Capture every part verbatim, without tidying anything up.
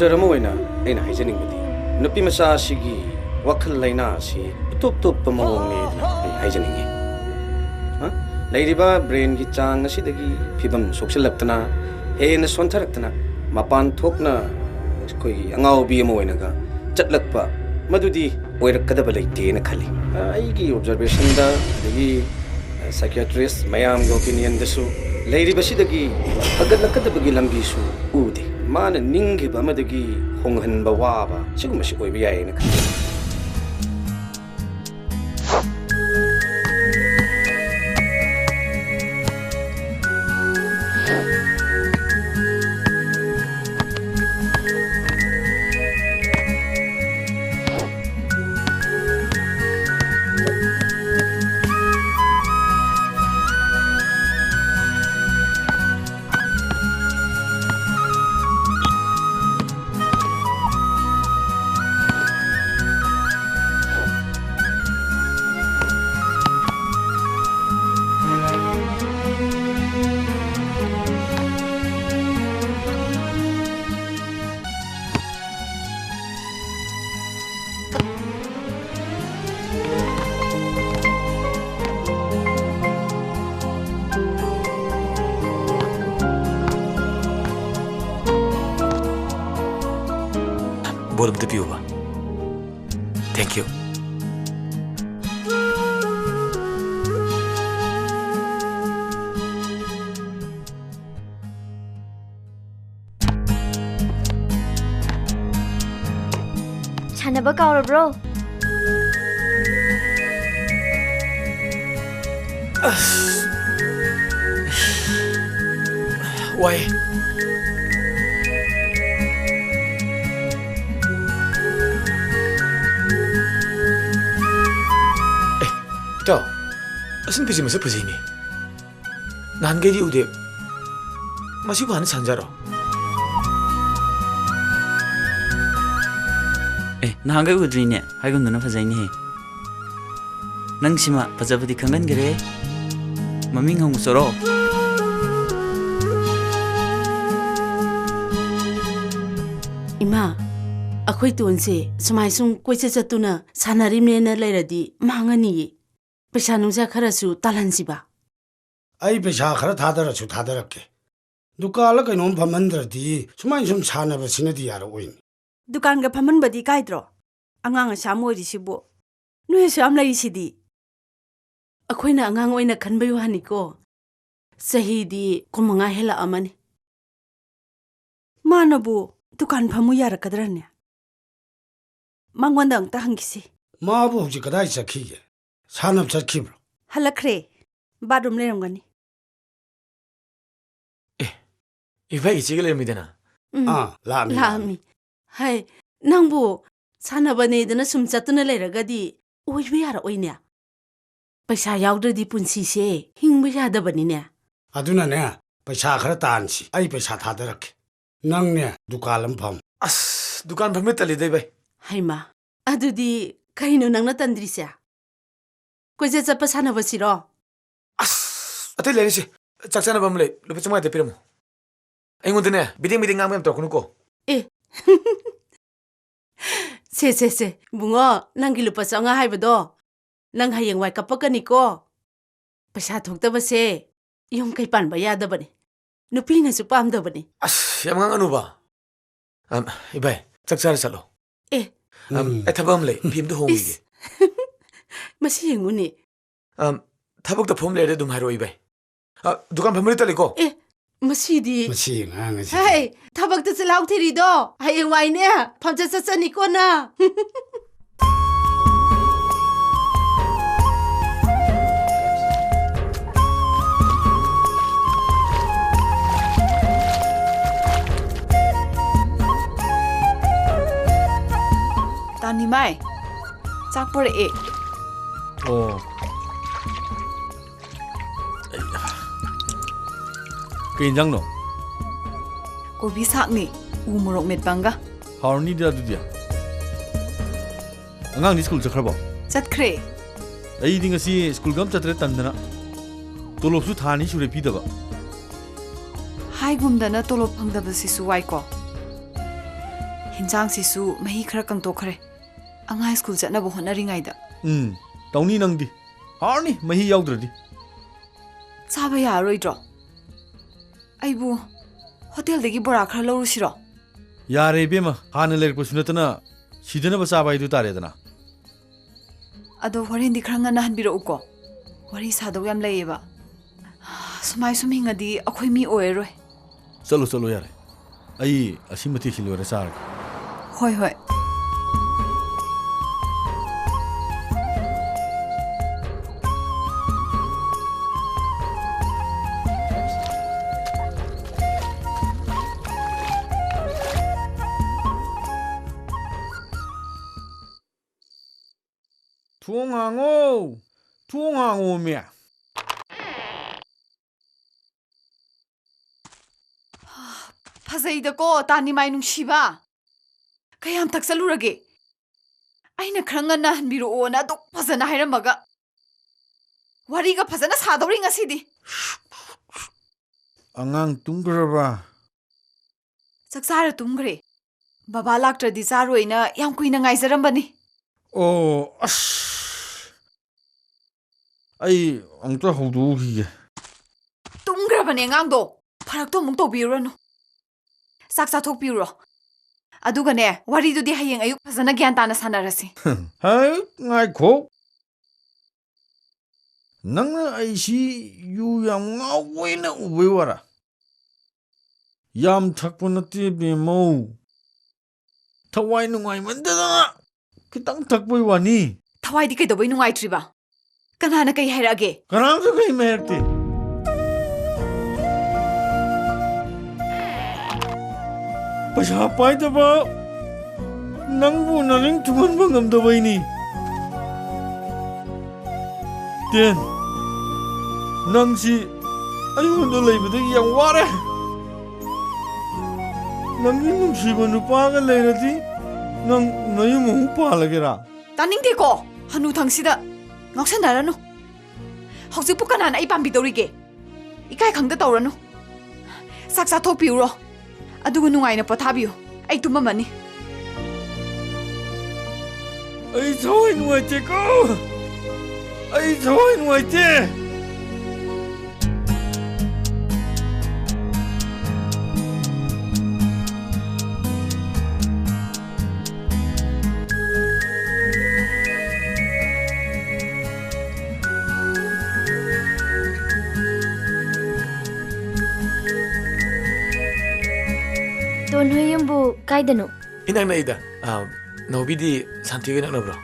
Doctor ꯑꯃ ꯑꯣꯏꯅ ꯑꯩꯅ ꯍꯥꯏꯖꯅꯤꯡꯕꯗꯤ, ꯅꯨꯄꯤ ꯃꯆꯥ ꯑꯁꯤꯒꯤ ꯋꯥꯈꯜ ꯂꯩꯅꯥ ꯑꯁꯤ ꯏꯇꯣꯞ ꯇꯣꯞꯄ ꯃꯑꯣꯡꯅꯤ ꯍꯥꯏꯅ ꯑꯩ ꯍꯥꯏꯖꯅꯤꯡꯉꯤ꯫ ꯍꯥ? ꯂꯩꯔꯤꯕ ꯕ꯭ꯔꯦꯟꯒꯤ ꯆꯥꯡ ꯑꯁꯤꯗꯒꯤ ꯐꯤꯕꯝ ꯁꯣꯛꯆꯤꯜꯂꯛꯇꯅ, ꯍꯦꯟꯅ ꯁꯣꯟꯊꯔꯛꯇꯅ, ꯃꯄꯥꯟ ꯊꯣꯛꯅ ꯑꯩꯈꯣꯏꯒꯤ ꯑꯉꯥꯎꯕꯤ ꯑꯃ ꯑꯣꯏꯅꯒ ꯆꯠꯂꯛꯄ, ꯃꯗꯨꯗꯤ ꯑꯣꯏꯔꯛꯀꯗꯕ ꯂꯩꯇꯦꯅ ꯈꯜꯂꯤ꯫ ꯑ, ꯑꯩꯒꯤ ꯑꯣꯕꯖꯔꯕꯦꯁꯟꯗ, ꯑꯗꯒꯤ, ꯑ, ꯁꯥꯏꯀꯤꯌꯥꯇ꯭ꯔꯤꯁ ꯃꯌꯥꯝꯒꯤ ꯑꯣꯄꯤꯅꯤꯌꯟꯗꯁꯨ ꯂꯩꯔꯤꯕꯁꯤꯗꯒꯤ ꯐꯒꯠꯂꯛꯀꯗꯕꯒꯤ ꯂꯝꯕꯤꯁꯨ ꯎꯗꯦ꯫ ꯃꯥꯅ ꯅꯤꯡꯈꯤꯕ ꯑꯃꯗꯒꯤ ꯍꯣꯡꯍꯟꯕ ꯋꯥꯕ ꯁꯤꯒꯨꯝꯕꯁꯤ ꯑꯣꯏꯕ ꯌꯥꯏꯌꯦꯅ ꯈꯜꯂꯤ꯫ ꯕꯣꯜ ꯑꯝꯇ ꯄꯤꯌꯨꯕ꯫ Thank you. ꯁꯥꯟꯅꯕ ꯀꯥꯎꯔꯕ꯭ꯔꯣ? ꯑꯁ, ꯋꯥꯏ꯫ ꯑꯦ, ꯏꯇꯥꯎ, ꯑꯁꯤ ꯅꯨꯄꯤꯁꯤ ꯃꯁꯛ ꯐꯖꯩꯅꯦ꯫ ꯅꯍꯥꯟꯈꯩꯗꯤ ꯎꯗꯦ꯫ ꯃꯁꯤꯕꯨ ꯍꯥꯟꯅ ꯁꯥꯟꯖꯔꯣ? ꯑꯦ, ꯅꯍꯥꯟꯈꯩ ꯎꯗ꯭ꯔꯤꯅꯦ꯫ ꯍꯥꯏꯒꯨꯝꯗꯅ ꯐꯖꯩꯅꯦꯍꯦ꯫ ꯅꯪꯁꯤꯃ ꯐꯖꯕꯗꯤ ꯈꯪꯒꯟꯈꯔꯦ꯫ ꯃꯃꯤꯡ ꯍꯪꯉꯨꯆꯣꯔꯣ? ꯑꯩꯈꯣꯏ ꯇꯣꯟꯁꯦ ꯁꯨꯃꯥꯏ ꯁꯨꯝ ꯀꯣꯏꯆꯠ ꯆꯠꯇꯨꯅ ꯁꯥꯟꯅꯔꯤꯝꯅꯦꯅ ꯂꯩꯔꯗꯤ ꯃꯥꯡꯉꯅꯤꯌꯦ꯫ ꯄꯩꯁꯥ ꯅꯨꯡꯁꯥ ꯈꯔꯁꯨ ꯇꯥꯜꯍꯟꯁꯤꯕ꯫ ꯑꯩ ꯄꯩꯁꯥ ꯈꯔ ꯊꯥꯗꯔꯁꯨ ꯊꯥꯗꯔꯛꯀꯦ꯫ ꯗꯨꯀꯥꯟꯂ ꯀꯩꯅꯣꯝ ꯐꯝꯍꯟꯗ꯭ꯔꯗꯤ ꯁꯨꯃꯥꯏꯅ ꯁꯨꯝ ꯁꯥꯟꯅꯕꯁꯤꯅꯗꯤ ꯌꯥꯔꯛꯑꯣꯏꯅꯦ꯫ ꯗꯨꯀꯥꯟꯒ ꯐꯝꯍꯟꯕꯗꯤ ꯀꯥꯏꯗ꯭ꯔꯣ? ꯑꯉꯥꯡ ꯑꯁꯥꯝ ꯑꯣꯏꯔꯤꯁꯤꯕꯨ꯫ ꯅꯣꯏꯁꯨ ꯌꯥꯝ ꯂꯩꯔꯤꯁꯤꯗꯤ꯫ ꯑꯩꯈꯣꯏꯅ ꯑꯉꯥꯡ ꯑꯣꯏꯅ ꯈꯟꯕꯩ ꯋꯥꯅꯤꯀꯣ꯫ ꯆꯍꯤꯗꯤ ꯀꯨꯟꯃꯉꯥ ꯍꯦꯜꯂꯛꯑꯃꯅꯤ꯫ ꯃꯥꯅꯕꯨ ꯗꯨꯀꯥꯟ ꯐꯝꯃꯨ ꯌꯥꯔꯛꯀꯗ꯭ꯔꯅꯦ? ꯃꯉꯣꯟꯗ ꯑꯝꯇ ꯍꯪꯈꯤꯁꯤ꯫ ꯃꯥꯕꯨ ꯍꯧꯖꯤꯛ ꯀꯗꯥꯏ ꯆꯠꯈꯤꯒꯦ? ꯁꯥꯟꯅꯕ ꯆꯠꯈꯤꯕ꯭ꯔꯣ? ꯍꯜꯂꯛꯈ꯭ꯔꯦ꯫ ꯕꯥꯠꯔꯨꯝ ꯂꯩꯔꯝꯒꯅꯤ꯫ ꯑꯦ, ꯏꯚꯥꯏ ꯏꯆꯦꯒ ꯂꯩꯔꯝꯃꯤꯗꯅ? ꯎꯝ, ꯑꯥ, ꯂꯥꯛꯑꯝꯃꯤ, ꯂꯥꯛꯑꯝꯃꯤ꯫ ꯂꯥꯛꯑꯝꯃꯤ꯫ ꯍꯥꯏ, ꯅꯪꯕꯨ ꯁꯥꯟꯅꯕꯅꯦꯗꯅ ꯁꯨꯝ ꯆꯠꯇꯨꯅ ꯂꯩꯔꯒꯗꯤ ꯑꯣꯏꯕ ꯌꯥꯔꯛꯑꯣꯏꯅꯦ꯫ ꯄꯩꯁꯥ ꯌꯥꯎꯗ꯭ꯔꯗꯤ ꯄꯨꯟꯁꯤꯁꯦ ꯍꯤꯡꯕ ꯌꯥꯗꯕꯅꯤꯅꯦ꯫ ꯑꯗꯨꯅꯅꯦ, ꯄꯩꯁꯥ ꯈꯔ ꯇꯥꯟꯁꯤ꯫ ꯑꯩ ꯄꯩꯁꯥ ꯊꯥꯗꯔꯛꯀꯦ꯫ ꯅꯪꯅꯦ, ꯗꯨꯀꯥꯟ ꯑꯃ ꯐꯝ꯫ ꯑꯁ, ꯗꯨꯀꯥꯟ ꯐꯝꯕ ꯇꯜꯂꯤꯗ, ꯏꯚꯥꯏ꯫ ꯍꯩꯃꯥ, ꯑꯗꯨꯗꯤ ꯀꯩꯅꯣ ꯅꯪꯅ ꯇꯟꯗ꯭ꯔꯤꯁꯦ? ꯀꯣꯏꯆꯠ ꯆꯠꯄ ꯁꯥꯟꯅꯕꯁꯤꯔꯣ? ꯑꯁ, ꯑꯇꯩ ꯂꯩꯔꯤꯁꯦ꯫ ꯆꯥꯛ ꯆꯥꯅꯕ ꯑꯃ ꯂꯩ꯫ ꯂꯨꯄꯥ ꯆꯥꯝꯃꯉꯥꯗ ꯄꯤꯔꯝꯃꯣ꯫ ꯑꯩꯉꯣꯟꯗꯅꯦ, ꯕꯤꯗꯤꯡ ꯕꯤꯗꯤꯡ ꯉꯥꯡꯕ ꯌꯥꯝ ꯇꯧꯔꯛꯀꯅꯨꯀꯣ꯫ ꯑꯦ꯫ ꯁꯦ, ꯁꯦ, ꯁꯦ, ꯏꯕꯨꯡꯉꯣ, ꯅꯪꯒꯤ ꯂꯨꯄꯥ ꯆꯥꯝꯃꯉꯥ ꯍꯥꯏꯕꯗꯣ, ꯅꯪ ꯍꯌꯦꯡꯋꯥꯏ ꯀꯞꯄꯛꯀꯅꯤꯀꯣ꯫ ꯄꯩꯁꯥ ꯊꯣꯛꯇꯕꯁꯦ ꯌꯨꯝ ꯀꯩ ꯄꯥꯟꯕ ꯌꯥꯗꯕꯅꯤ꯫ ꯅꯨꯄꯤꯅꯁꯨ ꯄꯥꯝꯗꯕꯅꯤ꯫ ꯑꯁ, ꯌꯥꯝ ꯉꯥꯡꯒꯅꯨꯕ꯫ ꯑꯝ, ꯏꯕꯥꯏ, ꯆꯥꯛ ꯆꯥꯔ ꯆꯠꯂꯣ꯫ ꯑꯦ꯫ ꯑꯝ, ꯎꯝ꯫ ꯑꯩ ꯊꯕꯛ ꯑꯃ ꯂꯩ, ꯐꯤ ꯑꯝꯇ ꯍꯣꯡꯈꯤꯒꯦ꯫ ꯏꯁ꯫ ꯃꯁꯤ ꯌꯦꯡꯉꯨꯅꯦ꯫ ꯑꯝ, ꯊꯕꯛꯇ ꯐꯣꯝ ꯂꯩꯔꯗꯤ ꯑꯗꯨꯝ ꯍꯥꯏꯔꯛꯑꯣ, ꯏꯕꯥꯏ꯫ ꯑ, ꯗꯨꯀꯥꯟ ꯐꯝꯕꯗꯤ ꯇꯜꯂꯤꯀꯣ? ꯑꯦ, ꯃꯁꯤꯗꯤ꯫ ꯃꯁꯤ ꯑꯉꯥꯡ ꯑꯁꯤꯗꯤ꯫ ꯍꯥꯏ, ꯊꯕꯛꯇ ꯆꯤꯜꯍꯥꯎ ꯊꯤꯔꯤꯗꯣ ꯍꯌꯦꯡꯋꯥꯏꯅꯦ, ꯐꯝꯆꯠ ꯆꯠꯆꯅꯤꯀꯣ ꯅꯪ꯫ ꯇꯥꯅꯤꯃꯥꯏ, ꯆꯥꯛ ꯄꯨꯔꯛꯑꯦ꯫ ꯑꯣ꯫ ꯀꯩ ꯌꯦꯟꯖꯥꯡꯅꯣ? ꯀꯣꯕꯤ ꯁꯥꯛꯅꯤ, ꯎ ꯃꯣꯔꯣꯛ ꯃꯦꯠꯄ ꯑꯃꯒ꯫ ꯍꯥꯎꯔꯅꯤꯗ ꯑꯗꯨꯗꯤ꯫ ꯑꯉꯥꯡꯗꯤ ꯁ꯭ꯀꯨꯜ ꯆꯠꯈ꯭ꯔꯕꯣ? ꯆꯠꯈ꯭ꯔꯦ꯫ ꯑꯩꯗꯤ ꯉꯁꯤ ꯁ꯭ꯀꯨꯜꯒ ꯑꯝ ꯆꯠꯇ꯭ꯔꯦ, ꯇꯟꯗꯅ꯫ ꯇꯣꯂꯣꯞꯁꯨ ꯊꯥ ꯑꯅꯤ ꯁꯨꯔꯦ ꯄꯤꯗꯕ꯫ ꯍꯥꯏꯒꯨꯝꯗꯅ ꯇꯣꯂꯣꯞ ꯐꯪꯗꯕꯁꯤꯁꯨ ꯋꯥꯏꯀꯣ꯫ ꯏꯟꯁꯥꯡꯁꯤꯁꯨ ꯃꯍꯤ ꯈꯔ ꯀꯪꯊꯣꯛꯈ꯭ꯔꯦ꯫ ꯑꯉꯥꯡ ꯁ꯭ꯀꯨꯜ ꯆꯠꯅꯕ ꯍꯣꯠꯅꯔꯤꯉꯩꯗ꯫ ꯎꯝ, ꯇꯧꯅꯤ ꯅꯪꯗꯤ꯫ ꯍꯥꯎꯔꯅꯤ ꯃꯍꯤ ꯌꯥꯎꯗ꯭ꯔꯗꯤ꯫ ꯆꯥꯕ ꯌꯥꯔꯔꯣꯏꯗ꯭ꯔꯣ? ꯑꯩꯕꯨ ꯍꯣꯇꯦꯜꯗꯒꯤ ꯕꯣꯔꯥ ꯈꯔ ꯂꯧꯔꯨꯁꯤꯔꯣ? ꯌꯥꯔꯦ ꯏꯕꯦꯝꯃ, ꯍꯥꯟꯅ ꯂꯩꯔꯛꯄꯁꯨ ꯅꯠꯇꯅ ꯁꯤꯗꯅꯕ ꯆꯥꯕ ꯍꯥꯏꯗꯨ ꯇꯥꯔꯦꯗꯅ꯫ ꯑꯗꯣ ꯍꯣꯔꯦꯟꯗꯤ ꯈꯔ ꯉꯟꯅ ꯍꯟꯕꯤꯔꯛꯎꯀꯣ꯫ ꯋꯥꯔꯤ ꯁꯥꯗꯧ ꯌꯥꯝ ꯂꯩꯌꯦꯕ꯫ ꯁꯨꯃꯥꯏ ꯁꯨꯝ ꯍꯤꯡꯉꯗꯤ ꯑꯩꯈꯣꯏ ꯃꯤ ꯑꯣꯏꯔꯔꯣꯏ꯫ ꯆꯠꯂꯣ, ꯆꯠꯂꯣ, ꯌꯥꯔꯦ꯫ ꯑꯩ ꯑꯁꯤ ꯃꯊꯦꯜꯁꯤ ꯂꯣꯏꯔ ꯆꯥꯔꯒꯦ꯫ ꯍꯣꯏ, ꯍꯣꯏ꯫ ꯊꯣꯡ ꯍꯥꯡꯉꯣ! ꯊꯣꯡ ꯍꯥꯡꯉꯣꯃꯤ! ꯐꯖꯩꯗꯀꯣ, ꯇꯥꯅꯤꯃꯥꯏ ꯅꯨꯡꯁꯤꯕ꯫ ꯀꯌꯥꯝ ꯊꯛꯆꯜꯂꯨꯔꯒꯦ? ꯑꯩꯅ ꯈꯔ ꯉꯟꯅ ꯍꯟꯕꯤꯔꯛꯑꯣꯅ ꯑꯗꯨꯛ ꯐꯖꯅ ꯍꯥꯏꯔꯝꯃꯒ꯫ ꯋꯥꯔꯤꯒ ꯐꯖꯅ ꯁꯥꯗꯧꯔꯤ ꯉꯁꯤꯗꯤ꯫ ꯑꯉꯥꯡ ꯇꯨꯝꯈ꯭ꯔꯕ? ꯆꯥꯛ ꯆꯥꯔ ꯇꯨꯝꯈ꯭ꯔꯦ꯫ ꯕꯕꯥ ꯂꯥꯛꯇ꯭ꯔꯗꯤ ꯆꯥꯔꯣꯏꯅ ꯌꯥꯝ ꯀꯨꯏꯅ ꯉꯥꯏꯖꯔꯝꯕꯅꯤ꯫ ꯑꯣ, ꯑꯁ! ꯑꯩ ꯑꯃꯨꯛꯇ ꯍꯧꯗꯣꯛꯎꯈꯤꯒꯦ꯫ ꯇꯨꯝꯈ꯭ꯔꯕꯅꯦ ꯑꯉꯥꯡꯗꯣ꯫ ꯐꯔꯛꯇꯣ ꯑꯃꯨꯛ ꯇꯧꯕꯤꯔꯨꯔꯅꯨ꯫ ꯆꯥꯛ ꯆꯥꯊꯣꯛꯄꯤꯔꯨꯔꯣ꯫ ꯑꯗꯨꯒꯅꯦ, ꯋꯥꯔꯤꯗꯨꯗꯤ ꯍꯌꯦꯡ ꯑꯌꯨꯛ ꯐꯖꯅ ꯒ꯭ꯌꯥꯟ ꯇꯥꯅ ꯁꯥꯟꯅꯔꯁꯤ꯫ ꯍꯦ, ꯉꯥꯏꯈꯣ꯫ ꯅꯪꯅ ꯑꯩꯁꯤ ꯌꯨ ꯌꯥꯝ ꯉꯥꯎꯕ ꯑꯣꯏꯅ ꯎꯕꯩ ꯋꯥꯔꯥ? ꯌꯥꯝ ꯊꯛꯄ ꯅꯠꯇꯦ, ꯕꯦꯝꯃꯧ꯫ ꯊꯋꯥꯏ ꯅꯨꯡꯉꯥꯏꯃꯟꯗꯗꯅ ꯈꯤꯇꯪ ꯊꯛꯄꯩ ꯋꯥꯅꯤ꯫ ꯊꯋꯥꯏꯗꯤ ꯀꯩꯗꯧꯕꯩ ꯅꯨꯡꯉꯥꯏꯇ꯭ꯔꯤꯕ? ꯀꯅꯥꯅ ꯀꯩ ꯍꯥꯏꯔꯛꯑꯒꯦ? ꯀꯅꯥꯝꯇ ꯀꯩꯝ ꯍꯥꯏꯔꯛꯇꯦ꯫ ꯄꯩꯁꯥ ꯄꯥꯏꯗꯕ ꯅꯪꯕꯨ ꯅꯅꯤꯡ ꯊꯨꯡꯍꯟꯕ ꯉꯝꯗꯕꯩꯅꯤ꯫ ꯇꯦꯟ, ꯅꯪꯁꯤ ꯑꯩꯉꯣꯟꯗ ꯂꯩꯕꯗꯒꯤ ꯌꯥꯝ ꯋꯥꯔꯦ꯫ ꯅꯪꯒꯤ ꯅꯨꯡꯁꯤꯕ ꯅꯨꯄꯥꯒ ꯂꯩꯔꯗꯤ ꯅꯪ ꯅꯌꯨꯝ ꯑꯃꯨꯛ ꯄꯥꯜꯂꯒꯦꯔꯥ? ꯇꯥꯅꯤꯡꯗꯦꯀꯣ, ꯍꯅꯨꯊꯪꯁꯤꯗ ꯉꯥꯎꯁꯟꯅꯔꯅꯨ꯫ ꯍꯧꯖꯤꯛꯄꯨ ꯀꯅꯥꯅ ꯑꯩ ꯄꯥꯝꯕꯤꯗꯧꯔꯤꯒꯦ? ꯏꯀꯥꯏ ꯈꯪꯗ ꯇꯧꯔꯅꯨ꯫ ꯆꯥꯛ ꯆꯥꯊꯣꯛꯄꯤꯎꯔꯣ, ꯑꯗꯨꯒ ꯅꯨꯡꯉꯥꯏꯅ ꯄꯣꯊꯥꯕꯤꯌꯨ꯫ ꯑꯩ ꯇꯨꯝꯃꯝꯃꯅꯤ꯫ ꯑꯩ ꯊꯋꯥꯏ ꯅꯨꯡꯉꯥꯏꯇꯦꯀꯣ꯫ ꯑꯩ ꯊꯋꯥꯏ ꯅꯨꯡꯉꯥꯏꯇꯦ꯫ ꯇꯣꯟ ꯍꯣꯏ ꯌꯨꯝꯕꯨ ꯀꯥꯏꯗꯅꯣ? ꯏꯅꯛ ꯅꯛꯏꯗ꯫ ꯑ, ꯅꯥꯎꯕꯤꯗꯤ ꯁꯥꯟꯇꯤꯒ ꯅꯛꯅꯕ꯭ꯔꯣ?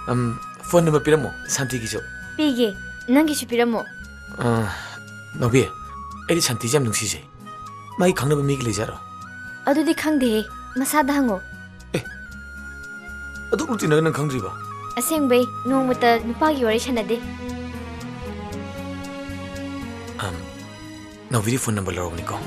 ꯑꯝ, ꯐꯣꯟ ꯅꯝꯕꯔ ꯄꯤꯔꯝꯃꯣ, ꯁꯥꯟꯇꯤꯒꯤꯁꯨ꯫ ꯄꯤꯒꯦ, ꯅꯪꯒꯤꯁꯨ ꯄꯤꯔꯝꯃꯣ꯫ ꯑ, ꯅꯥꯎꯕꯤ, ꯑꯩꯗꯤ ꯁꯥꯟꯇꯤꯁꯦ ꯌꯥꯝ ꯅꯨꯡꯁꯤꯖꯩ꯫ ꯃꯥꯒꯤ ꯈꯪꯅꯕ ꯃꯤꯒ ꯂꯩꯖꯥꯠꯔꯣ? ꯑꯗꯨꯗꯤ ꯈꯪꯗꯦꯍꯦ, ꯃꯁꯥꯗ ꯍꯪꯉꯣ꯫ ꯑꯦ, ꯑꯗꯨꯛ ꯂꯨ ꯇꯤꯟꯅꯒ ꯅꯪ ꯈꯪꯗ꯭ꯔꯤꯕ? ꯑꯁꯦꯡꯕꯩ, ꯅꯣꯡꯃꯇ ꯅꯨꯄꯥꯒꯤ ꯋꯥꯔꯤ ꯁꯥꯟꯅꯗꯦ꯫ ꯑꯝ, ꯅꯥꯎꯕꯤꯗꯤ ꯐꯣꯟ ꯅꯝꯕꯔ ꯂꯧꯔꯕꯅꯤꯀꯣ?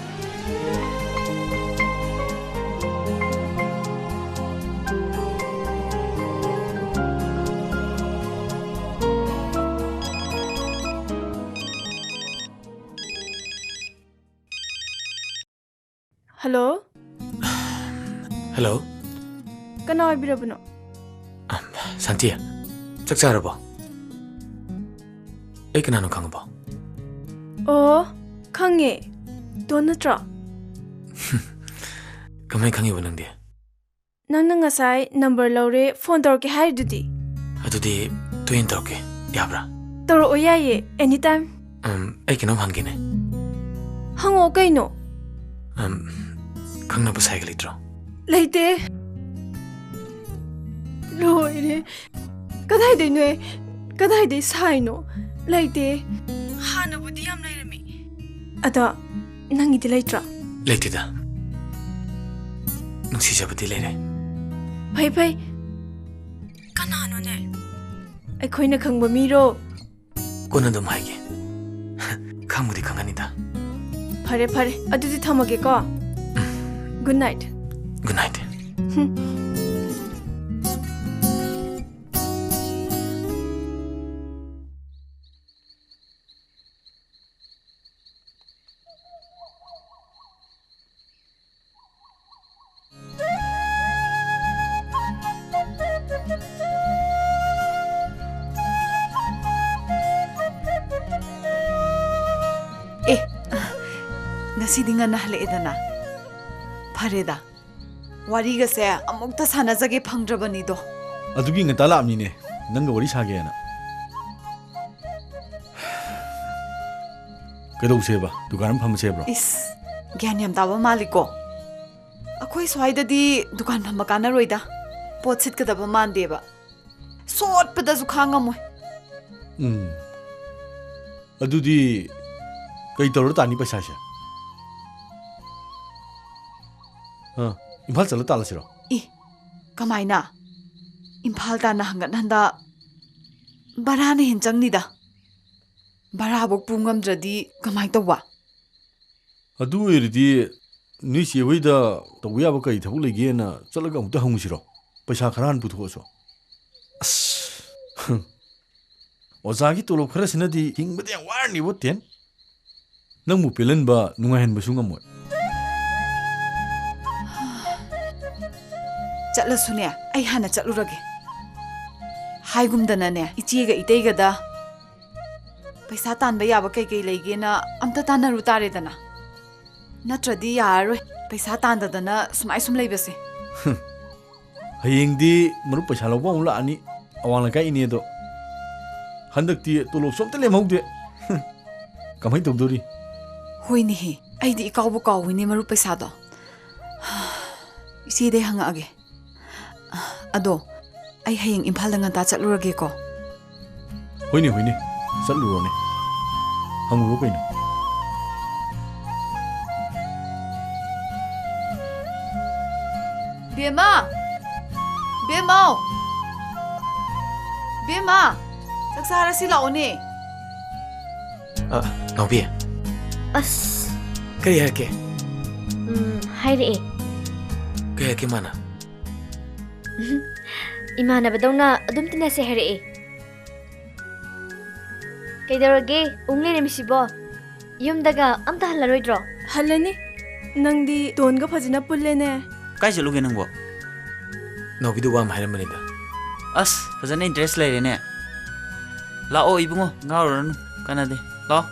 ꯍꯜꯂꯣ? ꯍꯜꯂꯣ? ꯀꯅꯥ ꯑꯣꯏꯕꯤꯔꯕꯅꯣ? ꯑꯝ, ꯁꯥꯟꯇꯤ, ꯆꯥꯛ ꯆꯥꯔꯕꯣ? ꯑꯩ ꯀꯅꯥꯅꯣ ꯈꯪꯉꯕꯣ? ꯑꯣ, ꯈꯪꯉꯦ꯫ ꯇꯣꯟ ꯅꯠꯇ꯭ꯔꯣ? ꯀꯃꯥꯏ ꯈꯪꯉꯤꯕ ꯅꯪꯗꯤ? ꯅꯪꯅ ꯉꯁꯥꯏ ꯅꯝꯕꯔ ꯂꯧꯔꯦ, ꯐꯣꯟ ꯇꯧꯔꯛꯀꯦ ꯍꯥꯏꯔꯤꯗꯨꯗꯤ꯫ ꯑꯗꯨꯗꯤ ꯇꯣꯏꯅ ꯇꯧꯔꯛꯀꯦ, ꯌꯥꯕ꯭ꯔꯥ? ꯇꯧꯔꯛꯑꯣ, ꯌꯥꯏꯌꯦ, ꯑꯦꯅꯤ ꯇꯥꯏꯝ꯫ ꯑꯝ, ꯑꯩ ꯀꯩꯅꯣꯝ ꯍꯪꯒꯦꯅꯦ꯫ ꯍꯪꯉꯛꯑꯣ ꯀꯩꯅꯣ? ꯑꯝ, ꯈꯪꯅꯕ ꯁꯥꯏꯒ ꯂꯩꯇ꯭ꯔꯣ? ꯂꯩꯇꯦ꯫ ꯂꯣꯏꯔꯦ꯫ ꯀꯗꯥꯏꯗꯩꯅꯣꯍꯦ? ꯀꯗꯥꯏꯗꯩ ꯁꯥꯏꯅꯣ? ꯂꯩꯇꯦ꯫ ꯍꯥꯟꯅꯕꯨꯗꯤ ꯌꯥꯝ ꯂꯩꯔꯝꯃꯤ꯫ ꯑꯗꯣ ꯅꯪꯒꯤꯗꯤ ꯂꯩꯇ꯭ꯔꯣ? ꯂꯩꯇꯦꯗ꯫ ꯅꯨꯡꯁꯤꯖꯕꯗꯤ ꯂꯩꯔꯦ꯫ ꯐꯩ, ꯐꯩ꯫ ꯀꯅꯥꯅꯣꯅꯦ? ꯑꯩꯈꯣꯏꯅ ꯈꯪꯕ ꯃꯤꯔꯣ? ꯀꯣꯟꯅ ꯑꯗꯨꯝ ꯍꯥꯏꯒꯦ꯫ ꯈꯪꯕꯨꯗꯤ ꯈꯪꯉꯅꯤꯗ꯫ ꯐꯔꯦ, ꯐꯔꯦ꯫ ꯑꯗꯨꯗꯤ ꯊꯝꯃꯒꯦꯀꯣ꯫ ꯎꯝ꯫ Good night. Good night. ꯍꯨꯝ꯫ ꯁꯤꯗꯤ ꯉꯟꯅ ꯍꯜꯂꯛꯑꯦꯗꯅ꯫ ꯐꯔꯦꯗ, ꯋꯥꯔꯤꯒꯁꯦ ꯑꯃꯨꯛꯇ ꯁꯥꯟꯅꯖꯒꯦ ꯐꯪꯗ꯭ꯔꯕꯅꯤꯗꯣ꯫ ꯑꯗꯨꯒꯤ ꯉꯟꯇꯥ ꯂꯥꯛꯑꯝꯃꯤꯅꯦ, ꯅꯪꯒ ꯋꯥꯔꯤ ꯁꯥꯒꯦꯅ꯫ ꯀꯩꯗꯧꯁꯦꯕ? ꯗꯨꯀꯥꯟ ꯑꯃ ꯐꯝꯁꯦꯕ꯭ꯔꯣ? ꯏꯁ, ꯒ꯭ꯌꯥꯟ ꯌꯥꯝ ꯇꯥꯕ ꯃꯥꯜꯂꯤꯀꯣ꯫ ꯑꯩꯈꯣꯏ ꯁ꯭ꯋꯥꯏꯗꯗꯤ ꯗꯨꯀꯥꯟ ꯐꯝꯕ ꯀꯥꯟꯅꯔꯣꯏꯗ꯫ ꯄꯣꯠ ꯁꯤꯠꯀꯗꯕ ꯃꯥꯟꯗꯦꯕ꯫ ꯁꯣꯠꯄꯗꯁꯨ ꯈꯥꯡꯉꯝꯃꯣꯏ꯫ ꯎꯝ꯫ ꯑꯗꯨꯗꯤ ꯀꯩ ꯇꯧꯔ ꯇꯥꯅꯤ ꯄꯩꯁꯥꯁꯦ? ꯑ, ꯏꯝꯐꯥꯜ ꯆꯠꯂ ꯇꯥꯜꯂꯁꯤꯔꯣ? ꯏ, ꯀꯃꯥꯏꯅ? ꯏꯝꯐꯥꯜ ꯇꯥꯟꯅ ꯍꯪꯒꯠ ꯍꯟꯗ ꯚꯔꯥꯅ ꯍꯦꯟ ꯆꯪꯅꯤꯗ꯫ ꯚꯔꯥꯐꯧ ꯄꯨ ꯉꯝꯗ꯭ꯔꯗꯤ ꯀꯃꯥꯏ ꯇꯧꯕ? ꯑꯗꯨ ꯑꯣꯏꯔꯗꯤ ꯅꯣꯏ ꯆꯦ ꯍꯣꯏꯗ ꯇꯧꯕ ꯌꯥꯕ ꯀꯔꯤ ꯊꯕꯛ ꯂꯩꯒꯦꯅ ꯆꯠꯂꯒ ꯑꯃꯨꯛꯇ ꯍꯪꯉꯨꯁꯤꯔꯣ? ꯄꯩꯁꯥ ꯈꯔ ꯍꯥꯟꯅ ꯄꯨꯊꯣꯛꯑꯁꯨ꯫ ꯑꯁ, ꯑꯣꯖꯥꯒꯤ ꯇꯣꯂꯣꯞ ꯈꯔꯁꯤꯅꯗꯤ ꯍꯤꯡꯕꯗ ꯌꯥꯝ ꯋꯥꯔꯅꯤꯕꯣ, ꯇꯦꯟ꯫ ꯅꯪꯕꯨ ꯄꯦꯜꯍꯟꯕ, ꯅꯨꯡꯉꯥꯏꯍꯟꯕꯁꯨ ꯉꯝꯃꯣꯏ꯫ ꯆꯠꯂꯁꯨꯅꯦ, ꯑꯩ ꯍꯥꯟꯅ ꯆꯠꯂꯨꯔꯒꯦ꯫ ꯍꯥꯏꯒꯨꯝꯗꯅꯅꯦ, ꯏꯆꯦꯒ ꯏꯇꯩꯒꯗ ꯄꯩꯁꯥ ꯇꯥꯟꯕ ꯌꯥꯕ ꯀꯩꯀꯩ ꯂꯩꯒꯦꯅ ꯑꯝꯇ ꯇꯥꯟꯅꯔꯨ ꯇꯥꯔꯦꯗꯅ꯫ ꯅꯠꯇ꯭ꯔꯗꯤ ꯌꯥꯔꯔꯣꯏ, ꯄꯩꯁꯥ ꯇꯥꯟꯗꯗꯅ ꯁꯨꯃꯥꯏ ꯁꯨꯝ ꯂꯩꯕꯁꯦ꯫ ꯍꯌꯦꯡꯗꯤ ꯃꯔꯨꯞ ꯄꯩꯁꯥ ꯂꯧꯕ ꯑꯃꯨꯛ ꯂꯥꯛꯑꯅꯤ, ꯑꯋꯥꯡ ꯂꯩꯀꯥꯏ ꯏꯅꯦꯗꯣ꯫ ꯍꯟꯗꯛꯇꯤ ꯇꯣꯂꯣꯞꯁꯨ ꯑꯝꯇ ꯂꯦꯝꯍꯧꯗꯦ꯫ ꯀꯃꯥꯏ ꯇꯧꯗꯣꯔꯤ? ꯍꯣꯏꯅꯦꯍꯦ, ꯑꯩꯗꯤ ꯏꯀꯥꯎꯕꯨ ꯀꯥꯎꯏꯅꯦ ꯃꯔꯨꯞ ꯄꯩꯁꯥꯗꯣ꯫ ꯏꯆꯦꯗꯩ ꯍꯪꯉꯛꯑꯒꯦ꯫ ꯑꯗꯣ ꯑꯩ ꯍꯌꯦꯡ ꯏꯝꯐꯥꯜꯗ ꯉꯟꯇꯥ ꯆꯠꯂꯨꯔꯒꯦꯀꯣ꯫ ꯍꯣꯏꯅꯦ, ꯍꯣꯏꯅꯦ, ꯆꯠꯂꯨꯔꯣꯅꯦ꯫ ꯍꯪꯉꯨꯔꯣ ꯀꯩꯅꯣ꯫ ꯕꯦꯝꯃ! ꯕꯦꯝꯃꯧ! ꯕꯦꯝꯃ! ꯆꯥꯛ ꯆꯥꯔꯁꯤ ꯂꯥꯛꯑꯣꯅꯦ꯫ ꯑ, ꯅꯥꯎꯕꯤ꯫ ꯑꯁ꯫ ꯀꯔꯤ ꯍꯥꯏꯔꯛꯀꯦ? ꯎꯝ, ꯍꯥꯏꯔꯛꯑꯦ꯫ ꯀꯩ ꯍꯥꯏꯔꯛꯀꯦ ꯃꯥꯅ? ꯏꯃꯥꯟꯅꯕꯗꯧꯅ ꯑꯗꯨꯝ ꯇꯤꯟꯅꯁꯦ ꯍꯥꯏꯔꯛꯑꯦ꯫ ꯀꯩꯗꯧꯔꯒꯦ? ꯎꯪ ꯂꯩꯔꯝꯃꯤꯁꯤꯕꯣ? ꯌꯨꯝꯗꯒ ꯑꯝꯇ ꯍꯜꯂꯔꯣꯏꯗ꯭ꯔꯣ? ꯍꯜꯂꯅꯤ꯫ ꯅꯪꯗꯤ ꯇꯣꯟꯒ ꯐꯖꯅ ꯄꯨꯜꯂꯦꯅꯦ꯫ ꯀꯥꯏ ꯆꯠꯂꯨꯒꯦ ꯅꯪꯕꯣ? ꯅꯥꯎꯕꯤꯗ ꯋꯥ ꯑꯃ ꯍꯥꯏꯔꯝꯕꯅꯤꯗ꯫ ꯑꯁ, ꯐꯖꯅ interest ꯂꯩꯔꯦꯅꯦ꯫ ꯂꯥꯛꯑꯣ ꯏꯕꯨꯡꯉꯣ, ꯉꯥꯎꯔꯨꯔꯅꯨ, ꯀꯥꯟꯅꯗꯦ꯫ ꯂꯥꯛꯑꯣ꯫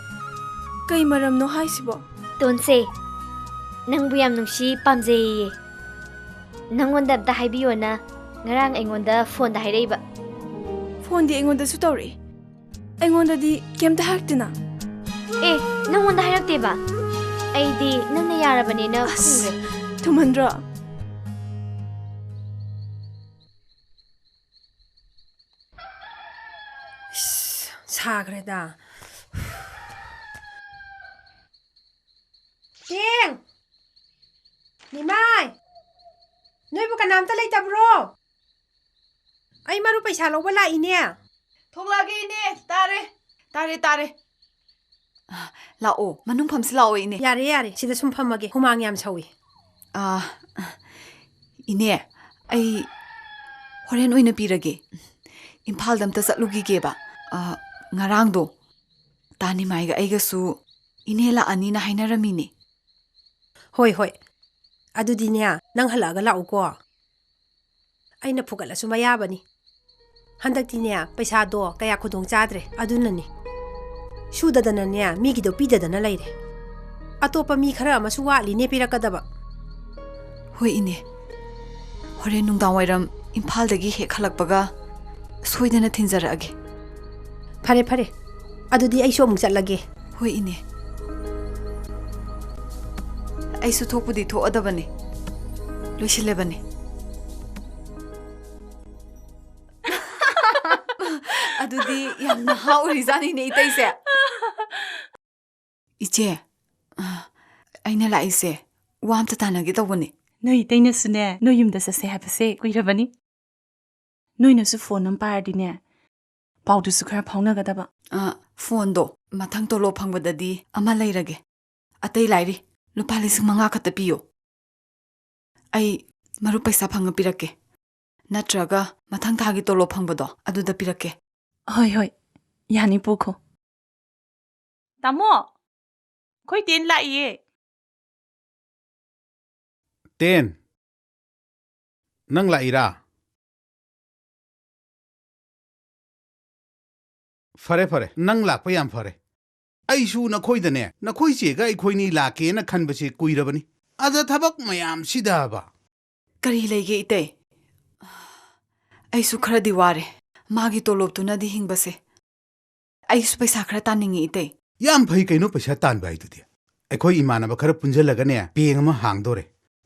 ꯀꯩ ꯃꯔꯝꯅꯣ ꯍꯥꯏꯁꯤꯕꯣ? ꯇꯣꯟꯁꯦ, ꯅꯪꯕꯨ ꯌꯥꯝ ꯅꯨꯡꯁꯤ, ꯄꯥꯝꯖꯩꯌꯦ꯫ ꯅꯪꯉꯣꯟꯗ ꯑꯝꯇ ꯍꯥꯏꯕꯤꯌꯣꯅ ꯉꯔꯥꯡ ꯑꯩꯉꯣꯟꯗ ꯐꯣꯟꯗ ꯍꯥꯏꯔꯛꯏꯕ꯫ ꯐꯣꯟꯗꯤ ꯑꯩꯉꯣꯟꯗꯁꯨ ꯇꯧꯔꯛꯏ꯫ ꯑꯩꯉꯣꯟꯗꯗꯤ ꯀꯩꯝꯇ ꯍꯥꯏꯔꯛꯇꯦꯅ꯫ ꯑꯦ, ꯅꯪꯉꯣꯟꯗ ꯍꯥꯏꯔꯛꯇꯦꯕ? ꯑꯩꯗꯤ ꯅꯪꯅ ꯌꯥꯔꯕꯅꯦꯅ ꯑꯁ, ꯈꯨꯝꯈ꯭ꯔꯦ꯫ ꯊꯨꯃꯟꯗ꯭ꯔꯣ? ꯏꯁ, ꯁꯥꯈ꯭ꯔꯦꯗ꯫ ꯇꯦꯡ! ꯅꯤꯃꯥꯏ! ꯅꯣꯏꯕꯨ ꯀꯅꯥꯝꯇ ꯂꯩꯇꯕ꯭ꯔꯣ? ꯑꯩ ꯃꯔꯨꯞ ꯄꯩꯁꯥ ꯂꯧꯕ ꯂꯥꯛꯏꯅꯦ꯫ ꯊꯣꯛꯂꯛꯑꯒꯦ, ꯏꯅꯦ꯫ ꯇꯥꯔꯦ꯫ ꯇꯥꯔꯦ, ꯇꯥꯔꯦ꯫ ꯂꯥꯛꯑꯣ, ꯃꯅꯨꯡ ꯐꯝꯁꯤ ꯂꯥꯛꯑꯣ, ꯏꯅꯦ꯫ ꯌꯥꯔꯦ, ꯌꯥꯔꯦ, ꯁꯤꯗ ꯁꯨꯝ ꯐꯝꯃꯒꯦ, ꯍꯨꯃꯥꯡ ꯌꯥꯝ ꯁꯧꯏ꯫ ꯑꯥ, ꯏꯅꯦ, ꯑꯩ ꯍꯣꯔꯦꯟ ꯑꯣꯏꯅ ꯄꯤꯔꯒꯦ꯫ ꯏꯝꯐꯥꯜꯗ ꯑꯝꯇ ꯆꯠꯂꯨꯈꯤꯒꯦꯕ꯫ ꯑꯥ, ꯉꯔꯥꯡꯗꯣ ꯇꯥꯅꯤꯃꯥꯏꯒ ꯑꯩꯒꯁꯨ ꯏꯅꯦ ꯂꯥꯛꯑꯅꯤꯅ ꯍꯥꯏꯅꯔꯝꯃꯤꯅꯦ꯫ ꯍꯣꯏ, ꯍꯣꯏ꯫ ꯑꯗꯨꯗꯤꯅꯦ, ꯅꯪ ꯍꯜꯂꯛꯑꯒ ꯂꯥꯛꯎꯀꯣ꯫ ꯑꯩꯅ ꯐꯨꯒꯠꯂꯁꯨ ꯃꯌꯥꯕꯅꯤ꯫ ꯍꯟꯗꯛꯇꯤꯅꯦ, ꯄꯩꯁꯥꯗꯣ ꯀꯌꯥ ꯈꯨꯗꯣꯡ ꯆꯥꯗ꯭ꯔꯦ, ꯑꯗꯨꯅꯅꯤ꯫ ꯁꯨꯗꯗꯅꯅꯦ, ꯃꯤꯒꯤꯗꯣ ꯄꯤꯗꯗꯅ ꯂꯩꯔꯦ꯫ ꯑꯇꯣꯞꯄ ꯃꯤ ꯈꯔ ꯑꯃꯁꯨ ꯋꯥꯠꯂꯤꯅꯦ ꯄꯤꯔꯛꯀꯗꯕ꯫ ꯍꯣꯏ, ꯏꯅꯦ꯫ ꯍꯣꯔꯦꯟ ꯅꯨꯡꯗꯥꯡꯋꯥꯏꯔꯝ ꯏꯝꯐꯥꯜꯗꯒꯤ ꯍꯦꯛ ꯍꯜꯂꯛꯄꯒ ꯁꯣꯏꯗꯅ ꯊꯤꯟꯖꯔꯛꯑꯒꯦ꯫ ꯐꯔꯦ, ꯐꯔꯦ꯫ ꯑꯗꯨꯗꯤ ꯑꯩꯁꯨ ꯑꯃꯨꯛ ꯆꯠꯂꯒꯦ꯫ ꯍꯣꯏ, ꯏꯅꯦ꯫ ꯑꯩꯁꯨ ꯊꯣꯛꯄꯨꯗꯤ ꯊꯣꯛꯑꯗꯕꯅꯦ꯫ ꯂꯣꯏꯁꯤꯜꯂꯕꯅꯦ꯫ ꯑꯗꯨꯗꯤ ꯌꯥꯝ ꯅꯍꯥ ꯑꯣꯏꯔꯤꯖꯥꯠꯅꯤꯅꯦ, ꯏꯇꯩꯁꯦ꯫ ꯏꯆꯦ, ꯑ, ꯑꯩꯅ ꯂꯥꯛꯏꯁꯦ ꯋꯥ ꯑꯝꯇ ꯇꯥꯟꯅꯒꯦ ꯇꯧꯕꯅꯦ꯫ ꯅꯣꯏ ꯏꯇꯩꯅꯁꯨꯅꯦ, ꯅꯣꯏ ꯌꯨꯝꯗ ꯆꯠꯁꯦ ꯍꯥꯏꯕꯁꯦ ꯀꯨꯏꯔꯕꯅꯤ꯫ ꯅꯣꯏꯅꯁꯨ ꯐꯣꯟ ꯑꯃ ꯄꯥꯏꯔꯗꯤꯅꯦ, ꯄꯥꯎꯗꯨꯁꯨ ꯈꯔ ꯐꯥꯎꯅꯒꯗꯕ꯫ ꯑ, ꯐꯣꯟꯗꯣ ꯃꯊꯪ ꯇꯣꯂꯣꯞ ꯐꯪꯕꯗꯗꯤ ꯑꯃ ꯂꯩꯔꯒꯦ꯫ ꯑꯇꯩ ꯂꯥꯏꯔꯤ, ꯂꯨꯄꯥ ꯂꯤꯁꯤꯡ ꯃꯉꯥ ꯈꯛꯇ ꯄꯤꯌꯣ꯫ ꯑꯩ ꯃꯔꯨꯞ ꯄꯩꯁꯥ ꯐꯪꯉ ꯄꯤꯔꯛꯀꯦ꯫ ꯅꯠꯇ꯭ꯔꯒ ꯃꯊꯪ ꯊꯥꯒꯤ ꯇꯣꯂꯣꯞ ꯐꯪꯕꯗꯣ ꯑꯗꯨꯗ ꯄꯤꯔꯛꯀꯦ꯫ ꯍꯣꯏ, ꯍꯣꯏ꯫ ꯌꯥꯅꯤ, ꯄꯨꯈꯣ꯫ ꯇꯥꯃꯣ, ꯑꯩꯈꯣꯏ ꯇꯦꯟ ꯂꯥꯛꯏꯌꯦ꯫ ꯇꯦꯟ, ꯅꯪ ꯂꯥꯛꯏꯔꯥ? ꯐꯔꯦ, ꯐꯔꯦ, ꯅꯪ ꯂꯥꯛꯄ ꯌꯥꯝ ꯐꯔꯦ꯫ ꯑꯩꯁꯨ ꯅꯈꯣꯏꯗꯅꯦ, ꯅꯈꯣꯏ ꯆꯦꯒ ꯑꯩꯈꯣꯏꯅꯤ ꯂꯥꯛꯀꯦꯅ ꯈꯟꯕꯁꯦ ꯀꯨꯏꯔꯕꯅꯤ꯫ ꯑꯗ ꯊꯕꯛ ꯃꯌꯥꯝꯁꯤꯗꯕ꯫ ꯀꯔꯤ ꯂꯩꯒꯦ, ꯏꯇꯩ? ꯑꯩꯁꯨ ꯈꯔꯗꯤ ꯋꯥꯔꯦ꯫ ꯃꯥꯒꯤ ꯇꯣꯂꯣꯞꯇꯨꯅꯗꯤ ꯍꯤꯡꯕꯁꯦ꯫ ꯑꯩꯁꯨ ꯄꯩꯁꯥ ꯈꯔ ꯇꯥꯅꯤꯡꯉꯤ, ꯏꯇꯩ꯫ ꯌꯥꯝ ꯐꯩ ꯀꯩꯅꯣ ꯄꯩꯁꯥ ꯇꯥꯟꯕ ꯍꯥꯏꯗꯨꯗꯤ꯫ ꯑꯩꯈꯣꯏ ꯏꯃꯥꯟꯅꯕ ꯈꯔ ꯄꯨꯟꯁꯤꯜꯂꯒꯅꯦ, ꯕꯦꯡ ꯑꯃ ꯍꯥꯡꯗꯣꯔꯦ꯫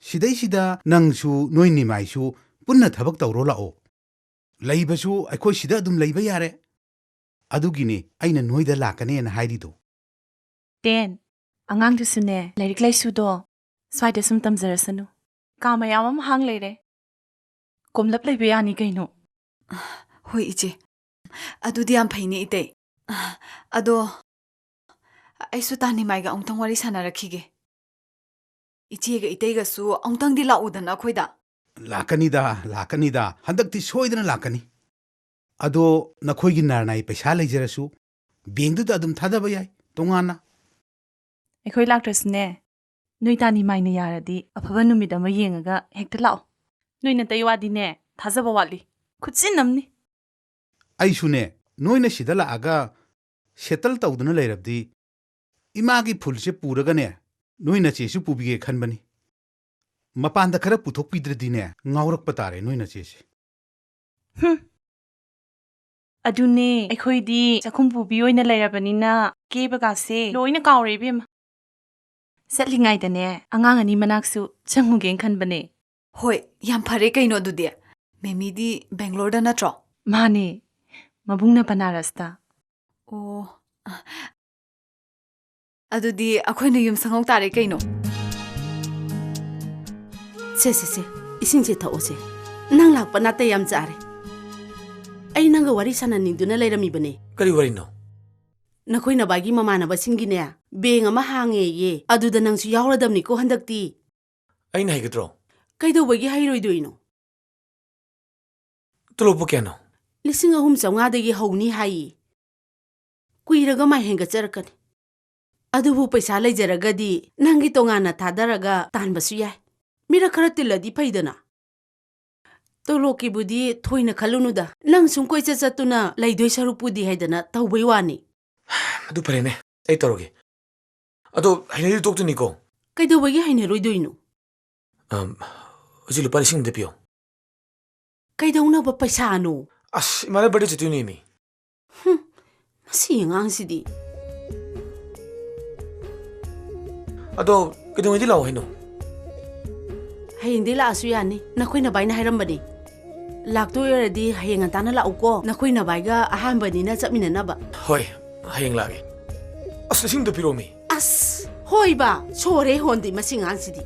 ꯁꯤꯗꯩꯁꯤꯗ ꯅꯪꯁꯨ ꯅꯣꯏ ꯅꯤꯃꯥꯏꯁꯨ ꯄꯨꯟꯅ ꯊꯕꯛ ꯇꯧꯔꯣ ꯂꯥꯛꯑꯣ꯫ ꯂꯩꯕꯁꯨ ꯑꯩꯈꯣꯏ ꯁꯤꯗ ꯑꯗꯨꯝ ꯂꯩꯕ ꯌꯥꯔꯦ꯫ ꯑꯗꯨꯒꯤꯅꯤ ꯑꯩꯅ ꯅꯣꯏꯗ ꯂꯥꯛꯀꯅꯦꯅ ꯍꯥꯏꯔꯤꯗꯣ꯫ ꯇꯦꯟ, ꯑꯉꯥꯡꯗꯨꯁꯨꯅꯦ, ꯂꯥꯏꯔꯤꯛ ꯂꯥꯏꯁꯨꯗꯣ ꯁ꯭ꯋꯥꯏꯗ ꯁꯨꯝ ꯇꯝꯖꯔꯁꯅꯨ꯫ ꯀꯥ ꯃꯌꯥꯝ ꯑꯃ ꯍꯥꯡ ꯂꯩꯔꯦ꯫ ꯀꯣꯝꯂꯞ ꯂꯩꯕ ꯌꯥꯅꯤ ꯀꯩꯅꯣ꯫ ꯍꯣꯏ, ꯏꯆꯦ꯫ ꯑꯗꯨꯗꯤ ꯌꯥꯝ ꯐꯩꯅꯦ, ꯏꯇꯩ꯫ ꯑꯗꯣ ꯑꯩꯁꯨ ꯇꯥꯅꯤꯃꯥꯏꯒ ꯑꯃꯨꯛꯇꯪ ꯋꯥꯔꯤ ꯁꯥꯟꯅꯔꯛꯈꯤꯒꯦ꯫ ꯏꯆꯦꯒ ꯏꯇꯩꯒꯁꯨ ꯑꯃꯨꯛꯇꯪꯗꯤ ꯂꯥꯛꯎꯗꯅ ꯑꯩꯈꯣꯏꯗ꯫ ꯂꯥꯛꯀꯅꯤꯗ, ꯂꯥꯛꯀꯅꯤꯗ꯫ ꯍꯟꯗꯛꯇꯤ ꯁꯣꯏꯗꯅ ꯂꯥꯛꯀꯅꯤ꯫ ꯑꯗꯣ ꯅꯈꯣꯏꯒꯤ ꯅꯥꯔꯅꯥꯏ ꯄꯩꯁꯥ ꯂꯩꯖꯔꯁꯨ, ꯕꯦꯡꯗꯨꯗ ꯑꯗꯨꯝ ꯊꯥꯗꯕ ꯌꯥꯏ, ꯇꯣꯉꯥꯟꯅ꯫ ꯑꯩꯈꯣꯏ ꯂꯥꯛꯇ꯭ꯔꯁꯨꯅꯦ, ꯅꯣꯏ ꯇꯥꯅꯤꯃꯥꯏꯅ ꯌꯥꯔꯗꯤ ꯑꯐꯕ ꯅꯨꯃꯤꯠ ꯑꯃ ꯌꯦꯡꯉꯒ ꯍꯦꯛꯇ ꯂꯥꯛꯑꯣ꯫ ꯅꯣꯏ ꯅꯇꯩ ꯋꯥꯗꯤꯅꯦ, ꯊꯥꯖꯕ ꯋꯥꯠꯂꯤ꯫ ꯈꯨꯠꯆꯤꯟ ꯑꯃꯅꯤ꯫ ꯑꯩꯁꯨꯅꯦ, ꯅꯣꯏꯅ ꯁꯤꯗ ꯂꯥꯛꯑꯒ ꯁꯦꯇꯜ ꯇꯧꯗꯨꯅ ꯂꯩꯔꯕꯗꯤ, ꯏꯃꯥꯒꯤ ꯐꯨꯜꯁꯦ ꯄꯨꯔꯒꯅꯦ, ꯅꯣꯏ ꯅꯆꯦꯁꯨ ꯄꯨꯕꯤꯒꯦ ꯈꯟꯕꯅꯤ꯫ ꯃꯄꯥꯟꯗ ꯈꯔ ꯄꯨꯊꯣꯛꯄꯤꯗ꯭ꯔꯗꯤꯅꯦ, ꯉꯥꯎꯔꯛꯄ ꯇꯥꯔꯦ ꯅꯣꯏ ꯅꯆꯦꯁꯦ꯫ ꯍꯨꯝ꯫ ꯑꯗꯨꯅꯦ, ꯑꯩꯈꯣꯏꯗꯤ ꯆꯥꯛꯈꯨꯝ ꯄꯨꯕꯤ ꯑꯣꯏꯅ ꯂꯩꯔꯕꯅꯤꯅ ꯀꯦꯕꯒꯥꯁꯦ ꯂꯣꯏꯅ ꯀꯥꯎꯔꯦ ꯏꯕꯦꯝꯃ꯫ ꯆꯠꯂꯤꯉꯩꯗꯅꯦ, ꯑꯉꯥꯡ ꯑꯅꯤ ꯃꯅꯥꯛꯁꯨ ꯆꯪꯉꯨꯒꯦꯅ ꯈꯟꯕꯅꯦ꯫ ꯍꯣꯏ, ꯌꯥꯝ ꯐꯔꯦ ꯀꯩꯅꯣ ꯑꯗꯨꯗꯤ꯫ ꯃꯦꯃꯤꯗꯤ ꯕꯦꯡꯒ꯭ꯂꯣꯔꯗ ꯅꯠꯇ꯭ꯔꯣ? ꯃꯥꯅꯦ, ꯃꯕꯨꯡꯅ ꯕꯅꯥꯔꯁꯇ꯫ ꯑꯣ, ꯑꯗꯨꯗꯤ ꯑꯩꯈꯣꯏꯅ ꯌꯨꯝ ꯁꯪꯍꯧ ꯇꯥꯔꯦ ꯀꯩꯅꯣ꯫ ꯁꯦ, ꯁꯦ, ꯁꯦ, ꯏꯁꯤꯡꯁꯦ ꯊꯛꯑꯣꯁꯦ꯫ ꯅꯪ ꯂꯥꯛꯄ ꯅꯥꯇꯩ ꯌꯥꯝ ꯆꯥꯔꯦ꯫ ꯑꯩ ꯅꯪꯒ ꯋꯥꯔꯤ ꯁꯥꯟꯅꯅꯤꯡꯗꯨꯅ ꯂꯩꯔꯝꯃꯤꯕꯅꯦ꯫ ꯀꯔꯤ ꯋꯥꯔꯤꯅꯣ? ꯅꯈꯣꯏ ꯅꯕꯥꯏꯒꯤ ꯃꯃꯥꯟꯅꯕꯁꯤꯡꯒꯤꯅꯦ, ꯕꯦꯡ ꯑꯃ ꯍꯥꯡꯉꯦꯌꯦ꯫ ꯑꯗꯨꯗ ꯅꯪꯁꯨ ꯌꯥꯎꯔꯗꯕꯅꯤꯀꯣ ꯍꯟꯗꯛꯇꯤ꯫ ꯑꯩꯅ ꯍꯩꯒꯗ꯭ꯔꯣ? ꯀꯩꯗꯧꯕꯒꯤ ꯍꯩꯔꯣꯏꯗꯣꯏꯅꯣ? ꯇꯣꯂꯣꯞꯄꯨ ꯀꯌꯥꯅꯣ? ꯂꯤꯁꯤꯡ ꯑꯍꯨꯝ ꯆꯥꯝꯃꯉꯥꯗꯒꯤ ꯍꯧꯅꯤ ꯍꯥꯏꯌꯦ꯫ ꯀꯨꯏꯔꯒ ꯃꯥꯏ ꯍꯦꯟꯒꯠꯆꯔꯛꯀꯅꯤ꯫ ꯑꯗꯨꯕꯨ ꯄꯩꯁꯥ ꯂꯩꯖꯔꯒꯗꯤ ꯅꯪꯒꯤ ꯇꯣꯉꯥꯟꯅ ꯊꯥꯗꯔꯒ ꯇꯥꯟꯕꯁꯨ ꯌꯥꯏ꯫ ꯃꯤꯔꯛ ꯈꯔ ꯇꯤꯜꯂꯗꯤ ꯐꯩꯗꯅ꯫ ꯇꯣꯂꯣꯞꯀꯤꯕꯨꯗꯤ ꯊꯣꯏꯅ ꯈꯜꯂꯨꯅꯨꯗ꯫ ꯅꯪ ꯁꯨꯝ ꯀꯣꯏꯆꯠ ꯆꯠꯇꯨꯅ ꯂꯩꯗꯣꯏ ꯁꯔꯨꯛꯄꯨꯗꯤ ꯍꯥꯏꯗꯅ ꯇꯧꯕꯩ ꯋꯥꯅꯤ꯫ ꯑꯗꯨ ꯐꯔꯦꯅꯦ꯫ ꯑꯩ ꯇꯧꯔꯒꯦ꯫ ꯑꯗꯣ ꯍꯩꯅꯗꯤ ꯇꯣꯛꯇꯣꯏꯅꯤꯀꯣ꯫ ꯀꯩꯗꯧꯕꯒꯤ ꯍꯩꯅꯔꯣꯏꯗꯣꯏꯅꯣ? ꯑꯝ, ꯍꯧꯖꯤꯛ ꯂꯨꯄꯥ ꯂꯤꯁꯤꯡ ꯑꯃꯗ ꯄꯤꯌꯣ꯫ ꯀꯩꯗꯧꯅꯕ ꯄꯩꯁꯥꯅꯣ? ꯑꯁ, ꯏꯃꯥꯅ ꯕꯥꯔꯗꯦ ꯆꯠꯇꯣꯏꯅꯦꯃꯤ꯫ ꯍꯨꯝ, ꯃꯁꯤ ꯑꯉꯥꯡꯁꯤꯗꯤ꯫ ꯑꯗꯣ ꯀꯩꯗꯧꯉꯩꯗꯤ ꯂꯥꯛꯑꯣ ꯍꯥꯏꯅꯣ? ꯍꯌꯦꯡꯗꯤ ꯂꯥꯛꯑꯁꯨ ꯌꯥꯅꯤ꯫ ꯅꯈꯣꯏ ꯅꯕꯥꯏꯅ ꯍꯥꯏꯔꯝꯕꯅꯤ꯫ ꯂꯥꯛꯇꯣꯏ ꯑꯣꯏꯔꯗꯤ ꯍꯌꯦꯡ ꯉꯟꯇꯥꯅ ꯂꯥꯛꯎꯀꯣ꯫ ꯅꯈꯣꯏ ꯅꯕꯥꯏꯒ ꯑꯍꯥꯟꯕꯅꯤꯅ ꯆꯠꯃꯤꯟꯅꯅꯕ꯫ ꯍꯣꯏ, ꯍꯌꯦꯡ ꯂꯥꯛꯑꯒꯦ꯫ ꯑꯁ, ꯂꯤꯁꯤꯡ ꯑꯃꯗ ꯄꯤꯔꯛꯑꯣꯃꯤ꯫ ꯑꯁ, ꯍꯣꯏꯕ, ꯁꯣꯔꯦ ꯍꯣꯟꯗꯤ ꯃꯁꯤ ꯑꯉꯥꯡꯁꯤꯗꯤ꯫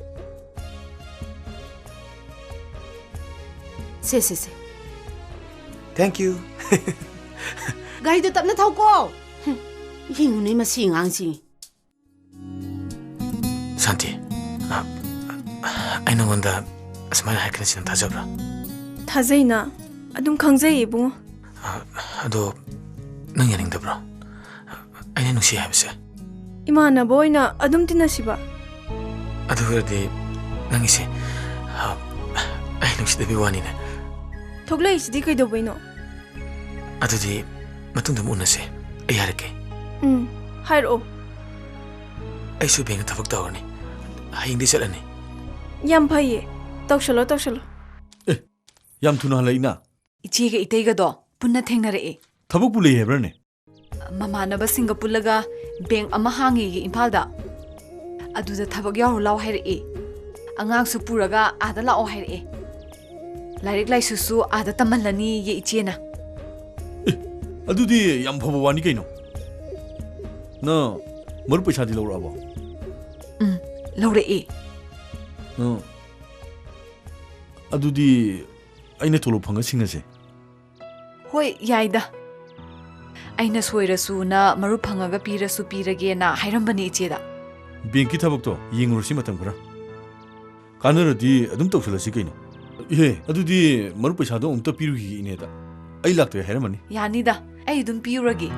ꯁꯦ, ꯁꯦ, ꯁꯦ꯫ Thank you꯫ ꯒꯥꯔꯤꯗꯣ ꯇꯞꯅ ꯊꯧꯀꯣ꯫ ꯍꯨꯝ, ꯌꯦꯡꯉꯨꯅꯦ ꯃꯁꯤ ꯑꯉꯥꯡꯁꯤ꯫ ꯁꯥꯟꯇꯤ, ꯑ, ꯑꯩ ꯅꯉꯣꯟꯗ ꯑꯁꯨꯃꯥꯏꯅ ꯍꯥꯏꯔꯛꯀꯅꯤ ꯁꯤ ꯅꯪ ꯊꯥꯖꯕ꯭ꯔꯥ? ꯊꯥꯖꯩꯅ꯫ ꯑꯗꯨꯝ ꯈꯪꯖꯩ, ꯏꯕꯨꯡꯉꯣ꯫ ꯑ, ꯑꯗꯣ ꯅꯪ ꯌꯥꯅꯤꯡꯗꯕ꯭ꯔꯣ? ꯑꯩꯅ ꯅꯨꯡꯁꯤ ꯍꯥꯏꯕꯁꯦ꯫ ꯏꯃꯥꯟꯅꯕ ꯑꯣꯏꯅ ꯑꯗꯨꯝ ꯇꯤꯟꯅꯁꯤꯕ? ꯑꯗꯨ ꯑꯣꯏꯔꯗꯤ ꯅꯪꯒꯤꯁꯦ, ꯑ, ꯑꯩ ꯅꯨꯡꯁꯤꯗꯕꯤ ꯋꯥꯅꯤꯅꯦ꯫ ꯊꯣꯛꯂꯛꯏꯁꯤꯗꯤ ꯀꯩꯗꯧꯕꯩꯅꯣ? ꯑꯗꯨꯗꯤ ꯃꯇꯨꯡꯗ ꯑꯃꯨꯛ ꯎꯅꯁꯦ꯫ ꯑꯩ ꯍꯥꯏꯔꯛꯀꯦ꯫ ꯎꯝ, ꯍꯥꯏꯔꯛꯑꯣ꯫ ꯑꯩꯁꯨ ꯕꯦꯡꯗ ꯊꯕꯛ ꯇꯧꯔꯅꯤ꯫ ꯍꯌꯦꯡꯗꯤ ꯆꯠꯂꯅꯤ꯫ ꯌꯥꯝ ꯐꯩꯌꯦ꯫ ꯇꯧꯁꯜꯂꯣ, ꯇꯧꯁꯜꯂꯣ꯫ ꯑꯦ, ꯌꯥꯝ ꯊꯨꯅ ꯍꯜꯂꯛꯏꯅ꯫ ꯏꯆꯦꯒ ꯏꯇꯩꯒꯗꯣ ꯄꯨꯟꯅ ꯊꯦꯡꯅꯔꯛꯑꯦ꯫ ꯊꯕꯛꯄꯨ ꯂꯩ ꯍꯥꯏꯕ꯭ꯔꯅꯦ? ꯃꯃꯥꯟꯅꯕꯁꯤꯡꯒ ꯄꯨꯜꯂꯒ ꯕꯦꯡ ꯑꯃ ꯍꯥꯡꯉꯦꯌꯦ ꯏꯝꯐꯥꯜꯗ꯫ ꯑꯗꯨꯗ ꯊꯕꯛ ꯌꯥꯎꯔꯨ ꯂꯥꯎ ꯍꯥꯏꯔꯛꯑꯦ꯫ ꯑꯉꯥꯡꯁꯨ ꯄꯨꯔꯒ ꯑꯥꯗ ꯂꯥꯛꯑꯣ ꯍꯥꯏꯔꯛꯑꯦ꯫ ꯂꯥꯏꯔꯤꯛ ꯂꯥꯏꯁꯨꯁꯨ ꯑꯥꯗ ꯇꯝꯍꯜꯂꯅꯤꯌꯦ ꯏꯆꯦꯅ꯫ ꯑꯦ, ꯑꯗꯨꯗꯤ ꯌꯥꯝ ꯐꯕ ꯋꯥꯅꯤ ꯀꯩꯅꯣ꯫ ꯅꯪ ꯃꯔꯨꯞ ꯄꯩꯁꯥꯗꯤ ꯂꯧꯔꯛꯑꯕꯣ? ꯎꯝ, ꯂꯧꯔꯛꯑꯦ꯫ ꯅꯪ, ꯑꯗꯨꯗꯤ ꯑꯩꯅ ꯇꯣꯂꯣꯞ ꯐꯪꯉ ꯁꯤꯡꯉꯁꯦ꯫ ꯍꯣꯏ, ꯌꯥꯏꯗ꯫ ꯑꯩꯅ ꯁꯣꯏꯔꯁꯨꯅ ꯃꯔꯨꯞ ꯐꯪꯉꯒ ꯄꯤꯔꯁꯨ ꯄꯤꯔꯒꯦꯅ ꯍꯥꯏꯔꯝꯕꯅꯦ ꯏꯆꯦꯗ꯫ ꯕꯦꯡꯀꯤ ꯊꯕꯛꯇꯣ ꯌꯦꯡꯉꯨꯔꯁꯤ ꯃꯇꯝ ꯈꯔ꯫ ꯀꯥꯟꯅꯔꯗꯤ ꯑꯗꯨꯝ ꯇꯧꯁꯜꯂꯁꯤ ꯀꯩꯅꯣ꯫ ꯏꯍꯦ, ꯑꯗꯨꯗꯤ ꯃꯔꯨꯞ ꯄꯩꯁꯥꯗꯣ ꯑꯃꯨꯛꯇ ꯄꯤꯔꯨꯈꯤꯒꯦ ꯏꯅꯦꯗ꯫ ꯑꯩ ꯂꯥꯛꯇꯣꯏ ꯍꯥꯏꯔꯝꯃꯅꯤ꯫ ꯌꯥꯅꯤꯗ, ꯑꯩ ꯑꯗꯨꯝ ꯄꯤꯔꯨꯔꯒꯦ꯫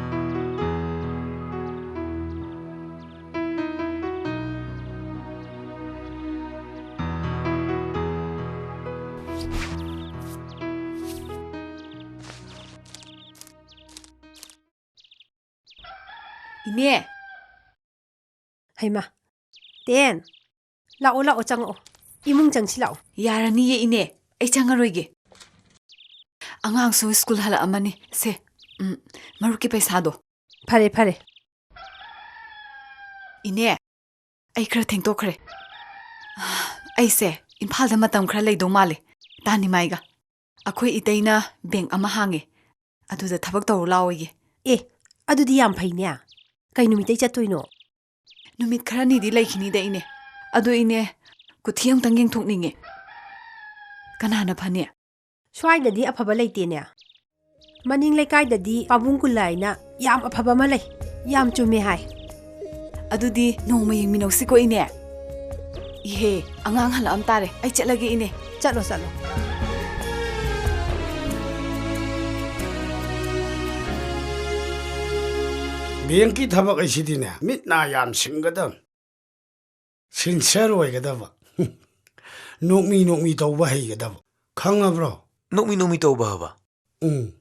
ꯏꯅꯦ, ꯍꯩꯃꯥ, ꯇꯦꯟ, ꯂꯥꯛꯑꯣ, ꯂꯥꯛꯑꯣ, ꯆꯪꯉꯛꯑꯣ꯫ ꯏꯃꯨꯡ ꯆꯪꯁꯤ ꯂꯥꯛꯑꯣ꯫ ꯌꯥꯔꯅꯤꯌꯦ, ꯏꯅꯦ꯫ ꯑꯩ ꯆꯪꯉꯔꯣꯏꯒꯦ꯫ ꯑꯉꯥꯡꯁꯨ ꯁ꯭ꯀꯨꯜ ꯍꯜꯂꯛꯑꯝꯃꯅꯤ꯫ ꯁꯦ, ꯎꯝ, ꯃꯔꯨꯞꯀꯤ ꯄꯩꯁꯥꯗꯣ꯫ ꯐꯔꯦ, ꯐꯔꯦ꯫ ꯏꯅꯦ, ꯑꯩ ꯈꯔ ꯊꯦꯡꯇꯣꯛꯈ꯭ꯔꯦ꯫ ꯑꯩꯁꯦ ꯏꯝꯐꯥꯜꯗ ꯃꯇꯝ ꯈꯔ ꯂꯩꯗꯧ ꯃꯥꯜꯂꯦ, ꯇꯥꯅꯤꯃꯥꯏꯒ꯫ ꯑꯩꯈꯣꯏ ꯏꯇꯩꯅ ꯕꯦꯡꯛ ꯑꯃ ꯍꯥꯡꯉꯦ, ꯑꯗꯨꯗ ꯊꯕꯛ ꯇꯧꯔꯨ ꯂꯥꯛꯑꯣꯌꯦ꯫ ꯑꯦ, ꯑꯗꯨꯗꯤ ꯌꯥꯝ ꯐꯩꯅꯦ꯫ ꯀꯩ ꯅꯨꯃꯤꯠꯇꯩ ꯆꯠꯇꯣꯏꯅꯣ? ꯅꯨꯃꯤꯠ ꯈꯔꯅꯤꯗꯤ ꯂꯩꯈꯤꯅꯤꯗ, ꯏꯅꯦ꯫ ꯑꯗꯣ, ꯏꯅꯦ, ꯀꯨꯊꯤ ꯑꯃꯨꯛꯇꯪ ꯌꯦꯡꯊꯣꯛꯅꯤꯡꯉꯦ꯫ ꯀꯅꯥꯅ ꯐꯅꯤ? ꯁ꯭ꯋꯥꯏꯗꯗꯤ ꯑꯐꯕ ꯂꯩꯇꯦꯅꯦ꯫ ꯃꯅꯤꯡ ꯂꯩꯀꯥꯏꯗꯗꯤ ꯄꯥꯕꯨꯡ ꯀꯨꯂꯥꯏꯅ ꯌꯥꯝ ꯑꯐꯕ ꯑꯃ ꯂꯩ꯫ ꯌꯥꯝ ꯆꯨꯝꯃꯦ ꯍꯥꯏ꯫ ꯑꯗꯨꯗꯤ ꯅꯣꯡꯃ ꯌꯦꯡꯃꯤꯟꯅꯧꯁꯤꯀꯣ, ꯏꯅꯦ꯫ ꯏꯍꯦ, ꯑꯉꯥꯡ ꯍꯜꯂꯛꯑꯝ ꯇꯥꯔꯦ꯫ ꯑꯩ ꯆꯠꯂꯒꯦ, ꯏꯅꯦ꯫ ꯆꯠꯂꯣ, ꯆꯠꯂꯣ꯫ ꯕꯦꯡꯛꯀꯤ ꯊꯕꯛ ꯑꯁꯤꯗꯤꯅꯦ, ꯃꯤꯠ ꯅꯥ ꯌꯥꯝ ꯁꯤꯡꯒꯗꯕ, ꯁꯤꯟꯁꯤꯌꯔ ꯑꯣꯏꯒꯗꯕ, ꯅꯣꯛꯃꯤ ꯅꯣꯛꯃꯤ ꯇꯧꯕ ꯍꯩꯒꯗꯕ꯫ ꯈꯪꯉꯕ꯭ꯔꯣ? ꯅꯣꯛꯃꯤ ꯅꯣꯛꯃꯤ ꯇꯧꯕ ꯍꯥꯏꯕ? ꯎꯝ꯫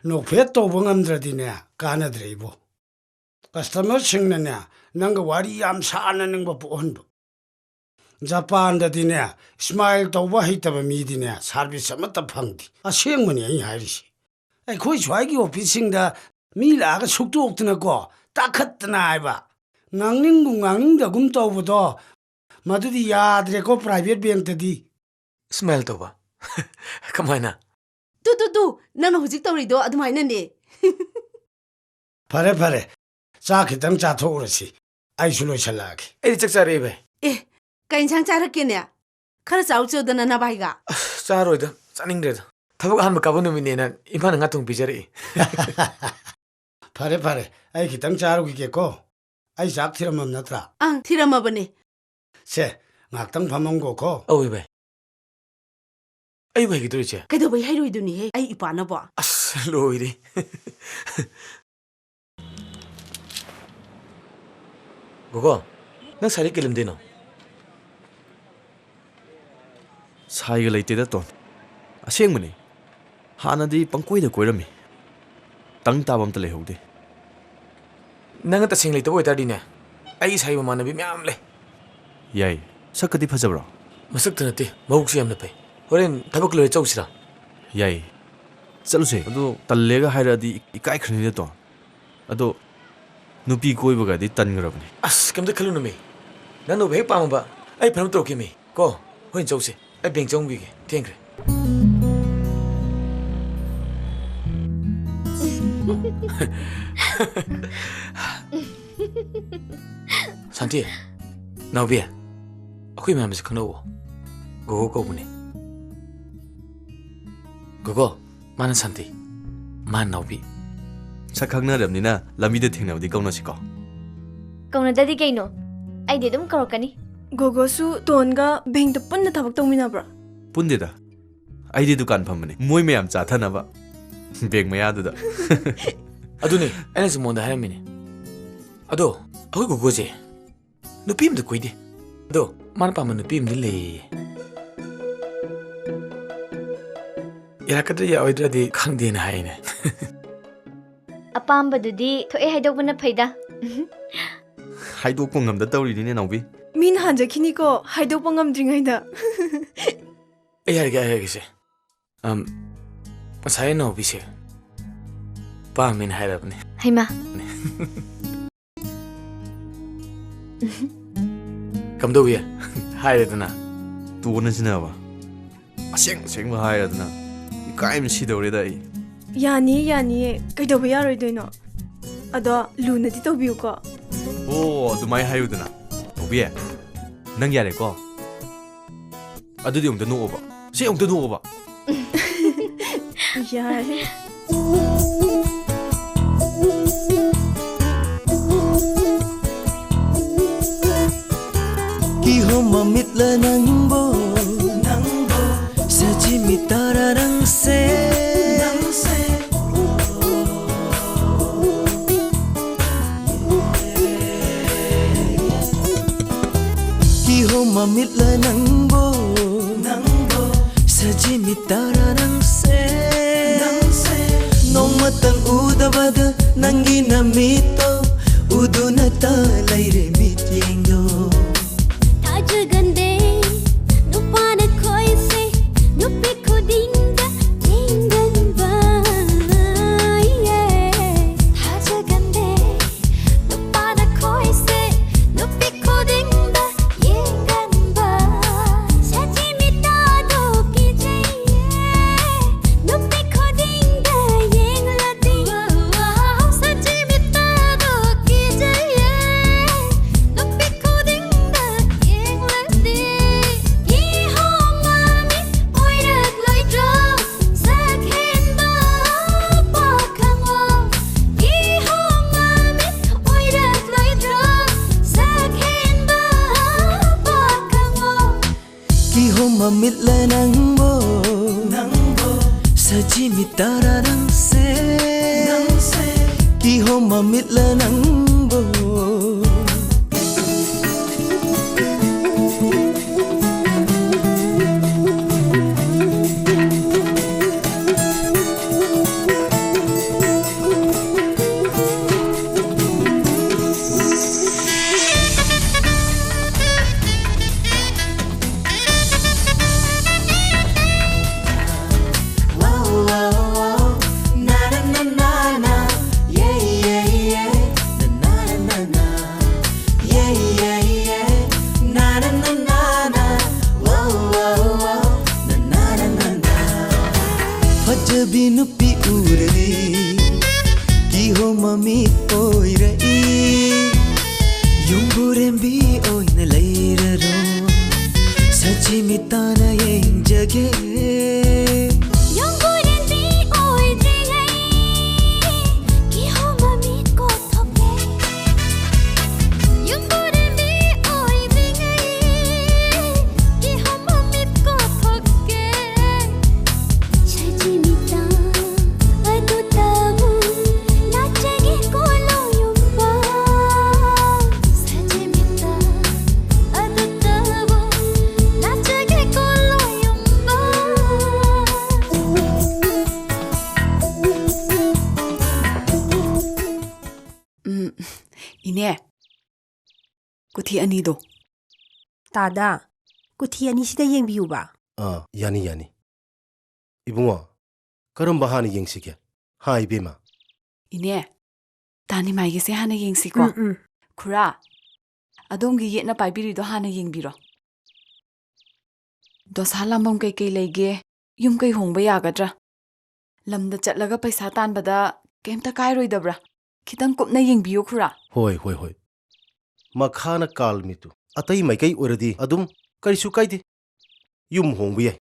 ꯅꯣꯛꯐꯦꯠ ꯇꯧꯕ ꯉꯝꯗ꯭ꯔꯗꯤꯅꯦ, ꯀꯥꯟꯅꯗ꯭ꯔꯦ ꯏꯕꯣ꯫ ꯀꯁꯇꯃꯔꯁꯤꯡꯅꯅꯦ, ꯅꯪꯒ ꯋꯥꯔꯤ ꯌꯥꯝ ꯁꯥꯟꯅꯅꯤꯡꯕ ꯄꯣꯛꯍꯟꯕ꯫ ꯖꯄꯥꯟꯗꯗꯤꯅꯦ, ꯁ꯭ꯃꯥꯏꯜ ꯇꯧꯕ ꯍꯩꯇꯕ ꯃꯤꯗꯤꯅꯦ, ꯁꯥꯔꯚꯤꯁ ꯑꯃꯠꯇ ꯐꯪꯗꯦ꯫ ꯑꯁꯦꯡꯕꯅꯦ ꯑꯩ ꯍꯥꯏꯔꯤꯁꯦ꯫ ꯑꯩꯈꯣꯏ ꯁ꯭ꯋꯥꯏꯒꯤ ꯑꯣꯐꯤꯁꯁꯤꯡꯗ ꯃꯤ ꯂꯥꯛꯑꯒ ꯁꯨꯛꯇꯣꯛꯇꯅꯀꯣ, ꯇꯥꯈꯠꯇꯅ ꯍꯥꯏꯕ, ꯉꯥꯡꯅꯤꯡꯒꯨꯝ ꯉꯥꯡꯅꯤꯡꯗꯒꯨꯝ ꯇꯧꯕꯗꯣ, ꯃꯗꯨꯗꯤ ꯌꯥꯗ꯭ꯔꯦꯀꯣ ꯄ꯭ꯔꯥꯏꯚꯦꯠ ꯕꯦꯡꯛꯇꯗꯤ꯫ ꯁ꯭ꯃꯥꯏꯜ ꯇꯧꯕ? ꯀꯃꯥꯏꯅ? ꯇꯨ, ꯇꯨ, ꯇꯨ, ꯅꯪꯅ ꯍꯧꯖꯤꯛ ꯇꯧꯔꯤꯗꯣ ꯑꯗꯨꯃꯥꯏꯅꯅꯦ꯫ ꯐꯔꯦ, ꯐꯔꯦ꯫ ꯆꯥꯛ ꯈꯤꯇꯪ ꯆꯥꯊꯣꯛꯎꯔꯁꯤ꯫ ꯑꯩꯁꯨ ꯂꯣꯏꯁꯜꯂꯛꯑꯒꯦ꯫ ꯑꯩꯗꯤ ꯆꯥꯛ ꯆꯥꯔꯦ, ꯚꯥꯏ꯫ ꯑꯦ, ꯀꯩ ꯏꯟꯁꯥꯡ ꯆꯥꯔꯛꯀꯦꯅꯦ? ꯈꯔ ꯆꯥꯎ ꯆꯣꯗꯅ ꯅꯚꯥꯏꯒ꯫ ꯑꯁ, ꯆꯥꯔꯣꯏꯗ, ꯆꯥꯅꯤꯡꯗ꯭ꯔꯦꯗ꯫ ꯊꯕꯛ ꯑꯍꯥꯟꯕ ꯀꯥꯕ ꯅꯨꯃꯤꯠꯅꯦꯅ ꯏꯃꯥꯅ ꯉꯥ ꯊꯣꯡ ꯄꯤꯖꯔꯛꯏ꯫ ꯐꯔꯦ, ꯐꯔꯦ꯫ ꯑꯩ ꯈꯤꯇꯪ ꯆꯥꯔꯨꯈꯤꯒꯦꯀꯣ꯫ ꯑꯩ ꯆꯥꯛ ꯊꯤꯔꯝꯃꯕ ꯅꯠꯇ꯭ꯔꯥ? ꯑꯪ, ꯊꯤꯔꯝꯃꯕꯅꯦ꯫ ꯁꯦ, ꯉꯥꯛꯇꯪ ꯐꯝꯃꯝꯒꯣꯀꯣ꯫ ꯑꯧ, ꯏꯚꯥꯏ꯫ ꯑꯩꯕꯨ ꯍꯩꯈꯤꯗꯣꯏꯁꯦ? ꯀꯩꯗꯧꯕꯩ ꯍꯩꯔꯣꯏꯗꯣꯏꯅꯣꯍꯦ, ꯑꯩ ꯏꯄꯥꯅꯕꯣ? ꯑꯁ, ꯂꯣꯏꯔꯦ꯫ ꯒꯣꯒꯣ, ꯅꯪ ꯁꯥꯔꯤ ꯀꯩ ꯂꯝꯗꯩꯅꯣ? ꯁꯥꯏꯒ ꯂꯩꯇꯦꯗ, ꯇꯣꯟ꯫ ꯑꯁꯦꯡꯕꯅꯤ꯫ ꯍꯥꯟꯅꯗꯤ ꯄꯪꯀꯣꯏꯗ ꯀꯣꯏꯔꯝꯃꯤ꯫ ꯇꯪ ꯇꯥꯕ ꯑꯝꯇ ꯂꯩꯍꯧꯗꯦ꯫ ꯅꯪꯅ ꯇꯁꯦꯡꯅ ꯂꯩꯇꯕ ꯑꯣꯏꯇꯥꯔꯗꯤꯅꯦ, ꯑꯩꯒꯤ ꯁꯥꯏ ꯃꯃꯥꯟꯅꯕꯤ ꯃꯌꯥꯝ ꯂꯩ꯫ ꯌꯥꯏ꯫ ꯁꯛꯀꯗꯤ ꯐꯖꯕ꯭ꯔꯣ? ꯃꯁꯛꯇ ꯅꯠꯇꯦ, ꯃꯕꯨꯛꯁꯨ ꯌꯥꯝꯅ ꯐꯩ꯫ ꯍꯣꯔꯦꯟ ꯊꯕꯛ ꯂꯣꯏꯔ ꯆꯧꯁꯤꯔꯥ? ꯌꯥꯏ꯫ ꯆꯠꯂꯨꯁꯦ꯫ ꯑꯗꯣ ꯇꯜꯂꯦꯒ ꯍꯥꯏꯔꯛꯑꯗꯤ ꯏꯀꯥꯏꯈ꯭ꯔꯅꯤꯗ ꯇꯣꯟ꯫ ꯑꯗꯣ ꯅꯨꯄꯤ ꯀꯣꯏꯕꯒꯗꯤ ꯇꯟꯈ꯭ꯔꯕꯅꯦ꯫ ꯑꯁ, ꯀꯩꯝꯇ ꯈꯜꯂꯨꯅꯨꯃꯤ꯫ ꯅꯪꯅꯕꯨ ꯍꯦꯛ ꯄꯥꯝꯃꯕ, ꯑꯩ ꯐꯅꯕ ꯇꯧꯔꯛꯀꯦꯃꯤ꯫ ꯀꯣ, ꯍꯣꯔꯦꯟ ꯆꯧꯁꯦ꯫ ꯑꯩ ꯕꯦꯡ ꯆꯪꯉꯨꯈꯤꯒꯦ, ꯊꯦꯡꯈ꯭ꯔꯦ꯫ ꯁꯥꯟꯇꯤ, ꯅꯥꯎꯕꯤ, ꯑꯩꯈꯣꯏ ꯃꯌꯥꯝꯁꯦ ꯈꯪꯅꯧꯋꯣ꯫ ꯒꯣꯒꯣ ꯀꯧꯕꯅꯦ꯫ ꯒꯣꯒꯣ, ꯃꯥꯅ ꯁꯥꯟꯇꯤ, ꯃꯥꯅ ꯅꯥꯎꯕꯤ꯫ ꯁꯛ ꯈꯪꯅꯔꯕꯅꯤꯅ ꯂꯝꯕꯤꯗ ꯊꯦꯡꯅꯕꯗꯤ ꯀꯧꯅꯁꯤꯀꯣ꯫ ꯀꯧꯅꯗꯗꯤ ꯀꯩꯅꯣ? ꯑꯩꯗꯤ ꯑꯗꯨꯝ ꯀꯧꯔꯛꯀꯅꯤ꯫ ꯒꯣꯒꯣꯁꯨ ꯇꯣꯟꯒ ꯕꯦꯡꯛꯇ ꯄꯨꯟꯅ ꯊꯕꯛ ꯇꯧꯃꯤꯟꯅꯕ꯭ꯔꯣ? ꯄꯨꯟꯗꯦꯗ꯫ ꯑꯩꯗꯤ ꯗꯨꯀꯥꯟ ꯐꯝꯕꯅꯦ꯫ ꯃꯣꯏ ꯃꯌꯥꯝ ꯆꯥꯊꯅꯕ꯫ ꯕꯦꯡꯛ ꯃꯌꯥꯗꯨꯗ꯫ ꯑꯗꯨꯅꯦ, ꯑꯩꯅꯁꯨ ꯃꯉꯣꯟꯗ ꯍꯥꯏꯔꯝꯃꯤꯅꯦ꯫ ꯑꯗꯣ, ꯑꯩꯈꯣꯏ ꯒꯣꯒꯣꯁꯦ ꯅꯨꯄꯤ ꯑꯃꯗ ꯀꯣꯏꯗꯦ꯫ ꯑꯗꯣ ꯃꯥꯅ ꯄꯥꯝꯕ ꯅꯨꯄꯤ ꯑꯃꯗꯤ ꯂꯩꯌꯦ꯫ ꯌꯥꯔꯛꯀꯗ꯭ꯔꯥ ꯌꯥꯔꯣꯏꯗ꯭ꯔꯗꯤ ꯈꯪꯗꯦꯅ ꯍꯥꯏꯅꯦ꯫ ꯑꯄꯥꯝꯕꯗꯨꯗꯤ ꯊꯣꯛꯑꯦ ꯍꯥꯏꯗꯣꯛꯄꯅ ꯐꯩꯗ꯫ ꯍꯥꯏꯗꯣꯛꯄ ꯉꯝꯗ ꯇꯧꯔꯤꯅꯤꯅꯦ, ꯅꯥꯎꯕꯤ꯫ ꯃꯤꯅ ꯍꯟꯖꯈꯤꯅꯤꯀꯣ, ꯍꯥꯏꯗꯣꯛꯄ ꯉꯝꯗ꯭ꯔꯤꯉꯩꯗ꯫ ꯑꯩ ꯍꯥꯏꯔꯒꯦ, ꯑꯩ ꯍꯥꯏꯔꯒꯦꯁꯦ꯫ ꯑꯝ, ꯉꯁꯥꯏ ꯅꯥꯎꯕꯤꯁꯦ ꯄꯥꯝꯃꯦꯅ ꯍꯥꯏꯔꯕꯅꯦ꯫ ꯍꯩꯃꯥ꯫ ꯀꯝꯗꯧꯏ? ꯍꯥꯏꯔꯦꯗꯅ꯫ ꯇꯣꯟꯅ ꯁꯤꯟꯅꯕ꯫ ꯑꯁꯦꯡ ꯑꯁꯦꯡꯕ ꯍꯥꯏꯔꯗꯅ꯫ ꯏꯀꯥꯏꯕꯅ ꯁꯤꯗꯧꯔꯦꯗ ꯑꯩ꯫ ꯌꯥꯅꯤꯌꯦ, ꯌꯥꯅꯤꯌꯦ꯫ ꯀꯩꯗꯧꯕ ꯌꯥꯔꯣꯏꯗꯣꯏꯅꯣ? ꯑꯗꯣ ꯂꯨꯅꯗꯤ ꯇꯧꯕꯤꯌꯨꯀꯣ꯫ ꯑꯣ, ꯑꯗꯨꯃꯥꯏꯅ ꯍꯥꯏꯌꯨꯗꯅ꯫ ꯇꯧꯕꯤ, ꯅꯪ ꯌꯥꯔꯦꯀꯣ? ꯑꯗꯨꯗꯤ ꯑꯃꯨꯛꯇ ꯅꯣꯛꯑꯣꯕ꯫ ꯁꯤ ꯑꯃꯨꯛꯇ ꯅꯣꯛꯑꯣꯕ꯫ ꯌꯥꯏ꯫ ꯀꯤꯍꯣꯝ ꯃꯃꯤꯠꯂ ꯅꯪꯕꯣ, ꯅꯪꯕꯣ, ꯁꯖꯤ ꯃꯤꯇꯥꯔ ꯅꯪꯁꯦ, ꯅꯪꯁꯦ꯫ ꯀꯤꯍꯣꯝ ꯃꯃꯤꯠꯂ ꯅꯪꯕꯣ, ꯅꯪꯕꯣ, ꯁꯖꯤ ꯃꯤꯇꯥꯔ ꯅꯪꯁꯦ, ꯅꯪꯁꯦ꯫ ꯅꯣꯡꯃꯇꯪ ꯎꯗꯕꯗ ꯅꯪꯒꯤ ꯅꯃꯤꯠꯇꯣ ꯁꯖꯤ ꯃꯤꯠ ꯇꯔꯥ ꯅꯪꯁꯦ, ꯅꯪꯁꯦ꯫ ꯀꯤꯍꯣꯝ ꯃꯃꯤꯠꯂ ꯅꯪꯕꯨ? ꯐꯖꯕꯤ ꯅꯨꯄꯤ ꯎꯔꯗꯤ ꯀꯤꯍꯣꯝ ꯃꯃꯤꯠ ꯑꯣꯏꯔꯛꯏ꯫ ꯌꯨꯝꯕꯨꯔꯦꯝꯕꯤ ꯑꯣꯏꯅ ꯂꯩꯔꯔꯣꯏ, ꯁꯖꯤ ꯃꯤꯠ ꯇꯥꯅ ꯌꯦꯡꯖꯒꯦ꯫ ꯌꯨꯝꯕꯨꯔꯦꯝꯕꯤ ꯑꯣꯏꯗ꯭ꯔꯤꯉꯩ ꯀꯤꯍꯣꯝ ꯃꯃꯤꯠ ꯀꯣꯠꯊꯣꯛꯀꯦ꯫ ꯌꯨꯝꯕꯨꯔꯦꯝꯕꯤ ꯑꯣꯏꯗ꯭ꯔꯤꯉꯩ ꯀꯤꯍꯣꯝ ꯃꯃꯤꯠ ꯀꯣꯠꯊꯣꯛꯀꯦ꯫ ꯁꯖꯤ ꯃꯤꯠ ꯇꯥ ꯑꯗꯨꯇꯕꯨ ꯂꯥꯠꯆꯒꯦ ꯀꯣꯂꯣ ꯌꯨꯝꯕꯥ꯫ ꯁꯖꯤ ꯃꯤꯠ ꯇꯥ ꯑꯗꯨꯇꯕꯨ ꯂꯥꯠꯆꯒꯦ ꯀꯣꯂꯣ ꯌꯨꯝꯕꯥ꯫ ꯎꯝ, ꯏꯅꯦ, ꯀꯨꯊꯤ ꯑꯅꯤꯗꯣ꯫ ꯇꯥꯗ, ꯀꯨꯊꯤ ꯑꯅꯤꯁꯤꯗ ꯌꯦꯡꯕꯤꯌꯨꯕ꯫ ꯑꯥ, ꯌꯥꯅꯤ, ꯌꯥꯅꯤ꯫ ꯏꯕꯨꯡꯉꯣ, ꯀꯔꯝꯕ ꯍꯥꯟꯅ ꯌꯦꯡꯁꯤꯒꯦ? ꯍꯥ, ꯏꯕꯦꯝꯃ? ꯏꯅꯦ, ꯇꯥꯅꯤꯃꯥꯏꯒꯤꯁꯦ ꯍꯥꯟꯅ ꯌꯦꯡꯁꯤꯀꯣ꯫ ꯎꯝ, ꯎꯝ꯫ ꯈꯨꯔꯥ, ꯑꯗꯣꯝꯒꯤ ꯌꯦꯠꯅ ꯄꯥꯏꯕꯤꯔꯤꯗꯣ ꯍꯥꯟꯅ ꯌꯦꯡꯕꯤꯔꯣ꯫ ꯗꯣꯁꯥ ꯂꯥꯝꯕꯝ ꯀꯩꯀꯩ ꯂꯩꯒꯦ? ꯌꯨꯝ ꯀꯩ ꯍꯣꯡꯕ ꯌꯥꯒꯗ꯭ꯔꯥ? ꯂꯝꯗ ꯆꯠꯂꯒ ꯄꯩꯁꯥ ꯇꯥꯟꯕꯗ ꯀꯩꯝꯇ ꯀꯥꯏꯔꯣꯏꯗꯕ꯭ꯔꯥ? ꯈꯤꯇꯪ ꯀꯨꯞꯅ ꯌꯦꯡꯕꯤꯌꯨ, ꯈꯨꯔꯥ꯫ ꯍꯣꯏ, ꯍꯣꯏ, ꯍꯣꯏ꯫ ꯃꯈꯥꯅ ꯀꯥꯜꯃꯤꯇꯨ꯫ ꯑꯇꯩ ꯃꯥꯏꯀꯩ ꯑꯣꯏꯔꯗꯤ ꯑꯗꯨꯝ ꯀꯔꯤꯁꯨ ꯀꯥꯏꯗꯦ꯫ ꯌꯨꯝ ꯍꯣꯡꯕ ꯌꯥꯏ꯫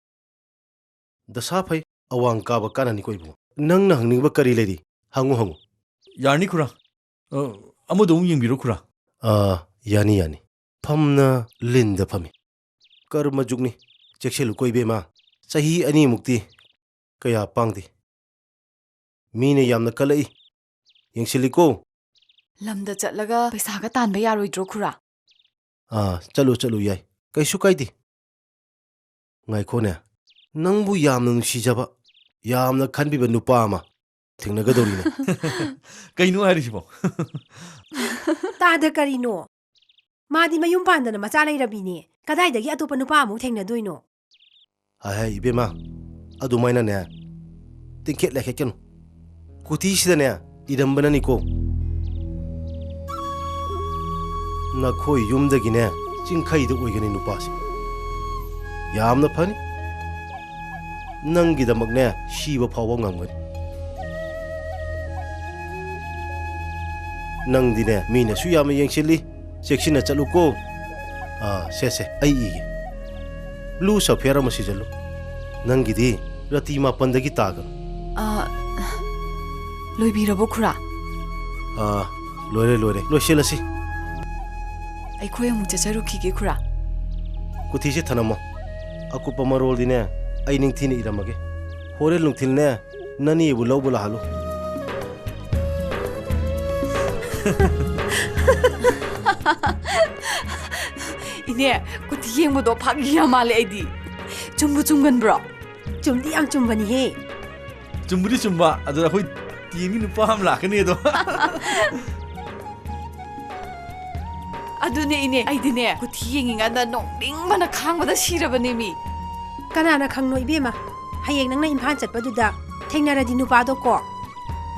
ꯗꯁꯥ ꯐꯩ, ꯑꯋꯥꯡ ꯀꯥꯕ ꯀꯥꯟꯅꯅꯤꯀꯣ ꯏꯕꯨꯡꯉꯣ꯫ ꯅꯪꯅ ꯍꯪꯅꯤꯡꯕ ꯀꯔꯤ ꯂꯩꯔꯤ? ꯍꯪꯉꯨ, ꯍꯪꯉꯨ꯫ ꯌꯥꯔꯅꯤ ꯈꯨꯔꯥ꯫ ꯑ, ꯑꯃꯗꯣ ꯑꯃꯨꯛ ꯌꯦꯡꯕꯤꯔꯣ ꯈꯨꯔꯥ꯫ ꯑꯥ, ꯌꯥꯅꯤ, ꯌꯥꯅꯤ꯫ ꯐꯝꯅ ꯂꯤꯟꯗ ꯐꯝꯃꯤ꯫ ꯀꯔꯃ ꯖꯨꯒꯅꯤ꯫ ꯆꯦꯛꯁꯤꯜꯂꯨꯀꯣ ꯏꯕꯦꯝꯃ꯫ ꯆꯍꯤ ꯑꯅꯤꯃꯨꯛꯇꯤ ꯀꯌꯥ ꯄꯥꯡꯗꯦ꯫ ꯃꯤꯅ ꯌꯥꯝꯅ ꯀꯜꯂꯛꯏ꯫ ꯌꯦꯡꯁꯤꯜꯂꯤꯀꯣ꯫ ꯂꯝꯗ ꯆꯠꯂꯒ ꯄꯩꯁꯥꯒ ꯇꯥꯟꯕ ꯌꯥꯔꯣꯏꯗ꯭ꯔꯣ, ꯈꯨꯔꯥ? ꯑꯥ, ꯆꯠꯂꯨ, ꯆꯠꯂꯨ, ꯌꯥꯏ꯫ ꯀꯩꯁꯨ ꯀꯥꯏꯗꯦ꯫ ꯉꯥꯏꯈꯣꯅꯦ, ꯅꯪꯕꯨ ꯌꯥꯝꯅ ꯅꯨꯡꯁꯤꯖꯕ, ꯌꯥꯝꯅ ꯈꯟꯕꯤꯕ ꯅꯨꯄꯥ ꯑꯃ ꯊꯦꯡꯅꯒꯗꯧꯔꯤꯅꯦ꯫ ꯀꯩꯅꯣ ꯍꯥꯏꯔꯤꯁꯤꯕꯣ? ꯇꯥꯗ ꯀꯔꯤꯅꯣ? ꯃꯥꯗꯤ ꯃꯌꯨꯝ ꯄꯥꯟꯗꯅ ꯃꯆꯥ ꯂꯩꯔꯕꯤꯅꯦ꯫ ꯀꯗꯥꯏꯗꯒꯤ ꯑꯇꯣꯞꯄ ꯅꯨꯄꯥ ꯑꯃꯨꯛ ꯊꯦꯡꯅꯗꯣꯏꯅꯣ? ꯍꯥꯏ ꯍꯥꯏ, ꯏꯕꯦꯝꯃ, ꯑꯗꯨꯃꯥꯏꯅꯅꯦ ꯇꯤꯡꯈꯦꯠ ꯂꯩꯈꯦꯠꯀꯅꯨ꯫ ꯀꯨꯊꯤꯁꯤꯗꯅꯦ ꯏꯔꯝꯕꯅꯅꯤꯀꯣ꯫ ꯅꯈꯣꯏ ꯌꯨꯝꯗꯒꯤꯅꯦ ꯆꯤꯡꯈꯩꯗ ꯑꯣꯏꯒꯅꯤ ꯅꯨꯄꯥꯁꯦ꯫ ꯌꯥꯝꯅ ꯐꯅꯤ꯫ ꯅꯪꯒꯤꯗꯃꯛꯅꯦ ꯁꯤꯕ ꯐꯥꯎꯕ ꯉꯝꯒꯅꯤ꯫ ꯅꯪꯗꯤꯅꯦ ꯃꯤꯅꯁꯨ ꯌꯥꯝꯅ ꯌꯦꯡꯁꯤꯜꯂꯤ꯫ ꯆꯦꯛꯁꯤꯟꯅ ꯆꯠꯂꯨꯀꯣ꯫ ꯑꯥ, ꯁꯦ, ꯁꯦ, ꯑꯩ ꯏꯒꯦ꯫ Blue Sapphire ꯑꯃ ꯁꯤꯖꯜꯂꯨ꯫ ꯅꯪꯒꯤꯗꯤ ꯔꯥꯇꯤ ꯃꯥꯄꯟꯗꯒꯤ ꯇꯥꯒꯅꯨ꯫ ꯑꯥ, ꯂꯣꯏꯕꯤꯔꯕꯣ, ꯈꯨꯔꯥ? ꯑꯥ, ꯂꯣꯏꯔꯦ, ꯂꯣꯏꯔꯦ꯫ ꯂꯣꯏꯁꯤꯜꯂꯁꯤ꯫ ꯑꯩꯈꯣꯏ ꯑꯃꯨꯛ ꯆꯠꯆꯔꯨꯈꯤꯒꯦ, ꯈꯨꯔꯥ꯫ ꯀꯨꯊꯤꯁꯦ ꯊꯅꯝꯃꯣ꯫ ꯑꯀꯨꯞꯄ ꯃꯔꯣꯜꯗꯤꯅꯦ ꯑꯩ ꯅꯤꯡꯊꯤꯅ ꯏꯔꯝꯃꯒꯦ꯫ ꯍꯣꯔꯦꯟ ꯅꯨꯡꯊꯤꯜꯅꯦ ꯅꯅꯦꯕꯨ ꯂꯧꯕ ꯂꯥꯛꯍꯜꯂꯨ꯫ ꯏꯅꯦ, ꯀꯨꯊꯤ ꯌꯦꯡꯕꯗꯣ ꯐꯥꯒꯤ ꯌꯥꯝ ꯃꯥꯜꯂꯦ ꯑꯩꯗꯤ꯫ ꯆꯨꯝꯕꯨ ꯆꯨꯝꯒꯟꯕ꯭ꯔꯣ? ꯆꯨꯝꯗꯤ ꯌꯥꯝ ꯆꯨꯝꯕꯅꯤꯍꯦ꯫ ꯆꯨꯝꯕꯨꯗꯤ ꯆꯨꯝꯕ, ꯑꯗꯨꯗ ꯑꯩꯈꯣꯏ ꯇꯦꯟꯒꯤ ꯅꯨꯄꯥ ꯑꯃ ꯂꯥꯛꯀꯅꯤ ꯑꯗꯣ꯫ ꯑꯗꯨꯅꯦ ꯏꯅꯦ, ꯑꯩꯗꯤꯅꯦ ꯀꯨꯊꯤ ꯌꯦꯡꯉꯤꯉꯩꯗ ꯅꯣꯛꯅꯤꯡꯕꯅ ꯈꯥꯡꯕꯗ ꯁꯤꯔꯕꯅꯦ ꯃꯤ꯫ ꯀꯅꯥꯅ ꯈꯪꯅꯣ ꯏꯕꯦꯝꯃ, ꯍꯌꯦꯡ ꯅꯪꯅ ꯏꯝꯐꯥꯜ ꯆꯠꯄꯗꯨꯗ ꯊꯦꯡꯅꯔꯗꯤ ꯅꯨꯄꯥꯗꯣ ꯀꯣ꯫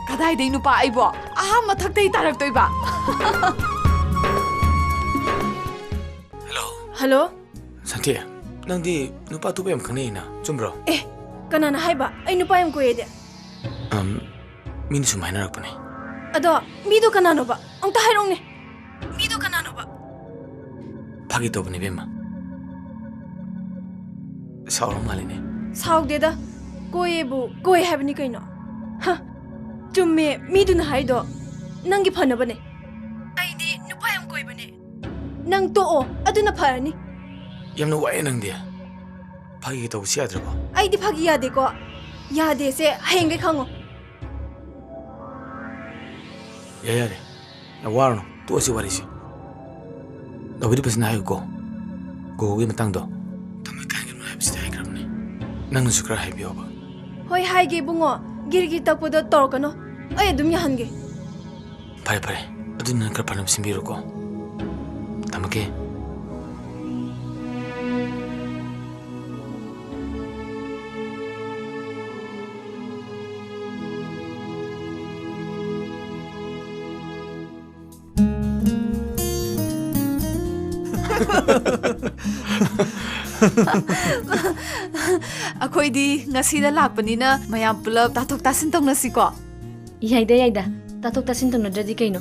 ꯀꯗꯥꯏꯗꯩ ꯅꯨꯄꯥ ꯑꯩꯕꯣ? ꯑꯥ ꯃꯊꯛꯇꯩ ꯇꯥꯔꯛꯇꯣꯏꯕ꯫ ꯍꯜꯂꯣ꯫ ꯍꯜꯂꯣ꯫ ꯁꯟꯊꯤ, ꯅꯪꯗꯤ ꯅꯨꯄꯥ ꯑꯇꯣꯞꯄ ꯌꯥꯝ ꯈꯪꯅꯩꯅ, ꯆꯨꯝꯕ꯭ꯔꯣ? ꯑꯦ, ꯀꯅꯥꯅ ꯍꯥꯏꯕ ꯑꯩ ꯅꯨꯄꯥ ꯌꯥꯝ ꯀꯣꯏꯌꯦꯗꯤ? ꯑꯝ, ꯃꯤꯅ ꯁꯨꯝ ꯍꯥꯏꯅꯔꯛꯄꯅꯦ꯫ ꯑꯗꯣ ꯃꯤꯗꯣ ꯀꯅꯥꯅꯣꯕ? ꯑꯝꯇ ꯍꯥꯏꯔꯛꯎꯅꯦ꯫ ꯃꯤꯗꯣ ꯀꯅꯥꯅꯣꯕ? ꯐꯥꯒꯤ ꯇꯧꯕꯅꯦ, ꯏꯕꯦꯝꯃ꯫ ꯁꯥꯎꯔ ꯃꯥꯜꯂꯦꯅꯦ꯫ ꯁꯥꯎꯗꯦꯗ꯫ ꯀꯣꯏꯌꯦꯕꯨ ꯀꯣꯏ ꯍꯥꯏꯕꯅꯤ ꯀꯩꯅꯣ꯫ ꯍ, ꯆꯨꯝꯃꯦ ꯃꯤꯗꯨꯅ ꯍꯥꯏꯗꯣ꯫ ꯅꯪꯒꯤ ꯐꯅꯕꯅꯦ꯫ ꯑꯩꯗꯤ ꯅꯨꯄꯥ ꯌꯥꯝ ꯀꯣꯏꯕꯅꯦ꯫ ꯅꯪ ꯇꯣꯛꯑꯣ, ꯑꯗꯨꯅ ꯐꯔꯅꯤ꯫ ꯌꯥꯝꯅ ꯋꯥꯏꯑꯦ ꯅꯪꯗꯤ꯫ ꯐꯥꯒꯤ ꯇꯧꯕꯁꯤ ꯌꯥꯗ꯭ꯔꯕꯣ? ꯑꯩꯗꯤ ꯐꯥꯒꯤ ꯌꯥꯗꯦꯀꯣ꯫ ꯌꯥꯗꯦꯁꯦ ꯍꯌꯦꯡꯗꯩ ꯈꯪꯉꯣ꯫ ꯌꯥꯔꯦ, ꯌꯥꯔꯦ, ꯌꯥꯝ ꯋꯥꯔꯨꯅꯨ, ꯇꯣꯛꯑꯁꯤ ꯋꯥꯔꯤꯁꯤ꯫ ꯅꯥꯎꯕꯤꯗ ꯐꯖꯅ ꯍꯥꯏꯌꯨꯀꯣ꯫ ꯒꯣꯒꯣꯒꯤ ꯃꯇꯥꯡꯗꯣ ꯇꯥꯃꯣ ꯀꯥꯏꯒꯅꯨ ꯍꯥꯏꯕꯁꯤꯗꯤ ꯍꯥꯏꯈ꯭ꯔꯕꯅꯤ꯫ ꯅꯪꯅꯁꯨ ꯈꯔ ꯍꯥꯏꯕꯤꯌꯣꯕ꯫ ꯍꯣꯏ ꯍꯥꯏꯒꯦ ꯏꯕꯨꯡꯉꯣ, ꯒꯤꯔꯒꯤ ꯇꯛꯄꯗꯣ ꯇꯧꯔꯛꯀꯅꯣ, ꯑꯩ ꯑꯗꯨꯝ ꯌꯥꯍꯟꯒꯦ꯫ ꯐꯔꯦ, ꯐꯔꯦ, ꯑꯗꯨꯗꯤ ꯅꯪ ꯈꯔ ꯐꯅꯕ ꯁꯤꯟꯕꯤꯔꯣꯀꯣ꯫ ꯊꯝꯃꯒꯦ꯫ ꯑꯩꯈꯣꯏꯗꯤ ꯉꯁꯤꯗ ꯂꯥꯛꯄꯅꯤꯅ ꯃꯌꯥꯝ ꯄꯨꯂꯞ ꯇꯥꯊꯣꯛ ꯇꯥꯁꯤꯟ ꯇꯧꯅꯁꯤꯀꯣ꯫ ꯌꯥꯏꯗ, ꯌꯥꯏꯗ꯫ ꯇꯥꯊꯣꯛ ꯇꯥꯁꯤꯟ ꯇꯧꯅꯗ꯭ꯔꯗꯤ ꯀꯩꯅꯣ?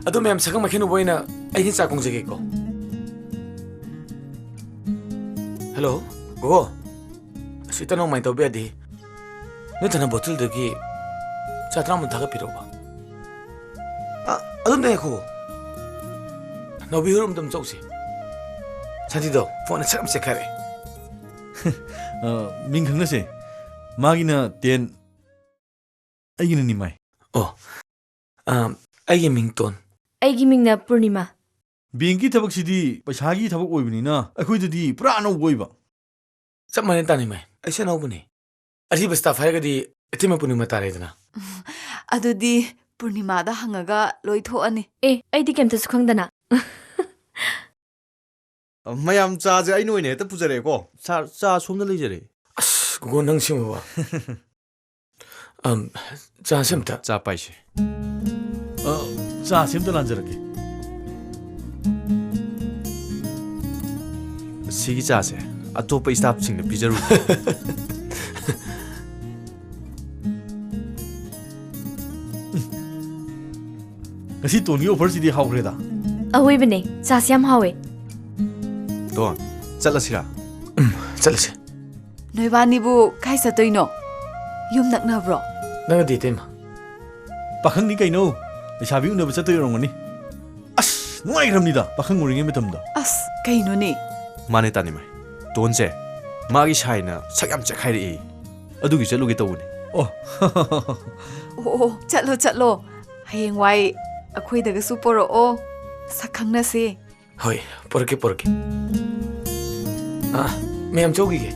ꯑꯗꯨ ꯃꯌꯥꯝ ꯁꯛꯈꯪ ꯃꯥꯏꯈꯪ ꯎꯕ ꯑꯣꯏꯅ ꯑꯩꯒꯤ ꯆꯥ ꯀꯣꯡꯖꯒꯦꯀꯣ꯫ ꯍꯜꯂꯣ, ꯒꯣꯒꯣ꯫ ꯑꯁ, ꯏꯇꯥꯎ, ꯅꯨꯡꯉꯥꯏ ꯇꯧꯕ ꯌꯥꯗꯦ꯫ ꯅꯣꯏ ꯊꯅ ꯕꯣꯇꯜꯗꯒꯤ ꯆꯥ ꯇꯔꯥꯃꯨꯛ ꯊꯥꯒꯠꯄꯤꯔꯛꯎꯕ꯫ ꯑ, ꯑꯗꯨꯝ ꯉꯥꯏꯈꯣ꯫ ꯅꯥꯎꯕꯤ ꯍꯣꯏꯔꯣꯝꯗ ꯑꯗꯨꯝ ꯆꯧꯁꯦ꯫ ꯁꯥꯟꯇꯤꯗꯣ, ꯐꯣꯟ ꯁꯠ ꯑꯃ ꯆꯦꯛꯈꯥꯏꯔꯛꯑꯦ꯫ ꯑ, ꯃꯤꯡ ꯈꯪꯅꯁꯦ꯫ ꯃꯥꯒꯤꯅ ꯇꯦꯟ, ꯑꯩꯒꯤꯅ ꯅꯤꯃꯥꯏ꯫ ꯑꯣ, ꯑ, ꯑꯩꯒꯤ ꯃꯤꯡ ꯇꯣꯟ꯫ ꯑꯩꯒꯤ ꯃꯤꯡꯅ ꯄꯨꯔꯅꯤꯃꯥ꯫ ꯕꯦꯡꯀꯤ ꯊꯕꯛꯁꯤꯗꯤ ꯄꯩꯁꯥꯒꯤ ꯊꯕꯛ ꯑꯣꯏꯕꯅꯤꯅ ꯑꯩꯈꯣꯏꯗꯗꯤ ꯄꯨꯔꯥ ꯑꯅꯧꯕ ꯑꯣꯏꯕ꯫ ꯆꯞ ꯃꯥꯟꯅꯩ ꯇꯥꯅꯤꯃꯥꯏ, ꯑꯩꯁꯨ ꯑꯅꯧꯕꯅꯤ꯫ ꯑꯔꯤꯕ staff ꯍꯥꯏꯔꯒꯗꯤ ꯏꯇꯩꯃ ꯄꯨꯔꯅꯤꯃꯥ ꯇꯥꯔꯦꯗꯅ꯫ ꯑꯗꯨꯗꯤ ꯄꯨꯔꯅꯤꯃꯥꯗ ꯍꯪꯉꯒ ꯂꯣꯏ ꯊꯣꯛꯑꯅꯤ꯫ ꯑꯦ, ꯑꯩꯗꯤ ꯀꯩꯝꯇꯁꯨ ꯈꯪꯗꯅ꯫ ꯃꯌꯥꯝ ꯆꯥꯁꯦ ꯑꯩꯅ ꯑꯣꯏꯅ ꯍꯦꯛꯇ ꯄꯨꯖꯔꯛꯑꯦꯀꯣ꯫ ꯁꯥꯔ, ꯆꯥ ꯁꯣꯝꯗ ꯂꯩꯖꯔꯦ꯫ ꯑꯁ, ꯒꯣꯒꯣ, ꯅꯪ ꯁꯤꯃꯕ꯫ ꯑꯝ, ꯆꯥꯁꯦ ꯑꯝꯇ꯫ ꯆꯥ ꯄꯥꯏꯁꯦ꯫ ꯑ, ꯆꯥꯁꯦ ꯑꯝꯇ ꯂꯥꯟꯖꯔꯛꯀꯦ꯫ ꯁꯤꯒꯤ ꯆꯥꯁꯦ ꯑꯇꯣꯞꯄ staffꯁꯤꯡꯗ ꯄꯤꯖꯔꯨ꯫ ꯉꯁꯤ ꯇꯣꯟꯒꯤ offerꯁꯤꯗꯤ ꯍꯥꯎꯈ꯭ꯔꯦꯗ꯫ ꯑꯋꯣꯏꯕꯅꯦ, ꯆꯥꯁꯤ ꯌꯥꯝ ꯍꯥꯎꯋꯦ꯫ ꯇꯣꯟ, ꯆꯠꯂꯁꯤꯔꯥ? ꯎꯝ, ꯆꯠꯂꯁꯤ꯫ ꯅꯣꯏꯕꯥꯅꯤꯕꯨ ꯀꯥꯏ ꯆꯠꯇꯣꯏꯅꯣ? ꯌꯨꯝ ꯅꯛꯅꯕ꯭ꯔꯣ? ꯅꯛꯅꯗꯦ, ꯏꯇꯩꯃ꯫ ꯄꯥꯈꯪꯅꯤ ꯀꯩꯅꯣ, ꯂꯩꯁꯥꯕꯤ ꯎꯅꯕ ꯆꯠꯇꯣꯏ ꯑꯣꯏꯔꯝꯒꯅꯤ꯫ ꯑꯁ, ꯅꯨꯡꯉꯥꯏꯈ꯭ꯔꯕꯅꯤꯗ, ꯄꯥꯈꯪ ꯑꯣꯏꯔꯤꯉꯩ ꯃꯇꯝꯗꯣ꯫ ꯑꯁ, ꯀꯩꯅꯣꯅꯦ? ꯃꯥꯅꯦ ꯇꯥꯅꯤꯃꯥꯏ, ꯇꯣꯟꯁꯦ ꯃꯥꯒꯤ ꯁꯥꯏꯅ ꯁꯛ ꯌꯥꯝ ꯆꯦꯛꯈꯥꯏꯔꯛꯏ꯫ ꯑꯗꯨꯒꯤ ꯆꯠꯂꯨꯒꯦ ꯇꯧꯕꯅꯤ꯫ ꯑꯣ꯫ ꯑꯣ, ꯑꯣ, ꯆꯠꯂꯣ, ꯆꯠꯂꯣ꯫ ꯍꯌꯦꯡꯋꯥꯏ ꯑꯩꯈꯣꯏꯗꯒꯁꯨ ꯄꯣꯔꯛꯑꯣ꯫ ꯁꯛ ꯈꯪꯅꯁꯦ꯫ ꯍꯣꯏ, ꯄꯣꯔꯛꯀꯦ, ꯄꯣꯔꯛꯀꯦ꯫ ꯑꯥ, ꯃꯌꯥꯝ ꯆꯧꯈꯤꯒꯦ꯫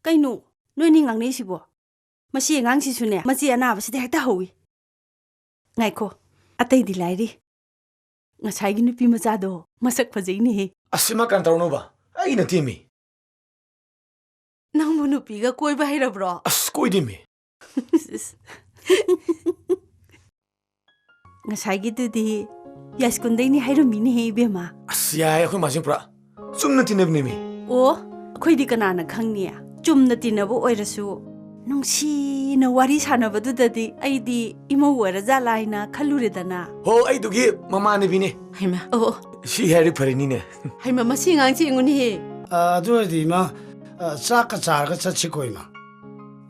ꯀꯩꯅꯣ ꯅꯣꯏꯅꯤ ꯉꯥꯡꯅꯩꯁꯤꯕꯣ? ꯃꯁꯤ ꯑꯉꯥꯡꯁꯤꯁꯨꯅꯦ, ꯃꯆꯦ ꯑꯅꯥꯕꯁꯤꯗ ꯍꯦꯛꯇ ꯍꯧꯏ꯫ ꯉꯥꯏꯈꯣ, ꯑꯇꯩꯗꯤ ꯂꯥꯏꯔꯤ꯫ ꯉꯁꯥꯏꯒꯤ ꯅꯨꯄꯤ ꯃꯆꯥꯗꯣ ꯃꯁꯛ ꯐꯖꯩꯅꯦꯍꯦ꯫ ꯑꯁ, ꯏꯃꯥ, ꯀꯅꯥ ꯇꯧꯔꯅꯣꯕ? ꯑꯩ ꯅꯠꯇꯦꯃꯤ꯫ ꯅꯪꯕꯨ ꯅꯨꯄꯤꯒ ꯀꯣꯏꯕ ꯍꯩꯔꯕ꯭ꯔꯣ? ꯑꯁ, ꯀꯣꯏꯗꯦꯃꯤ꯫ ꯉꯁꯥꯏꯒꯤꯗꯨꯗꯤ ꯌꯥꯏꯁ꯭ꯀꯨꯜꯗꯩꯅꯤ ꯍꯥꯏꯔꯝꯃꯤꯅꯦꯍꯦ, ꯏꯕꯦꯝꯃ꯫ ꯑꯁ, ꯌꯥꯏ, ꯑꯩꯈꯣꯏ ꯃꯥꯁꯤꯡ ꯄꯨꯔꯥ ꯆꯨꯝꯅ ꯇꯤꯟꯅꯕꯅꯦꯃꯤ꯫ ꯑꯣ, ꯑꯩꯈꯣꯏꯗꯤ ꯀꯅꯥꯅ ꯈꯪꯅꯤ? ꯆꯨꯝꯅ ꯇꯤꯟꯅꯕ ꯑꯣꯏꯔꯁꯨ, ꯅꯨꯡꯁꯤꯅ ꯋꯥꯔꯤ ꯁꯥꯟꯅꯕꯗꯨꯗꯗꯤ ꯑꯩꯗꯤ ꯏꯃꯧ ꯑꯣꯏꯔꯖꯥꯠꯂꯥ ꯍꯥꯏꯅ ꯈꯜꯂꯨꯔꯦꯗꯅ꯫ ꯍꯣ, ꯑꯩꯗꯨꯒꯤ ꯃꯃꯥꯟꯅꯕꯤꯅꯦ꯫ ꯍꯩꯃꯥ꯫ ꯑꯣ꯫ ꯁꯤ ꯍꯥꯏꯔꯤ ꯐꯔꯤꯅꯤꯅꯦ꯫ ꯍꯩꯃꯥ, ꯃꯁꯤ ꯑꯉꯥꯡꯁꯤ ꯌꯦꯡꯉꯨꯅꯦꯍꯦ꯫ ꯑ, ꯑꯗꯨ ꯑꯣꯏꯔꯗꯤ, ꯏꯃꯥ, ꯑ, ꯆꯥꯛꯀ ꯆꯥꯔꯒ ꯆꯠꯁꯤꯀꯣ, ꯏꯃꯥ꯫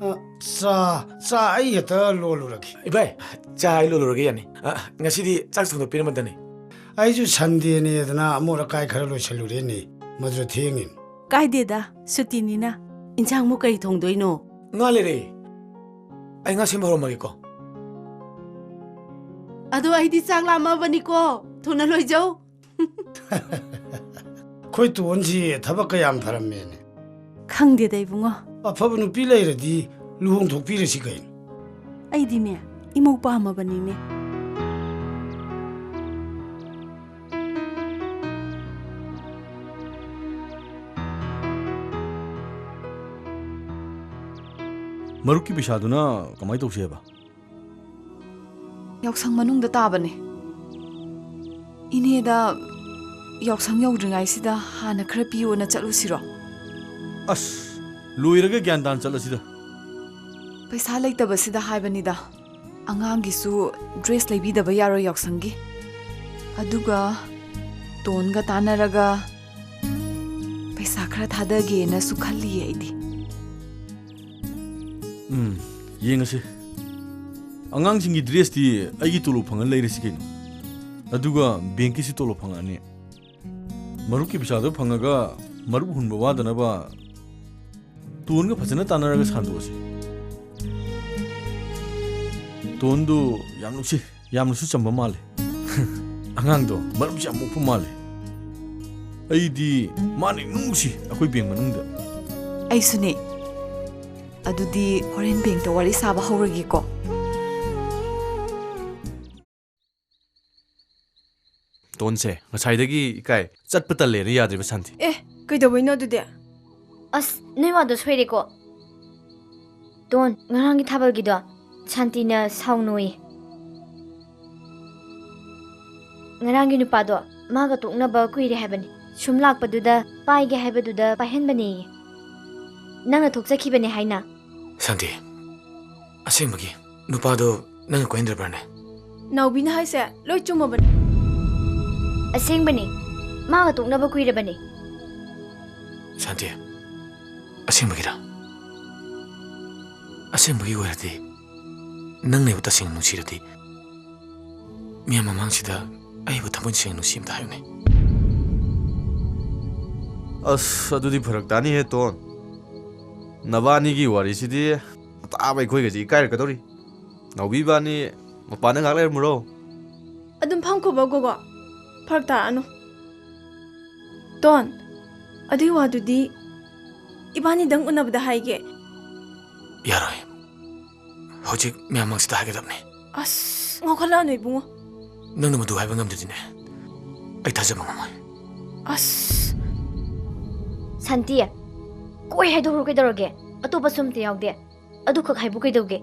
ꯑ, ꯆꯥ, ꯆꯥ ꯑꯩ ꯍꯦꯛꯇ ꯂꯣꯜꯂꯨꯔꯒꯦ꯫ ꯏꯕꯥꯏ, ꯆꯥ ꯑꯩ ꯂꯣꯜꯂꯨꯔꯒꯦ, ꯌꯥꯅꯤ꯫ ꯑ, ꯉꯁꯤꯗꯤ ꯆꯥꯛ ꯊꯣꯡꯗꯣꯛꯄꯤꯔꯝꯃꯗꯅꯤ꯫ ꯑꯩꯁꯨ ꯁꯟꯗꯦꯅꯦꯗꯅ ꯑꯃꯣꯠ ꯑꯀꯥꯏ ꯈꯔ ꯂꯣꯏꯁꯜꯂꯨꯔꯦꯅꯦ꯫ ꯃꯗꯨ ꯊꯦꯡꯉꯤꯅꯤ꯫ ꯀꯥꯏꯗꯦꯗ, ꯁꯨꯇꯤꯅꯤꯅ꯫ ꯏꯟꯁꯥꯡꯕꯨ ꯀꯔꯤ ꯊꯣꯡꯗꯣꯏꯅꯣ? ꯉꯥ ꯂꯩꯔꯦ꯫ ꯑꯩ ꯉꯥ ꯁꯦꯝꯕ ꯍꯧꯔꯝꯃꯒꯦꯀꯣ꯫ ꯑꯗꯣ ꯑꯩꯗꯤ ꯆꯥꯛ ꯂꯥꯝꯃꯕꯅꯤꯀꯣ꯫ ꯊꯨꯅ ꯂꯣꯏꯖꯧ꯫ ꯑꯩꯈꯣꯏ ꯇꯣꯟꯁꯤ ꯊꯕꯛꯀ ꯌꯥꯝ ꯐꯔꯝꯃꯦꯅꯦ꯫ ꯈꯪꯗꯦꯗ, ꯏꯕꯨꯡꯉꯣ꯫ ꯑꯐꯕ ꯅꯨꯄꯤ ꯂꯩꯔꯗꯤ ꯂꯨꯍꯣꯡꯊꯣꯛꯄꯤꯔꯁꯤ ꯀꯩꯅꯣ꯫ ꯑꯩꯗꯤꯅꯦ, ꯏꯃꯧ ꯄꯥꯝꯃꯕꯅꯤꯅꯦ꯫ ꯃꯔꯨꯞꯀꯤ ꯄꯩꯁꯥꯗꯨꯅ ꯀꯃꯥꯏ ꯇꯧꯁꯦꯕ? ꯌꯥꯎꯁꯪ ꯃꯅꯨꯡꯗ ꯇꯥꯕꯅꯦ꯫ ꯏꯅꯦꯗ ꯌꯥꯎꯁꯪ ꯌꯧꯗ꯭ꯔꯤꯉꯩꯁꯤꯗ ꯍꯥꯟꯅ ꯈꯔ ꯄꯤꯌꯣꯅ ꯆꯠꯂꯨꯁꯤꯔꯣ? ꯑꯁ, ꯂꯣꯏꯔꯒ ꯒ꯭ꯌꯥꯟ ꯇꯥꯅ ꯆꯠꯂꯁꯤꯗ꯫ ꯄꯩꯁꯥ ꯂꯩꯇꯕꯁꯤꯗ ꯍꯥꯏꯕꯅꯤꯗ꯫ ꯑꯉꯥꯡꯒꯤꯁꯨ ꯗ꯭ꯔꯦꯁ ꯂꯩꯕꯤꯗꯕ ꯌꯥꯔꯣꯏ ꯌꯥꯎꯁꯪꯒꯤ꯫ ꯑꯗꯨꯒ ꯇꯣꯟꯒ ꯇꯥꯟꯅꯔꯒ ꯄꯩꯁꯥ ꯈꯔ ꯊꯥꯗꯒꯦꯅꯁꯨ ꯈꯜꯂꯤꯌꯦ ꯑꯩꯗꯤ꯫ ꯎꯝ, ꯌꯦꯡꯉꯁꯤ꯫ ꯑꯉꯥꯡꯁꯤꯡꯒꯤ ꯗ꯭ꯔꯦꯁꯇꯤ ꯑꯩꯒꯤ ꯇꯣꯂꯣꯞ ꯐꯪꯉ ꯂꯩꯔꯁꯤ ꯀꯩꯅꯣ꯫ ꯑꯗꯨꯒ ꯕꯦꯡꯀꯤꯁꯨ ꯇꯣꯂꯣꯞ ꯐꯪꯉꯛꯑꯅꯤ꯫ ꯃꯔꯨꯞꯀꯤ ꯄꯩꯁꯥꯗꯣ ꯐꯪꯉꯒ ꯃꯔꯨꯞ ꯍꯨꯟꯕ ꯋꯥꯗꯅꯕ ꯇꯣꯟꯒ ꯐꯖꯅ ꯇꯥꯟꯅꯔꯒ ꯁꯥꯟꯗꯣꯛꯑꯁꯤ꯫ ꯇꯣꯟꯗꯨ ꯌꯥꯝ ꯅꯨꯡꯁꯤ, ꯌꯥꯝꯅꯁꯨ ꯆꯝꯕ ꯃꯥꯜꯂꯦ꯫ ꯑꯉꯥꯡꯗꯣ ꯃꯔꯨꯞꯁꯨ ꯌꯥꯝ ꯃꯣꯛꯄ ꯃꯥꯜꯂꯦ꯫ ꯑꯩꯗꯤ ꯃꯥꯅ ꯏꯅꯨꯡ ꯅꯨꯡꯁꯤ ꯑꯩꯈꯣꯏ ꯕꯦꯡ ꯃꯅꯨꯡꯗ꯫ ꯑꯩꯁꯨꯅꯦ꯫ ꯑꯗꯨꯗꯤ ꯍꯣꯔꯦꯟ ꯕꯦꯡꯇ ꯋꯥꯔꯤ ꯁꯥꯕ ꯍꯧꯔꯒꯦꯀꯣ꯫ ꯇꯣꯟꯁꯦ ꯉꯁꯥꯏꯗꯒꯤ ꯏꯀꯥꯏ ꯆꯠꯄ ꯇꯜꯂꯦꯅ ꯌꯥꯗ꯭ꯔꯤꯕ ꯁꯥꯟꯇꯤ꯫ ꯑꯦ, ꯀꯩꯗꯧꯕꯩꯅꯣ ꯑꯗꯨꯗꯤ? ꯑꯁ, ꯅꯣꯏ ꯋꯥꯗꯣ ꯁꯣꯏꯔꯦꯀꯣ꯫ ꯇꯣꯟ, ꯉꯔꯥꯡꯒꯤ ꯊꯥꯕꯜꯒꯤꯗꯣ ꯁꯥꯟꯇꯤꯅ ꯁꯥꯎꯅꯨꯏ꯫ ꯉꯔꯥꯡꯒꯤ ꯅꯨꯄꯥꯗꯣ ꯃꯥꯒ ꯇꯣꯛꯅꯕ ꯀꯨꯏꯔꯦ ꯍꯥꯏꯕꯅꯤ꯫ ꯁꯨꯝ ꯂꯥꯛꯄꯗꯨꯗ ꯄꯥꯏꯒꯦ ꯍꯥꯏꯕꯗꯨꯗ ꯄꯥꯏꯍꯟꯕꯅꯦꯌꯦ꯫ ꯅꯪꯅ ꯊꯣꯛꯆꯈꯤꯕꯅꯦ ꯍꯥꯏꯅ꯫ ꯁꯥꯟꯇꯤ, ꯑꯁꯦꯡꯕꯒꯤ ꯅꯨꯄꯥꯗꯣ ꯅꯪꯅ ꯀꯣꯏꯍꯟꯗ꯭ꯔꯕ꯭ꯔꯅꯦ? ꯅꯥꯎꯕꯤꯅ ꯍꯥꯏꯁꯦ ꯂꯣꯏ ꯆꯨꯝꯃꯕꯅꯦ꯫ ꯑꯁꯦꯡꯕꯅꯦ꯫ ꯃꯥꯒ ꯇꯣꯛꯅꯕ ꯀꯨꯏꯔꯕꯅꯦ꯫ ꯁꯥꯟꯇꯤ, ꯑꯁꯦꯡꯕꯒꯤꯔ? ꯑꯁꯦꯡꯕꯒꯤ ꯑꯣꯏꯔꯗꯤ, ꯅꯪꯅ ꯑꯩꯕꯨ ꯇꯁꯦꯡꯅ ꯅꯨꯡꯁꯤꯔꯗꯤ, ꯃꯤꯌꯥꯝ ꯃꯃꯥꯡꯁꯤꯗ ꯑꯩꯕꯨ ꯊꯃꯣꯏ ꯁꯦꯡꯅ ꯅꯨꯡꯁꯤ ꯑꯝꯇ ꯍꯥꯏꯌꯨꯅꯦ꯫ ꯑꯁ, ꯑꯗꯨꯗꯤ ꯐꯔꯛ ꯇꯥꯅꯤꯍꯦ, ꯇꯣꯟ꯫ ꯅꯕꯥꯅꯤꯒꯤ ꯋꯥꯔꯤꯁꯤꯗꯤ ꯑꯇꯥꯕ ꯑꯩꯈꯣꯏꯒꯁꯤ ꯏꯀꯥꯏꯔꯛꯀꯗꯧꯔꯤ꯫ ꯅꯥꯎꯕꯤ ꯏꯕꯥꯅꯤ ꯃꯄꯥꯟꯗ ꯉꯥꯏꯍꯥꯛ ꯂꯩꯔꯝꯃꯨꯔꯣ? ꯑꯗꯨꯝ ꯐꯝꯈꯣꯕ, ꯒꯣꯒꯣ꯫ ꯐꯔꯛ ꯇꯥꯔꯛꯑꯅꯨ꯫ ꯇꯣꯟ, ꯑꯗꯨꯏ ꯋꯥꯗꯨꯗꯤ ꯏꯕꯥꯅꯤꯗꯪ ꯎꯅꯕꯗ ꯍꯥꯏꯒꯦ꯫ ꯌꯥꯔꯣꯏ꯫ ꯍꯧꯖꯤꯛ ꯃꯌꯥꯝ ꯃꯥꯡꯁꯤꯗ ꯍꯥꯏꯒꯗꯕꯅꯤ꯫ ꯑꯁ, ꯉꯥꯎꯈꯠꯂꯛꯑꯅꯨ ꯏꯕꯨꯡꯉꯣ꯫ ꯅꯪꯅ ꯃꯗꯨ ꯍꯥꯏꯕ ꯉꯝꯗ꯭ꯔꯗꯤꯅꯦ, ꯑꯩ ꯊꯥꯖꯕ ꯉꯝꯃꯣꯏ꯫ ꯑꯁ꯫ ꯁꯥꯟꯇꯤ, ꯀꯣꯏ ꯍꯥꯏꯗꯣꯛꯈ꯭ꯔꯣ ꯀꯩꯗꯧꯔꯒꯦ? ꯑꯇꯣꯞꯄꯁꯨ ꯑꯝꯇ ꯌꯥꯎꯗꯦ꯫ ꯑꯗꯨꯈꯛ ꯍꯥꯏꯕꯨ ꯀꯩꯗꯧꯒꯦ?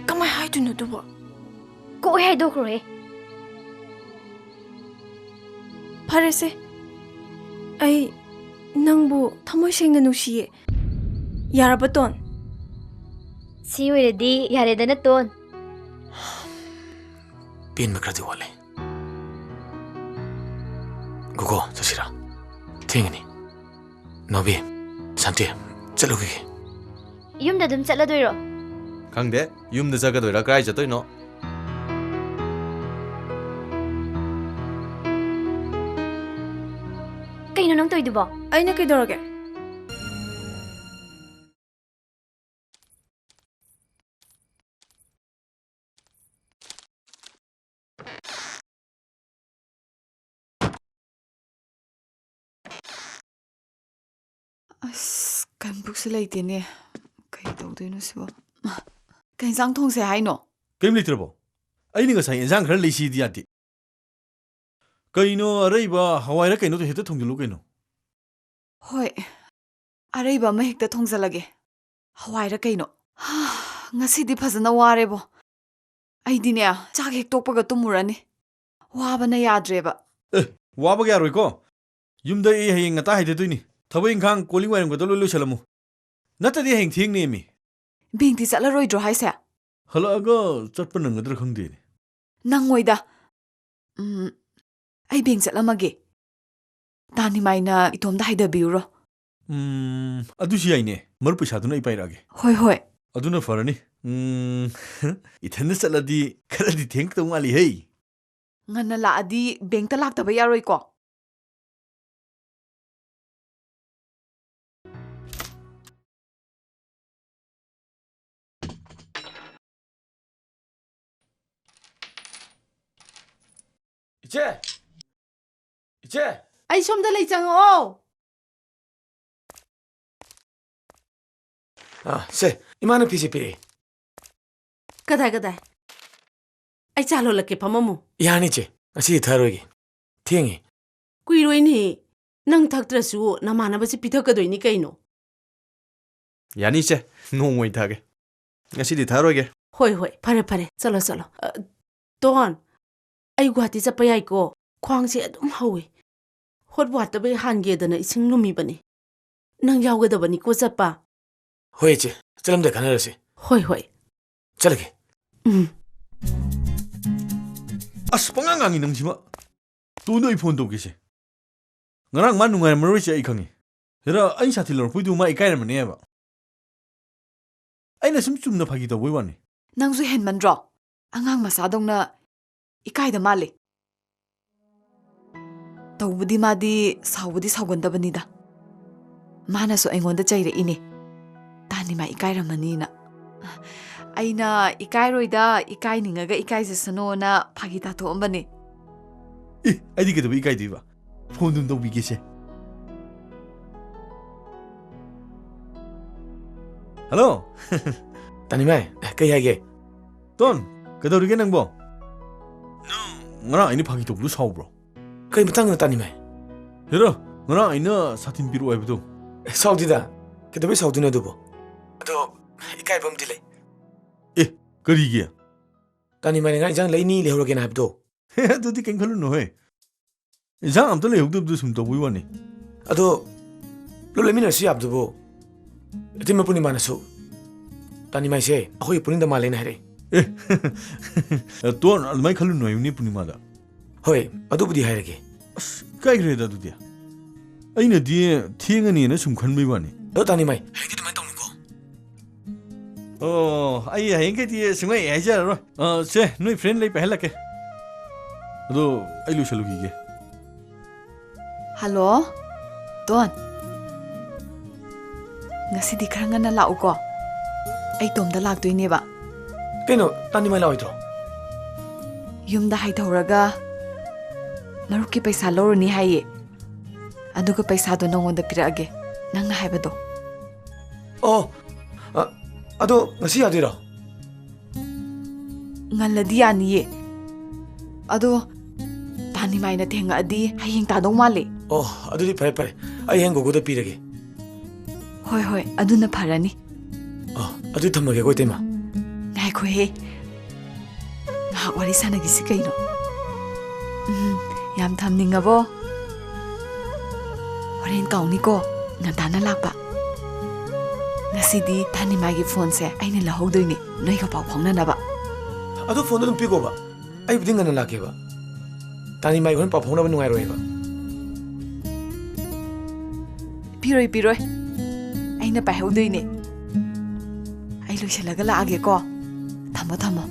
ꯀꯃꯥꯏ ꯍꯥꯏꯗꯣꯏꯅꯣ ꯑꯗꯨꯕꯣ? ꯀꯣꯏ ꯍꯥꯏꯗꯣꯛꯈ꯭ꯔꯣꯍꯦ꯫ ꯐꯔꯦꯁꯦ, ꯑꯩ ꯅꯪꯕꯨ ꯊꯃꯣꯏ ꯁꯦꯡꯅ ꯅꯨꯡꯁꯤꯌꯦ꯫ ꯌꯥꯔꯕ, ꯇꯣꯟ? ꯁꯤ ꯑꯣꯏꯔꯗꯤ ꯌꯥꯔꯦꯗꯅ, ꯇꯣꯟ꯫ ꯄꯦꯟꯕ ꯈꯔꯗꯤ ꯋꯥꯠꯂꯦ꯫ ꯒꯣꯒꯣ, ꯆꯠꯁꯤꯔꯥ? ꯊꯦꯡꯉꯅꯤ꯫ ꯅꯥꯎꯕꯤ, ꯁꯥꯟꯇꯤ, ꯆꯠꯂꯨꯈꯤꯒꯦ꯫ ꯌꯨꯝꯗ ꯑꯗꯨꯝ ꯆꯠꯂꯗꯣꯏꯔꯣ? ꯈꯪꯗꯦ, ꯌꯨꯝꯗ ꯆꯠꯀꯗꯣꯏꯔꯥ, ꯀꯗꯥꯏ ꯆꯠꯇꯣꯏꯅꯣ? ꯀꯩꯅꯣ ꯅꯪ ꯇꯧꯔꯤꯗꯨꯕꯣ? ꯑꯩꯅ ꯀꯩꯗꯧꯔꯒꯦ? ꯑꯁ, ꯀꯟꯕꯨꯛꯁꯨ ꯂꯩꯇꯦꯅꯦ꯫ ꯀꯩ ꯇꯧꯗꯣꯏꯅꯣ ꯁꯤꯕꯣ? ꯀꯩ ꯏꯟꯁꯥꯡ ꯊꯣꯡꯁꯦ ꯍꯥꯏꯅꯣ? ꯀꯔꯤꯝ ꯂꯩꯇ꯭ꯔꯕꯣ? ꯑꯩꯅ ꯉꯁꯥꯏ ꯏꯟꯁꯥꯡ ꯈꯔ ꯂꯩꯁꯤꯗꯤ ꯌꯥꯗꯦ꯫ ꯀꯩꯅꯣ, ꯑꯔꯩꯕ ꯍꯋꯥꯏꯔ ꯀꯩꯅꯣꯗꯣ ꯍꯦꯛꯇ ꯊꯣꯡꯖꯤꯜꯂꯨ ꯀꯩꯅꯣ꯫ ꯍꯣꯏ, ꯑꯔꯩꯕ ꯑꯃ ꯍꯦꯛꯇ ꯊꯣꯡꯖꯤꯜꯂꯒꯦ꯫ ꯍꯋꯥꯏꯔ ꯀꯩꯅꯣ? ꯉꯁꯤꯗꯤ ꯐꯖꯅ ꯋꯥꯔꯦꯕꯣ꯫ ꯑꯩꯗꯤꯅꯦ, ꯆꯥꯛ ꯍꯦꯛ ꯇꯣꯛꯄꯒ ꯇꯨꯝꯃꯨꯔꯅꯤ꯫ ꯋꯥꯕꯅ ꯌꯥꯗ꯭ꯔꯦꯕ꯫ ꯑꯦ, ꯋꯥꯕꯒ ꯌꯥꯔꯣꯏꯀꯣ꯫ ꯌꯨꯝꯗ ꯑꯩ ꯍꯌꯦꯡ ꯉꯟꯇꯥ ꯍꯥꯏꯊꯗꯣꯏꯅꯤ꯫ ꯊꯕꯛ ꯏꯪꯈꯥꯡ, ꯀꯣꯜ ꯂꯤꯛ ꯋꯥꯏꯔꯝꯒꯗꯣ ꯂꯣꯏ ꯂꯣꯏꯁꯜꯂꯝꯃꯨ꯫ ꯅꯠꯇ꯭ꯔꯗꯤ ꯍꯌꯦꯡ ꯊꯦꯡꯅꯦꯃꯤ꯫ ꯕꯦꯡꯛꯇꯤ ꯆꯠꯂꯔꯣꯏꯗ꯭ꯔꯣ ꯍꯥꯏꯁꯦ? ꯍꯜꯂꯛꯑꯒ ꯆꯠꯄ ꯅꯪꯒꯗ꯭ꯔꯥ ꯈꯪꯗꯦꯅꯦ꯫ ꯅꯪꯉꯣꯏꯗ꯫ ꯎꯝ, ꯑꯩ ꯕꯦꯡꯛ ꯆꯠꯂꯝꯃꯒꯦ꯫ ꯇꯥꯅꯤꯃꯥꯏꯅ ꯏꯇꯣꯝꯗ ꯍꯥꯏꯗꯕꯤꯌꯨꯔꯣ? ꯎꯝ, ꯑꯗꯨꯁꯨ ꯌꯥꯏꯅꯦ꯫ ꯃꯔꯨꯞ ꯄꯩꯁꯥꯗꯨꯅ ꯑꯩ ꯄꯥꯏꯔꯛꯑꯒꯦ꯫ ꯍꯣꯏ, ꯍꯣꯏ꯫ ꯑꯗꯨꯅ ꯐꯔꯅꯤ꯫ ꯎꯝ, ꯏꯊꯟꯗ ꯆꯠꯂꯗꯤ ꯈꯔꯗꯤ ꯊꯦꯡꯗꯧ ꯃꯥꯜꯂꯤꯍꯦ꯫ ꯉꯟꯅ ꯂꯥꯛꯑꯗꯤ ꯕꯦꯡꯛꯇ ꯂꯥꯛꯇꯕ ꯌꯥꯔꯣꯏꯀꯣ? ꯏꯆꯦ! ꯏꯆꯦ! ꯑꯩ ꯁꯣꯝꯗ ꯂꯩ, ꯆꯪꯉꯛꯑꯣ꯫ ꯑꯥ, ꯁꯦ, ꯏꯃꯥꯅ ꯐꯤꯁꯦ ꯄꯤꯔꯛꯑꯦ꯫ ꯀꯗꯥꯏ, ꯀꯗꯥꯏ? ꯑꯩ ꯆꯥ ꯂꯣꯜꯂꯛꯀꯦ, ꯐꯝꯃꯝꯃꯨ꯫ ꯌꯥꯅꯤ, ꯏꯆꯦ꯫ ꯉꯁꯤꯗꯤ ꯊꯛꯑꯔꯣꯏꯒꯦ꯫ ꯊꯦꯡꯉꯦ꯫ ꯀꯨꯏꯔꯣꯏꯅꯦ꯫ ꯅꯪ ꯊꯛꯇ꯭ꯔꯁꯨ ꯅꯃꯥꯟꯅꯕꯁꯦ ꯄꯤꯊꯛꯀꯗꯣꯏꯅꯤ ꯀꯩꯅꯣ꯫ ꯌꯥꯅꯤ, ꯏꯆꯦ꯫ ꯅꯣꯡꯃ ꯑꯣꯏꯅ ꯊꯛꯑꯒꯦ꯫ ꯉꯁꯤꯗꯤ ꯊꯛꯑꯔꯣꯏꯒꯦ꯫ ꯍꯣꯏ, ꯍꯣꯏ꯫ ꯐꯔꯦ, ꯐꯔꯦ꯫ ꯆꯠꯂꯣ, ꯆꯠꯂꯣ꯫ ꯑ, ꯇꯣꯟ, ꯑꯩ ꯒꯨꯍꯥꯇꯤ ꯆꯠꯄ ꯌꯥꯏꯀꯣ? ꯈ꯭ꯋꯥꯡꯁꯦ ꯑꯗꯨꯝ ꯍꯧꯋꯤ꯫ ꯍꯣꯠ ꯋꯥꯇꯔꯗꯩ ꯍꯥꯟꯒꯦꯗꯅ ꯏꯁꯤꯡ ꯂꯨꯝꯃꯤꯕꯅꯤ꯫ ꯅꯪ ꯌꯥꯎꯒꯗꯕꯅꯤꯀꯣ ꯆꯠꯄ꯫ ꯍꯣꯏ, ꯏꯆꯦ꯫ ꯆꯠꯂꯝꯗꯥꯏ ꯈꯟꯅꯔꯁꯤ꯫ ꯍꯣꯏ, ꯍꯣꯏ꯫ ꯆꯠꯂꯒꯦ꯫ ꯎꯝ꯫ ꯑꯁ, ꯄꯉꯥꯡ ꯉꯥꯡꯉꯤ ꯅꯪꯁꯤꯃ꯫ ꯇꯣꯟꯗꯣ ꯑꯩ ꯐꯣꯟ ꯇꯧꯒꯦꯁꯦ꯫ ꯉꯔꯥꯡ ꯃꯥ ꯅꯨꯡꯉꯥꯏꯔꯝꯃꯔꯣꯏꯁꯦ ꯑꯩ ꯈꯪꯉꯤ꯫ ꯍꯦꯔꯥ, ꯑꯩ ꯁꯥꯊꯤ ꯂꯧꯔꯛꯄꯩꯗꯨ ꯃꯥ ꯏꯀꯥꯏꯔꯝꯃꯅꯦꯕ꯫ ꯑꯩꯅ ꯁꯨꯝ ꯆꯨꯝꯅ ꯐꯥꯒꯤ ꯇꯧꯕꯩ ꯋꯥꯅꯤ꯫ ꯅꯪꯁꯨ ꯍꯦꯟꯃꯟꯗ꯭ꯔꯣ? ꯑꯉꯥꯡ ꯃꯆꯥꯗꯧꯅ ꯏꯀꯥꯏꯗ ꯃꯥꯜꯂꯦ꯫ ꯇꯧꯕꯗꯤ ꯃꯥꯗꯤ ꯁꯥꯎꯕꯗꯤ ꯁꯥꯎꯒꯟꯗꯕꯅꯤꯗ꯫ ꯃꯥꯅꯁꯨ ꯑꯩꯉꯣꯟꯗ ꯆꯩꯔꯛꯏꯅꯦ, ꯇꯥꯅꯤꯃꯥ ꯏꯀꯥꯏꯔꯝꯃꯅꯤꯅ꯫ ꯑꯩꯅ ꯏꯀꯥꯏꯔꯣꯏꯗ, ꯏꯀꯥꯏꯅꯤꯡꯉꯒ ꯏꯀꯥꯏꯖꯁꯅꯣꯅ ꯐꯥꯒꯤ ꯇꯥꯊꯣꯛꯑꯝꯕꯅꯦ꯫ ꯑꯦ, ꯑꯩꯗꯤ ꯀꯩꯗꯧꯕ ꯏꯀꯥꯏꯗꯣꯏꯕ? ꯐꯣꯟꯗꯨꯝ ꯇꯧꯕꯤꯒꯦꯁꯦ꯫ ꯍꯜꯂꯣ꯫ ꯇꯥꯅꯤꯃꯥꯏ, ꯀꯩ ꯍꯥꯏꯒꯦ? ꯇꯣꯟ, ꯀꯩꯗꯧꯔꯤꯒꯦ ꯅꯪꯕꯣ? ꯅꯪ ꯉꯔꯥꯡ ꯑꯩꯅ ꯐꯥꯒꯤ ꯇꯧꯕꯗꯨ ꯁꯥꯎꯕ꯭ꯔꯣ? ꯀꯩ ꯃꯇꯥꯡꯗ, ꯇꯥꯅꯤꯃꯥꯏ? ꯍꯦꯔꯣ, ꯉꯔꯥꯡ ꯑꯩꯅ ꯁꯥꯇꯤꯟ ꯄꯤꯔꯛꯑꯣ ꯍꯥꯏꯕꯗꯣ꯫ ꯁꯥꯎꯗꯦꯗ, ꯀꯩꯗꯧꯕꯩ ꯁꯥꯎꯗꯣꯏꯅꯣ ꯑꯗꯨꯕꯣ? ꯑꯗꯣ, ꯏꯀꯥꯏꯕ ꯑꯃꯗꯤ ꯂꯩ꯫ ꯑꯦ, ꯀꯔꯤꯒꯤ? ꯇꯥꯅꯤꯃꯥꯏꯅ ꯉꯔꯥꯡ ꯏꯟꯖꯥꯡ ꯂꯩꯅꯤ ꯂꯩꯍꯧꯔꯒꯦꯅ ꯍꯥꯏꯕꯗꯣ꯫ ꯑꯗꯨꯗꯤ ꯀꯩꯝ ꯈꯜꯂꯨꯅꯨꯍꯦ꯫ ꯏꯟꯖꯥꯡ ꯑꯝꯇ ꯂꯩꯍꯧꯗꯕꯗꯨ ꯁꯨꯝ ꯇꯧꯕꯩ ꯋꯥꯅꯤ꯫ ꯑꯗꯣ, ꯄꯨꯂꯞ ꯂꯩꯃꯤꯟꯅꯔꯁꯨ ꯌꯥꯕꯗꯨꯕꯨ? ꯏꯇꯩꯃ ꯄꯨꯔꯅꯤꯃꯥꯅꯁꯨ ꯇꯥꯅꯤꯃꯥꯏꯁꯦ ꯑꯩꯈꯣꯏꯒꯤ ꯄꯨꯅꯤꯡꯗ ꯃꯥꯜꯂꯦꯅ ꯍꯥꯏꯔꯛꯑꯦ꯫ ꯑꯦ, ꯇꯣꯟ, ꯑꯗꯨꯃꯥꯏꯅ ꯈꯜꯂꯨꯅꯨ ꯍꯥꯏꯌꯨꯅꯦ ꯄꯨꯔꯅꯤꯃꯥꯗ꯫ ꯍꯣꯏ, ꯑꯗꯨꯕꯨꯗꯤ ꯍꯥꯏꯔꯒꯦ꯫ ꯑꯁ, ꯏꯀꯥꯏꯈ꯭ꯔꯦꯗ ꯑꯗꯨꯗꯤ꯫ ꯑꯩꯅꯗꯤ ꯊꯦꯡꯉꯅꯤꯅ ꯁꯨꯝ ꯈꯟꯕꯩ ꯋꯥꯅꯤ꯫ ꯑꯗꯣ ꯇꯥꯅꯤꯃꯥꯏ, ꯍꯌꯦꯡꯗꯤ ꯑꯗꯨꯃꯥꯏꯅ ꯇꯧꯅꯨꯀꯣ꯫ ꯑꯣ, ꯑꯩ ꯍꯌꯦꯡꯈꯩꯗꯤ ꯁꯨꯡꯍꯥꯏ ꯍꯥꯏꯖꯔꯔꯣꯏ꯫ ꯑ, ꯁꯦ, ꯅꯣꯏ ꯐ꯭ꯔꯦꯟ ꯂꯩ ꯄꯥꯏꯍꯜꯂꯛꯀꯦ꯫ ꯑꯗꯣ ꯑꯩ ꯂꯣꯏꯁꯜꯂꯨꯈꯤꯒꯦ꯫ Hello, tone. ꯉꯁꯤꯗꯤ ꯈꯔ ꯉꯟꯅ ꯂꯥꯛꯎꯀꯣ꯫ ꯑꯩ ꯇꯣꯝꯗ ꯂꯥꯛꯇꯣꯏꯅꯦꯕ꯫ ꯀꯩꯅꯣ, ꯇꯥꯅꯤꯃꯥꯏ ꯂꯥꯛꯑꯣꯏꯗ꯭ꯔꯣ? ꯌꯨꯝꯗ ꯍꯥꯏꯊꯧꯔꯒ ꯃꯔꯨꯞꯀꯤ ꯄꯩꯁꯥ ꯂꯧꯔꯨꯅꯤ ꯍꯥꯏꯌꯦ꯫ ꯑꯗꯨꯒ ꯄꯩꯁꯥꯗꯣ ꯅꯉꯣꯟꯗ ꯄꯤꯔꯛꯑꯒꯦ, ꯅꯪꯅ ꯍꯥꯏꯕꯗꯣ꯫ ꯑꯣ, ꯑ, ꯑꯗꯣ ꯉꯁꯤ ꯌꯥꯗꯣꯏꯔꯣ? ꯉꯜꯂꯗꯤ ꯌꯥꯅꯤꯌꯦ꯫ ꯑꯗꯣ ꯇꯥꯅꯤꯃꯥꯏꯅ ꯊꯦꯡꯉꯛꯑꯗꯤ ꯍꯌꯦꯡ ꯇꯥꯗꯧ ꯃꯥꯜꯂꯦ꯫ ꯑꯣ, ꯑꯗꯨꯗꯤ ꯐꯔꯦ, ꯐꯔꯦ꯫ ꯑꯩ ꯍꯌꯦꯡ ꯒꯣꯒꯣꯗ ꯄꯤꯔꯒꯦ꯫ ꯍꯣꯏ, ꯍꯣꯏ, ꯑꯗꯨꯅ ꯐꯔꯅꯤ꯫ ꯑꯣ, ꯑꯗꯨꯗꯤ ꯊꯝꯃꯒꯦꯀꯣ, ꯏꯇꯩꯃ꯫ ꯉꯥꯏꯈꯣꯍꯦ꯫ ꯉꯥꯏꯍꯥꯛ ꯋꯥꯔꯤ ꯁꯥꯟꯅꯈꯤꯁꯤ ꯀꯩꯅꯣ꯫ ꯎꯝ, ꯌꯥꯝ ꯊꯝꯅꯤꯡꯉꯕꯣ? ꯍꯣꯔꯦꯟ ꯀꯥꯎꯅꯤꯀꯣ, ꯉꯟꯇꯥꯅ ꯂꯥꯛꯄ꯫ ꯉꯁꯤꯗꯤ ꯇꯥꯅꯤꯃꯥꯏꯒꯤ ꯐꯣꯟꯁꯦ ꯑꯩꯅ ꯂꯧꯍꯧꯗꯣꯏꯅꯦ, ꯅꯣꯏꯒ ꯄꯥꯎ ꯐꯥꯎꯅꯅꯕ꯫ ꯑꯗꯣ ꯐꯣꯟꯗꯣ ꯑꯗꯨꯝ ꯄꯤꯈꯣꯕ, ꯑꯩꯕꯨꯗꯤ ꯉꯟꯅ ꯂꯥꯛꯀꯦꯕ꯫ ꯇꯥꯅꯤꯃꯥꯏ ꯍꯣꯔꯦꯟ ꯄꯥꯎ ꯐꯥꯎꯅꯕ ꯅꯨꯡꯉꯥꯏꯔꯣꯏꯕ꯫ ꯄꯤꯔꯣꯏ, ꯄꯤꯔꯣꯏ, ꯑꯩꯅ ꯄꯥꯏꯍꯧꯗꯣꯏꯅꯦ꯫ ꯑꯩ ꯂꯣꯏꯁꯤꯜꯂꯒ ꯂꯥꯛꯑꯒꯦꯀꯣ꯫ ꯊꯝꯃꯣ, ꯊꯝꯃꯣ꯫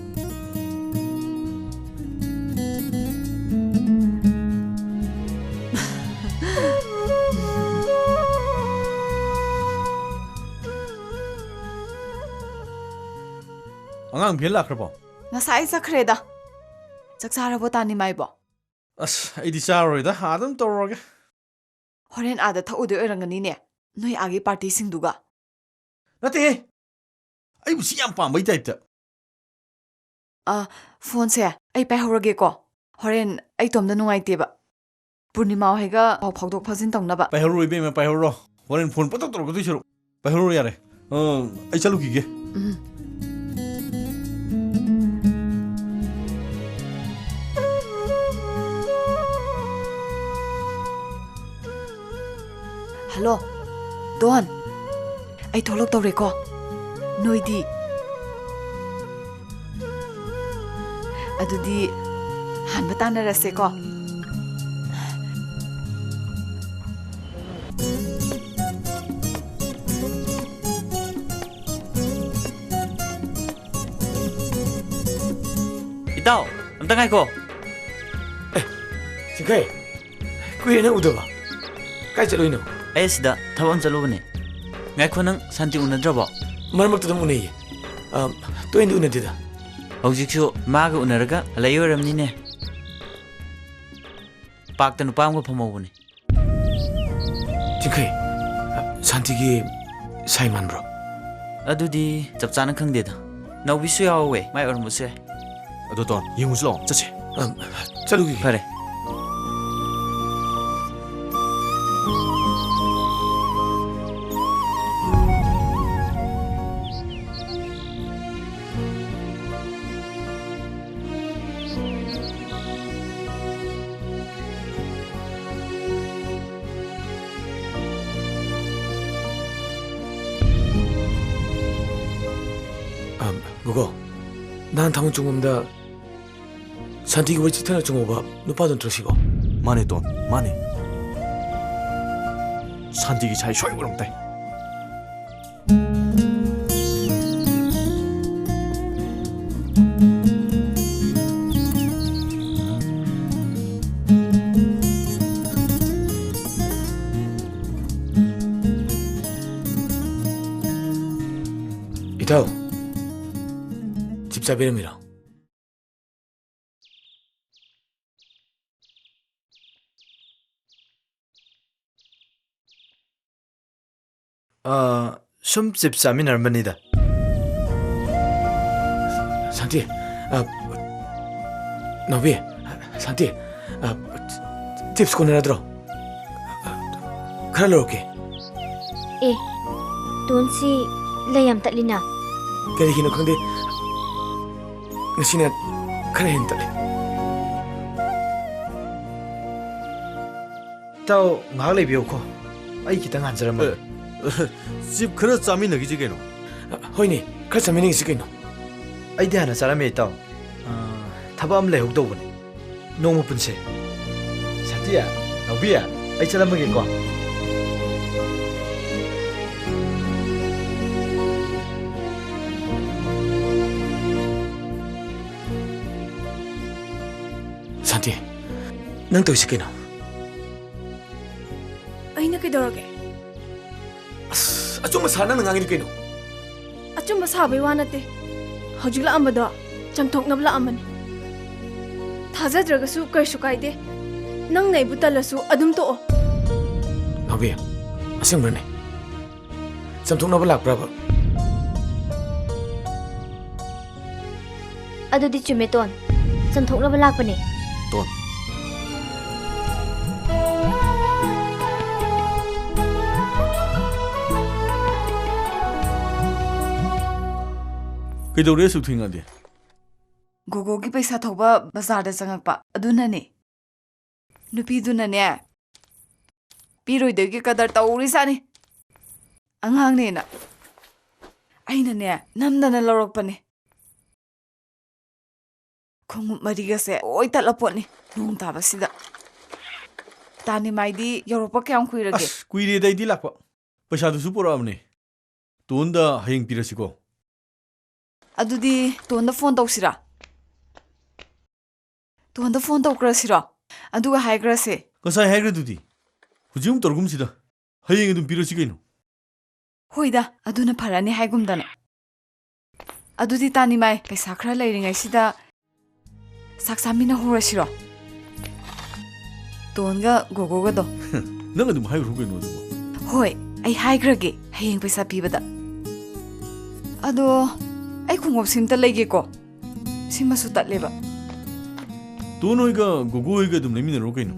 ꯑꯉꯥꯡ ꯐꯦꯟ ꯂꯥꯛꯈ꯭ꯔꯕꯣ? ꯉꯁꯥꯏ ꯆꯠꯈ꯭ꯔꯦꯗ꯫ ꯆꯥꯛ ꯆꯥꯔꯕꯣ, ꯇꯥꯅꯤꯃꯥꯏꯕꯣ? ꯑꯁ, ꯑꯩꯗꯤ ꯆꯥꯔꯔꯣꯏꯗ, ꯑꯥꯗ ꯑꯗꯨꯝ ꯇꯧꯔꯒꯦ꯫ ꯍꯣꯔꯦꯟ ꯑꯥꯗ ꯊꯛꯎꯗꯣꯏ ꯑꯣꯏꯔꯝꯒꯅꯤꯅꯦ, ꯅꯣꯏ ꯑꯥꯒꯤ ꯄꯥꯔꯇꯤꯁꯤꯡꯗꯨꯒ꯫ ꯅꯠꯇꯦꯍꯦ, ꯑꯩꯕꯨ ꯁꯤ ꯌꯥꯝ ꯄꯥꯝꯕꯩ ꯇꯥꯏꯞꯇ꯫ ꯑ, ꯐꯣꯟꯁꯦ ꯑꯩ ꯄꯥꯏꯍꯧꯔꯒꯦꯀꯣ, ꯍꯣꯔꯦꯟ ꯑꯩ ꯏꯇꯣꯝꯗ ꯅꯨꯡꯉꯥꯏꯇꯦꯕ꯫ ꯄꯨꯔꯅꯤꯃꯥ ꯍꯣꯏꯒ ꯄꯥꯎ ꯐꯥꯎꯗꯣꯛ ꯐꯥꯎꯖꯤꯟ ꯇꯧꯅꯕ꯫ ꯄꯥꯏꯍꯧꯔꯣ ꯏꯕꯦꯝꯃ, ꯄꯥꯏꯍꯧꯔꯣ꯫ ꯍꯣꯔꯦꯟ ꯐꯣꯟ ꯄꯪꯇꯧ ꯇꯧꯔꯛꯀꯗꯣꯏ ꯁꯔꯨꯛ ꯄꯥꯏꯍꯧꯔꯣ ꯌꯥꯔꯦ꯫ ꯑ, ꯑꯩ ꯆꯠꯂꯨꯈꯤꯒꯦ꯫ ꯎꯝ꯫ ꯍꯜꯂꯣ, ꯗꯣꯟ꯫ ꯑꯩ ꯊꯣꯛꯂꯛꯇꯧꯔꯦꯀꯣ꯫ ꯅꯣꯏꯗꯤ? ꯑꯗꯨꯗꯤ ꯍꯥꯟꯕ ꯇꯥꯟꯅꯔꯁꯦꯀꯣ꯫ ꯏꯇꯥꯎ, ꯑꯝꯇ ꯉꯥꯏꯈꯣ꯫ ꯑꯦ, ꯆꯤꯡꯈꯩ, ꯀꯨꯏꯔꯦ ꯅꯪ ꯎꯗꯕ꯫ ꯀꯥꯏ ꯆꯠꯂꯨꯏꯅꯣ? ꯑꯩ ꯑꯁꯤꯗ ꯊꯕꯛ ꯑꯃ ꯆꯠꯂꯨꯕꯅꯦ꯫ ꯉꯥꯏꯈꯣ, ꯅꯪ ꯁꯥꯟꯇꯤ ꯎꯅꯗ꯭ꯔꯕꯣ? ꯃꯔꯛ ꯃꯔꯛꯇ ꯑꯗꯨꯝ ꯎꯅꯩꯌꯦ꯫ ꯑ, ꯇꯣꯏꯅꯗꯤ ꯎꯅꯗꯦꯗ꯫ ꯍꯧꯖꯤꯛꯁꯨ ꯃꯥꯒ ꯎꯅꯔꯒ ꯍꯜꯂꯛꯏ ꯑꯣꯏꯔꯝꯅꯤꯅꯦ꯫ ꯄꯥꯔꯛꯇ ꯅꯨꯄꯥ ꯑꯃꯒ ꯐꯝꯍꯧꯕꯅꯦ꯫ ꯆꯤꯡꯈꯩ, ꯁꯥꯟꯇꯤꯒꯤ ꯁꯥꯏ ꯃꯥꯟꯕ꯭ꯔꯣ? ꯑꯗꯨꯗꯤ ꯆꯞ ꯆꯥꯅ ꯈꯪꯗꯦꯗ꯫ ꯅꯥꯎꯕꯤꯁꯨ ꯌꯥꯎꯍꯧꯋꯦ, ꯃꯥꯏ ꯑꯣꯏꯔꯝꯕꯁꯨ ꯌꯥꯏ꯫ ꯑꯗꯣ ꯗꯣꯟ, ꯌꯦꯡꯉꯨꯁꯤ ꯂꯥꯛꯑꯣ, ꯆꯠꯁꯦ꯫ ꯑꯝ, ꯆꯠꯂꯨꯈꯤꯒꯦ꯫ ꯐꯔꯦ꯫ ꯑꯝ, ꯒꯣꯒꯣ, ꯅꯍꯥꯟ ꯊꯥꯡꯒꯣꯜ ꯆꯣꯡꯐꯝꯗ ꯁꯥꯟꯇꯤꯒꯤ ꯋꯥꯔꯤ ꯆꯤꯊꯅ ꯆꯣꯡꯍꯧꯕ ꯅꯨꯄꯥꯗꯨ ꯅꯠꯇ꯭ꯔꯣ ꯁꯤꯕꯣ? ꯃꯥꯅꯦ ꯇꯣꯟ, ꯃꯥꯅꯦ꯫ ꯁꯥꯟꯇꯤꯒꯤ ꯁꯥꯏ ꯁꯣꯏ ꯑꯣꯏꯔꯝ ꯇꯥꯏ꯫ ꯏꯇꯥꯎ, ꯆꯥꯕꯤꯔꯝꯃꯤꯔꯣ? ꯑ, ꯁꯨꯝ ꯆꯤꯞꯁ ꯆꯥꯃꯤꯟꯅꯔꯝꯕꯅꯤꯗ꯫ ꯁꯥꯟꯇꯤ, ꯑ, ꯅꯥꯎꯕꯤ, ꯁꯥꯟꯇꯤ, ꯑ, ꯆꯤꯞꯁ ꯀꯣꯟꯅꯔꯗ꯭ꯔꯣ? ꯈꯔ ꯂꯧꯔꯛꯀꯦ꯫ ꯑꯦ, ꯇꯣꯟꯁꯤ ꯂꯩ ꯌꯥꯝ ꯇꯠꯂꯤꯅ꯫ ꯀꯔꯤꯒꯤꯅꯣ ꯈꯪꯗꯦ, ꯉꯁꯤꯅ ꯈꯔ ꯍꯦꯟꯅ ꯇꯠꯂꯤ꯫ ꯏꯇꯥꯎ, ꯉꯥꯏꯍꯥꯛ ꯂꯩꯕꯤꯌꯨꯀꯣ, ꯑꯩ ꯈꯤꯇꯪ ꯍꯥꯟꯖꯔꯝꯃꯒꯦ꯫ ꯑꯦ, ꯆꯤꯞ ꯈꯔ ꯆꯥꯃꯤꯟꯅꯈꯤꯁꯤ ꯀꯩꯅꯣ꯫ ꯍꯣꯏꯅꯦ, ꯈꯔ ꯆꯥꯃꯤꯟꯅꯈꯤꯁꯤ ꯀꯩꯅꯣ꯫ ꯑꯩꯗꯤ ꯍꯥꯟꯅ ꯆꯥꯔꯝꯃꯦ, ꯏꯇꯥꯎ꯫ ꯑ, ꯊꯕꯛ ꯑꯃ ꯂꯩꯍꯧꯗꯧꯕꯅꯤ꯫ ꯅꯣꯡꯃ ꯄꯨꯟꯁꯦ꯫ ꯁꯥꯟꯇꯤ, ꯅꯥꯎꯕꯤ, ꯑꯩ ꯆꯠꯂꯝꯃꯒꯦꯀꯣ꯫ ꯁꯥꯟꯇꯤ, ꯅꯪ ꯇꯧꯔꯤꯁꯤ ꯀꯩꯅꯣ? ꯑꯩꯅ ꯀꯩꯗꯧꯔꯒꯦ? ꯑꯁ, ꯑꯆꯨꯝꯕ ꯁꯥ ꯅꯪꯅ ꯉꯥꯡꯉꯤꯗꯨ ꯀꯩꯅꯣ? ꯑꯆꯨꯝꯕ ꯁꯥꯕꯩ ꯋꯥ ꯅꯠꯇꯦ꯫ ꯍꯧꯖꯤꯛ ꯂꯥꯛꯑꯝꯕꯗꯣ ꯆꯥꯝꯊꯣꯛꯅꯕ ꯂꯥꯛꯑꯝꯕꯅꯤ꯫ ꯊꯥꯖꯗ꯭ꯔꯒꯁꯨ ꯀꯩꯁꯨ ꯀꯥꯏꯗꯦ꯫ ꯅꯪꯅ ꯑꯩꯕꯨ ꯇꯜꯂꯁꯨ ꯑꯗꯨꯝ ꯇꯣꯛꯑꯣ꯫ ꯅꯥꯎꯕꯤ, ꯑꯁꯦꯡꯕ꯭ꯔꯅꯦ? ꯆꯥꯝꯊꯣꯛꯅꯕ ꯂꯥꯛꯄ꯭ꯔꯕ? ꯑꯗꯨꯗꯤ ꯆꯨꯝꯃꯦ, ꯇꯣꯟ꯫ ꯆꯥꯝꯊꯣꯛꯅꯕ ꯂꯥꯛꯄꯅꯦ꯫ ꯇꯣꯟ꯫ ꯀꯩꯗꯧꯔꯦ ꯑꯁꯨꯛ ꯊꯦꯡꯉꯗꯤ? ꯒꯣꯒꯣꯒꯤ ꯄꯩꯁꯥ ꯊꯧꯕ ꯕꯖꯥꯔꯗ ꯆꯪꯉꯛꯄ ꯑꯗꯨꯅꯅꯦ꯫ ꯅꯨꯄꯤꯗꯨꯅꯅꯦ, ꯄꯤꯔꯣꯏꯗꯣꯏꯒꯤ ꯀꯗꯔ ꯇꯧꯔꯤꯖꯥꯠꯅꯤ꯫ ꯑꯉꯥꯡꯅꯦꯅ ꯑꯩꯅꯅꯦ, ꯅꯝꯗꯅ ꯂꯧꯔꯛꯄꯅꯦ꯫ ꯈꯣꯡꯎꯞ ꯃꯔꯤꯒꯁꯦ ꯂꯣꯏ ꯇꯠꯂ ꯄꯣꯠꯅꯤ, ꯅꯣꯡ ꯇꯥꯕꯁꯤꯗ꯫ ꯇꯥꯅꯤꯃꯥꯏꯗꯤ ꯌꯧꯔꯛꯄ ꯀꯌꯥꯝ ꯀꯨꯏꯔꯒꯦ? ꯑꯁ, ꯀꯨꯏꯔꯦꯗ ꯑꯩꯗꯤ ꯂꯥꯛꯄ꯫ ꯄꯩꯁꯥꯗꯨꯁꯨ ꯄꯨꯔꯛꯑꯕꯅꯦ꯫ ꯇꯣꯟꯗ ꯍꯌꯦꯡ ꯄꯤꯔꯁꯤꯀꯣ꯫ ꯑꯗꯨꯗꯤ ꯇꯣꯟꯗ ꯐꯣꯟ ꯇꯧꯁꯤꯔꯥ? ꯇꯣꯟꯗ ꯐꯣꯟ ꯇꯧꯈ꯭ꯔꯁꯤꯔꯣ? ꯑꯗꯨꯒ ꯍꯥꯏꯈ꯭ꯔꯁꯦ꯫ ꯉꯁꯥꯏ ꯍꯥꯏꯈ꯭ꯔꯗꯨꯗꯤ꯫ ꯍꯧꯖꯤꯛ ꯑꯃꯨꯛ ꯇꯧꯔꯒꯨꯝꯁꯤꯗ꯫ ꯍꯌꯦꯡ ꯑꯗꯨꯝ ꯄꯤꯔꯁꯤ ꯀꯩꯅꯣ꯫ ꯍꯣꯏꯗ, ꯑꯗꯨꯅ ꯐꯔꯅꯤ ꯍꯥꯏꯒꯨꯝꯗꯅ꯫ ꯑꯗꯨꯗꯤ ꯇꯥꯅꯤꯃꯥꯏ, ꯄꯩꯁꯥ ꯈꯔ ꯂꯩꯔꯤꯉꯩꯁꯤꯗ ꯆꯥꯛ ꯆꯥꯃꯤꯟꯅꯍꯧꯔꯁꯤꯔꯣ? ꯇꯣꯟꯒ ꯒꯣꯒꯣꯒꯗꯣ꯫ ꯅꯪ ꯑꯗꯨꯝ ꯍꯥꯏꯔꯨꯔꯣ ꯀꯩꯅꯣ ꯑꯗꯨꯕꯨ꯫ ꯍꯣꯏ, ꯑꯩ ꯍꯥꯏꯈ꯭ꯔꯒꯦ ꯍꯌꯦꯡ ꯄꯩꯁꯥ ꯄꯤꯕꯗ꯫ ꯑꯗꯣ ꯑꯩ ꯈꯣꯡꯎꯞ ꯁꯤꯝꯇ ꯂꯩꯒꯦꯀꯣ, ꯁꯤꯃꯁꯨ ꯇꯠꯂꯦꯕ꯫ ꯇꯣꯟ ꯍꯣꯏꯒ ꯒꯣꯒꯣ ꯍꯣꯏꯒ ꯑꯗꯨꯝ ꯂꯩꯃꯤꯟꯅꯔꯣ ꯀꯩꯅꯣ꯫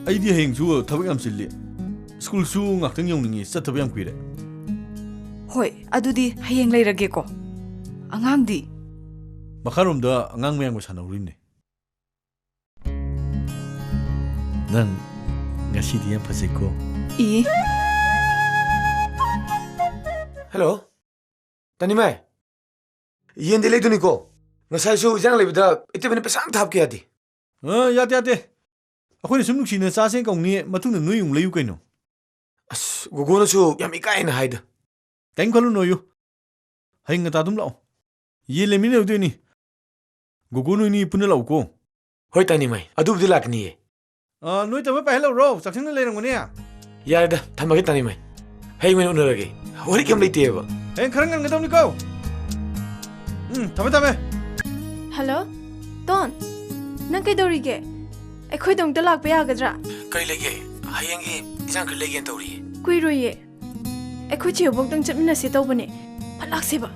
ꯑꯩꯗꯤ ꯍꯌꯦꯡꯁꯨ ꯊꯕꯛ ꯌꯥꯝ ꯆꯤꯜꯂꯤ꯫ ꯁ꯭ꯀꯨꯜꯁꯨ ꯉꯥꯛꯇꯪ ꯌꯧꯅꯤꯡꯉꯤ, ꯆꯠꯇꯕ ꯌꯥꯝ ꯀꯨꯏꯔꯦ꯫ ꯍꯣꯏ, ꯑꯗꯨꯗꯤ ꯍꯌꯦꯡ ꯂꯩꯔꯒꯦꯀꯣ꯫ ꯑꯉꯥꯡꯗꯤ? ꯃꯈꯥꯔꯣꯝꯗ ꯑꯉꯥꯡ ꯃꯌꯥꯝꯒ ꯁꯥꯟꯅꯧꯔꯤꯅꯦ꯫ ꯅꯪ ꯉꯁꯤꯗꯤ ꯌꯥꯝ ꯐꯖꯩꯀꯣ꯫ ꯏ꯫ ꯍꯜꯂꯣ, ꯇꯥꯅꯤꯃꯥꯏ꯫ ꯌꯦꯟꯗꯤ ꯂꯩꯗꯣꯏꯅꯤꯀꯣ꯫ ꯉꯁꯥꯏꯁꯨ ꯏꯟꯖꯥꯡ ꯂꯩꯕꯗ ꯏꯇꯩꯃꯅ ꯄꯩꯁꯥ ꯑꯝꯇ ꯍꯥꯞꯀꯦ ꯌꯥꯗꯦ꯫ ꯑ, ꯌꯥꯗꯦ, ꯌꯥꯗꯦ꯫ ꯑꯩꯈꯣꯏꯅ ꯁꯨꯝ ꯅꯨꯡꯁꯤꯅ ꯆꯥꯁꯦꯅ ꯀꯧꯅꯤ, ꯃꯇꯨꯡꯗ ꯅꯣꯏ ꯑꯃꯨꯛ ꯂꯩꯌꯨ ꯀꯩꯅꯣ꯫ ꯑꯁ, ꯒꯣꯒꯣꯅꯁꯨ ꯌꯥꯝ ꯏꯀꯥꯏꯅ ꯍꯥꯏꯗ꯫ ꯀꯩꯝ ꯈꯜꯂꯨꯅꯣꯌꯨ꯫ ꯍꯌꯦꯡ ꯉꯟꯇꯥ ꯑꯗꯨꯝ ꯂꯥꯛꯑꯣ꯫ ꯌꯦꯟ ꯂꯩꯃꯤꯟꯅꯔꯨꯗꯣꯏꯅꯤ꯫ ꯒꯣꯒꯣ ꯅꯣꯏꯅꯤ ꯄꯨꯟꯅ ꯂꯥꯛꯎꯀꯣ꯫ ꯍꯣꯏ, ꯇꯥꯅꯤꯃꯥꯏ꯫ ꯑꯗꯨꯕꯨꯗꯤ ꯂꯥꯛꯀꯅꯤꯌꯦ꯫ ꯑ, ꯅꯣꯏ ꯇꯥꯃꯣ ꯄꯥꯏꯍꯜꯂꯛꯎꯔꯣ? ꯆꯥꯛꯁꯪꯗ ꯂꯩꯔꯝꯒꯅꯤ꯫ ꯌꯥꯔꯦꯗ, ꯊꯝꯃꯒꯦ ꯇꯥꯅꯤꯃꯥꯏ꯫ ꯍꯌꯦꯡ ꯑꯣꯏꯅ ꯎꯅꯔꯒꯦ꯫ ꯋꯥꯔꯤ ꯀꯩꯝ ꯂꯩꯇꯦꯕ꯫ ꯍꯌꯦꯡ ꯈꯔ ꯉꯟꯒꯗꯕꯅꯤꯀꯣ꯫ ꯎꯝ, ꯊꯝꯃꯦ, ꯊꯝꯃꯦ꯫ ꯍꯜꯂꯣ? ꯇꯣꯟ, ꯅꯪ ꯀꯩꯗꯧꯔꯤꯒꯦ? ꯑꯩꯈꯣꯏꯗ ꯑꯃꯨꯛꯇ ꯂꯥꯛꯄ ꯌꯥꯒꯗ꯭ꯔꯥ? ꯀꯩ ꯂꯩꯒꯦ? ꯍꯌꯦꯡꯒꯤ ꯏꯟꯖꯥꯡ ꯈꯔ ꯂꯩꯒꯦꯅ ꯇꯧꯔꯤꯌꯦ꯫ ꯀꯨꯏꯔꯣꯏꯌꯦ꯫ ꯑꯩꯈꯣꯏ ꯆꯦ ꯍꯣꯏꯕꯣꯛꯇꯪ ꯆꯠꯃꯤꯟꯅꯁꯦ ꯇꯧꯕꯅꯦ꯫ ꯐꯠ ꯂꯥꯛꯁꯦꯕ꯫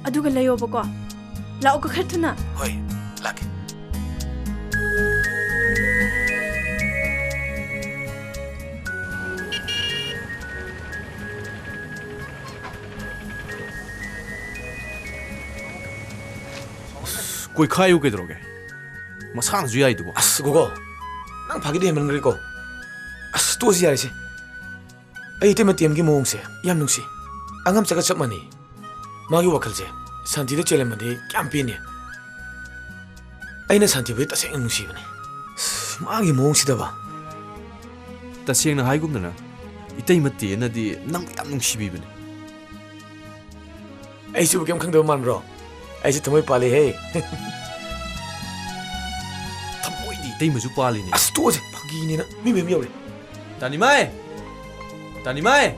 ꯑꯗꯨꯒ ꯂꯩꯌꯣꯕꯀꯣ꯫ ꯂꯥꯛꯑꯣꯀꯣ ꯈꯔ ꯊꯨꯅ꯫ ꯍꯣꯏ, ꯂꯥꯛꯀꯦ꯫ ꯑꯁ, ꯀꯣꯏꯈꯥꯏꯌꯨ ꯀꯩꯗꯧꯔꯒꯦ? ꯃꯁꯥꯅꯁꯨ ꯌꯥꯏꯗꯨꯕꯨ꯫ ꯑꯁ, ꯒꯣꯒꯣ, ꯅꯪ ꯐꯥꯒꯤꯗꯤ ꯍꯦꯟꯃꯟꯈ꯭ꯔꯦꯀꯣ꯫ ꯑꯁ, ꯇꯣꯛꯑꯁꯤ ꯌꯥꯔꯦꯁꯦ꯫ ꯑꯩ ꯏꯇꯩꯃ ꯇꯦꯝꯒꯤ ꯃꯑꯣꯡꯁꯦ ꯌꯥꯝ ꯅꯨꯡꯁꯤ꯫ ꯑꯉꯥꯡ ꯃꯆꯥꯒ ꯆꯞ ꯃꯥꯟꯅꯩ꯫ ꯃꯥꯒꯤ ꯋꯥꯈꯜꯁꯦ ꯁꯥꯟꯇꯤꯗ ꯆꯦꯜꯂꯝꯃꯗꯤ ꯀꯌꯥꯝ ꯄꯦꯟꯅꯤ꯫ ꯑꯩꯅ ꯁꯥꯟꯇꯤꯕꯨꯗꯤ ꯇꯁꯦꯡꯅ ꯅꯨꯡꯁꯤꯕꯅꯤ꯫ ꯑꯁ, ꯃꯥꯒꯤ ꯃꯑꯣꯡꯁꯤꯗꯕ꯫ ꯇꯁꯦꯡꯅ ꯍꯥꯏꯒꯨꯝꯗꯅ, ꯏꯇꯩꯃ ꯇꯦꯟꯅꯗꯤ ꯅꯪꯕꯨ ꯌꯥꯝ ꯅꯨꯡꯁꯤꯕꯤꯕꯅꯤ꯫ ꯑꯩꯁꯤꯕꯨ ꯀꯩꯝ ꯈꯪꯗꯕ ꯃꯥꯟꯕ꯭ꯔꯣ? ꯑꯩꯁꯦ ꯊꯃꯣꯏ ꯄꯥꯜꯂꯤꯍꯦ꯫ ꯊꯃꯣꯏꯗꯤ ꯏꯇꯩꯃꯁꯨ ꯄꯥꯜꯂꯤꯅꯦ꯫ ꯑꯁ, ꯇꯣꯛꯑꯁꯦ, ꯐꯥꯒꯤꯅꯦꯅ ꯃꯤ ꯃꯌꯥꯝ ꯌꯧꯔꯦ꯫ ꯇꯥꯅꯤꯃꯥꯏ! ꯇꯥꯅꯤꯃꯥꯏ!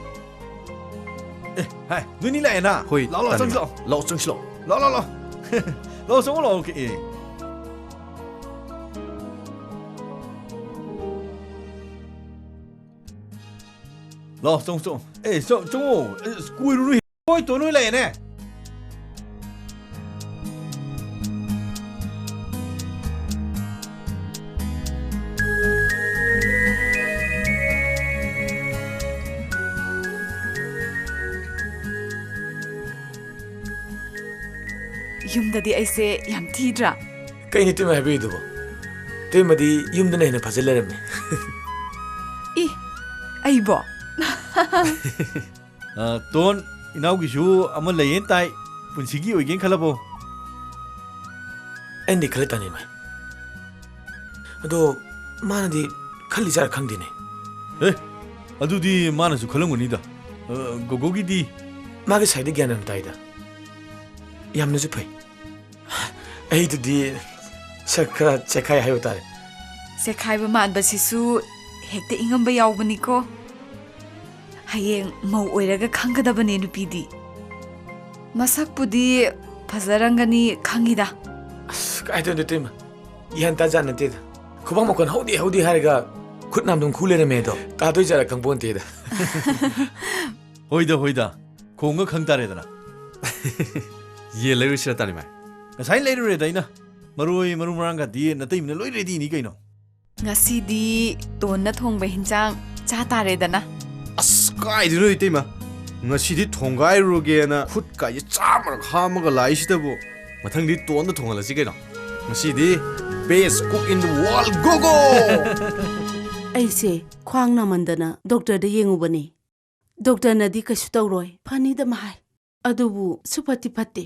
ꯑꯦ, ꯍꯥꯏ, ꯅꯣꯏꯅꯤ ꯂꯥꯛꯑꯦꯅ? ꯍꯣꯏ, ꯂꯥꯛꯑꯣ, ꯂꯥꯛꯑꯣ, ꯇꯥꯅꯤꯡꯉꯦ꯫ ꯆꯪꯁꯤ ꯂꯥꯛꯑꯣ꯫ ꯂꯥꯛꯑꯣ, ꯆꯪꯁꯤ ꯂꯥꯛꯑꯣ꯫ ꯂꯥꯛꯑꯣ, ꯂꯥꯛꯑꯣ, ꯂꯥꯛꯑꯣ꯫ ꯂꯥꯛꯑꯣ, ꯆꯪꯉꯣ, ꯂꯥꯛꯑꯣ, ꯀꯛꯑꯦ꯫ ꯂꯥꯛꯑꯣ, ꯆꯪꯉꯣ, ꯆꯪꯉꯣ꯫ ꯑꯦ, ꯆꯪ-, ꯆꯪꯉꯣ꯫ ꯑꯦ, ꯑꯁ, ꯀꯣꯏꯔꯨꯅꯨ꯫ ꯍꯣꯏ, ꯇꯣꯟ ꯍꯣꯏ ꯂꯥꯛꯑꯦꯅꯦ꯫ ꯌꯨꯝꯗꯗꯤ ꯑꯩꯁꯦ ꯌꯥꯝ ꯊꯤꯗ꯭ꯔꯥ? ꯀꯩꯅꯣ ꯏꯇꯩꯃ ꯍꯥꯏꯕꯤꯔꯤꯗꯨꯕꯣ? ꯏꯇꯩꯃꯗꯤ ꯌꯨꯝꯗꯅ ꯍꯦꯟꯅ ꯐꯖ ꯂꯩꯔꯝꯃꯦ꯫ ꯏ, ꯑꯩꯕꯣ? ꯑ, ꯇꯣꯟ, ꯏꯅꯥꯎꯒꯤꯁꯨ ꯑꯃ ꯂꯩꯌꯦꯅ ꯇꯥꯏ꯫ ꯄꯨꯟꯁꯤꯒꯤ ꯑꯣꯏꯒꯦꯅ ꯈꯜꯂꯕꯣ? ꯑꯩꯅꯗꯤ ꯈꯜꯂꯦ ꯇꯥꯅꯤꯃꯥꯏ꯫ ꯑꯗꯣ ꯃꯥꯅꯗꯤ ꯈꯜꯂꯤꯖꯥꯔ ꯈꯪꯗꯦꯅꯦ꯫ ꯑꯦ, ꯑꯗꯨꯗꯤ ꯃꯥꯅꯁꯨ ꯈꯜꯂꯝꯒꯅꯤꯗ꯫ ꯑ, ꯒꯣꯒꯣꯒꯤꯗꯤ? ꯃꯥꯒꯤ ꯁꯥꯏꯗ ꯒ꯭ꯌꯥꯟ ꯌꯥꯝ ꯇꯥꯏꯗ꯫ ꯌꯥꯝꯅꯁꯨ ꯐꯩ꯫ ꯑꯩꯗꯨꯗꯤ ꯁꯛ ꯈꯔ ꯆꯦꯈꯥꯏ ꯍꯥꯏꯕ ꯇꯥꯔꯦ꯫ ꯆꯦꯈꯥꯏꯕ ꯃꯥꯟꯕꯁꯤꯁꯨ ꯍꯦꯛꯇ ꯏꯉꯝꯕ ꯌꯥꯎꯕꯅꯤꯀꯣ꯫ ꯍꯌꯦꯡ ꯃꯧ ꯑꯣꯏꯔꯒ ꯈꯪꯒꯗꯕꯅꯦ ꯅꯨꯄꯤꯗꯤ꯫ ꯃꯁꯛꯄꯨꯗꯤ ꯐꯖꯔꯝꯒꯅꯤ ꯈꯪꯉꯤꯗ꯫ ꯑꯁ, ꯀꯥꯏꯗꯩꯅꯣ ꯏꯇꯩꯃ? ꯒ꯭ꯌꯥꯟ ꯇꯥꯖꯥꯠ ꯅꯠꯇꯦꯗ꯫ ꯈꯨꯕꯥꯛ ꯃꯈꯣꯟ ꯍꯧꯗꯦ ꯍꯧꯗꯦ ꯍꯥꯏꯔꯒ ꯈꯨꯠ ꯅꯥꯝꯗꯣ ꯈꯨ ꯂꯩꯔꯝꯃꯦ ꯑꯗꯣ꯫ ꯇꯥꯗꯣꯏꯖꯥꯔ ꯈꯪꯄꯣꯟꯇꯦꯗ꯫ ꯍꯣꯏꯗ, ꯍꯣꯏꯗ꯫ ꯈꯣꯡꯒ ꯈꯪ ꯇꯥꯔꯦꯗꯅ꯫ ꯌꯦꯟ ꯂꯩꯔꯨꯁꯤꯔ ꯇꯥꯅꯤꯃꯥꯏ? ꯉꯁꯥꯏ ꯂꯩꯔꯨꯔꯦꯗ ꯑꯩꯅ꯫ ꯃꯔꯣꯏ, ꯃꯔꯨ ꯃꯔꯥꯡꯒꯗꯤ ꯅꯇꯩꯃꯅ ꯂꯣꯏ ꯔꯦꯗꯤꯅꯤ ꯀꯩꯅꯣ꯫ ꯉꯁꯤꯗꯤ ꯇꯣꯟꯅ ꯊꯣꯡꯕ ꯍꯤꯟꯖꯥꯡ ꯆꯥ ꯇꯥꯔꯦꯗꯅ꯫ ꯑꯁ, ꯀꯥꯏꯗꯩꯅꯣ ꯏꯇꯩꯃ? ꯉꯁꯤꯗꯤ ꯊꯣꯡꯒꯥꯏꯔꯨꯔꯒꯦꯅ ꯈꯨꯠ ꯀꯥꯏꯁꯦ ꯆꯥꯝꯃꯔꯛ ꯍꯥꯝꯃꯒ ꯂꯥꯛꯏꯁꯤꯗꯕꯨ꯫ ꯃꯊꯪꯗꯤ ꯇꯣꯟꯗ ꯊꯣꯡꯍꯜꯂꯁꯤ ꯀꯩꯅꯣ꯫ ꯉꯁꯤꯗꯤ best cook in the world, go, go! ꯑꯩꯁꯦ ꯈ꯭ꯋꯥꯡ ꯅꯥꯃꯟꯗꯅ ꯗꯣꯛꯇꯔꯗ ꯌꯦꯡꯉꯨꯕꯅꯤ꯫ ꯗꯣꯛꯇꯔꯅꯗꯤ ꯀꯩꯁꯨ ꯇꯧꯔꯣꯏ, ꯐꯅꯤꯗ ꯍꯥꯏ꯫ ꯑꯗꯨꯕꯨ ꯁꯨꯐꯠꯇꯤ ꯐꯠꯇꯦ꯫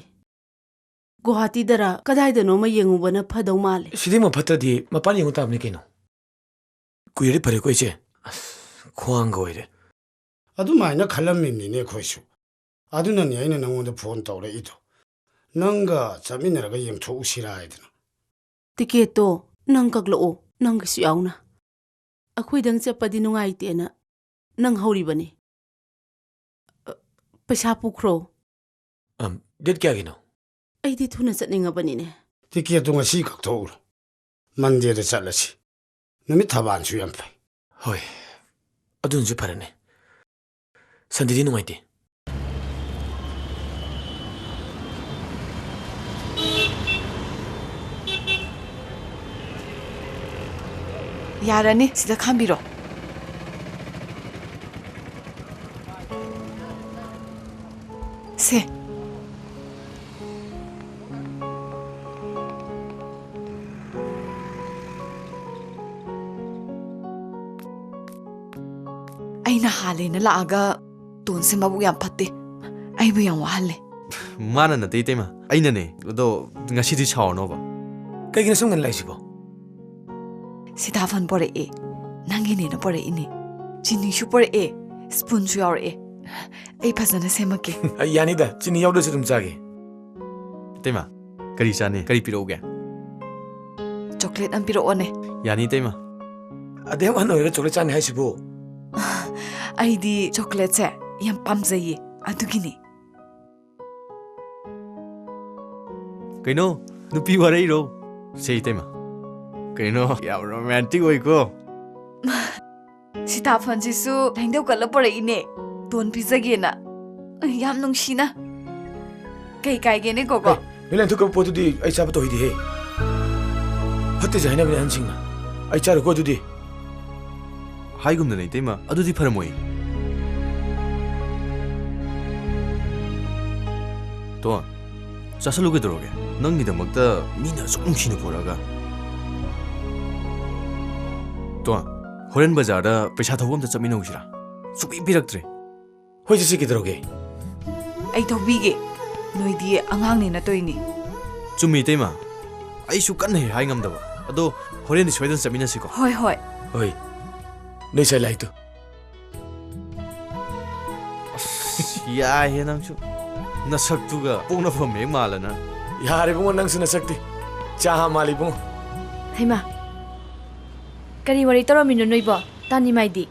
ꯒꯨꯋꯥꯍꯥꯇꯤꯗꯔ ꯀꯗꯥꯏꯗꯅꯣꯃ ꯌꯦꯡꯉꯨꯕꯅ ꯐꯗꯧ ꯃꯥꯜꯂꯦ꯫ ꯁꯤꯗꯤꯃꯛ ꯐꯠꯇ꯭ꯔꯗꯤ ꯃꯄꯥꯟ ꯌꯦꯡꯉꯨ ꯇꯥꯕꯅꯤ ꯀꯩꯅꯣ꯫ ꯀꯨꯏꯔꯗꯤ ꯐꯔꯦꯀꯣ ꯏꯆꯦ꯫ ꯑꯁ, ꯈ꯭ꯋꯥꯡꯒ ꯑꯣꯏꯔꯦ꯫ ꯑꯗꯨꯃꯥꯏꯅ ꯈꯜꯂꯝꯃꯤꯅꯤꯅꯦ ꯑꯩꯈꯣꯏꯁꯨ꯫ ꯑꯗꯨꯅꯅꯦ ꯑꯩꯅ ꯅꯪꯉꯣꯟꯗ ꯐꯣꯟ ꯇꯧꯔꯛꯏꯗꯣ꯫ ꯅꯪꯒ ꯆꯠꯃꯤꯟꯅꯔꯒ ꯌꯦꯡꯊꯣꯛꯎꯁꯤꯔꯥ ꯍꯥꯏꯗꯅ꯫ ꯇꯤꯀꯦꯠꯇꯣ ꯅꯪ ꯀꯛꯂꯛꯑꯣ, ꯅꯪꯒꯤꯁꯨ ꯌꯥꯎꯅ꯫ ꯑꯩꯈꯣꯏꯗꯪ ꯆꯠꯄꯗꯤ ꯅꯨꯡꯉꯥꯏꯇꯦꯅ ꯅꯪ ꯍꯧꯔꯤꯕꯅꯤ꯫ ꯑ, ꯄꯩꯁꯥ ꯄꯨꯈ꯭ꯔꯣ꯫ ꯑꯝ, ꯗꯦꯠ ꯀꯌꯥꯒꯤꯅꯣ? ꯑꯩꯗꯤ ꯊꯨꯅ ꯆꯠꯅꯤꯡꯉꯕꯅꯤꯅꯦ꯫ ꯇꯤꯀꯦꯠꯇꯨ ꯉꯁꯤ ꯀꯛꯊꯣꯛꯎꯔꯣ꯫ ꯃꯟꯗꯦꯗ ꯆꯠꯂꯁꯤ꯫ ꯅꯨꯃꯤꯠ ꯊꯕꯥꯟꯁꯨ ꯌꯥꯝ ꯐꯩ꯫ ꯍꯣꯏ, ꯑꯗꯨꯅꯁꯨ ꯐꯔꯅꯤ꯫ ꯁꯟꯗꯦꯗꯤ ꯅꯨꯡꯉꯥꯏꯇꯦ꯫ ꯌꯥꯔꯅꯤ, ꯁꯤꯗ ꯈꯥꯝꯕꯤꯔꯣ꯫ ꯁꯦ꯫ ꯑꯩꯅ ꯍꯥꯜꯂꯦꯅ ꯂꯥꯛꯑꯒ ꯇꯣꯟꯁꯦ ꯃꯕꯨꯛ ꯌꯥꯝ ꯐꯠꯇꯦ꯫ ꯑꯩꯕꯨ ꯌꯥꯝ ꯋꯥꯍꯜꯂꯦ꯫ ꯃꯥꯅ ꯅꯠꯇꯦ, ꯏꯇꯩꯃ, ꯑꯩꯅꯅꯦ꯫ ꯑꯗꯣ ꯉꯁꯤꯗꯤ ꯁꯥꯎꯔꯅꯣꯕ꯫ ꯀꯩꯒꯤꯅꯣ ꯁꯨꯝ ꯉꯟꯅ ꯂꯥꯛꯏꯁꯤꯕꯣ? ꯁꯤꯇꯥꯐꯟ ꯄꯣꯔꯛꯑꯦ꯫ ꯅꯪꯒꯤꯅꯦꯅ ꯄꯣꯔꯛꯏꯅꯦ꯫ ꯆꯤꯅꯤꯁꯨ ꯄꯣꯔꯛꯑꯦ, ꯁ꯭ꯄꯨꯟꯁꯨ ꯌꯥꯎꯔꯛꯑꯦ꯫ ꯑꯩ ꯐꯖꯅ ꯁꯦꯝꯃꯛꯀꯦ꯫ ꯑꯩ ꯌꯥꯅꯤꯗ, ꯆꯤꯅꯤ ꯌꯥꯎꯗ꯭ꯔꯁꯨ ꯑꯗꯨꯝ ꯆꯥꯒꯦ꯫ ꯏꯇꯩꯃ, ꯀꯔꯤ ꯆꯥꯅꯤ? ꯀꯔꯤ ꯄꯤꯔꯛꯎꯒꯦ? ꯆꯣꯀ꯭ꯂꯦꯠ ꯑꯃ ꯄꯤꯔꯛꯑꯣꯅꯦ꯫ ꯌꯥꯅꯤ, ꯏꯇꯩꯃ꯫ ꯑꯗꯨꯛ ꯌꯥꯝ ꯑꯍꯟ ꯑꯣꯏꯔꯒ ꯆꯣꯀ꯭ꯂꯦꯠ ꯆꯥꯅꯤ ꯍꯥꯏꯁꯤꯕꯨ? ꯑꯩꯗꯤ ꯆꯣꯀ꯭ꯂꯦꯠꯁꯦ ꯌꯥꯝ ꯄꯥꯝꯖꯩꯌꯦ, ꯑꯗꯨꯒꯤꯅꯦ꯫ ꯀꯩꯅꯣ, ꯅꯨꯄꯤ ꯋꯥꯔꯛꯏꯔꯣ? ꯁꯦ, ꯏꯇꯩꯃ꯫ ꯀꯩꯅꯣ, ꯌꯥꯝ ꯔꯣꯃꯥꯟꯇꯤꯛ ꯑꯣꯏꯀꯣ꯫ ꯁꯤꯇꯥꯐꯟꯁꯤꯁꯨ ꯂꯥꯏꯟꯗꯧ ꯀꯠꯂ ꯄꯣꯔꯛꯏꯅꯦ, ꯇꯣꯟ ꯄꯤꯖꯒꯦꯅ꯫ ꯌꯥꯝ ꯅꯨꯡꯁꯤꯅ꯫ ꯀꯩ ꯀꯥꯏꯒꯦꯅꯦ, ꯀꯣꯀꯣ? ꯑꯦ, ꯅꯣꯏ ꯂꯪꯊꯣꯛꯈ꯭ꯔꯕ ꯄꯣꯠꯇꯨꯗꯤ ꯑꯩ ꯆꯥꯕ ꯇꯧꯍꯩꯗꯦꯍꯦ꯫ ꯐꯠꯇꯦꯁꯦ ꯍꯥꯏꯅꯕꯅꯦ ꯑꯍꯟꯁꯤꯡꯅ꯫ ꯑꯩ ꯆꯥꯔꯣꯏꯀꯣ ꯑꯗꯨꯗꯤ꯫ ꯍꯥꯏꯒꯨꯝꯗꯅ, ꯏꯇꯩꯃ, ꯑꯗꯨꯗꯤ ꯐꯔꯝꯃꯣꯏ꯫ ꯇꯣꯟ, ꯆꯥꯁꯜꯂꯨ ꯀꯩꯗꯧꯔꯒꯦ? ꯅꯪꯒꯤꯗꯃꯛꯇ ꯃꯤꯅ ꯑꯁꯨꯛ ꯅꯨꯡꯁꯤꯅ ꯄꯨꯔꯛꯑꯒ꯫ ꯇꯣꯟ, ꯍꯣꯔꯦꯟ ꯕꯖꯥꯔꯗ ꯄꯩꯁꯥ ꯊꯧꯕ ꯑꯝꯇ ꯆꯠꯃꯤꯟꯅꯧꯁꯤꯔꯥ? ꯁꯨꯛꯄꯤ ꯄꯤꯔꯛꯇ꯭ꯔꯦ꯫ ꯍꯣꯏ, ꯆꯠꯁꯤ, ꯀꯩꯗꯧꯔꯒꯦ? ꯑꯩ ꯊꯧꯕꯤꯒꯦ꯫ ꯅꯣꯏꯗꯤ ꯑꯉꯥꯡꯅꯦꯅ ꯇꯧꯏꯅꯦ꯫ ꯆꯨꯝꯃꯤ, ꯏꯇꯩꯃ꯫ ꯑꯩꯁꯨ ꯀꯟꯅ ꯍꯦꯛ ꯍꯥꯏ ꯉꯝꯗꯕ꯫ ꯑꯗꯣ ꯍꯣꯔꯦꯟꯗꯤ ꯁꯣꯏꯗꯅ ꯆꯠꯃꯤꯟꯅꯁꯤꯀꯣ꯫ ꯍꯣꯏ, ꯍꯣꯏ꯫ ꯍꯣꯏ꯫ ꯅꯣꯏ ꯁꯥꯏ ꯂꯥꯏꯠꯇꯨ꯫ ꯑꯁ, ꯌꯥꯏꯍꯦ ꯅꯪꯁꯨ꯫ ꯅꯁꯛꯇꯨꯒ ꯄꯣꯛꯅꯐꯝ ꯍꯦꯛ ꯃꯥꯜꯂꯅ꯫ ꯌꯥꯔꯦ ꯏꯕꯨꯡꯉꯣ, ꯅꯪꯁꯨ ꯅꯁꯛꯇꯤ꯫ ꯆꯥ ꯃꯥꯜꯂꯤ ꯏꯕꯨꯡꯉꯣ꯫ ꯍꯩꯃꯥ, ꯀꯔꯤ ꯋꯥꯔꯤ ꯇꯧꯔꯝꯃꯤꯅꯣ ꯅꯣꯏꯕꯣ? ꯇꯥꯅꯤꯃꯥꯏꯗꯤ?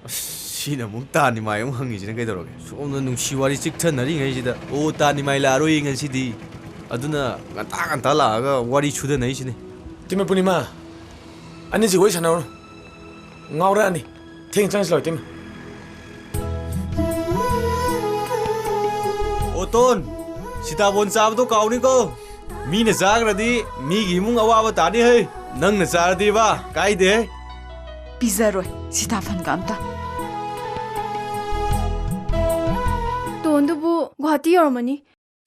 ꯑꯁ, ꯁꯤꯅ ꯑꯃꯨꯛ ꯇꯥ ꯅꯤꯃꯥꯏ ꯑꯃꯨꯛ ꯍꯪꯉꯤꯁꯤꯅ ꯀꯩꯗꯧꯔꯒꯦ? ꯁꯣꯝꯗ ꯅꯨꯡꯁꯤ ꯋꯥꯔꯤ ꯆꯤꯛꯊꯅꯔꯤꯉꯩꯁꯤꯗ, ꯑꯣ, ꯇꯥ ꯅꯤꯃꯥꯏ ꯂꯥꯛꯑꯔꯣꯏꯌꯦ ꯉꯁꯤꯗꯤ꯫ ꯑꯗꯨꯅ ꯉꯟꯇꯥ ꯉꯟꯇꯥ ꯂꯥꯛꯑꯒ ꯋꯥꯔꯤ ꯁꯨꯗꯅꯩꯁꯤꯅꯤ꯫ ꯏꯇꯩꯃ ꯄꯨꯔꯅꯤꯃꯥ, ꯑꯅꯤꯁꯤ ꯋꯥꯔꯤ ꯁꯥꯟꯅꯧꯔꯣ꯫ ꯉꯥꯎꯔꯛꯑꯅꯤ꯫ ꯊꯦꯡ ꯆꯪꯁꯤꯜꯂꯛꯑꯣ, ꯏꯇꯩꯃ꯫ ꯑꯣꯇꯣꯟ, ꯁꯤꯇꯥꯕꯣꯟ ꯆꯥꯕꯗꯣ ꯀꯥꯎꯅꯤꯀꯣ꯫ ꯃꯤꯅ ꯆꯥꯈ꯭ꯔꯗꯤ ꯃꯤꯒꯤ ꯏꯃꯨꯡ ꯑꯋꯥꯕ ꯇꯥꯅꯤ ꯍꯦ꯫ ꯅꯪꯅ ꯆꯥꯔꯗꯤꯕ ꯀꯥꯏꯗꯦ꯫ ꯄꯤꯖꯔꯣꯏ ꯁꯤꯇꯥꯐꯟꯒ ꯑꯝꯇ꯫ ꯇꯣꯟꯗꯨꯕꯨ ꯒꯨꯍꯥꯇꯤ ꯌꯧꯔꯝꯃꯅꯤ꯫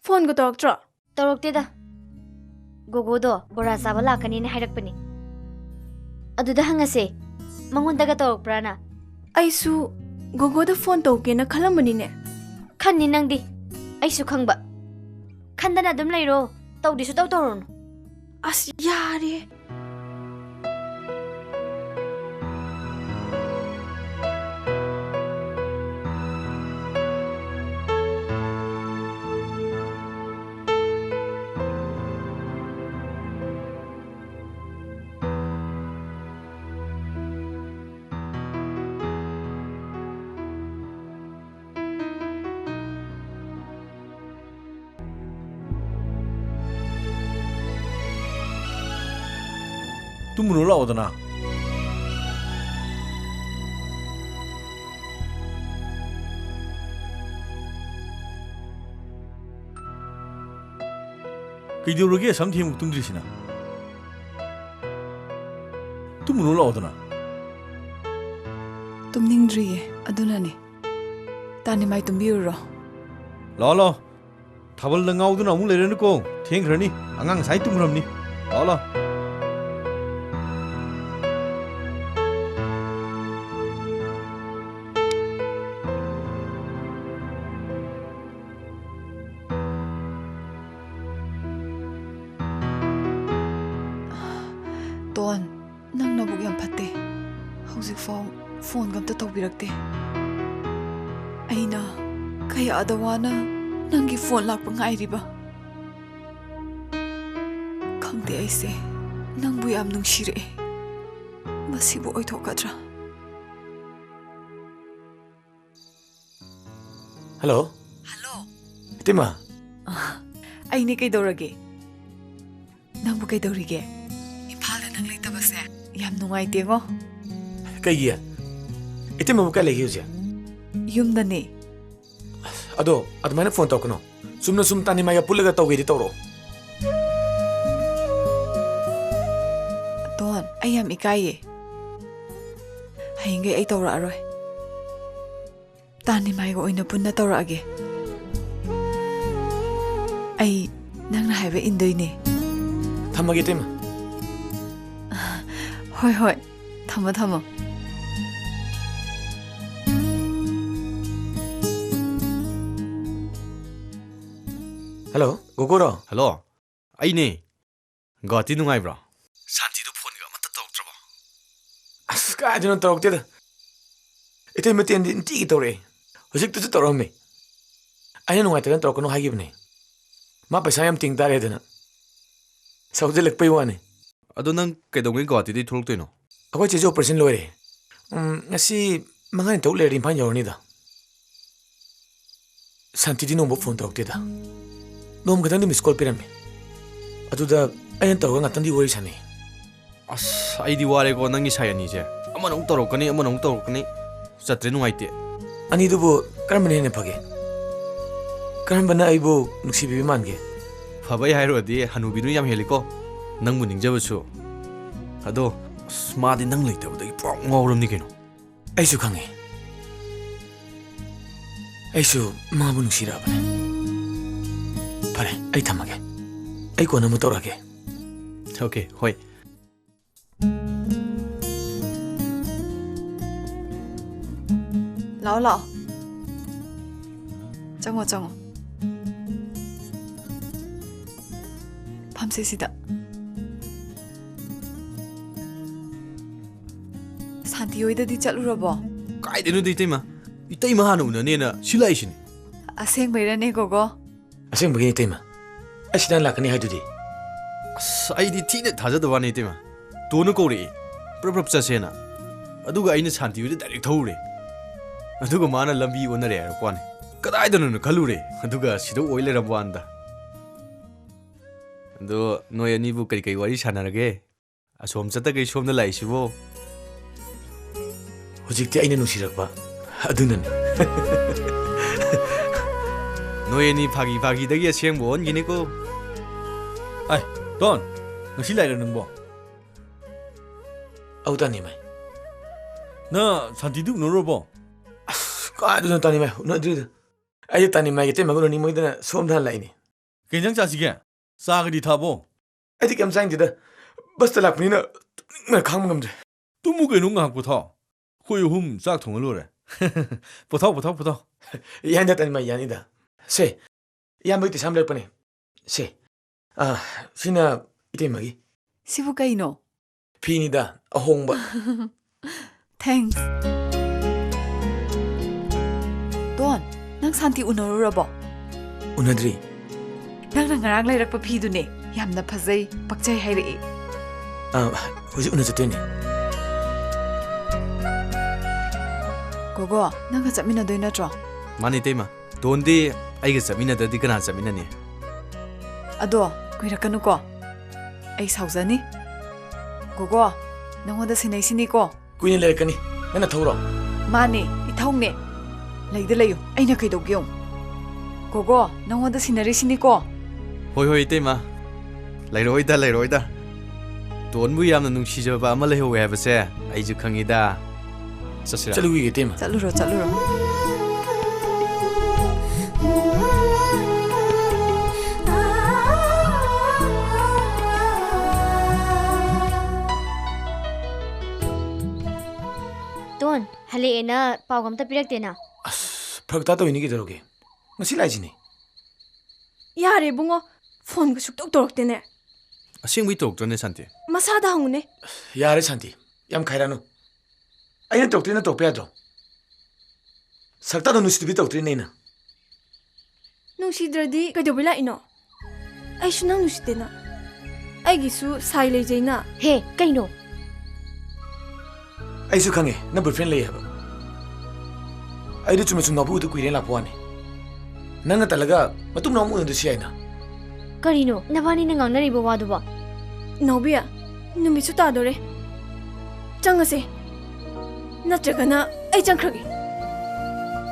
ꯐꯣꯟꯒ ꯇꯧꯔꯛꯇ꯭ꯔꯣ? ꯇꯧꯔꯛꯇꯦꯗ꯫ ꯒꯣꯒꯣꯗꯣ ꯕꯣꯔꯥ ꯆꯥꯕ ꯂꯥꯛꯀꯅꯤꯅ ꯍꯥꯏꯔꯛꯄꯅꯤ꯫ ꯑꯗꯨꯗ ꯍꯪꯉꯁꯦ, ꯃꯉꯣꯟꯗꯒ ꯇꯧꯔꯛꯄ꯭ꯔꯥꯅ꯫ ꯑꯩꯁꯨ ꯒꯣꯒꯣꯗ ꯐꯣꯟ ꯇꯧꯒꯦꯅ ꯈꯜꯂꯝꯕꯅꯤꯅꯦ꯫ ꯈꯟꯅꯤ ꯅꯪꯗꯤ꯫ ꯑꯩꯁꯨ ꯈꯪꯕ꯫ ꯈꯟꯗꯅ ꯑꯗꯨꯝ ꯂꯩꯔꯣ꯫ ꯇꯧꯗꯤ ꯁꯨꯇꯧ ꯇꯧꯔꯨꯅꯨ꯫ ꯑꯁ, ꯌꯥꯔꯦ꯫ ꯇꯨꯝꯃꯨꯔꯣ ꯂꯥꯛꯑꯣꯗꯅ꯫ ꯀꯩꯗꯧꯔꯒꯦ ꯑꯁꯝ ꯊꯦꯡꯕ ꯇꯨꯝꯗ꯭ꯔꯤꯁꯤꯅ? ꯇꯨꯝꯃꯨꯔꯣ ꯂꯥꯛꯑꯣꯗꯅ꯫ ꯇꯨꯝꯅꯤꯡꯗ꯭ꯔꯤꯌꯦ, ꯑꯗꯨꯅꯅꯦ꯫ ꯇꯥꯅꯤꯃꯥꯏ ꯇꯨꯝꯕꯤꯔꯨꯔꯣ꯫ ꯂꯥꯛꯑꯣ, ꯂꯥꯛꯑꯣ꯫ ꯊꯥꯕꯜꯗ ꯉꯥꯎꯗꯨꯅ ꯑꯃꯨꯛ ꯂꯩꯔꯅꯨꯀꯣ꯫ ꯊꯦꯡꯈ꯭ꯔꯅꯤ꯫ ꯑꯉꯥꯡ ꯉꯁꯥꯏ ꯇꯨꯝꯈ꯭ꯔꯕꯅꯤ꯫ ꯂꯥꯛꯑꯣ, ꯂꯥꯛꯑꯣ꯫ ꯇꯣꯟ, ꯅꯪ ꯅꯕꯨꯛ ꯌꯥꯝ ꯐꯠꯇꯦ꯫ ꯍꯧꯖꯤꯛꯐꯥꯎ ꯐꯣꯟꯒ ꯑꯝꯇ ꯇꯧꯕꯤꯔꯛꯇꯦ꯫ ꯑꯩꯅ ꯀꯌꯥꯗ ꯋꯥꯅ ꯅꯪꯒꯤ ꯐꯣꯟ ꯂꯥꯛꯄ ꯉꯥꯏꯔꯤꯕ꯫ ꯈꯪꯗꯦ, ꯑꯩꯁꯦ ꯅꯪꯕꯨ ꯌꯥꯝ ꯅꯨꯡꯁꯤꯔꯛꯑꯦ꯫ ꯃꯁꯤꯕꯨ ꯑꯣꯏꯊꯣꯛꯀꯗ꯭ꯔꯥ? ꯍꯜꯂꯣ꯫ ꯍꯜꯂꯣ꯫ ꯏꯇꯩꯃ꯫ ꯑꯩꯅꯦ, ꯀꯩꯗꯧꯔꯒꯦ? ꯅꯪꯕꯨ ꯀꯩꯗꯧꯔꯤꯒꯦ? ꯏꯝꯐꯥꯜꯗ ꯅꯪ ꯂꯩꯇꯕꯁꯦ ꯌꯥꯝ ꯅꯨꯡꯉꯥꯏꯇꯦꯉꯣ꯫ ꯀꯩꯒꯤ? ꯏꯇꯩꯃꯕꯨ ꯀꯥꯏ ꯂꯩꯒꯦ ꯍꯧꯖꯤꯛ? ꯌꯨꯝꯗꯅꯦ꯫ ꯑꯗꯣ ꯑꯗꯨꯃꯥꯏꯅ ꯐꯣꯟ ꯇꯧꯔꯛꯀꯅꯣ꯫ ꯆꯨꯝꯅ ꯁꯨꯝ ꯇꯥꯅꯤꯃꯥꯏꯒ ꯄꯨꯜꯂꯒ ꯇꯧꯒꯦꯗꯤ ꯇꯧꯔꯛꯑꯣ꯫ ꯗꯣꯟ, ꯑꯩ ꯌꯥꯝ ꯏꯀꯥꯏꯌꯦ꯫ ꯍꯌꯦꯡꯈꯩ ꯑꯩ ꯇꯧꯔꯛꯑꯔꯣꯏ꯫ ꯇꯥꯅꯤꯃꯥꯏꯒ ꯑꯣꯏꯅ ꯄꯨꯟꯅ ꯇꯧꯔꯛꯑꯒꯦ꯫ ꯑꯩ ꯅꯪꯅ ꯍꯥꯏꯕ ꯏꯟꯗꯣꯏꯅꯦ꯫ ꯊꯝꯃꯒꯦ, ꯏꯇꯩꯃ꯫ ꯍꯣꯏ, ꯍꯣꯏ꯫ ꯊꯝꯃꯣ, ꯊꯝꯃꯣ꯫ ꯍꯜꯂꯣ, ꯒꯣꯒꯣꯔꯣ? ꯍꯜꯂꯣ, ꯑꯩꯅꯦ꯫ ꯒꯨꯋꯥꯍꯥꯇꯤ ꯅꯨꯡꯉꯥꯏꯕ꯭ꯔꯣ? ꯁꯥꯟꯇꯤꯗꯣ ꯐꯣꯟꯒ ꯑꯃꯠꯇ ꯇꯧꯔꯛꯇ꯭ꯔꯕꯣ? ꯑꯁ, ꯀꯥꯏꯗꯅꯣ ꯇꯧꯔꯛꯇꯦꯗ꯫ ꯏꯇꯩꯃ ꯇꯦꯟꯗꯤ ꯅꯨꯡꯇꯤꯒꯤ ꯇꯧꯔꯛꯑꯦ꯫ ꯍꯧꯖꯤꯛꯇꯁꯨ ꯇꯧꯔꯛꯑꯝꯃꯤ꯫ ꯑꯩꯅ ꯅꯨꯡꯉꯥꯏꯇꯗꯅ ꯇꯧꯔꯛꯀꯅꯨ ꯍꯥꯏꯈꯤꯕꯅꯦ꯫ ꯃꯥ ꯄꯩꯁꯥ ꯌꯥꯝ ꯇꯤꯡ ꯇꯥꯔꯦꯗꯅ꯫ ꯁꯧꯖꯜꯂꯛꯄꯩ ꯋꯥꯅꯤ꯫ ꯑꯗꯣ ꯅꯪ ꯀꯩꯗꯧꯉꯩ ꯒꯨꯋꯥꯍꯥꯇꯤꯗꯩ ꯊꯣꯛꯂꯛꯇꯣꯏꯅꯣ? ꯑꯩꯈꯣꯏ ꯆꯦꯁꯨ operation ꯂꯣꯏꯔꯦ꯫ ꯎꯝ, ꯉꯁꯤ ꯃꯉꯥꯅꯤ ꯇꯔꯨꯛ ꯂꯩꯔꯗꯤ ꯏꯝꯐꯥꯜ ꯌꯧꯔꯅꯤꯗ꯫ ꯁꯥꯟꯇꯤꯗꯤ ꯅꯣꯡꯃ ꯐꯣꯟ ꯇꯧꯔꯛꯇꯦꯗ꯫ ꯅꯣꯡꯃ ꯈꯛꯇꯪꯗꯤ miss call ꯄꯤꯔꯝꯃꯤ꯫ ꯑꯗꯨꯗ ꯑꯩꯅ ꯇꯧꯔꯒ ꯉꯥꯛꯇꯪꯗꯤ ꯋꯥꯔꯤ ꯁꯥꯟꯅꯩ꯫ ꯑꯁ, ꯑꯩꯗꯤ ꯋꯥꯔꯦꯀꯣ ꯅꯪꯒꯤ ꯁꯥꯏ ꯑꯅꯤꯁꯦ꯫ ꯑꯃꯅ ꯑꯃꯨꯛ ꯇꯧꯔꯛꯀꯅꯤ, ꯑꯃꯅ ꯑꯃꯨꯛ ꯇꯧꯔꯛꯀꯅꯤ꯫ ꯆꯠꯇ꯭ꯔꯦ, ꯅꯨꯡꯉꯥꯏꯇꯦ꯫ ꯑꯅꯤꯗꯨꯕꯨ ꯀꯔꯝꯕꯅ ꯍꯦꯟꯅ ꯐꯒꯦ? ꯀꯔꯝꯕꯅ ꯑꯩꯕꯨ ꯅꯨꯡꯁꯤꯕꯤꯕ ꯃꯥꯟꯒꯦ? ꯐꯕꯩ ꯍꯥꯏꯔꯨꯔꯗꯤ ꯍꯅꯨꯕꯤꯗꯨ ꯌꯥꯝ ꯍꯦꯜꯂꯤꯀꯣ, ꯅꯪꯕꯨ ꯅꯤꯡꯖꯕꯁꯨ꯫ ꯑꯗꯣ, ꯑꯁ, ꯃꯥꯗꯤ ꯅꯪ ꯂꯩꯇꯕꯗꯒꯤ ꯄꯨꯔꯥ ꯉꯥꯎꯔꯝꯅꯤ ꯀꯩꯅꯣ꯫ ꯑꯩꯁꯨ ꯈꯪꯉꯦ꯫ ꯑꯩꯁꯨ ꯃꯥꯕꯨ ꯅꯨꯡꯁꯤꯔꯛꯑꯕꯅꯦ꯫ ꯐꯔꯦ, ꯑꯩ ꯊꯝꯃꯒꯦ꯫ ꯑꯩ ꯀꯣꯟꯅ ꯑꯃꯨꯛ ꯇꯧꯔꯛꯑꯒꯦ꯫ OK, ꯍꯣꯏ꯫ ꯂꯥꯛꯑꯣ, ꯂꯥꯛꯑꯣ꯫ ꯆꯪꯉꯣ, ꯆꯪꯉꯣ꯫ ꯐꯝꯁꯦ ꯁꯤꯗ꯫ ꯁꯥꯟꯇꯤ ꯍꯣꯏꯗꯗꯤ ꯆꯠꯂꯨꯔꯕꯣ? ꯀꯥꯏꯗꯩꯅꯣꯗ, ꯏꯇꯩꯃ? ꯏꯇꯩꯃ ꯍꯥꯟꯅ ꯎꯅꯅꯦꯅ ꯁꯤ ꯂꯥꯛꯏꯁꯤꯅꯤ꯫ ꯑꯁꯦꯡꯕꯩꯔꯅꯦ, ꯒꯣꯒꯣ? ꯑꯁꯦꯡꯕꯒꯤꯅꯦ, ꯏꯇꯩꯃ꯫ ꯑꯩ ꯁꯤꯗ ꯂꯥꯛꯀꯅꯤ ꯍꯥꯏꯗꯨꯗꯤ꯫ ꯑꯁ, ꯑꯩꯗꯤ ꯊꯤꯅ ꯊꯥꯖꯗꯕ ꯋꯥꯅꯤ, ꯏꯇꯩꯃ꯫ ꯇꯣꯟꯅ ꯀꯧꯔꯛꯏ, ꯄ꯭ꯔꯞ ꯄ꯭ꯔꯞ ꯆꯠꯁꯦꯅ꯫ ꯑꯗꯨꯒ ꯑꯩꯅ ꯁꯥꯟꯇꯤ ꯍꯣꯏꯗ direct ꯊꯧꯔꯨꯔꯦ꯫ ꯑꯗꯨꯒ ꯃꯥꯅ ꯂꯝꯕꯤ ꯑꯣꯟꯅꯔꯦ ꯍꯥꯏꯔꯛꯄ ꯋꯥꯅꯤ꯫ ꯀꯗꯥꯏꯗꯅꯣꯅ ꯈꯜꯂꯨꯔꯦ, ꯑꯗꯨꯒ ꯁꯤꯗ ꯑꯣꯏ ꯂꯩꯔꯝꯕ ꯋꯥꯅꯤꯗ꯫ ꯑꯗꯣ ꯅꯣꯏ ꯑꯅꯤꯕꯨ ꯀꯔꯤ ꯀꯔꯤ ꯋꯥꯔꯤ ꯁꯥꯟꯅꯔꯒꯦ? ꯑꯁꯣꯝ ꯆꯠꯇꯈꯩ ꯁꯣꯝꯗ ꯂꯥꯛꯏꯁꯤꯕꯣ? ꯍꯧꯖꯤꯛꯇꯤ ꯑꯩꯅ ꯅꯨꯡꯁꯤꯔꯛꯄ ꯑꯗꯨꯅꯅꯤ꯫ ꯅꯣꯏ ꯑꯅꯤ ꯐꯥꯒꯤ ꯐꯥꯒꯤꯗꯒꯤ ꯑꯁꯦꯡꯕ ꯑꯣꯟꯈꯤꯅꯤꯀꯣ꯫ ꯑꯩ, ꯇꯣꯟ, ꯉꯁꯤ ꯂꯥꯛꯏꯔꯣ ꯅꯪꯕꯣ? ꯑꯧ, ꯇꯥꯅꯤꯃꯥꯏ꯫ ꯅꯪ ꯁꯥꯟꯇꯤꯗꯤ ꯎꯅꯔꯨꯔꯕꯣ? ꯑꯁ, ꯀꯥꯏꯗꯅꯣ ꯇꯥꯅꯤꯃꯥꯏ, ꯎꯅꯗ꯭ꯔꯤꯗ꯫ ꯑꯩꯁꯦ ꯇꯥꯅꯤꯃꯥꯏꯒꯤ ꯏꯇꯩꯃꯒ ꯎꯅꯅꯤꯡꯕꯒꯤꯗꯅ ꯁꯣꯝꯗ ꯍꯥꯟꯅ ꯂꯥꯛꯏꯅꯦ꯫ ꯀꯩ ꯏꯟꯖꯥꯡ ꯆꯥꯁꯤꯒꯦ? ꯆꯥꯒꯗꯤ ꯊꯥꯕꯣ? ꯑꯩꯗꯤ ꯀꯩꯝ ꯆꯥꯅꯤꯡꯗꯦꯗ꯫ ꯕꯁꯇ ꯂꯥꯛꯄꯅꯤꯅ ꯇꯨꯝꯅꯤꯡꯕꯅ ꯈꯥꯡꯕ ꯉꯝꯗ꯭ꯔꯦ꯫ ꯇꯨꯝꯃꯨ ꯀꯩꯅꯣ, ꯉꯥꯏꯍꯥꯛ ꯄꯣꯊꯥꯎ꯫ ꯑꯩꯈꯣꯏ ꯑꯍꯨꯝ ꯆꯥꯛ ꯊꯣꯡꯉ ꯂꯣꯏꯔꯦ꯫ ꯄꯣꯊꯥꯎ, ꯄꯣꯊꯥꯎ, ꯄꯣꯊꯥꯎ꯫ ꯌꯥꯅꯤꯗ ꯇꯥꯅꯤꯃꯥꯏ, ꯌꯥꯅꯤꯗ꯫ ꯁꯦ, ꯏꯌꯥꯝꯕꯒꯤ ꯇꯤꯁꯥꯝ ꯂꯩꯔꯛꯄꯅꯦ꯫ ꯁꯦ, ꯑꯥ, ꯁꯤꯅ ꯏꯇꯩꯃꯒꯤ꯫ ꯁꯤꯕꯨ ꯀꯩꯅꯣ? ꯐꯤꯅꯤꯗ, ꯑꯍꯣꯡꯕ꯫ Thanks꯫ ꯇꯣꯟ, ꯅꯪ ꯁꯥꯟꯇꯤ ꯎꯅꯔꯨꯔꯕꯣ? ꯎꯅꯗ꯭ꯔꯤ꯫ ꯅꯪꯅ ꯉꯔꯥꯡ ꯂꯩꯔꯛꯄ ꯐꯤꯗꯨꯅꯦ꯫ ꯌꯥꯝꯅ ꯐꯖꯩ, ꯄꯛꯆꯩ ꯍꯥꯏꯔꯛꯏ꯫ ꯑꯥ, ꯍꯧꯖꯤꯛ ꯎꯅ ꯆꯠꯇꯣꯏꯅꯦ꯫ ꯒꯣꯒꯣ, ꯅꯪꯒ ꯆꯠꯃꯤꯟꯅꯗꯣꯏ ꯅꯠꯇ꯭ꯔꯣ? ꯃꯥꯅꯤ, ꯏꯇꯩꯃ꯫ ꯇꯣꯟꯗꯤ ꯑꯩꯒ ꯆꯠꯃꯤꯟꯅꯗ꯭ꯔꯗꯤ ꯀꯅꯥ ꯆꯠꯃꯤꯟꯅꯅꯤ? ꯑꯗꯣ ꯀꯨꯏꯔꯛꯀꯅꯨꯀꯣ, ꯑꯩ ꯁꯥꯎꯖꯅꯤ꯫ ꯒꯣꯒꯣ, ꯅꯪꯉꯣꯟꯗ ꯁꯤꯟꯅꯩꯁꯤꯅꯤꯀꯣ꯫ ꯀꯨꯏꯅ ꯂꯩꯔꯛꯀꯅꯤ, ꯅꯪ ꯅꯊꯧꯔꯣ? ꯃꯥꯅꯦ, ꯏꯊꯧꯅꯦ꯫ ꯂꯩꯗ ꯂꯩꯌꯨ, ꯑꯩꯅ ꯀꯩꯗꯧꯒꯦ ꯌꯦꯡꯉꯨ꯫ ꯒꯣꯒꯣ, ꯅꯪꯉꯣꯟꯗ ꯁꯤꯟꯅꯔꯤꯁꯤꯅꯤꯀꯣ꯫ ꯍꯣꯏ, ꯍꯣꯏ, ꯏꯇꯩꯃ꯫ ꯂꯩꯔꯛꯑꯣꯏꯗ, ꯂꯩꯔꯛꯑꯣꯏꯗ꯫ ꯇꯣꯟꯕꯨ ꯌꯥꯝꯅ ꯅꯨꯡꯁꯤꯖꯕ ꯑꯃ ꯂꯩꯍꯧꯋꯦ ꯍꯥꯏꯕꯁꯦ ꯑꯩꯁꯨ ꯈꯪꯉꯤꯗ꯫ ꯆꯠꯁꯤꯔꯥ? ꯆꯠꯂꯨꯈꯤꯒꯦ, ꯏꯇꯩꯃ꯫ ꯆꯠꯂꯨꯔꯣ, ꯆꯠꯂꯨꯔꯣ꯫ ꯇꯣꯟ, ꯍꯜꯂꯛꯑꯦꯅ ꯄꯥꯎꯒ ꯑꯝꯇ ꯄꯤꯔꯛꯇꯦꯅ꯫ ꯑꯁ, ꯐꯔꯛ ꯇꯥ ꯇꯧꯔꯤꯅꯤ ꯀꯩꯗꯧꯔꯒꯦ? ꯉꯁꯤ ꯂꯥꯛꯏꯁꯤꯅꯤ꯫ ꯌꯥꯔꯦ ꯏꯕꯨꯡꯉꯣ, ꯐꯣꯟꯒ ꯁꯨꯛꯇꯧ ꯇꯧꯔꯛꯇꯦꯅꯦ꯫ ꯑꯁꯦꯡꯕꯩ ꯇꯧꯔꯛꯇ꯭ꯔꯅꯦ, ꯁꯥꯟꯇꯤ? ꯃꯁꯥꯗ ꯍꯪꯉꯨꯅꯦ꯫ ꯌꯥꯔꯦ ꯁꯥꯟꯇꯤ, ꯌꯥꯝ ꯈꯥꯏꯔꯛꯑꯅꯨ꯫ ꯑꯩꯅ ꯇꯧꯔꯛꯇ꯭ꯔꯦꯅ ꯇꯧꯔꯛꯄ ꯌꯥꯗ꯭ꯔꯣ? ꯁꯛꯇꯥꯗꯣ ꯅꯨꯡꯁꯤꯗꯕꯤ ꯇꯧꯔꯛꯇ꯭ꯔꯤꯅꯦ ꯑꯩꯅ꯫ ꯅꯨꯡꯁꯤꯗ꯭ꯔꯗꯤ ꯀꯩꯗꯧꯕꯩ ꯂꯥꯛꯏꯅꯣ? ꯑꯩꯁꯨ ꯅꯪ ꯅꯨꯡꯁꯤꯗꯦꯅ꯫ ꯑꯩꯒꯤꯁꯨ ꯁꯥꯏ ꯂꯩꯖꯩꯅ꯫ ꯍꯦ, ꯀꯩꯅꯣ? ꯑꯩꯁꯨ ꯈꯪꯉꯦ ꯅꯪ boyfriend ꯂꯩ ꯍꯥꯏꯕ꯫ ꯑꯩꯗꯤ ꯆꯨꯝꯅ ꯁꯨꯝ ꯅꯥꯎꯕꯤ ꯎꯗ ꯀꯨꯏꯔꯦꯅ ꯂꯥꯛꯄ ꯋꯥꯅꯤ꯫ ꯅꯪꯅ ꯇꯜꯂꯒ ꯃꯇꯨꯡ ꯃꯅꯥꯎ ꯑꯃꯨꯛ ꯎꯅꯗꯁꯨ ꯌꯥꯏꯅ꯫ ꯀꯔꯤꯅꯣ ꯅꯕꯥꯅꯤꯅ ꯉꯥꯡꯅꯔꯤꯕ ꯋꯥꯗꯨꯕꯣ? ꯅꯥꯎꯕꯤ, ꯅꯨꯃꯤꯠꯁꯨ ꯇꯥꯗꯣꯔꯦ꯫ ꯆꯪꯉꯁꯦ꯫ ꯅꯠꯇ꯭ꯔꯒꯅ ꯑꯩ ꯆꯪꯈ꯭ꯔꯒꯦ꯫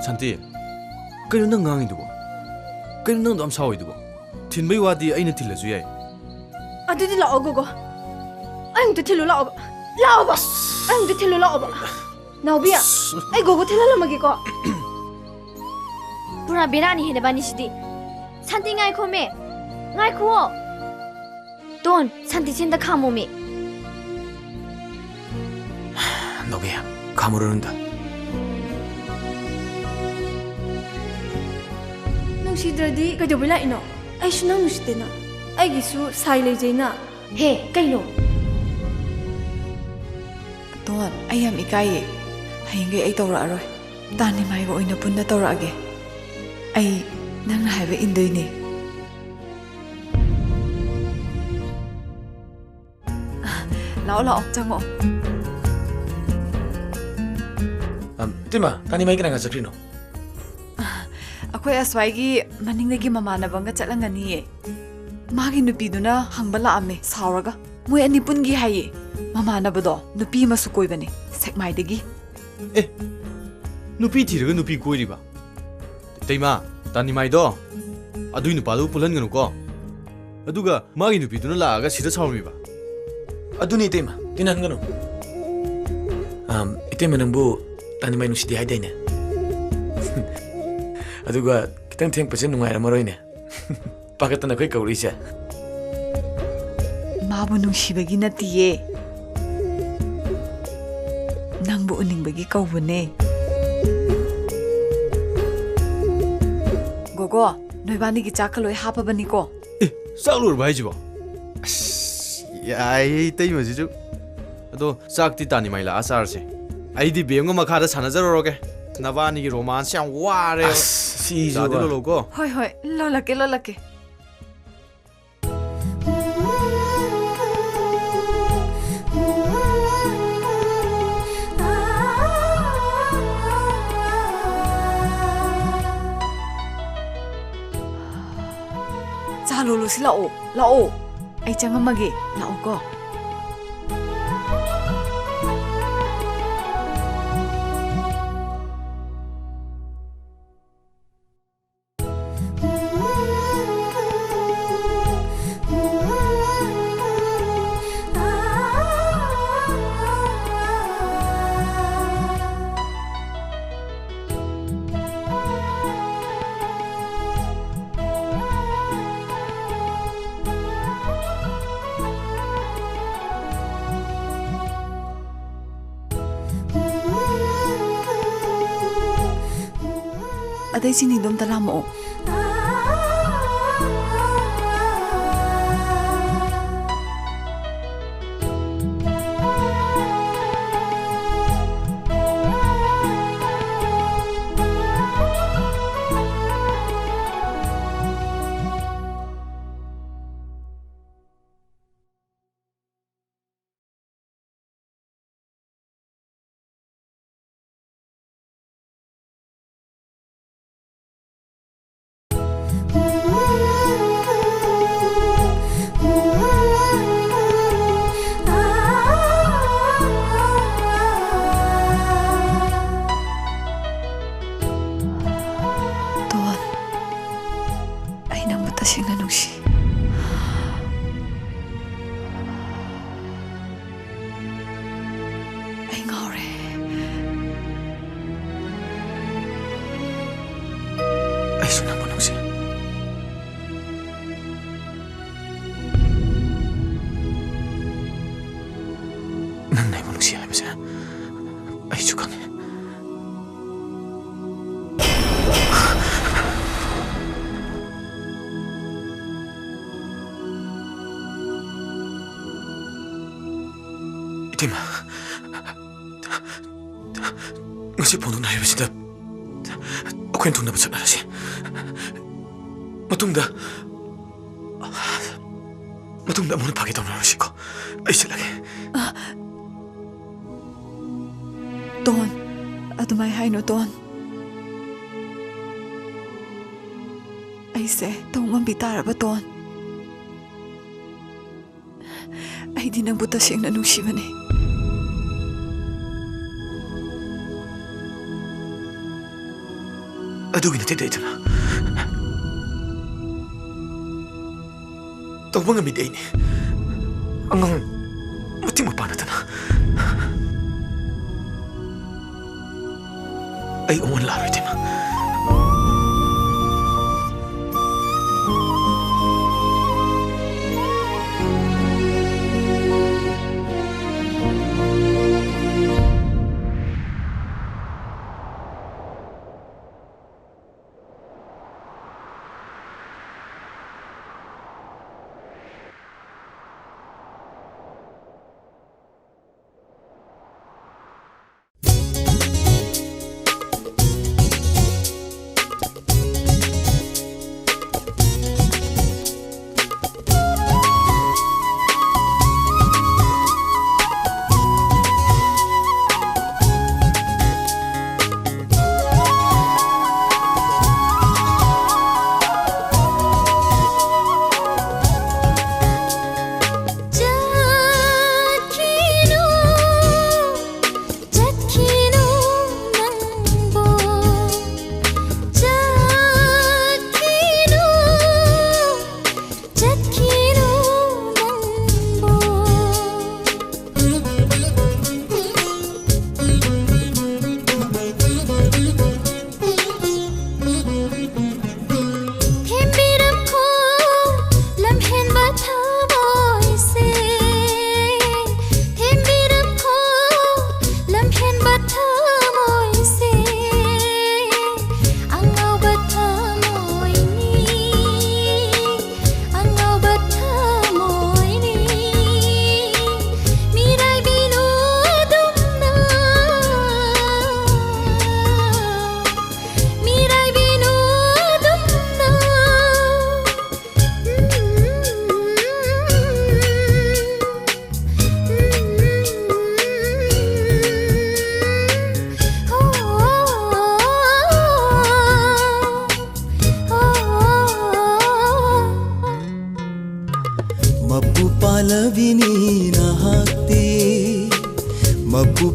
ꯁꯥꯟꯇꯤ, ꯀꯩꯅꯣ ꯅꯪ ꯉꯥꯡꯉꯤꯗꯨꯕꯣ? ꯀꯩꯅꯣ ꯅꯪꯗꯣ ꯌꯥꯝ ꯁꯥꯎꯏꯗꯨꯕꯣ? ꯊꯤꯟꯕꯩ ꯋꯥꯗꯤ ꯑꯩꯅ ꯊꯤꯜꯂꯁꯨ ꯌꯥꯏ꯫ ꯑꯗꯨꯗꯤ ꯂꯥꯛꯑꯣ ꯒꯣꯒꯣ꯫ ꯑꯩ ꯑꯃꯨꯛꯇ ꯊꯤꯜꯂꯨ ꯂꯥꯛꯑꯣꯕ꯫ ꯂꯥꯛꯑꯣꯕ꯫ ꯑꯩ ꯑꯃꯨꯛꯇ ꯊꯤꯜꯂꯨ ꯂꯥꯛꯑꯣꯕ꯫ ꯅꯥꯎꯕꯤ, ꯑꯩ ꯒꯣꯒꯣ ꯊꯤꯜꯍꯜꯂꯝꯃꯒꯦꯀꯣ꯫ ꯄꯨꯔꯥ ꯕꯦꯔꯥꯅꯤ ꯍꯦ ꯅꯕꯥꯅꯤꯁꯤꯗꯤ꯫ ꯁꯥꯟꯇꯤ ꯉꯥꯏꯈꯣꯃꯦ꯫ ꯉꯥꯏꯈꯨꯑꯣ꯫ ꯇꯣꯟ, ꯁꯥꯟꯇꯤ ꯁꯦꯟꯗ ꯈꯥꯝꯃꯣꯃꯦ꯫ ꯅꯥꯎꯕꯤ, ꯈꯥꯝꯃꯨꯔꯣ ꯅꯪꯗ꯫ ꯅꯨꯡꯁꯤꯗ꯭ꯔꯗꯤ ꯀꯩꯗꯧꯕꯩ ꯂꯥꯛꯏꯅꯣ? ꯑꯩꯁꯨ ꯅꯪ ꯅꯨꯡꯁꯤꯗꯦꯅ꯫ ꯑꯩꯒꯤꯁꯨ ꯁꯥꯏ ꯂꯩꯖꯩꯅ꯫ ꯍꯦ, ꯀꯩꯅꯣ? ꯇꯣꯟ, ꯑꯩ ꯌꯥꯝ ꯏꯀꯥꯏꯌꯦ꯫ ꯍꯌꯦꯡꯈꯩ ꯑꯩ ꯇꯧꯔꯛꯑꯔꯣꯏ꯫ ꯇꯥꯅꯤꯃꯥꯏꯒ ꯑꯣꯏꯅ ꯄꯨꯟꯅ ꯇꯧꯔꯛꯑꯒꯦ꯫ ꯑꯩ ꯅꯪꯅ ꯍꯥꯏꯕ ꯏꯟꯗꯣꯏꯅꯦ꯫ ꯂꯥꯛꯑꯣ, ꯂꯥꯛꯑꯣ, ꯆꯪꯉꯛꯑꯣ꯫ ꯑꯝ, ꯏꯇꯩꯃ, ꯇꯥꯅꯤꯃꯥꯏ ꯀꯅꯥꯒ ꯆꯠꯈ꯭ꯔꯤꯅꯣ? ꯑꯩꯈꯣꯏ ꯑꯁ꯭ꯋꯥꯏꯒꯤ ꯃꯅꯤꯡꯗꯒꯤ ꯃꯃꯥꯟꯅꯕ ꯑꯃꯒ ꯆꯠꯂꯝꯒꯅꯤꯌꯦ꯫ ꯃꯥꯒꯤ ꯅꯨꯄꯤꯗꯨꯅ ꯍꯪꯕ ꯂꯥꯛꯑꯝꯃꯦ, ꯁꯥꯎꯔꯒ꯫ ꯃꯣꯏ ꯑꯅꯤ ꯄꯨꯟꯒꯤ ꯍꯥꯏꯌꯦ꯫ ꯃꯃꯥꯟꯅꯕꯗꯣ ꯅꯨꯄꯤ ꯑꯃꯁꯨ ꯀꯣꯏꯕꯅꯦ, ꯁꯦꯛꯃꯥꯏꯗꯒꯤ꯫ ꯑꯦ, ꯅꯨꯄꯤ ꯊꯤꯔꯒ ꯅꯨꯄꯤ ꯀꯣꯏꯔꯤꯕ? ꯏꯇꯩꯃ, ꯇꯥꯅꯤꯃꯥꯏꯗꯣ ꯑꯗꯨꯏ ꯅꯨꯄꯥꯗꯨ ꯄꯨꯜꯍꯟꯒꯅꯨꯀꯣ꯫ ꯑꯗꯨꯒ ꯃꯥꯒꯤ ꯅꯨꯄꯤꯗꯨꯅ ꯂꯥꯛꯑꯒ ꯁꯤꯗ ꯁꯥꯎꯔꯝꯃꯤꯕ? ꯑꯗꯨꯅꯤ ꯏꯇꯩꯃ, ꯇꯤꯟꯅꯍꯟꯒꯅꯨ꯫ ꯑꯝ, ꯏꯇꯩꯃ ꯅꯪꯕꯨ ꯇꯥꯅꯤꯃꯥꯏ ꯅꯨꯡꯁꯤꯗꯦ ꯍꯥꯏꯗꯥꯏꯅꯦ? ꯑꯗꯨꯒ ꯈꯤꯇꯪ ꯊꯦꯡꯄꯁꯦ ꯅꯨꯡꯉꯥꯏꯔꯝꯃꯔꯣꯏꯅꯦ꯫ ꯄꯥꯈꯠꯇꯅ ꯑꯩꯈꯣꯏ ꯀꯧꯔꯛꯏꯁꯦ꯫ ꯃꯥꯕꯨ ꯅꯨꯡꯁꯤꯕꯒꯤ ꯅꯠꯇꯤꯌꯦ꯫ ꯅꯪꯕꯨ ꯎꯅꯤꯡꯕꯒꯤ ꯀꯧꯕꯅꯦ꯫ ꯒꯣꯒꯣ, ꯅꯣꯏꯕꯥꯅꯤꯒꯤ ꯆꯥꯛꯀ ꯂꯣꯏ ꯍꯥꯞꯄꯕꯅꯤꯀꯣ꯫ ꯑꯦ, ꯆꯥꯛ ꯂꯣꯏꯔꯕ ꯍꯥꯏꯁꯤꯕꯣ? ꯑꯁ, ꯌꯥꯏꯌꯦ ꯏꯇꯩꯃꯁꯤꯁꯨ꯫ ꯑꯗꯣ ꯆꯥꯛꯇꯤ ꯇꯥꯅꯤꯃꯥꯏ ꯂꯥꯛꯑ ꯆꯥꯔꯁꯦ꯫ ꯑꯩꯗꯤ ꯕꯦꯝꯒ ꯃꯈꯥꯗ ꯁꯥꯟꯅꯖꯔꯨꯔꯒꯦ꯫ ꯅꯕꯥꯅꯤꯒꯤ romance ꯌꯥꯝ ꯋꯥꯔꯦꯕ꯫ ꯑꯁ, ꯁꯤꯁꯨ ꯆꯥꯗꯤ ꯕ꯫ ꯂꯣꯜꯂꯧꯀꯣ꯫ ꯍꯣꯏ, ꯍꯣꯏ, ꯂꯣꯜꯂꯛꯀꯦ, ꯂꯣꯜꯂꯛꯀꯦ꯫ ꯂꯣꯂꯨꯁꯤ ꯂꯥꯛꯑꯣ, ꯂꯥꯛꯑꯣ꯫ ꯑꯩ ꯆꯪꯉꯝꯃꯒꯦ, ꯂꯥꯛꯑꯣꯀꯣ꯫ ꯑꯗꯩ ꯆꯤꯅꯤꯗꯣ ꯑꯝꯇ ꯂꯥꯝꯃꯛꯑꯣ꯫ ꯇꯣꯟ, ꯑꯩ ꯅꯪꯕꯨ ꯇꯁꯦꯡꯅ ꯅꯨꯡꯁꯤ꯫ ꯑꯩ ꯉꯥꯎꯔꯦ꯫ ꯑꯩꯁꯨ ꯅꯪꯕꯨ ꯅꯨꯡꯁꯤ꯫ ꯅꯪꯅ ꯑꯩꯕꯨ ꯅꯨꯡꯁꯤ ꯍꯥꯏꯕꯁꯦ ꯑꯩꯁꯨ ꯈꯪꯉꯤ꯫ ꯏꯇꯩꯃ, ꯉꯁꯤ ꯐꯣꯡꯗꯣꯛꯅꯔꯤꯕꯁꯤꯗ ꯑꯩꯈꯣꯏꯅ ꯊꯨꯡꯅꯕ ꯆꯠꯅꯔꯁꯤ꯫ ꯃꯇꯨꯡꯗ, ꯃꯇꯨꯡꯗ ꯑꯃꯨꯛ ꯐꯥꯒꯦ ꯇꯧꯅꯔꯁꯤꯀꯣ꯫ ꯑꯩ ꯆꯠꯂꯒꯦ꯫ ꯇꯣꯟ, ꯑꯗꯨꯃꯥꯏ ꯍꯥꯏꯅꯨ, ꯇꯣꯟ꯫ ꯑꯩꯁꯦ ꯇꯧ ꯉꯝꯕꯤ ꯇꯥꯔꯕ, ꯇꯣꯟ? ꯑꯩꯗꯤ ꯅꯪꯕꯨ ꯇꯁꯦꯡꯅ ꯅꯨꯡꯁꯤꯕꯅꯤ꯫ ꯑꯗꯨꯒꯤ ꯅꯠꯇꯦ ꯗꯩꯇꯅ꯫ ꯇꯧꯕ ꯉꯝꯃꯤꯗꯤ ꯑꯩꯅꯤ꯫ ꯑꯉꯥꯡ ꯃꯇꯤꯛ ꯃꯄꯥ ꯅꯠꯇꯅ꯫ ꯑꯩ ꯑꯃꯨꯛ ꯍꯟꯅ ꯂꯥꯛꯑꯔꯣꯏ, ꯏꯇꯩꯃ꯫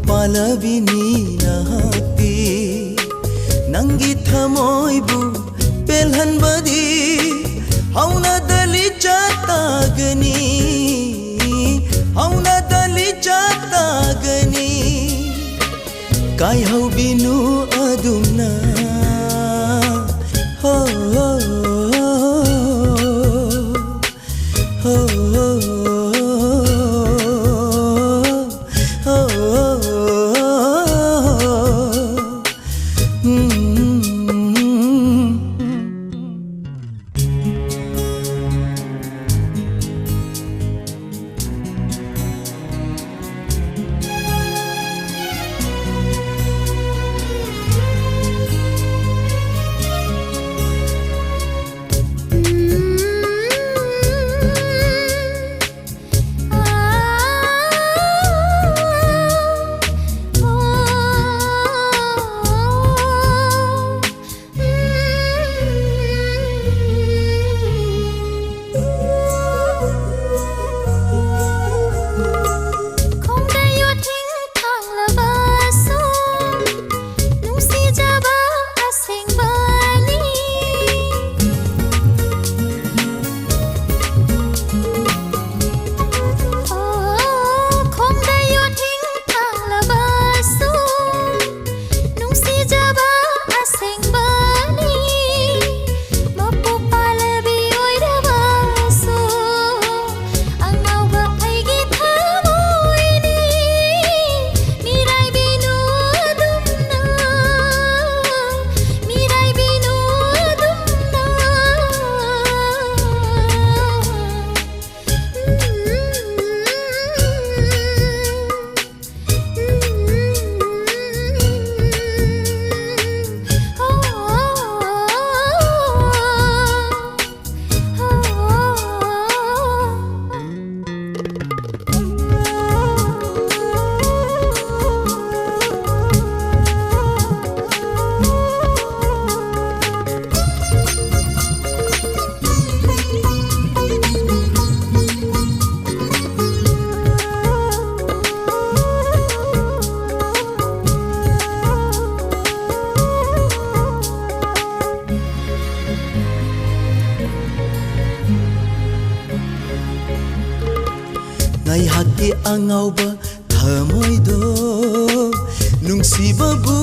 ꯄꯥꯜꯂꯕꯤꯅꯤ ꯅꯍꯥꯛꯇꯤ꯫ ꯅꯪꯒꯤ ꯊꯃꯣꯏꯕꯨ ꯄꯦꯜꯍꯟꯕꯗꯤ ꯍꯧꯅꯗ ꯂꯤꯆꯠ ꯇꯥꯒꯅꯤ, ꯍꯧꯅꯗ ꯂꯤꯆꯠ ꯇꯥꯒꯅꯤ꯫ ꯀꯥꯏꯍꯧꯕꯤꯅꯨ ꯑꯗꯨꯝꯅ꯫ ꯍꯣ, ꯍꯣ, ꯍꯣ, ꯍꯣ꯫ ꯑꯉꯥꯎꯕ ꯊꯃꯣꯏꯗꯣ ꯅꯨꯡꯁꯤꯕꯕꯨ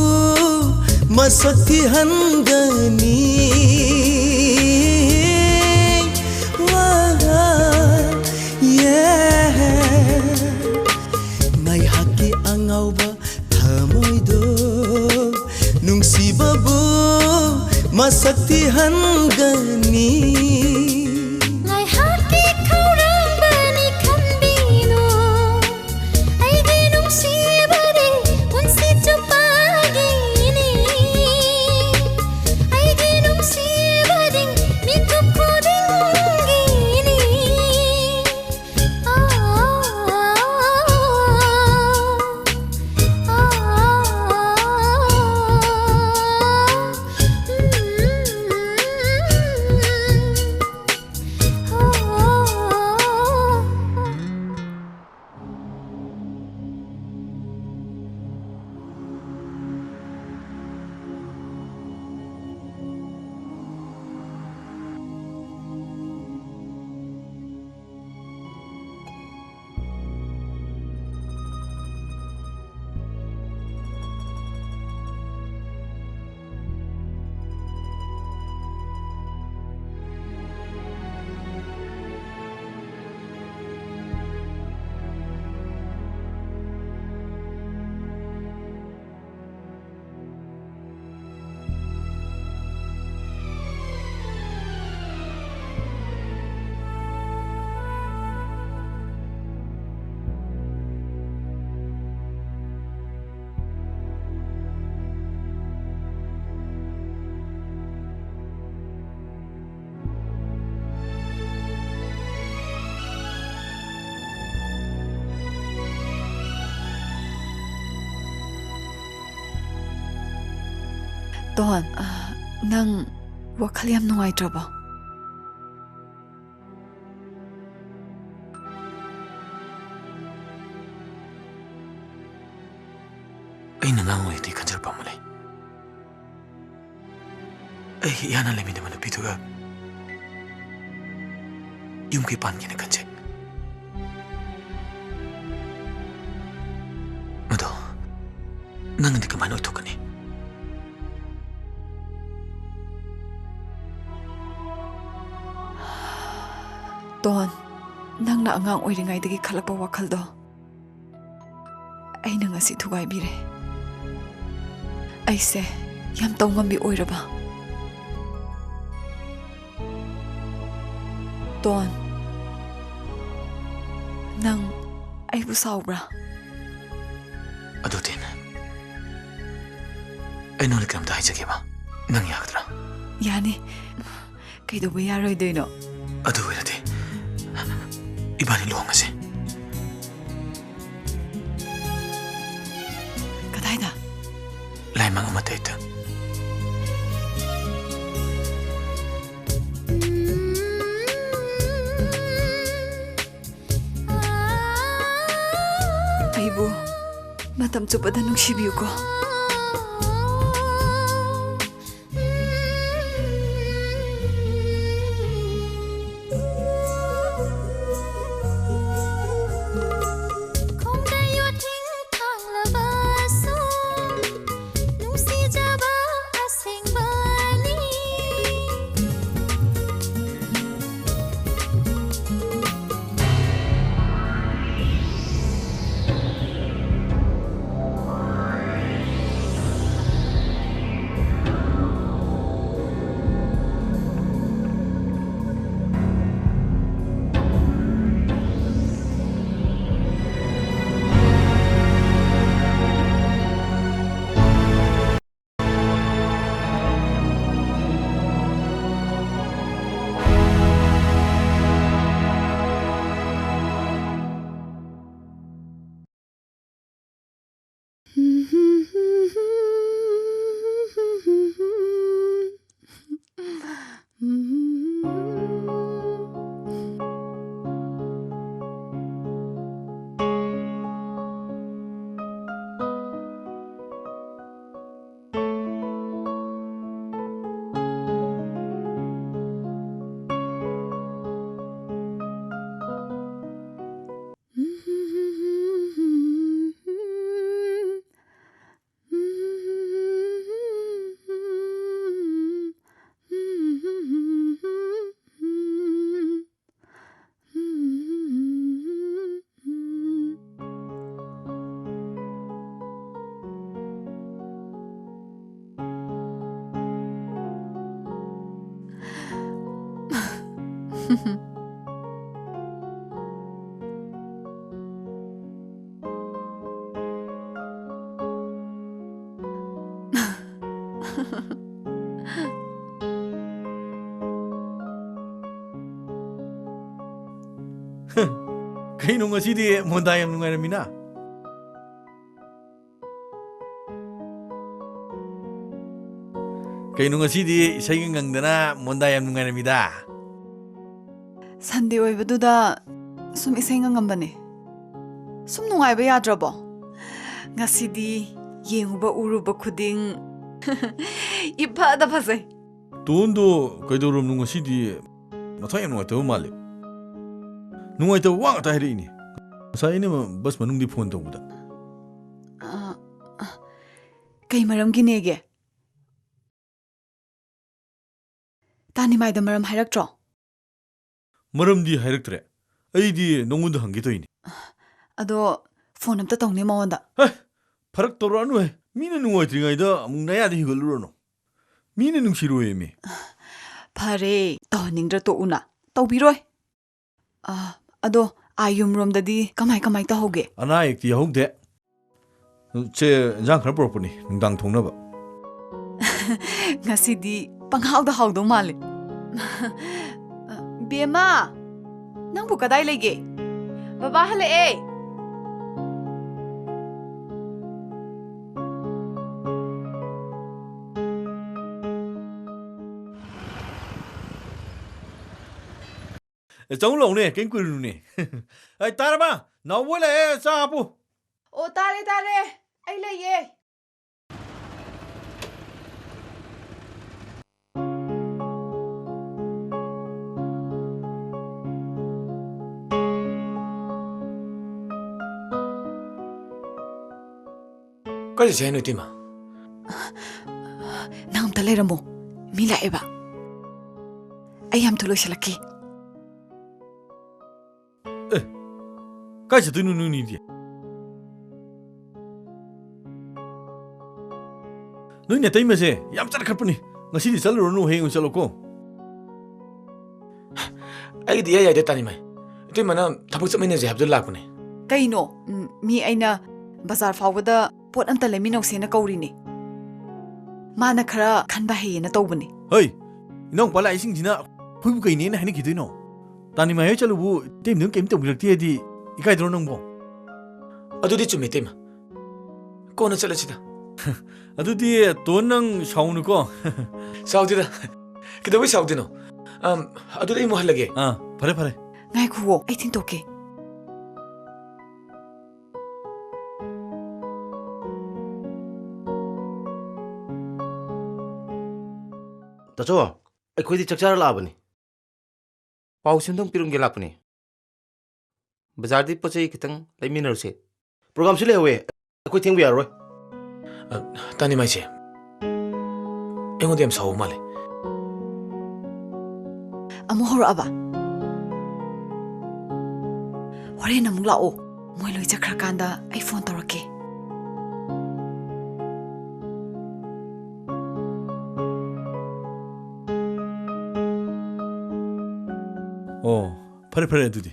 ꯃꯁꯛ ꯊꯤꯍꯟꯒꯅꯤ꯫ ꯋꯥ, yeah꯫ ꯉꯥꯏꯍꯥꯛꯀꯤ ꯑꯉꯥꯎꯕ ꯊꯃꯣꯏꯗꯣ ꯅꯨꯡꯁꯤꯕꯕꯨ ꯃꯁꯛ ꯊꯤꯍꯟꯒꯅꯤ꯫ ꯉꯥꯏꯍꯥꯛꯀꯤ ꯈꯧꯔꯥꯡꯕꯅꯤ ꯈꯟꯕꯤꯅꯨ, ꯑꯩꯒꯤ ꯅꯨꯡꯁꯤꯕꯗꯤ ꯄꯨꯟꯁꯤ ꯆꯨꯞꯄꯒꯤꯅꯤ꯫ ꯑꯩꯒꯤ ꯅꯨꯡꯁꯤꯕꯗꯤ ꯃꯤꯀꯨꯞ ꯈꯨꯗꯤꯡꯒꯤꯅꯤ꯫ ꯇꯣꯟ, ꯑ, ꯅꯪ ꯋꯥꯈꯜ ꯌꯥꯝ ꯅꯨꯡꯉꯥꯏꯇ꯭ꯔꯕꯣ? ꯑꯩꯅ ꯑꯉꯥꯡ ꯑꯣꯏꯔꯤꯉꯩꯗꯒꯤ ꯈꯟꯖꯔꯛꯄ ꯑꯃ ꯂꯩ꯫ ꯑꯩꯒꯤ ꯏꯌꯥꯅ ꯂꯩꯃꯤꯟꯅꯕ ꯅꯨꯄꯤꯗꯨꯒ ꯌꯨꯝ ꯀꯩ ꯄꯥꯟꯒꯦꯅ ꯈꯟꯖꯩ꯫ ꯅꯪꯅꯗꯤ ꯀꯃꯥꯏꯅ ꯑꯣꯏꯊꯣꯛꯀꯅꯤ? ꯇꯣꯟ, ꯅꯪꯅ ꯑꯉꯥꯡ ꯑꯣꯏꯔꯤꯉꯩꯗꯒꯤ ꯈꯜꯂꯛꯄ ꯋꯥꯈꯜꯗꯣ ꯑꯩꯅ ꯉꯁꯤ ꯊꯨꯒꯥꯏꯕꯤꯔꯦ꯫ ꯑꯩꯁꯦ ꯌꯥꯝ ꯇꯧꯉꯝꯕꯤ ꯑꯣꯏꯔꯕ? ꯇꯣꯟ, ꯅꯪ ꯑꯩꯕꯨ ꯁꯥꯎꯕ꯭ꯔꯥ? ꯑꯗꯨꯗꯤꯅꯦ, ꯑꯩ ꯅꯉꯣꯟꯗ ꯀꯩꯅꯣꯝꯇ ꯍꯥꯏꯖꯒꯦꯕ, ꯅꯪ ꯌꯥꯒꯗ꯭ꯔꯥ? ꯌꯥꯅꯤ꯫ ꯀꯩꯗꯧꯕ ꯌꯥꯔꯣꯏꯗꯣꯏꯅꯣ? ꯑꯗꯨ ꯑꯣꯏꯔꯗꯤ ꯏꯕꯥꯅꯤ ꯂꯨꯍꯣꯡꯉꯁꯦ꯫ ꯀꯗꯥꯏꯗ? ꯂꯥꯏꯃꯪ ꯑꯃꯠꯇ ꯍꯦꯛꯇ꯫ ꯑꯩꯕꯨ ꯃꯇꯝ ꯆꯨꯞꯄꯗ ꯅꯨꯡꯁꯤꯕꯤꯌꯨꯀꯣ꯫ ꯈꯣꯡꯗ ꯌꯣꯠ ꯊꯤꯡ ꯊꯥꯡꯂꯕꯁꯨ ꯅꯨꯡꯁꯤꯖꯕ ꯑꯁꯦꯡꯕꯅꯤ꯫ ꯀꯩꯅꯣ, ꯉꯁꯤꯗꯤ ꯃꯣꯟꯗꯥ ꯌꯥꯝ ꯅꯨꯡꯉꯥꯏꯔꯝꯃꯤꯅ? ꯀꯩꯅꯣ, ꯉꯁꯤꯗꯤ ꯏꯁꯩꯒ ꯉꯪꯗꯅ ꯃꯣꯟꯗꯥ ꯌꯥꯝ ꯅꯨꯡꯉꯥꯏꯔꯝꯃꯤꯗ? ꯁꯟꯗꯦ ꯑꯣꯏꯕꯗꯨꯗ ꯁꯨꯝ ꯏꯁꯩ ꯉꯪꯉꯝꯕꯅꯦ꯫ ꯁꯨꯝ ꯅꯨꯡꯉꯥꯏꯕ ꯌꯥꯗ꯭ꯔꯕꯣ? ꯉꯁꯤꯗꯤ ꯌꯦꯡꯉꯨꯕ ꯎꯔꯨꯕ ꯈꯨꯗꯤꯡ ꯏꯐꯗ ꯐꯖꯩ꯫ ꯇꯣꯟꯗꯣ ꯀꯩꯗꯧꯔꯕꯅꯣ ꯉꯁꯤꯗꯤ? ꯃꯊꯋꯥꯏ ꯌꯥꯝ ꯅꯨꯡꯉꯥꯏꯇꯕ ꯃꯥꯜꯂꯦ꯫ ꯅꯨꯡꯉꯥꯏꯇꯕ ꯋꯥ ꯉꯥꯛꯇ ꯍꯥꯏꯔꯛꯏꯅꯦ꯫ ꯉꯁꯥꯏ ꯑꯩꯅ ꯕꯁ ꯃꯅꯨꯡꯗꯤ ꯐꯣꯟ ꯇꯧꯕꯗ꯫ ꯑ, ꯑ, ꯀꯩ ꯃꯔꯝꯒꯤꯅꯦꯒꯦ? ꯇꯥꯅꯤꯃꯥꯏꯗ ꯃꯔꯝ ꯍꯥꯏꯔꯛꯇ꯭ꯔꯣ? ꯃꯔꯝꯗꯤ ꯍꯥꯏꯔꯛꯇ꯭ꯔꯦ꯫ ꯑꯩꯗꯤ ꯅꯉꯣꯟꯗ ꯍꯪꯒꯦ ꯇꯧꯔꯤꯅꯦ꯫ ꯑꯗꯣ ꯐꯣꯟ ꯑꯝꯇ ꯇꯧꯅꯦ ꯃꯉꯣꯟꯗ꯫ ꯍꯦ, ꯐꯔꯛ ꯇꯧꯔꯛꯑꯅꯨꯍꯦ꯫ ꯃꯤꯅ ꯅꯨꯡꯉꯥꯏꯇ꯭ꯔꯤꯉꯩꯗ ꯑꯃꯨꯛ ꯅꯌꯥꯗ ꯍꯤꯡꯒꯠꯂꯨꯔꯅꯨ꯫ ꯃꯤꯅ ꯅꯨꯡꯁꯤꯔꯣꯏꯌꯦꯃꯤ꯫ ꯐꯔꯦ, ꯇꯧꯍꯟꯅꯤꯡꯗ꯭ꯔ ꯇꯣꯛꯎꯅ꯫ ꯇꯧꯕꯤꯔꯣꯏ꯫ ꯑ, ꯑꯗꯣ ꯑꯥ ꯌꯨꯝꯔꯣꯝꯗꯗꯤ ꯀꯃꯥꯏ ꯀꯃꯥꯏ ꯇꯧꯍꯧꯒꯦ? ꯑꯅꯥ ꯑꯌꯦꯛꯇꯤ ꯌꯥꯎꯍꯧꯗꯦ꯫ ꯆꯦ, ꯏꯟꯖꯥꯡ ꯈꯔ ꯄꯨꯔꯛꯄꯅꯤ, ꯅꯨꯡꯗꯥꯡ ꯊꯣꯡꯅꯕ꯫ ꯉꯁꯤꯗꯤ ꯄꯪꯍꯥꯎꯗ ꯍꯥꯎꯗꯧ ꯃꯥꯜꯂꯦ꯫ ꯕꯦꯝꯃ, ꯅꯪꯕꯨ ꯀꯗꯥꯏ ꯂꯩꯒꯦ? ꯕꯕꯥ ꯍꯜꯂꯛꯑꯦ꯫ ꯑꯦ, ꯆꯪꯉꯨ ꯂꯥꯎꯅꯦ, ꯀꯩꯝ ꯀꯨꯏꯔꯨꯅꯨꯅꯦ꯫ ꯑꯩ ꯇꯥꯔꯕ? ꯅꯥꯎꯕꯣꯏ ꯂꯥꯛꯑꯦ, ꯆꯥ ꯍꯥꯞꯄꯨ꯫ ꯑꯣ, ꯇꯥꯔꯦ, ꯇꯥꯔꯦ꯫ ꯑꯩ ꯂꯩꯌꯦ꯫ ꯀꯥꯏ ꯆꯠꯁꯦ ꯍꯥꯏꯅꯣ, ꯏꯇꯩꯃ? ꯅꯪ ꯑꯝꯇ ꯂꯩꯔꯝꯃꯣ, ꯃꯤ ꯂꯥꯛꯑꯦꯕ꯫ ꯑꯩ ꯌꯥꯝ ꯊꯨ ꯂꯣꯏꯁꯤꯜꯂꯛꯀꯦ꯫ ꯑꯦ, ꯀꯥꯏ ꯆꯠꯇꯣꯏꯅꯣ ꯅꯣꯏꯅꯤꯗꯤ? ꯅꯣꯏ ꯅꯇꯩꯃꯁꯦ ꯌꯥꯝ ꯆꯠꯈꯠꯄꯅꯤ꯫ ꯉꯁꯤꯗꯤ ꯆꯠꯂꯨꯔꯅꯨ, ꯍꯌꯦꯡ ꯑꯣꯏꯅ ꯆꯠꯂꯣꯀꯣ꯫ ꯏꯌꯥ ꯌꯥꯏꯗ, ꯇꯥꯅꯤꯃꯥꯏ꯫ ꯏꯇꯩꯃꯅ ꯊꯕꯛ ꯆꯠꯃꯤꯟꯅꯁꯦ ꯍꯥꯏꯕꯗꯨ ꯂꯥꯛꯄꯅꯦ꯫ ꯀꯩꯅꯣ? ꯎꯝ, ꯃꯤ ꯑꯩꯅ ꯕꯖꯥꯔ ꯐꯥꯎꯕꯗ ꯄꯣꯠ ꯑꯝꯇ ꯂꯩꯃꯤꯟꯅꯧꯁꯦꯅ ꯀꯧꯔꯤꯅꯦ꯫ ꯃꯥꯅ ꯈꯔ ꯈꯟꯕ ꯍꯩꯌꯦꯅ ꯇꯧꯕꯅꯦ꯫ ꯍꯩ, ꯏꯅꯥꯎꯄꯥ ꯂꯥꯛꯏꯁꯤꯡꯁꯤꯅ ꯑꯩꯈꯣꯏꯕꯨ ꯀꯩꯅꯦꯅ ꯍꯥꯏꯅꯈꯤꯗꯣꯏꯅꯣ? ꯇꯥꯅꯤꯃꯥꯏ ꯍꯣꯏ ꯆꯠꯂꯨꯕꯨ ꯏꯇꯩꯃꯗꯨꯅ ꯀꯩꯝ ꯇꯧꯕꯤꯔꯛꯇꯦ ꯍꯥꯏꯗꯤ ꯏꯀꯥꯏꯗ꯭ꯔꯣ ꯅꯪꯕꯣ? ꯑꯗꯨꯗꯤ ꯆꯨꯝꯃꯦ, ꯏꯇꯩꯃ꯫ ꯀꯣꯟꯅ ꯆꯠꯂꯁꯤꯗ꯫ ꯑꯗꯨꯗꯤ ꯇꯣꯟ, ꯅꯪ ꯁꯥꯎꯅꯨꯀꯣ꯫ ꯁꯥꯎꯗꯦꯗ꯫ ꯀꯩꯗꯧꯕꯩ ꯁꯥꯎꯗꯣꯏꯅꯣ? ꯑꯝ, ꯑꯗꯨꯗꯤ ꯑꯩ ꯑꯃꯨꯛ ꯍꯜꯂꯒꯦ꯫ ꯑꯥ, ꯐꯔꯦ, ꯐꯔꯦ꯫ ꯉꯥꯏꯈꯨꯋꯣ, ꯑꯩ ꯊꯤꯟꯇꯣꯛꯀꯦ꯫ ꯇꯥꯆꯧ, ꯑꯩꯈꯣꯏꯗꯤ ꯆꯥꯛ ꯆꯥꯔ ꯂꯥꯛꯑꯕꯅꯤ꯫ ꯄꯥꯎ ꯁꯤꯝꯇꯪ ꯄꯤꯔꯝꯒꯦ ꯂꯥꯛꯄꯅꯤ꯫ ꯕꯖꯥꯔꯗꯤ ꯄꯣꯠ ꯆꯩ ꯈꯤꯇꯪ ꯂꯩꯃꯤꯟꯅꯔꯨꯁꯦ꯫ ꯄ꯭ꯔꯣꯒ꯭ꯔꯥꯝꯁꯨ ꯂꯩꯍꯧꯋꯦ, ꯑꯩꯈꯣꯏ ꯊꯦꯡꯕ ꯌꯥꯔꯔꯣꯏ꯫ ꯑ, ꯇꯥꯅꯤꯃꯥꯏꯁꯦ ꯑꯩꯉꯣꯟꯗ ꯌꯥꯝ ꯁꯥꯎꯕ ꯃꯥꯜꯂꯦ꯫ ꯑꯃꯨꯛ ꯍꯧꯔꯛꯑꯕ? ꯍꯣꯔꯦꯟ ꯑꯃꯨꯛ ꯂꯥꯛꯑꯣ꯫ ꯃꯣꯏ ꯂꯣꯏ ꯆꯠꯈ꯭ꯔꯀꯥꯟꯗ ꯑꯩ ꯐꯣꯟ ꯇꯧꯔꯛꯀꯦ꯫ ꯑꯣ, ꯐꯔꯦ, ꯐꯔꯦ ꯑꯗꯨꯗꯤ꯫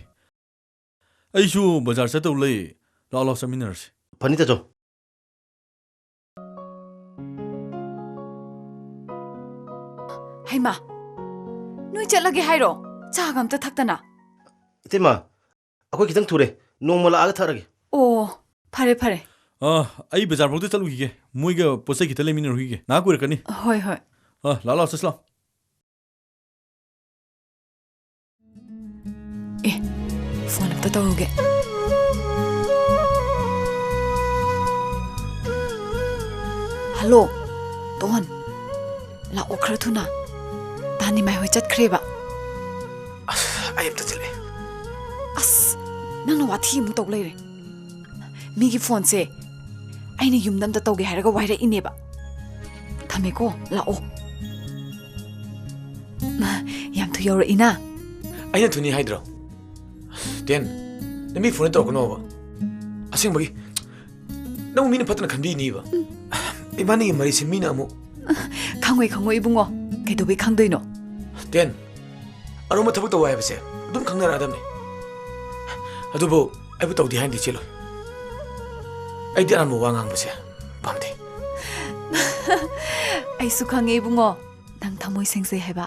ꯑꯩꯁꯨ ꯕꯖꯥꯔ ꯆꯠꯇꯧ ꯂꯩ꯫ ꯂꯥꯛꯑꯣ, ꯂꯥꯛꯑꯣ, ꯆꯠꯃꯤꯟꯅꯔꯁꯤ꯫ ꯐꯅꯤ, ꯇꯥꯆꯧ꯫ ꯍꯩꯃꯥ, ꯅꯣꯏ ꯆꯠꯂꯒꯦ ꯍꯥꯏꯔꯣ? ꯆꯥꯒ ꯑꯝꯇ ꯊꯛꯇꯅ꯫ ꯏꯇꯩꯃ, ꯑꯩꯈꯣꯏ ꯈꯤꯇꯪ ꯊꯨꯔꯦ꯫ ꯅꯣꯡꯃ ꯂꯥꯛꯑꯒ ꯊꯛꯑꯔꯒꯦ꯫ ꯑꯣ, ꯐꯔꯦ, ꯐꯔꯦ꯫ ꯑ, ꯑꯩ ꯕꯖꯥꯔ ꯐꯥꯎꯗ ꯆꯠꯂꯨꯈꯤꯒꯦ꯫ ꯃꯣꯏꯒ ꯄꯣꯠ ꯆꯩ ꯈꯤꯇ ꯂꯩꯃꯤꯟꯅꯔꯨꯈꯤꯒꯦ꯫ ꯉꯥꯏꯍꯥꯛ ꯀꯨꯏꯔꯛꯀꯅꯤ꯫ ꯍꯣꯏ, ꯍꯣꯏ꯫ ꯑ, ꯂꯥꯛꯑꯣ, ꯂꯥꯛꯑꯣ, ꯆꯠꯁꯤ ꯂꯥꯛꯑꯣ꯫ ꯑꯦ, ꯐꯣꯟ ꯑꯝꯇ ꯇꯧꯔꯨꯒꯦ꯫ Hello, tone. ꯂꯥꯛꯑꯣ ꯈꯔ ꯊꯨꯅ꯫ ꯇꯥꯅꯤꯃꯥꯏ ꯍꯣꯏ ꯆꯠꯈ꯭ꯔꯦꯕ꯫ ꯑꯁ, ꯑꯩ ꯑꯝꯇ ꯆꯠꯂꯦ꯫ ꯑꯁ, ꯅꯪꯅ ꯋꯥꯊꯤ ꯑꯃꯨꯛ ꯇꯧ ꯂꯩꯔꯦ꯫ ꯃꯤꯒꯤ ꯐꯣꯟꯁꯦ ꯑꯩꯅ ꯌꯨꯝꯗ ꯑꯝꯇ ꯇꯧꯒꯦ ꯍꯥꯏꯔꯒ ꯋꯥꯏꯔꯛꯏꯅꯦꯕ꯫ ꯊꯝꯃꯦꯀꯣ, ꯂꯥꯛꯑꯣ꯫ ꯌꯥꯝ ꯊꯨ ꯌꯧꯔꯛꯏꯅ꯫ ꯑꯩꯅ ꯊꯨꯅꯤ ꯍꯥꯏꯗ꯭ꯔꯣ? ꯇꯦꯟ, ꯅꯪ ꯃꯤ ꯐꯣꯟ ꯇꯧꯔꯛꯀꯅꯣꯕ꯫ ꯑꯁꯦꯡꯕꯒꯤ, ꯅꯪꯕꯨ ꯃꯤꯅ ꯐꯠꯇꯅ ꯈꯟꯕꯤꯅꯤꯕ꯫ ꯏꯕꯥꯅꯤꯒꯤ ꯃꯔꯤꯁꯦ ꯃꯤꯅ ꯑꯃꯨꯛ ꯈꯪꯉꯣꯏ, ꯈꯪꯉꯣꯏ ꯏꯕꯨꯡꯉꯣ꯫ ꯀꯩꯗꯧꯕꯩ ꯈꯪꯗꯣꯏꯅꯣ? ꯇꯦꯟ, ꯑꯔꯨꯝꯕ ꯊꯕꯛ ꯇꯧꯕ ꯍꯥꯏꯕꯁꯦ ꯑꯗꯨꯝ ꯈꯪꯅꯔꯛꯑꯗꯕꯅꯤ꯫ ꯑꯗꯨꯕꯨ ꯑꯩꯕꯨ ꯇꯧꯗꯦ ꯍꯥꯏꯅꯗꯤ ꯆꯦꯜꯂꯣꯏ꯫ ꯑꯩꯗꯤ ꯑꯔꯥꯟꯕ ꯋꯥ ꯉꯥꯡꯕꯁꯦ ꯄꯥꯝꯗꯦ꯫ ꯑꯩꯁꯨ ꯈꯪꯉꯦ ꯏꯕꯨꯡꯉꯣ, ꯅꯪ ꯊꯃꯣꯏ ꯁꯦꯡꯖꯩ ꯍꯥꯏꯕ꯫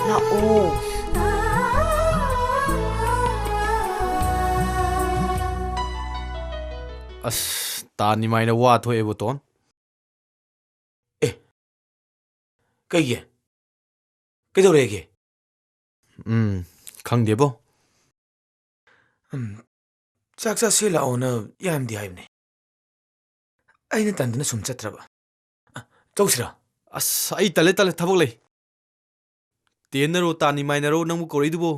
ꯂꯥꯛꯑꯣ꯫ ꯑꯁ, ꯇꯥ ꯅꯤꯃꯥꯏꯅ ꯋꯥ ꯊꯣꯛꯑꯦꯕꯣ, ꯇꯣꯟ꯫ ꯑꯦ, ꯀꯩꯒꯤ? ꯀꯩꯗꯧꯔꯦꯒꯦ? ꯎꯝ, ꯈꯪꯗꯦꯕꯣ꯫ ꯎꯝ, ꯆꯥꯛ ꯆꯥꯁꯦ ꯂꯥꯛꯑꯣꯅ ꯌꯥꯝꯗꯤ ꯍꯥꯏꯕꯅꯦ꯫ ꯑꯩꯅ ꯇꯟꯗꯅ ꯁꯨꯝ ꯆꯠꯇ꯭ꯔꯕ꯫ ꯑ, ꯆꯧꯁꯤꯔꯣ? ꯑꯁ, ꯑꯩ ꯇꯜꯂꯦ, ꯇꯜꯂꯦ, ꯊꯕꯛ ꯂꯩ꯫ ꯇꯦꯟꯅꯔꯣ, ꯇꯥꯅꯤꯃꯥꯏꯅꯔꯣ ꯅꯪꯕꯨ ꯀꯧꯔꯛꯏꯗꯨꯕꯣ?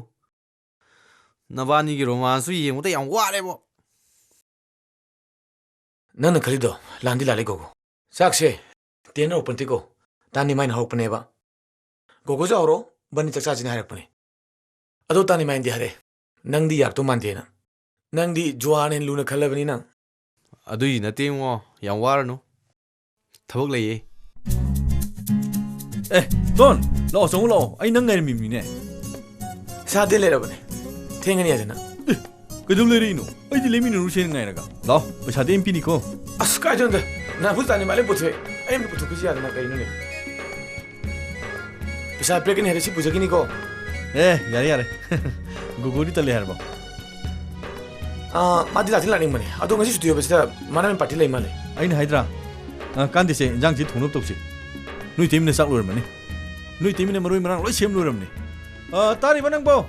ꯅꯕꯥꯅꯤꯒꯤ ꯔꯣꯃꯥꯟꯁꯁꯨ ꯌꯦꯡꯕꯗ ꯌꯥꯝ ꯋꯥꯔꯦꯕꯣ꯫ ꯅꯪꯅ ꯈꯜꯂꯤꯗꯣ ꯂꯥꯟꯗꯤ ꯂꯥꯜꯂꯦ, ꯒꯣꯒꯣ꯫ ꯆꯥꯛꯁꯦ ꯇꯦꯟꯅ ꯍꯧꯔꯛꯄ ꯅꯠꯇꯦꯀꯣ, ꯇꯥꯅꯤꯃꯥꯏꯅ ꯍꯧꯔꯛꯄꯅꯦꯕ꯫ ꯒꯣꯒꯣꯁꯨ ꯍꯧꯔꯣ, ꯕꯟꯅꯤ ꯆꯥꯛ ꯆꯥꯁꯤꯅ ꯍꯥꯏꯔꯛꯄꯅꯦ꯫ ꯑꯗꯣ ꯇꯥꯅꯤꯃꯥꯏꯅꯗꯤ ꯍꯥꯏꯔꯦ, ꯅꯪꯗꯤ ꯌꯥꯔꯛꯇꯧ ꯃꯥꯟꯗꯦꯅ꯫ ꯅꯪꯗꯤ ꯖꯨꯋꯥꯅ ꯍꯦꯟꯅ ꯂꯨꯅ ꯈꯜꯂꯕꯅꯤꯅ꯫ ꯑꯗꯨꯏ ꯅꯠꯇꯦ ꯏꯕꯨꯡꯉꯣ, ꯌꯥꯝ ꯋꯥꯔꯅꯨ꯫ ꯊꯕꯛ ꯂꯩꯌꯦ꯫ ꯑꯦ, ꯇꯣꯟ, ꯂꯥꯛꯑꯣ, ꯆꯪꯉꯨ ꯂꯥꯛꯑꯣ꯫ ꯑꯩ ꯅꯪ ꯉꯥꯏꯔꯝꯃꯤꯃꯤꯅꯦ꯫ ꯁꯥꯗꯦ ꯂꯩꯔꯕꯅꯦ꯫ ꯊꯦꯡꯉꯅꯤ ꯍꯥꯏꯗꯅ꯫ ꯑꯦ, ꯀꯩꯗꯧ ꯂꯩꯔꯛꯏꯅꯣ? ꯑꯩꯗꯤ ꯂꯩꯃꯤꯟꯅꯔꯨꯁꯦꯅ ꯉꯥꯏꯔꯒ꯫ ꯂꯥꯛꯑꯣ, ꯄꯩꯁꯥꯗꯤ ꯑꯩꯅ ꯄꯤꯅꯤꯀꯣ꯫ ꯑꯁ, ꯀꯥꯏꯗꯅꯣꯗ꯫ ꯅꯍꯥꯟ ꯐꯨꯠ ꯇꯥꯅꯤ ꯃꯥꯂꯦ ꯄꯨꯊꯣꯛꯑꯦ꯫ ꯑꯩ ꯑꯝꯇ ꯄꯨꯊꯣꯛꯄꯤꯁꯤ ꯌꯥꯗꯅ ꯀꯩꯅꯣꯅꯦ? ꯄꯩꯁꯥ ꯄꯤꯔꯛꯀꯅꯤ ꯍꯥꯏꯔꯦ, ꯁꯤ ꯄꯨꯖꯈꯤꯅꯤꯀꯣ꯫ ꯑꯦ, ꯌꯥꯔꯦ, ꯌꯥꯔꯦ꯫ ꯒꯨꯒꯨꯗꯤ ꯇꯜꯂꯦ ꯍꯥꯏꯔꯕꯣ? ꯑꯥ, ꯃꯥꯗꯤ ꯂꯥꯛꯇꯤ ꯂꯥꯛꯅꯤꯡꯕꯅꯦ꯫ ꯑꯗꯣ ꯉꯁꯤ ꯁꯨꯇꯤ ꯑꯣꯏꯕꯁꯤꯗ ꯃꯥꯅ ꯑꯣꯏꯅ ꯄꯥꯔꯇꯤ ꯂꯩ ꯃꯥꯜꯂꯦ꯫ ꯑꯩꯅ ꯍꯥꯏꯗ꯭ꯔꯥ? ꯑꯥ, ꯀꯥꯟꯗꯦꯁꯦ, ꯏꯟꯖꯥꯡꯁꯤ ꯊꯣꯡꯅꯕ ꯇꯧꯁꯤ꯫ ꯅꯣꯏ ꯏꯇꯩꯃꯅ ꯆꯥꯛ ꯂꯣꯏꯔꯝꯃꯅꯤ꯫ ꯅꯣꯏ ꯏꯇꯩꯃꯅ ꯃꯔꯣꯏ ꯃꯔꯥꯡ ꯂꯣꯏ ꯁꯦꯝ ꯂꯣꯏꯔꯝꯅꯤ꯫ ꯑꯥ, ꯇꯥꯔꯤꯕ ꯅꯪꯕꯣ?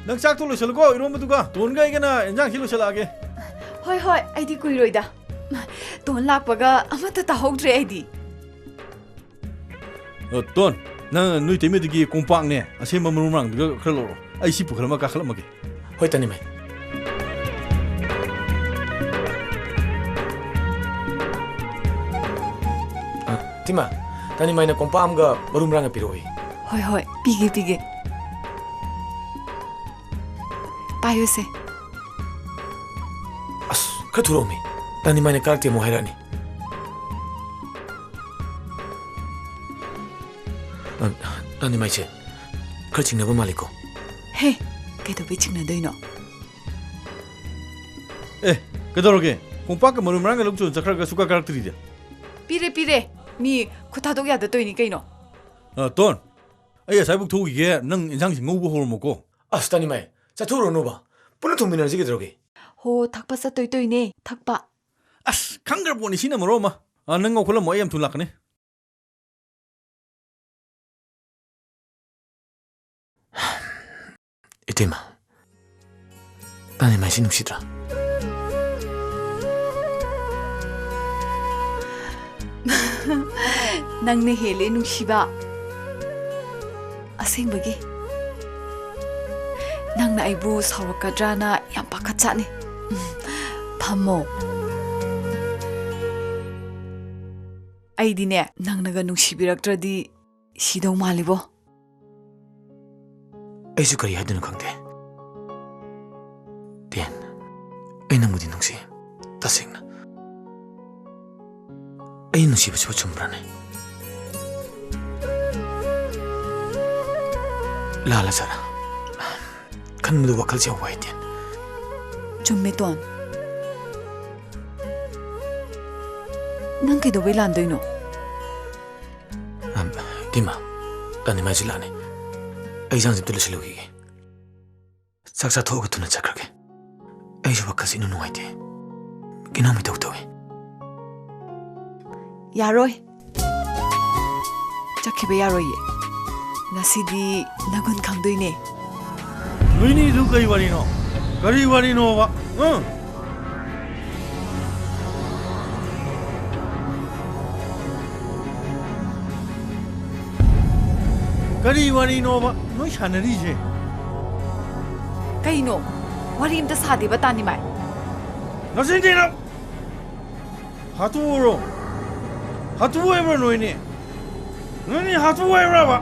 ꯅꯪ ꯆꯥꯛꯇꯣ ꯂꯣꯏꯁꯤꯜꯂꯨꯀꯣ, ꯏꯔꯣꯝꯕꯗꯨꯒ꯫ ꯇꯣꯟꯒ ꯑꯩꯒꯅ ꯏꯟꯖꯥꯡꯁꯤ ꯂꯣꯏꯁꯤꯜꯂꯛꯑꯒꯦ꯫ ꯍꯣꯏ, ꯍꯣꯏ, ꯑꯩꯗꯤ ꯀꯨꯏꯔꯣꯏꯗ꯫ ꯇꯣꯟ ꯂꯥꯛꯄꯒ ꯑꯃꯠꯇ ꯇꯥꯍꯧꯗ꯭ꯔꯦ ꯑꯩꯗꯤ꯫ ꯑ, ꯇꯣꯟ, ꯅꯪ ꯅꯣꯏ ꯇꯩꯃꯗꯒꯤ ꯀꯣꯝꯄꯥꯛꯅꯦ, ꯑꯁꯦꯝꯕ ꯃꯔꯨ ꯃꯔꯥꯡꯗꯨꯒ ꯈꯔ ꯂꯧꯔꯣ꯫ ꯑꯩ ꯁꯤ ꯄꯨꯈꯠꯂꯝꯃ ꯀꯥꯈꯠꯂꯝꯃꯒꯦ꯫ ꯍꯣꯏ, ꯇꯥꯅꯤꯃꯥꯏ꯫ ꯑ, ꯇꯤꯃꯥ, ꯇꯥꯅꯤꯃꯥꯏꯅ ꯀꯣꯝꯄꯥꯛ ꯑꯃꯒ ꯃꯔꯨ ꯃꯔꯥꯡꯒ ꯄꯤꯔꯛꯑꯣꯌꯦ꯫ ꯍꯣꯏ, ꯍꯣꯏ, ꯄꯤꯒꯦ, ꯄꯤꯒꯦ꯫ ꯄꯥꯏꯌꯨꯁꯦ꯫ ꯑꯁ, ꯈꯔ ꯊꯨꯔꯛꯑꯣꯃꯤ꯫ ꯇꯥꯅꯤꯃꯥꯏꯅ ꯀꯥꯔꯛꯇꯦ ꯑꯃꯨꯛ ꯍꯥꯏꯔꯛꯑꯅꯤ꯫ ꯇꯥꯅꯤꯃꯥꯏꯁꯦ ꯈꯔ ꯆꯤꯡꯅꯕ ꯃꯥꯜꯂꯤꯀꯣ꯫ ꯍꯦ, ꯀꯩꯗꯧꯕꯩ ꯆꯤꯡꯅꯗꯣꯏꯅꯣ? ꯑꯦ, ꯀꯩꯗꯧꯔꯒꯦ? ꯀꯣꯝꯄꯥꯛꯀ ꯃꯔꯨ ꯃꯔꯥꯡꯒ ꯂꯧꯆꯣꯟ ꯆꯠꯈ꯭ꯔꯒ ꯁꯨꯀꯥ ꯀꯥꯔꯛꯇ꯭ꯔꯤꯗꯤ꯫ ꯄꯤꯔꯦ, ꯄꯤꯔꯦ꯫ ꯃꯤ ꯈꯨꯠ ꯊꯥꯗꯣꯛ ꯌꯥꯗ ꯇꯧꯏꯅꯤ ꯀꯩꯅꯣ꯫ ꯑ, ꯇꯣꯟ, ꯑꯩ ꯑꯁꯥꯏꯕꯨꯛ ꯊꯣꯛꯈꯤꯒꯦ, ꯅꯪ ꯏꯟꯁꯥꯡꯁꯤ ꯉꯧꯕ ꯍꯧꯔꯝꯃꯣꯀꯣ꯫ ꯑꯁ, ꯇꯥꯅꯤꯃꯥꯏ, ꯆꯠꯊꯣꯛꯎꯔꯅꯨꯕ꯫ ꯄꯨꯟꯅ ꯊꯣꯡꯃꯤꯟꯅꯔꯁꯤ ꯀꯩꯗꯧꯔꯒꯦ? ꯍꯣ, ꯊꯛꯄ ꯆꯠꯇꯣꯏ ꯇꯣꯏꯅꯦ, ꯊꯛꯄ꯫ ꯑꯁ, ꯈꯪꯈ꯭ꯔ ꯄꯣꯠꯅꯤ ꯁꯤꯅ ꯃꯔꯣꯟ ꯑꯃ꯫ ꯑ, ꯅꯪ ꯉꯧꯈꯠꯂꯝꯃꯣ, ꯑꯩ ꯌꯥꯝ ꯊꯨꯅ ꯂꯥꯛꯀꯅꯤ꯫ ꯏꯇꯩꯃ, ꯇꯥꯅꯤꯃꯥꯏꯁꯤ ꯅꯨꯡꯁꯤꯗ꯭ꯔꯥ? ꯅꯪꯅ ꯍꯦꯜꯂꯦ ꯅꯨꯡꯁꯤꯕ꯫ ꯑꯁꯦꯡꯕꯒꯤ꯫ ꯅꯪꯅ ꯑꯩꯕꯨ ꯁꯥꯎꯔꯛꯀꯗ꯭ꯔꯥꯅ ꯌꯥꯝ ꯄꯥꯈꯠꯆꯥꯠꯅꯤ꯫ ꯐꯝꯃꯣ꯫ ꯑꯩꯗꯤꯅꯦ, ꯅꯪꯅꯒ ꯅꯨꯡꯁꯤꯕꯤꯔꯛꯇ꯭ꯔꯗꯤ ꯁꯤꯗꯧ ꯃꯥꯜꯂꯤꯕꯣ꯫ ꯑꯩꯁꯨ ꯀꯔꯤ ꯍꯥꯏꯗꯣꯏꯅꯣ ꯈꯪꯗꯦ꯫ ꯇꯦꯟ, ꯑꯩ ꯅꯪꯕꯨꯗꯤ ꯅꯨꯡꯁꯤ, ꯇꯁꯦꯡꯅ꯫ ꯑꯩ ꯅꯨꯡꯁꯤꯕꯁꯤꯕꯨ ꯆꯨꯝꯕ꯭ꯔꯅꯦ? ꯂꯥꯜꯂ ꯖꯥꯠꯂ? ꯈꯟꯕꯗ ꯋꯥꯈꯜꯁꯦ ꯌꯥꯝ ꯋꯥꯏ, ꯇꯦꯟ꯫ ꯆꯨꯝꯃꯦ, ꯇꯣꯟ꯫ ꯅꯪ ꯀꯩꯗꯧꯕꯩ ꯂꯥꯟꯗꯣꯏꯅꯣ? ꯑꯝ, ꯏꯇꯩꯃ, ꯇꯥꯅꯤꯃꯥꯏꯁꯤ ꯂꯥꯛꯑꯅꯤ꯫ ꯑꯩ ꯏꯟꯁꯥꯡꯁꯤ ꯑꯝꯇ ꯂꯣꯏꯁꯤꯜꯂꯨꯈꯤꯒꯦ꯫ ꯆꯥꯛ ꯆꯥꯊꯣꯛꯑꯒ ꯊꯨꯅ ꯆꯠꯈ꯭ꯔꯒꯦ꯫ ꯑꯩꯁꯨ ꯋꯥꯈꯜꯁꯤ ꯏꯅꯨꯡ ꯅꯨꯡꯉꯥꯏꯇꯦ꯫ ꯀꯩꯅꯣꯝ ꯏꯇꯧ ꯇꯧꯏ꯫ ꯌꯥꯔꯣꯏ꯫ ꯆꯠꯈꯤꯕ ꯌꯥꯔꯣꯏꯌꯦ꯫ ꯉꯁꯤꯗꯤ ꯅꯒꯨꯟ ꯈꯪꯗꯣꯏꯅꯦ꯫ ꯅꯣꯏꯅꯤꯗꯨ ꯀꯔꯤ ꯋꯥꯔꯤꯅꯣ? ꯀꯔꯤ ꯋꯥꯔꯤꯅꯣꯕ? ꯑ? ꯀꯔꯤ ꯋꯥꯔꯤꯅꯣꯕ ꯅꯣꯏ ꯁꯥꯟꯅꯔꯤꯁꯦ? ꯀꯩꯅꯣ? ꯋꯥꯔꯤ ꯑꯝꯇ ꯁꯥꯗꯦꯕ, ꯇꯥꯅꯤꯃꯥꯏ꯫ ꯅꯆꯤꯟ ꯊꯤꯅꯨ! ꯍꯥꯠꯇꯣꯛꯎꯔꯣ! ꯍꯥꯠꯇꯣꯛꯎ ꯍꯥꯏꯕ꯭ꯔꯣ ꯅꯣꯏꯅꯤ? ꯅꯣꯏꯅꯤ ꯍꯥꯠꯇꯣꯛꯎ ꯍꯥꯏꯕ꯭ꯔꯕ?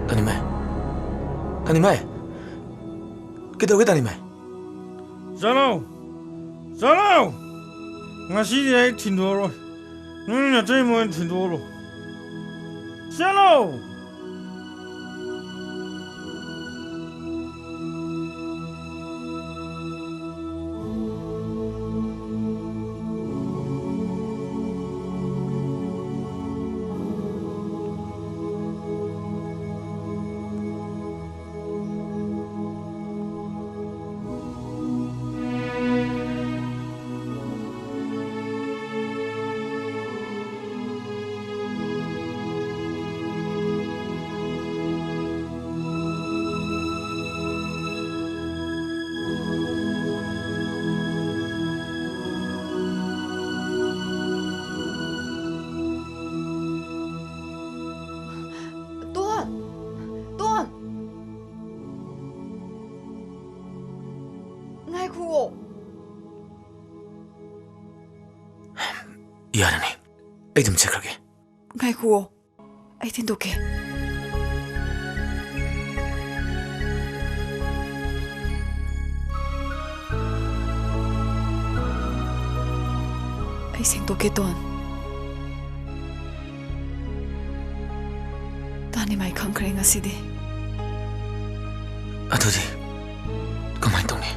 ꯇꯥꯅꯤꯃꯥꯏ! ꯇꯥꯅꯤꯃꯥꯏ! ꯀꯩꯗꯧꯔꯒꯦ, ꯇꯥꯅꯤꯃꯥꯏ? ꯆꯠꯂꯣ! ꯆꯠꯂꯣ! ꯉꯁꯤꯗꯤ ꯑꯩ ꯊꯤꯟꯗꯣꯛꯑꯔꯣꯏ꯫ ꯅꯣꯏ ꯅꯇꯩꯃ ꯑꯣꯏꯅ ꯊꯤꯟꯗꯣꯛꯍꯜꯂꯣ꯫ ꯆꯠꯂꯣ! ꯇꯣꯟ! ꯇꯣꯟ! ꯉꯥꯏꯈꯨꯑꯣ꯫ ꯌꯥꯔꯅꯤ꯫ ꯑꯩ ꯑꯗꯨꯝ ꯆꯠꯈ꯭ꯔꯒꯦ꯫ ꯉꯥꯏꯈꯨꯑꯣ꯫ ꯑꯩ ꯊꯤꯟꯗꯣꯛꯀꯦ꯫ ꯑꯩ ꯁꯦꯡꯗꯣꯛꯀꯦ, ꯇꯣꯟ꯫ ꯇꯥꯅꯤꯃꯥꯏ ꯈꯪꯈ꯭ꯔꯦ ꯉꯁꯤꯗꯤ꯫ ꯑꯗꯨꯗꯤ ꯀꯃꯥꯏꯅ ꯇꯧꯅꯤ?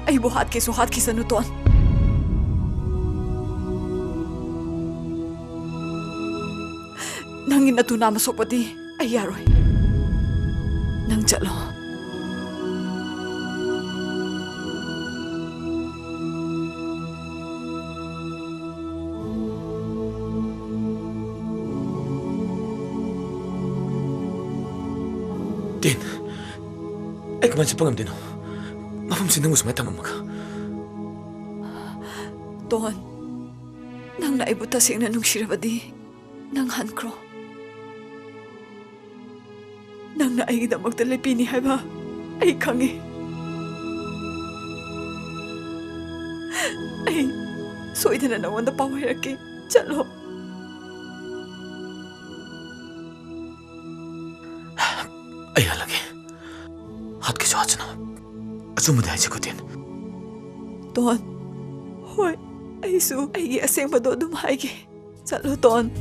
ꯑꯩꯕꯨ ꯍꯥꯠꯀꯦꯁꯨ ꯍꯥꯠꯈꯤꯁꯅꯨ, ꯇꯣꯟ꯫ ꯅꯪꯒꯤ ꯅꯇꯨ ꯅꯥꯝꯃ ꯁꯣꯛꯄꯗꯤ ꯑꯩ ꯌꯥꯔꯣꯏ꯫ ꯅꯪ ꯆꯠꯂꯣ꯫ ꯇꯤꯟ, ꯑꯩ ꯀꯃꯥꯏꯅ ꯆꯠꯄ ꯉꯝꯗꯣꯏꯅꯣ? ꯃꯐꯝꯁꯤ ꯅꯪꯕꯨ ꯁꯨꯃꯥꯏꯅ ꯊꯝꯃꯝꯃꯒ꯫ ꯇꯣꯟ, ꯅꯪꯅ ꯑꯩꯕꯨ ꯇꯁꯦꯡꯅ ꯅꯨꯡꯁꯤꯔꯕꯗꯤ ꯅꯪ ꯍꯟꯈ꯭ꯔꯣ꯫ ꯅꯪꯅ ꯑꯩꯒꯤꯗꯃꯛꯇ ꯂꯦꯞꯄꯤꯅꯤ ꯍꯥꯏꯕ ꯑꯩ ꯈꯪꯉꯤ꯫ ꯑꯩ ꯁꯣꯏꯗꯅ ꯅꯉꯣꯟꯗ ꯄꯥꯎ ꯍꯥꯏꯔꯛꯀꯦ꯫ ꯆꯠꯂꯣ꯫ ꯑꯩ ꯍꯜꯂꯒꯦ꯫ ꯍꯥꯠꯀꯦꯁꯨ ꯍꯥꯠꯁꯅꯨ꯫ ꯑꯆꯨꯝꯕꯗ ꯍꯥꯏꯁꯤꯀꯣ, ꯇꯦꯟ꯫ ꯇꯣꯟ, ꯍꯣꯏ, ꯑꯩꯁꯨ ꯑꯩꯒꯤ ꯑꯁꯦꯡꯕꯗꯣ ꯑꯗꯨꯝ ꯍꯥꯏꯒꯦ꯫ ꯆꯠꯂꯣ, ꯇꯣꯟ꯫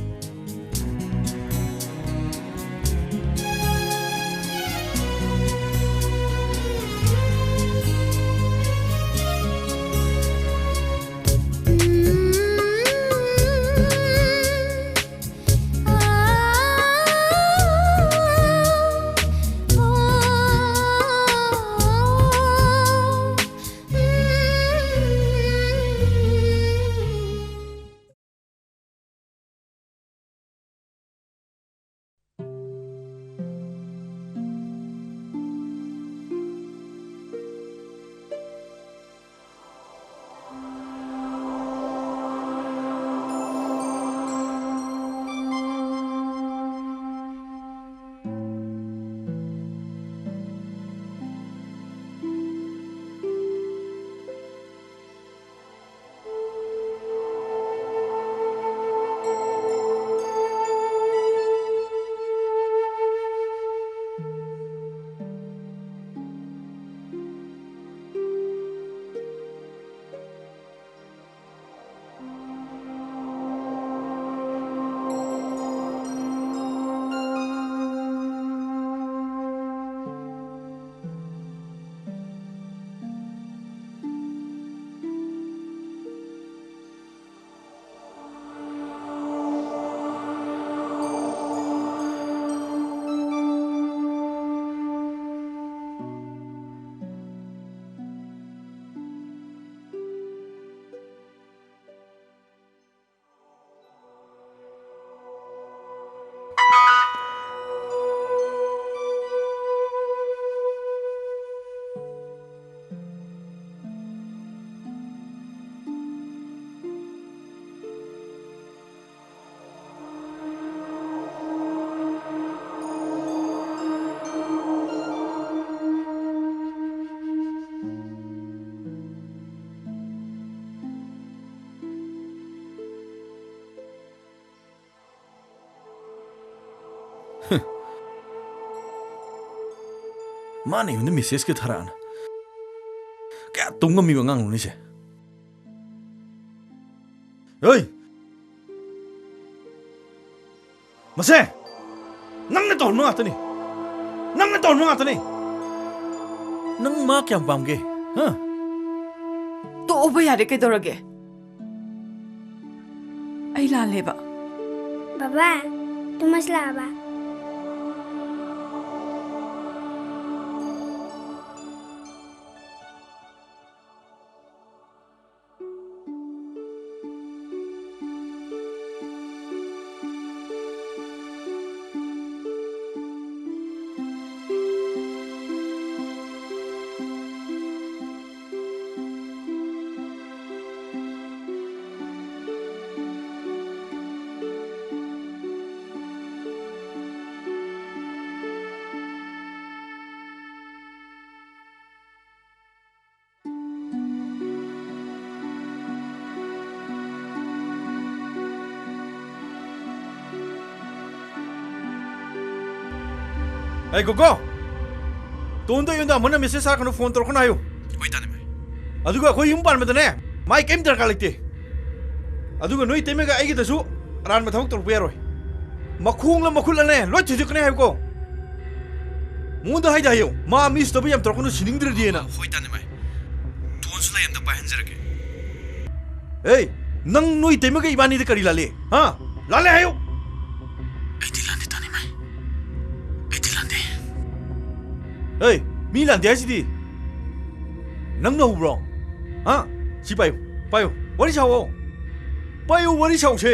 ꯃꯥꯅ ꯑꯩꯉꯣꯟꯗ ꯃꯦꯁꯦꯖꯀ ꯊꯥꯔꯛꯑꯅ꯫ ꯇꯧ ꯉꯝꯃꯤꯕ ꯑꯉꯥꯡꯂꯣꯅꯤꯁꯦ? ꯍꯣꯏ! ꯃꯁꯦ! ꯅꯪꯅ ꯇꯧꯍꯟꯕ ꯉꯥꯛꯇꯅꯤ꯫ ꯅꯪꯅ ꯇꯧꯍꯟꯕ ꯉꯥꯛꯇꯅꯤ꯫ ꯅꯪ ꯃꯥ ꯀꯌꯥꯝ ꯄꯥꯝꯒꯦ? ꯍꯥ? ꯇꯣꯛꯑꯣꯕ ꯌꯥꯔꯦ, ꯀꯩꯗꯧꯔꯒꯦ? ꯑꯩ ꯂꯥꯜꯂꯦꯕ꯫ ꯕꯕꯥ, ꯇꯨꯃꯁ ꯂꯥꯛꯑꯕ? ꯑꯩ ꯒꯣꯒꯣ, ꯇꯣꯟꯗꯣ ꯑꯩꯉꯣꯟꯗ ꯑꯃꯨꯛ ꯍꯟꯅ ꯃꯦꯁꯦꯖ ꯊꯥꯔꯛꯀꯅꯨ, ꯐꯣꯟ ꯇꯧꯔꯛꯀꯅꯨ ꯍꯥꯏꯌꯨ꯫ ꯍꯣꯏ, ꯇꯥꯅꯤꯃꯥꯏ꯫ ꯑꯗꯨꯒ ꯑꯩꯈꯣꯏ ꯌꯨꯝ ꯄꯥꯟꯕꯗꯅꯦ, ꯃꯥꯏ ꯀꯔꯤꯝ ꯗꯔꯀꯥꯔ ꯂꯩꯇꯦ꯫ ꯑꯗꯨꯒ ꯅꯣꯏ ꯏꯇꯩꯃꯒ ꯑꯩꯒꯤꯗꯁꯨ ꯑꯔꯥꯟꯕ ꯊꯕꯛ ꯇꯧꯔꯛꯄ ꯌꯥꯔꯣꯏ꯫ ꯃꯈꯣꯡꯂ ꯃꯈꯨꯠꯂꯅꯦ, ꯂꯣꯏ ꯊꯨꯗꯦꯛꯀꯅꯤ ꯍꯥꯏꯌꯨꯀꯣ꯫ ꯃꯉꯣꯟꯗ ꯍꯥꯏꯗ ꯍꯥꯏꯌꯨ, ꯃꯥ ꯃꯤꯁ ꯇꯧꯕ ꯌꯥꯝ ꯇꯧꯔꯛꯀꯅꯨ, ꯁꯤꯅꯤꯡꯗ꯭ꯔꯗꯤꯅ꯫ ꯍꯣꯏ, ꯇꯥꯅꯤꯃꯥꯏ꯫ ꯇꯣꯟꯁꯨ ꯂꯩ, ꯑꯝꯇ ꯄꯥꯏꯍꯟꯖꯔꯛꯀꯦ꯫ ꯑꯦ, ꯅꯪ ꯅꯣꯏ ꯏꯇꯩꯃꯒ ꯏꯕꯥꯅꯤꯗ ꯀꯔꯤ ꯂꯥꯜꯂꯤ? ꯍꯥ? ꯂꯥꯜꯂꯦ ꯍꯥꯏꯌꯨ꯫ ꯑꯩꯗꯤ ꯂꯥꯟꯗꯦ, ꯇꯥꯅꯤꯃꯥꯏ꯫ ꯑꯩꯗꯤ ꯂꯥꯟꯗꯦ꯫ ꯑꯦ, ꯃꯤ ꯂꯥꯟꯗꯦ ꯍꯥꯏꯁꯤꯗꯤ ꯅꯪꯅ ꯍꯧꯕ꯭ꯔꯣ? ꯍꯥ? ꯁꯤ ꯄꯥꯏꯌꯨ, ꯄꯥꯏꯌꯨ, ꯋꯥꯔꯤ ꯁꯥꯎꯑꯣ꯫ ꯄꯥꯏꯌꯨ, ꯋꯥꯔꯤ ꯁꯥꯎꯁꯦ꯫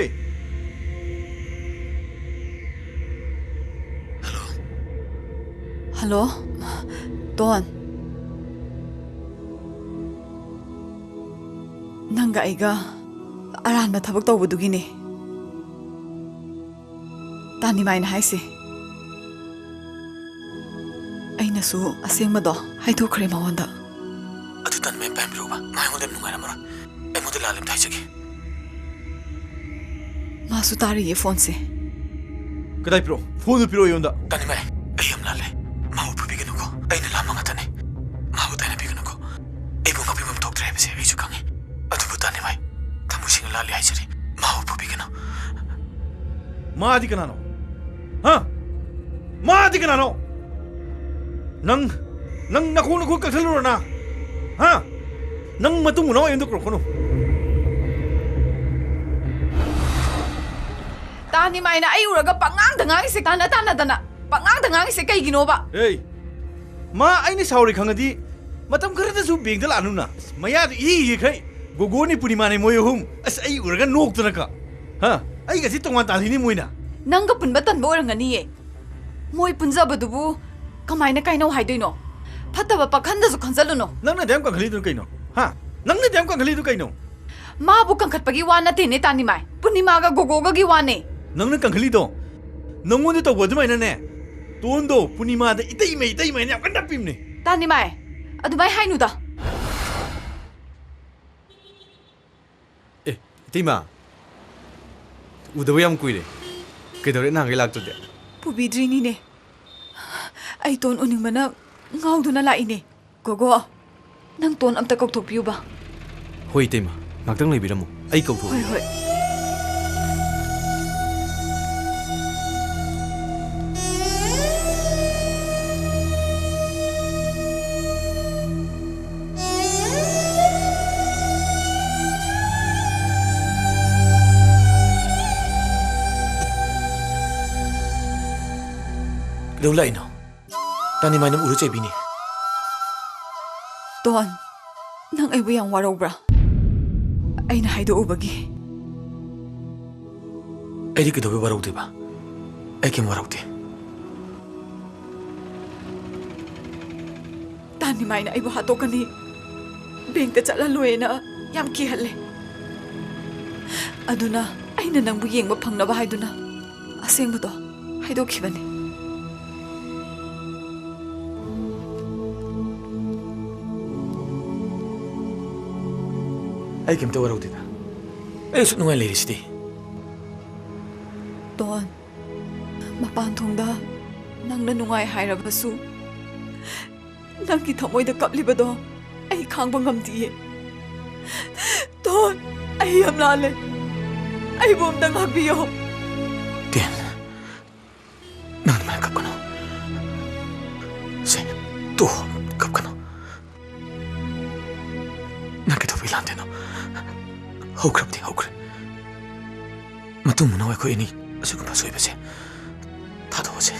ꯍꯜꯂꯣ꯫ Hello, tone. ꯅꯪꯒ ꯑꯩꯒ ꯑꯔꯥꯟꯕ ꯊꯕꯛ ꯇꯧꯕꯗꯨꯒꯤꯅꯦ ꯇꯥꯅꯤꯃꯥꯏꯅ ꯍꯥꯏꯁꯦ꯫ ꯑꯩꯅꯁꯨ ꯑꯁꯦꯡꯕꯗꯣ ꯍꯥꯏꯗꯣꯛꯈ꯭ꯔꯦ ꯃꯉꯣꯟꯗ꯫ ꯑꯗꯨ ꯇꯥꯅꯤꯃꯥꯏ ꯄꯥꯏꯍꯟꯕꯤꯔꯛꯎꯕ꯫ ꯃꯥ ꯑꯩꯉꯣꯟꯗ ꯌꯥꯝ ꯅꯨꯡꯉꯥꯏꯔꯝꯃꯔꯣꯏ꯫ ꯑꯩꯉꯣꯟꯗ ꯂꯥꯜꯂꯦ ꯑꯝꯇ ꯍꯥꯏꯖꯒꯦ꯫ ꯃꯥꯁꯨ ꯇꯥꯔꯤꯌꯦ ꯐꯣꯟꯁꯦ꯫ ꯀꯗꯥꯏ ꯄꯤꯔꯛꯑꯣ? ꯐꯣꯟꯗꯨ ꯄꯤꯔꯛꯑꯣ ꯑꯩꯉꯣꯟꯗ꯫ ꯇꯥꯅꯤꯃꯥꯏ, ꯑꯩ ꯌꯥꯝ ꯂꯥꯜꯂꯦ꯫ ꯃꯥꯕꯨ ꯐꯨꯕꯤꯒꯅꯨꯀꯣ꯫ ꯑꯩꯅ ꯂꯥꯟꯕ ꯉꯥꯛꯇꯅꯦ꯫ ꯃꯥꯕꯨ ꯇꯥꯏꯅꯕꯤꯒꯅꯨꯀꯣ꯫ ꯑꯩꯕꯨ ꯉꯥꯛꯄꯤꯌꯨ꯫ ꯑꯩꯁꯨ ꯈꯪꯉꯤ꯫ ꯑꯗꯨꯕꯨ ꯇꯥꯅꯤꯃꯥꯏ, ꯊꯃꯣꯏ ꯁꯦꯡꯅ ꯂꯥꯜꯂꯤ ꯍꯥꯏꯖꯔꯤ꯫ ꯃꯥꯕꯨ ꯐꯨꯕꯤꯒꯅꯨ꯫ ꯃꯥꯗꯤ ꯀꯅꯥꯅꯣ? ꯍꯥ? ꯃꯥꯗꯤ ꯀꯅꯥꯅꯣ? ꯅꯪ, ꯅꯪ ꯅꯈꯣꯡ ꯅꯈꯨꯠ ꯀꯛꯊꯠꯂꯨꯔꯣ ꯅꯪ? ꯍꯥ? ꯅꯪ ꯃꯇꯨꯡ ꯃꯅꯥꯎ ꯑꯩꯉꯣꯟꯗ ꯀꯧꯔꯛꯀꯅꯨ꯫ ꯇꯥꯅꯤꯃꯥꯏꯅ ꯑꯩ ꯎꯔꯒ ꯄꯉꯥꯡꯗ ꯉꯥꯡꯉꯤꯁꯦ, ꯇꯥꯟꯅ ꯇꯥꯟꯅꯗꯅ ꯄꯉꯥꯡꯗ ꯉꯥꯡꯉꯤꯁꯦ ꯀꯩꯒꯤꯅꯣꯕ? ꯑꯦ, ꯃꯥ ꯑꯩꯅ ꯁꯥꯎꯔꯦ ꯈꯪꯉꯗꯤ ꯃꯇꯝ ꯈꯔꯗꯁꯨ ꯕꯦꯡꯗ ꯂꯥꯛꯑꯅꯨꯅ꯫ ꯃꯌꯥꯗꯨ ꯏ ꯏꯈꯩ꯫ ꯒꯣꯒꯣꯅꯤ ꯄꯨꯔꯅꯤꯃꯥꯅꯤ ꯃꯣꯏ ꯑꯍꯨꯝ꯫ ꯑꯁ, ꯑꯩ ꯎꯔꯒ ꯅꯣꯛꯇꯅꯀ꯫ ꯍꯥ? ꯑꯩꯒꯁꯤ ꯇꯣꯉꯥꯟ ꯇꯥꯜꯂꯤꯅꯤ ꯃꯣꯏꯅ꯫ ꯅꯪꯒ ꯄꯨꯟꯕ ꯇꯟꯕ ꯑꯣꯏꯔꯝꯒꯅꯤꯌꯦ꯫ ꯃꯣꯏ ꯄꯨꯟꯖꯕꯗꯨꯕꯨ ꯀꯃꯥꯏꯅ ꯀꯥꯏꯅꯧ ꯍꯥꯏꯗꯣꯏꯅꯣ? ꯐꯠꯇꯕ ꯄꯥꯈꯟꯗꯁꯨ ꯈꯟꯖꯜꯂꯨꯅꯣ꯫ ꯅꯪꯅ ꯑꯗꯨꯌꯥꯝ ꯀꯟꯈꯠꯂꯤꯗꯨ ꯀꯩꯅꯣ? ꯍꯥ? ꯅꯪꯅ ꯑꯗꯨꯌꯥꯝ ꯀꯟꯈꯠꯂꯤꯗꯨ ꯀꯩꯅꯣ? ꯃꯥꯕꯨ ꯀꯟꯈꯠꯄꯒꯤ ꯋꯥ ꯅꯠꯇꯦꯅꯦ, ꯇꯥꯅꯤꯃꯥꯏ꯫ ꯄꯨꯔꯅꯤꯃꯥꯒ ꯒꯣꯒꯣꯒꯒꯤ ꯋꯥꯅꯦ꯫ ꯅꯪꯅ ꯀꯟꯈꯠꯂꯤꯗꯣ ꯅꯪꯉꯣꯟꯗ ꯇꯧꯕ ꯑꯗꯨꯃꯥꯏꯅꯅꯦ꯫ ꯇꯣꯟꯗꯣ ꯄꯨꯔꯅꯤꯃꯥꯗ ꯏꯇꯩꯃ, ꯏꯇꯩꯃ ꯍꯥꯏꯅ ꯌꯥꯝ ꯀꯟꯅ ꯇꯞꯄꯤꯕꯅꯦ꯫ ꯇꯥꯅꯤꯃꯥꯏ, ꯑꯗꯨꯃꯥꯏ ꯍꯥꯏꯅꯨꯗ꯫ ꯑꯦ, ꯏꯇꯩꯃ, ꯎꯗꯕ ꯌꯥꯝ ꯀꯨꯏꯔꯦ꯫ ꯀꯩꯗꯧꯔꯦ ꯅꯍꯥꯟꯈꯩ ꯂꯥꯛꯇ꯭ꯔꯗꯤ? ꯄꯨꯕꯤꯗ꯭ꯔꯤꯅꯤꯅꯦ꯫ ꯑꯩ ꯇꯣꯟ ꯎꯅꯤꯡꯕꯅ ꯉꯥꯎꯗꯨꯅ ꯂꯥꯛꯏꯅꯦ꯫ ꯒꯣꯒꯣ, ꯅꯪ ꯇꯣꯟ ꯑꯝꯇ ꯀꯧꯊꯣꯛꯄꯤꯌꯨꯕ꯫ ꯍꯣꯏ, ꯏꯇꯩꯃ, ꯉꯥꯛꯇꯪ ꯂꯩꯕꯤꯔꯝꯃꯨ, ꯑꯩ ꯀꯧꯊꯣꯛꯑꯒꯦ꯫ ꯍꯣꯏ, ꯍꯣꯏ꯫ ꯀꯩꯗꯧ ꯂꯥꯛꯏꯅꯣ? ꯇꯥꯅꯤꯃꯥꯏꯅ ꯎꯔ ꯆꯩꯕꯤꯅꯤ꯫ ꯇꯣꯟ, ꯅꯪ ꯑꯩꯕꯨ ꯌꯥꯝ ꯋꯥꯔꯧꯕ꯭ꯔꯥ? ꯑꯩꯅ ꯍꯥꯏꯗꯣꯛꯎꯕꯒꯤ꯫ ꯑꯩꯗꯤ ꯀꯩꯗꯧꯕꯩ ꯋꯥꯔꯧꯗꯣꯏꯕ? ꯑꯩ ꯀꯩꯝ ꯋꯥꯔꯧꯗꯦ꯫ ꯇꯥꯅꯤꯃꯥꯏꯅ ꯑꯩꯕꯨ ꯍꯥꯠꯇꯣꯛꯀꯅꯤ, ꯕꯦꯡꯛꯇ ꯆꯠꯍꯜꯂꯣꯏꯅ ꯌꯥꯝ ꯀꯤꯍꯜꯂꯦ꯫ ꯑꯗꯨꯅ ꯑꯩꯅ ꯅꯪꯕꯨ ꯌꯦꯡꯕ ꯐꯪꯅꯕ ꯍꯥꯏꯗꯨꯅ ꯑꯁꯦꯡꯕꯗꯣ ꯍꯥꯏꯗꯣꯛꯈꯤꯕꯅꯤ꯫ ꯑꯩ ꯀꯩꯝꯇ ꯋꯥꯔꯧꯗꯦꯗ꯫ ꯑꯩ ꯑꯁꯨꯛ ꯅꯨꯡꯉꯥꯏ ꯂꯩꯔꯤꯁꯤꯗꯤ꯫ ꯇꯣꯟ, ꯃꯄꯥꯟ ꯊꯣꯡꯗ ꯅꯪꯅ ꯅꯨꯡꯉꯥꯏ ꯍꯥꯏꯔꯕꯁꯨ, ꯅꯪꯒꯤ ꯊꯃꯣꯏꯗ ꯀꯞꯂꯤꯕꯗꯣ ꯑꯩ ꯈꯥꯡꯕ ꯉꯝꯗꯤꯌꯦ꯫ ꯑꯩ ꯌꯥꯝ ꯂꯥꯜꯂꯦ꯫ ꯑꯩꯕꯨ ꯑꯝꯇ ꯉꯥꯛꯄꯤꯌꯣ꯫ ꯇꯦꯟ, ꯅꯪ ꯑꯗꯨꯃꯥꯏꯅ ꯀꯞꯀꯅꯨ꯫ ꯁꯦ, ꯇꯣꯛꯑꯣ, ꯀꯞꯀꯅꯨ꯫ ꯅꯪ ꯀꯩꯗꯧꯕꯩ ꯂꯥꯟꯗꯣꯏꯅꯣ? ꯍꯧꯈ꯭ꯔꯕꯗꯤ ꯍꯧꯈ꯭ꯔꯦ꯫ ꯃꯇꯨꯡ ꯃꯅꯥꯎ ꯑꯩꯈꯣꯏ ꯑꯅꯤ ꯑꯁꯤꯒꯨꯝꯕ ꯑꯁꯣꯏꯕꯁꯦ ꯊꯥꯗꯣꯛꯑꯁꯦ꯫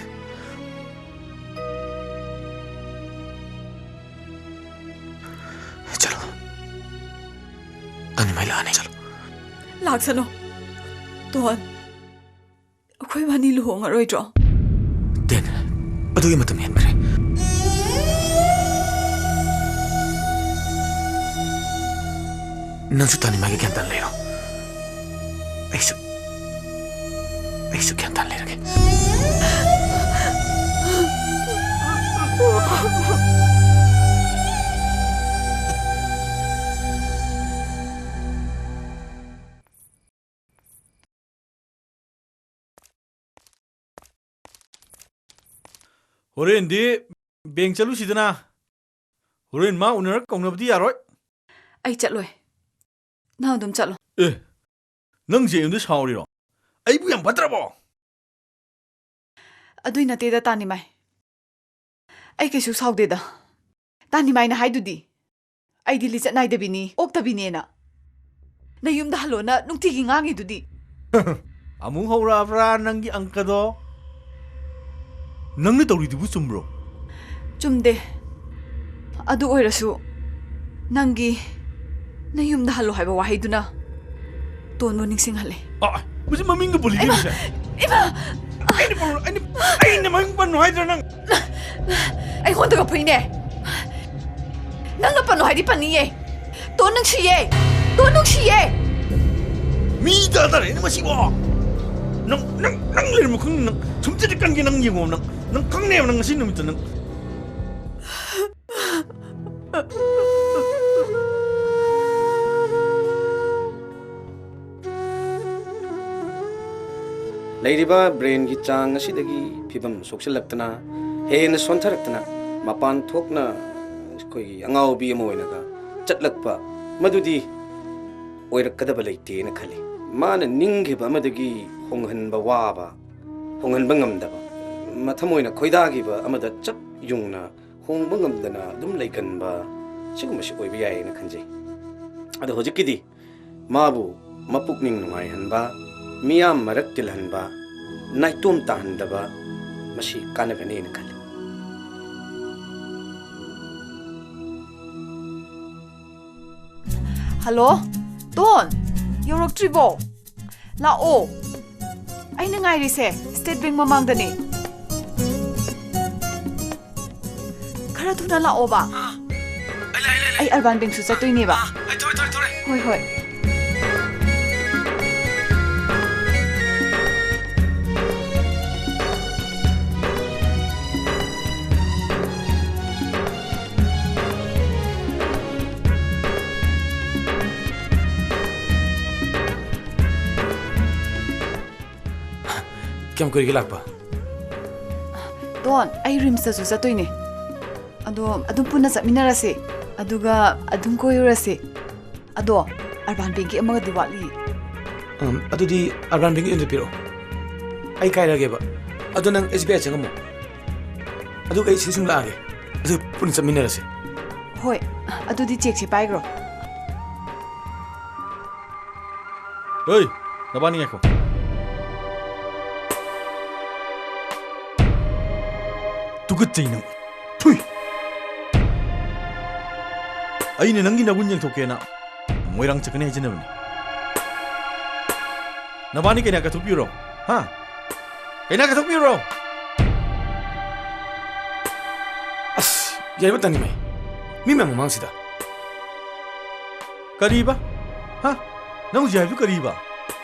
ꯆꯠꯂꯣ꯫ ꯇꯥꯅꯤꯃꯥꯏ ꯂꯥꯛꯑꯅꯤ, ꯆꯠꯂꯣ꯫ ꯂꯥꯛꯁꯅꯨ꯫ ꯇꯣꯟ, ꯑꯩꯈꯣꯏ ꯏꯕꯥꯅꯤ ꯂꯨꯍꯣꯡꯉꯔꯣꯏꯗ꯭ꯔꯣ? ꯇꯦꯟ, ꯑꯗꯨꯒꯤ ꯃꯇꯝ ꯍꯦꯟꯈ꯭ꯔꯦ꯫ ꯅꯪꯁꯨ ꯇꯥꯅꯤꯃꯥꯏꯒ ꯒ꯭ꯌꯥꯟ ꯇꯥꯅ ꯂꯩꯔꯣ꯫ ꯑꯩꯁꯨ, ꯑꯩꯁꯨ ꯒ꯭ꯌꯥꯟ ꯇꯥꯅ ꯂꯩꯔꯒꯦ꯫ ꯍꯣꯔꯦꯟꯗꯤ ꯕꯦꯡ ꯆꯠꯂꯨꯁꯤꯗꯅ꯫ ꯍꯣꯔꯦꯟ ꯃꯥ ꯎꯅꯔꯒ ꯀꯧꯅꯕꯗꯤ ꯌꯥꯔꯣꯏ꯫ ꯑꯩ ꯆꯠꯂꯣꯏ꯫ ꯅꯪ ꯑꯗꯨꯝ ꯆꯠꯂꯣ꯫ ꯑꯦ, ꯅꯪꯁꯦ ꯑꯩꯉꯣꯟꯗ ꯁꯥꯎꯔꯤꯔꯣ? ꯑꯩꯕꯨ ꯌꯥꯝ ꯐꯠꯇ꯭ꯔꯕꯣ? ꯑꯗꯨꯏ ꯅꯠꯇꯦꯗ, ꯇꯥꯅꯤꯃꯥꯏ꯫ ꯑꯩ ꯀꯩꯁꯨ ꯁꯥꯎꯗꯦꯗ꯫ ꯇꯥꯅꯤꯃꯥꯏꯅ ꯍꯥꯏꯗꯨꯗꯤ, ꯑꯩꯗꯤ ꯂꯤꯆꯠ ꯅꯥꯏꯗꯕꯤꯅꯤ, ꯑꯣꯛꯇꯕꯤꯅꯦꯅ꯫ ꯅꯌꯨꯝꯗ ꯍꯜꯂꯣꯅ ꯅꯨꯡꯇꯤꯒꯤ ꯉꯥꯡꯉꯤꯗꯨꯗꯤ꯫ ꯑꯃꯨꯛ ꯍꯧꯔꯛꯑꯕ꯭ꯔꯥ ꯅꯪꯒꯤ ꯑꯪꯀꯗꯣ? ꯅꯪꯅ ꯇꯧꯔꯤꯗꯨꯕꯨ ꯆꯨꯝꯕ꯭ꯔꯣ? ꯆꯨꯝꯗꯦ꯫ ꯑꯗꯨ ꯑꯣꯏꯔꯁꯨ, ꯅꯪꯒꯤ "ꯅꯌꯨꯝꯗ ꯍꯜꯂꯣ" ꯍꯥꯏꯕ ꯋꯥꯍꯩꯗꯨꯅ ꯇꯣꯟꯕꯨ ꯅꯤꯡꯁꯤꯡꯍꯜꯂꯦ꯫ ꯑ, ꯃꯁꯤ ꯃꯃꯤꯡꯒ ꯄꯨꯜꯂꯤꯅꯦ ꯏꯃꯥ! ꯃꯁꯦ꯫ ꯏꯃꯥ! ꯑꯩꯅ ꯄꯜꯂꯣ, ꯑꯩꯅ, ꯑꯩꯅ ꯃꯃꯤꯡ ꯄꯟꯅꯣ ꯍꯥꯏꯗ꯭ꯔꯣ ꯅꯪ? ꯑꯩꯉꯣꯟꯗꯒ ꯐꯨꯏꯅꯦ꯫ ꯅꯪꯅ ꯄꯟꯅꯣ ꯍꯥꯏꯗꯤ ꯄꯟꯅꯤꯌꯦ꯫ ꯇꯣꯟ ꯅꯨꯡꯁꯤꯌꯦ꯫ ꯇꯣꯟ ꯅꯨꯡꯁꯤꯌꯦ꯫ ꯃꯤ ꯇꯥ ꯇꯥꯔꯦꯅꯦ ꯃꯁꯤꯕꯣ꯫ ꯅꯪ, ꯅꯪ, ꯅꯪ ꯂꯩꯔꯝꯕ ꯈꯪ-, ꯅꯪ ꯁꯨꯝ ꯆꯠ ꯀꯟꯒꯦ ꯅꯪ ꯌꯦꯡꯉꯣ ꯅꯪ꯫ ꯅꯪ ꯈꯪꯅꯦꯕ ꯅꯪ ꯉꯁꯤ ꯅꯨꯃꯤꯠꯇ ꯅꯪ꯫ ꯂꯩꯔꯤꯕ ꯕ꯭ꯔꯦꯟꯒꯤ ꯆꯥꯡ ꯑꯁꯤꯗꯒꯤ ꯐꯤꯕꯝ ꯁꯣꯛꯆꯤꯜꯂꯛꯇꯅ, ꯍꯦꯟꯅ ꯁꯣꯟꯊꯔꯛꯇꯅ, ꯃꯄꯥꯟ ꯊꯣꯛꯅ ꯑꯩꯈꯣꯏꯒꯤ ꯑꯉꯥꯎꯕꯤ ꯑꯃ ꯑꯣꯏꯅꯒ ꯆꯠꯂꯛꯄ, ꯃꯗꯨꯗꯤ ꯑꯣꯏꯔꯛꯀꯗꯕ ꯂꯩꯇꯦꯅ ꯈꯜꯂꯤ꯫ ꯃꯥꯅ ꯅꯤꯡꯈꯤꯕ ꯑꯃꯗꯒꯤ ꯍꯣꯡꯍꯟꯕ ꯋꯥꯕ, ꯍꯣꯡꯍꯟꯕ ꯉꯝꯗꯕ, ꯃꯊꯃꯣꯏꯅ ꯈꯣꯏꯗꯥꯈꯤꯕ ꯑꯃꯗ ꯆꯞ ꯌꯨꯡꯅ ꯍꯣꯡꯕ ꯉꯝꯗꯅ ꯑꯗꯨꯝ ꯂꯩꯒꯟꯕ, ꯁꯤꯒꯨꯝꯕꯁꯤ ꯑꯣꯏꯕ ꯌꯥꯏꯌꯦꯅ ꯈꯟꯖꯩ꯫ ꯑꯗꯣ ꯍꯧꯖꯤꯛꯀꯤꯗꯤ ꯃꯥꯕꯨ ꯃꯄꯨꯛꯅꯤꯡ ꯅꯨꯡꯉꯥꯏꯍꯟꯕ, ꯃꯤꯌꯥꯝ ꯃꯔꯛ ꯇꯤꯜꯍꯟꯕ, ꯅꯥꯏꯇꯣꯝ ꯇꯥꯍꯟꯗꯕ, ꯃꯁꯤ ꯀꯥꯟꯅꯒꯅꯤꯅ ꯈꯜꯂꯤ꯫ ꯍꯜꯂꯣ, ꯇꯣꯟ, ꯌꯧꯔꯛꯇ꯭ꯔꯤꯕꯣ? ꯂꯥꯛꯑꯣ, ꯑꯩꯅ ꯉꯥꯏꯔꯤꯁꯦ ꯁ꯭ꯇꯦꯠ ꯕꯦꯡꯛ ꯃꯃꯥꯡꯗꯅꯦ꯫ ꯈꯔ ꯊꯨꯅ ꯂꯥꯛꯑꯣꯕ꯫ ꯑꯩ ꯑꯔꯕꯥꯟ ꯕꯦꯡꯛꯁꯨ ꯆꯠꯇꯣꯏꯅꯦꯕ꯫ ꯍꯣꯏ, ꯍꯣꯏ꯫ ꯀꯌꯥꯝ ꯀꯨꯏꯔꯒꯦ ꯂꯥꯛꯄ? ꯗꯣꯟ, ꯑꯩ ꯔꯤꯝꯁꯇꯁꯨ ꯆꯠꯇꯣꯏꯅꯦ꯫ ꯑꯗꯣ ꯑꯗꯨꯝ ꯄꯨꯟꯅ ꯆꯠꯃꯤꯟꯅꯔꯁꯦ, ꯑꯗꯨꯒ ꯑꯗꯨꯝ ꯀꯣꯏꯔꯨꯔꯁꯦ꯫ ꯑꯗꯣ ꯑꯔꯕꯥꯟ ꯕꯦꯡꯛꯀꯤ ꯑꯃꯒꯗꯤ ꯋꯥꯠꯂꯤ꯫ ꯎꯝ, ꯑꯗꯨꯗꯤ ꯑꯔꯕꯥꯟ ꯕꯦꯡꯛꯀꯤ ꯑꯣꯏꯅ ꯄꯤꯔꯛꯑꯣ꯫ ꯑꯩ ꯀꯥꯏꯔꯛꯑꯒꯦꯕ꯫ ꯑꯗꯣ ꯅꯪ ꯑꯦꯁ ꯕꯤ ꯑꯥꯏ ꯆꯪꯉꯝꯃꯣ꯫ ꯑꯗꯨꯒ ꯑꯩ ꯁꯤꯗ ꯁꯨꯝ ꯂꯥꯛꯑꯒꯦ꯫ ꯑꯗꯨ ꯄꯨꯟꯅ ꯆꯠꯃꯤꯟꯅꯔꯁꯦ꯫ ꯍꯣꯏ, ꯑꯗꯨꯗꯤ ꯆꯦꯛꯁꯦ ꯄꯥꯏꯈ꯭ꯔꯣ꯫ ꯍꯣꯏ, ꯅꯕꯥꯅꯤ ꯉꯥꯏꯈꯣ꯫ ꯇꯨꯀꯠꯆꯩ ꯅꯪ꯫ ꯊꯨꯏ! ꯑꯩꯅ ꯅꯪꯒꯤ ꯅꯒꯨꯟ ꯌꯦꯡꯊꯣꯛꯀꯦꯅ ꯃꯣꯏꯔꯥꯡ ꯆꯠꯀꯅꯤ ꯍꯥꯏꯖꯟꯅꯕꯅꯤ꯫ ꯅꯕꯥꯅꯤ ꯀꯩꯅꯥ ꯀꯠꯊꯣꯛꯄꯤꯔꯣ? ꯍꯥ? ꯀꯩꯅꯥ ꯀꯠꯊꯣꯛꯄꯤꯔꯣ? ꯑꯁ, ꯌꯥꯏꯃ ꯇꯥꯅꯤꯡꯃꯩ꯫ ꯃꯤ ꯃꯌꯥꯝ ꯃꯃꯥꯡꯁꯤꯗ꯫ ꯀꯔꯤꯕ? ꯍꯥ? ꯅꯪ ꯍꯧꯖꯤꯛ ꯍꯥꯏꯕꯗꯨ ꯀꯔꯤꯕ?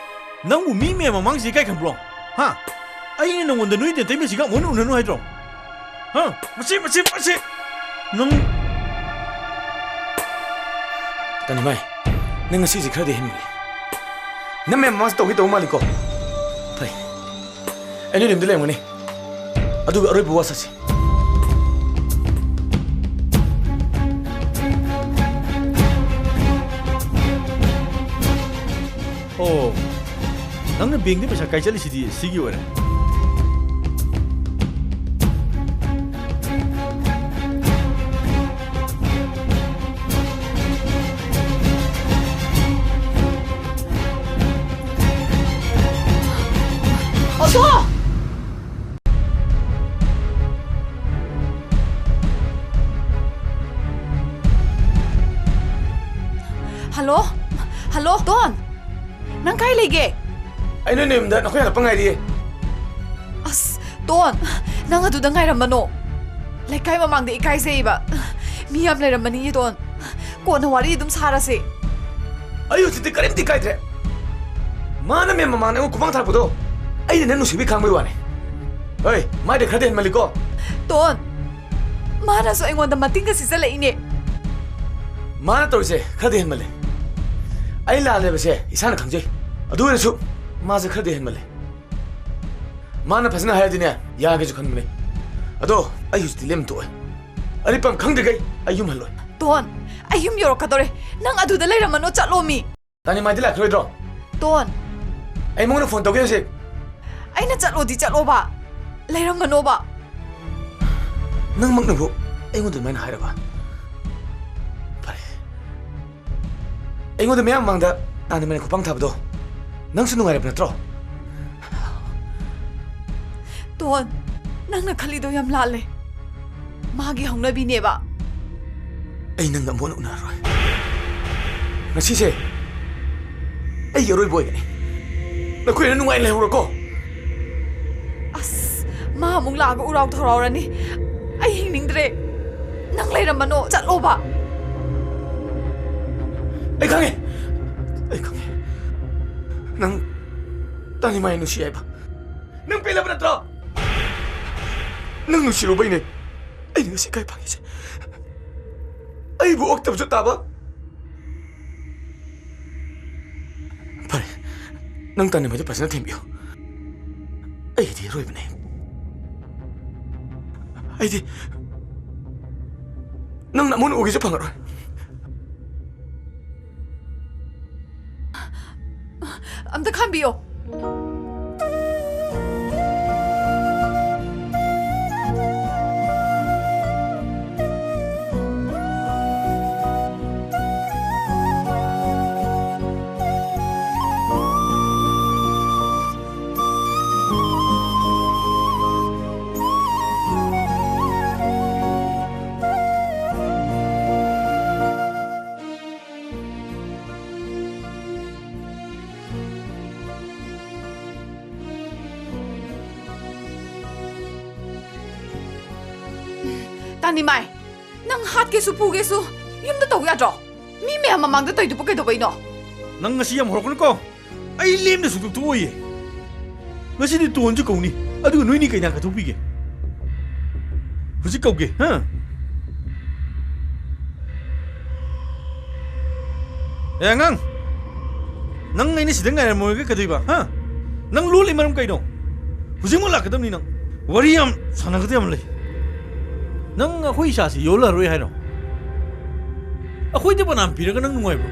ꯅꯪꯕꯨ ꯃꯤ ꯃꯌꯥꯝ ꯃꯃꯥꯡꯁꯤꯗ ꯏꯀꯥꯏ ꯈꯪꯕ꯭ꯔꯣ? ꯍꯥ? ꯑꯩꯅ ꯅꯪꯉꯣꯟꯗ ꯅꯣꯏ ꯅꯇꯩꯃꯁꯤꯒ ꯑꯃꯨꯛ ꯍꯟꯅ ꯎꯅꯅꯨ ꯍꯥꯏꯗ꯭ꯔꯣ? ꯍꯥ? ꯃꯁꯤ, ꯃꯁꯤ, ꯃꯁꯤ! ꯅꯪ! ꯇꯥꯅꯤꯡꯃꯩ, ꯅꯪ ꯉꯁꯤꯁꯦ ꯈꯔꯗꯤ ꯍꯦꯟꯃꯜꯂꯦ꯫ ꯅꯪ ꯃꯌꯥꯝ ꯃꯃꯥꯡꯁꯤ ꯇꯧꯒꯦ ꯇꯧꯕ ꯃꯥꯜꯂꯤꯀꯣ? ꯐꯩ꯫ ꯑꯩ ꯅꯣꯏ ꯌꯨꯝꯗ ꯂꯩꯔꯝꯒꯅꯤ꯫ ꯑꯗꯨꯒ ꯑꯔꯣꯏꯕ ꯋꯥ ꯁꯥꯁꯤ꯫ ꯑꯣ, ꯅꯪꯅ ꯕꯦꯡꯗ ꯄꯩꯁꯥ ꯀꯥꯏ ꯆꯠꯂꯤꯁꯤꯗꯤ ꯁꯤꯒꯤ ꯑꯣꯏꯔꯦ꯫ ꯑꯣꯇꯣ! ꯍꯜꯂꯣ? Hello, tone? ꯅꯪ ꯀꯥꯏ ꯂꯩꯒꯦ? ꯑꯩ ꯅꯣꯏ ꯌꯨꯝꯗ ꯅꯈꯣꯏ ꯍꯜꯂꯛꯄ ꯉꯥꯏꯔꯤꯌꯦ꯫ ꯑꯁ, ꯇꯣꯟ, ꯅꯪ ꯑꯗꯨꯗ ꯉꯥꯏꯔꯝꯃꯅꯣ꯫ ꯂꯩꯀꯥꯏ ꯃꯃꯥꯡꯗ ꯏꯀꯥꯏꯖꯩꯕ꯫ ꯃꯤ ꯌꯥꯝ ꯂꯩꯔꯝꯃꯅꯤꯌꯦ, ꯇꯣꯟ꯫ ꯀꯣꯟꯅ ꯋꯥꯔꯤ ꯑꯗꯨꯝ ꯁꯥꯔꯁꯦ꯫ ꯑꯩ ꯍꯧꯖꯤꯛꯇꯤ ꯀꯔꯤꯝꯇ ꯏꯀꯥꯏꯗ꯭ꯔꯦ꯫ ꯃꯥꯅ ꯃꯦꯝ ꯃꯃꯥꯡꯗ ꯑꯩꯉꯣꯟꯗ ꯈꯨꯄꯥꯡ ꯊꯥꯔꯛꯄꯗꯣ ꯑꯩꯅ ꯅꯪ ꯅꯨꯡꯁꯤꯕꯤ ꯈꯥꯡꯕꯩ ꯋꯥꯅꯤ꯫ ꯍꯣꯏ, ꯃꯥꯏꯗꯤ ꯈꯔꯗꯤ ꯍꯦꯟꯃꯜꯂꯤꯀꯣ꯫ ꯇꯣꯟ, ꯃꯥꯅꯁꯨ ꯑꯩꯉꯣꯟꯗ ꯃꯇꯤꯡꯒ ꯁꯤꯖꯜꯂꯛꯏꯅꯦ꯫ ꯃꯥꯅ ꯇꯧꯔꯤꯁꯦ ꯈꯔꯗꯤ ꯍꯦꯟꯃꯜꯂꯦ꯫ ꯑꯩ ꯂꯥꯜꯂꯦꯕꯁꯦ ꯏꯁꯥꯅ ꯈꯪꯖꯩ꯫ ꯑꯗꯨ ꯑꯣꯏꯔꯁꯨ ꯃꯥꯁꯦ ꯈꯔꯗꯤ ꯍꯦꯟꯃꯜꯂꯦ꯫ ꯃꯥꯅ ꯐꯖꯅ ꯍꯥꯏꯔꯗꯤꯅꯦ, ꯌꯥꯒꯦꯁꯨ ꯈꯟꯕꯅꯦ꯫ ꯑꯗꯣ ꯑꯩ ꯍꯧꯖꯤꯛꯇꯤ ꯂꯦꯝ ꯇꯣꯛꯑꯦ꯫ ꯑꯔꯤꯄꯝ ꯈꯪꯗ꯭ꯔꯤꯈꯩ ꯑꯩ ꯌꯨꯝ ꯍꯜꯂꯣꯏ꯫ ꯇꯣꯟ, ꯑꯩ ꯌꯨꯝ ꯌꯧꯔꯛꯀꯗꯧꯔꯦ꯫ ꯅꯪ ꯑꯗꯨꯗ ꯂꯩꯔꯝꯃꯅꯣ, ꯆꯠꯂꯣ ꯃꯤ꯫ ꯇꯥꯅꯤꯃꯥꯏꯗꯤ ꯂꯥꯛꯈꯤꯔꯣꯏꯗ꯭ꯔꯣ? ꯇꯣꯟ꯫ ꯑꯩ ꯃꯉꯣꯟꯗ ꯐꯣꯟ ꯇꯧꯒꯦ ꯍꯧꯖꯤꯛ꯫ ꯑꯩꯅ ꯆꯠꯂꯣꯗꯤ ꯆꯠꯂꯣꯕ, ꯂꯩꯔꯝꯒꯅꯣꯕ꯫ ꯅꯪꯃꯛꯅꯕꯨ ꯑꯩꯉꯣꯟꯗ ꯑꯗꯨꯃꯥꯏꯅ ꯍꯥꯏꯔꯕ? ꯐꯔꯦ꯫ ꯑꯩꯉꯣꯟꯗ ꯃꯌꯥꯝ ꯃꯃꯥꯡꯗ ꯇꯥꯅꯤꯃꯥꯏꯅ ꯈꯨꯄꯥꯡ ꯊꯥꯕꯗꯣ ꯅꯪꯁꯨ ꯅꯨꯡꯉꯥꯏꯔꯕ ꯅꯠꯇ꯭ꯔꯣ? ꯇꯣꯟ, ꯅꯪꯅ ꯈꯜꯂꯤꯗꯣ ꯌꯥꯝ ꯂꯥꯜꯂꯦ꯫ ꯃꯥꯒꯤ ꯍꯧꯅꯕꯤꯅꯦꯕ꯫ ꯑꯩ ꯅꯪꯒ ꯑꯃꯨꯛ ꯍꯟꯅ ꯎꯅꯔꯔꯣꯏ꯫ ꯉꯁꯤꯁꯦ ꯑꯩꯒꯤ ꯑꯔꯣꯏꯕ ꯑꯣꯏꯒꯅꯤ꯫ ꯅꯈꯣꯏꯅ ꯅꯨꯡꯉꯥꯏꯅ ꯂꯩꯍꯧꯔꯣꯀꯣ꯫ ꯑꯁ, ꯃꯥ ꯑꯃꯨꯛ ꯂꯥꯛꯑꯒ ꯎꯔꯥꯎ ꯊꯔꯥꯎꯔꯅꯤ꯫ ꯑꯩ ꯍꯤꯡꯅꯤꯡꯗ꯭ꯔꯦ꯫ ꯅꯪ ꯂꯩꯔꯝꯃꯅꯣ, ꯆꯠꯂꯣꯕ꯫ ꯑꯩ ꯈꯪꯉꯦ꯫ ꯑꯩ ꯈꯪꯉꯦ꯫ ꯅꯪ ꯇꯥꯅꯤꯃꯥꯏ ꯅꯨꯡꯁꯤ ꯍꯥꯏꯕ꯫ ꯅꯪ ꯄꯦꯜꯂꯕ ꯅꯠꯇ꯭ꯔꯣ? ꯅꯪ ꯅꯨꯡꯁꯤꯔꯨꯕꯩꯅꯦ ꯑꯩꯅ ꯉꯁꯤ ꯏꯀꯥꯏ ꯐꯪꯉꯤꯁꯦ꯫ ꯑꯩꯕꯨ ꯑꯣꯛꯇꯕꯁꯨ ꯇꯥꯕ꯫ ꯐꯔꯦ, ꯅꯪ ꯇꯥꯅꯤꯃꯥꯏꯗꯣ ꯐꯖꯅ ꯊꯦꯝꯕꯤꯌꯨ꯫ ꯑꯩꯒꯤꯗꯤ ꯑꯔꯣꯏꯕꯅꯦ꯫ ꯑꯩꯗꯤ ꯅꯪꯅ ꯑꯃꯨꯛ ꯎꯒꯦꯁꯨ ꯐꯪꯉꯔꯣꯏ꯫ ꯑꯝꯇ ꯈꯥꯝꯕꯤꯌꯣ꯫ ꯇꯥꯅꯤꯃꯥꯏ, ꯅꯪ ꯍꯥꯠꯀꯦꯁꯨ ꯄꯨꯒꯦꯁꯨ ꯌꯨꯝꯗ ꯇꯧ ꯌꯥꯗ꯭ꯔꯣ? ꯃꯤ ꯃꯌꯥꯝ ꯃꯃꯥꯡꯗ ꯇꯧꯏꯗꯨꯕꯨ ꯀꯩꯗꯧꯕꯩꯅꯣ? ꯅꯪ ꯉꯁꯤ ꯌꯥꯝ ꯍꯧꯔꯛꯀꯅꯨꯀꯣ꯫ ꯑꯩ ꯂꯦꯝꯅ ꯁꯨꯡꯇꯣꯛ ꯊꯣꯛꯑꯣꯏꯌꯦ꯫ ꯉꯁꯤꯗꯤ ꯇꯣꯟꯁꯨ ꯀꯧꯅꯤ, ꯑꯗꯨꯒ ꯅꯣꯏꯅꯤ ꯀꯩꯅꯥ ꯀꯠꯊꯣꯛꯄꯤꯒꯦ꯫ ꯍꯧꯖꯤꯛ ꯀꯧꯒꯦ, ꯍꯥ? ꯑꯦ, ꯑꯉꯥꯡ! ꯅꯪ ꯑꯩꯅ ꯁꯤꯗ ꯉꯥꯏꯔꯝꯃꯣꯏꯒ ꯀꯩꯗꯧꯕ, ꯍꯥ? ꯅꯪ ꯂꯣꯜꯂꯤ ꯃꯔꯝ ꯀꯩꯅꯣ? ꯍꯧꯖꯤꯛꯃꯛ ꯂꯥꯛꯀꯗꯕꯅꯤ ꯅꯪ꯫ ꯋꯥꯔꯤ ꯌꯥꯝ ꯁꯥꯟꯅꯒꯗꯕ ꯌꯥꯝ ꯂꯩ꯫ ꯅꯪ ꯑꯩꯈꯣꯏ ꯏꯆꯥꯁꯤ ꯌꯣꯜꯂꯔꯣꯏ ꯍꯥꯏꯔꯣ? ꯑꯩꯈꯣꯏꯗ ꯕꯅꯥꯝ ꯄꯤꯔꯒ ꯅꯪ ꯅꯨꯡꯉꯥꯏꯕ꯭ꯔꯣ?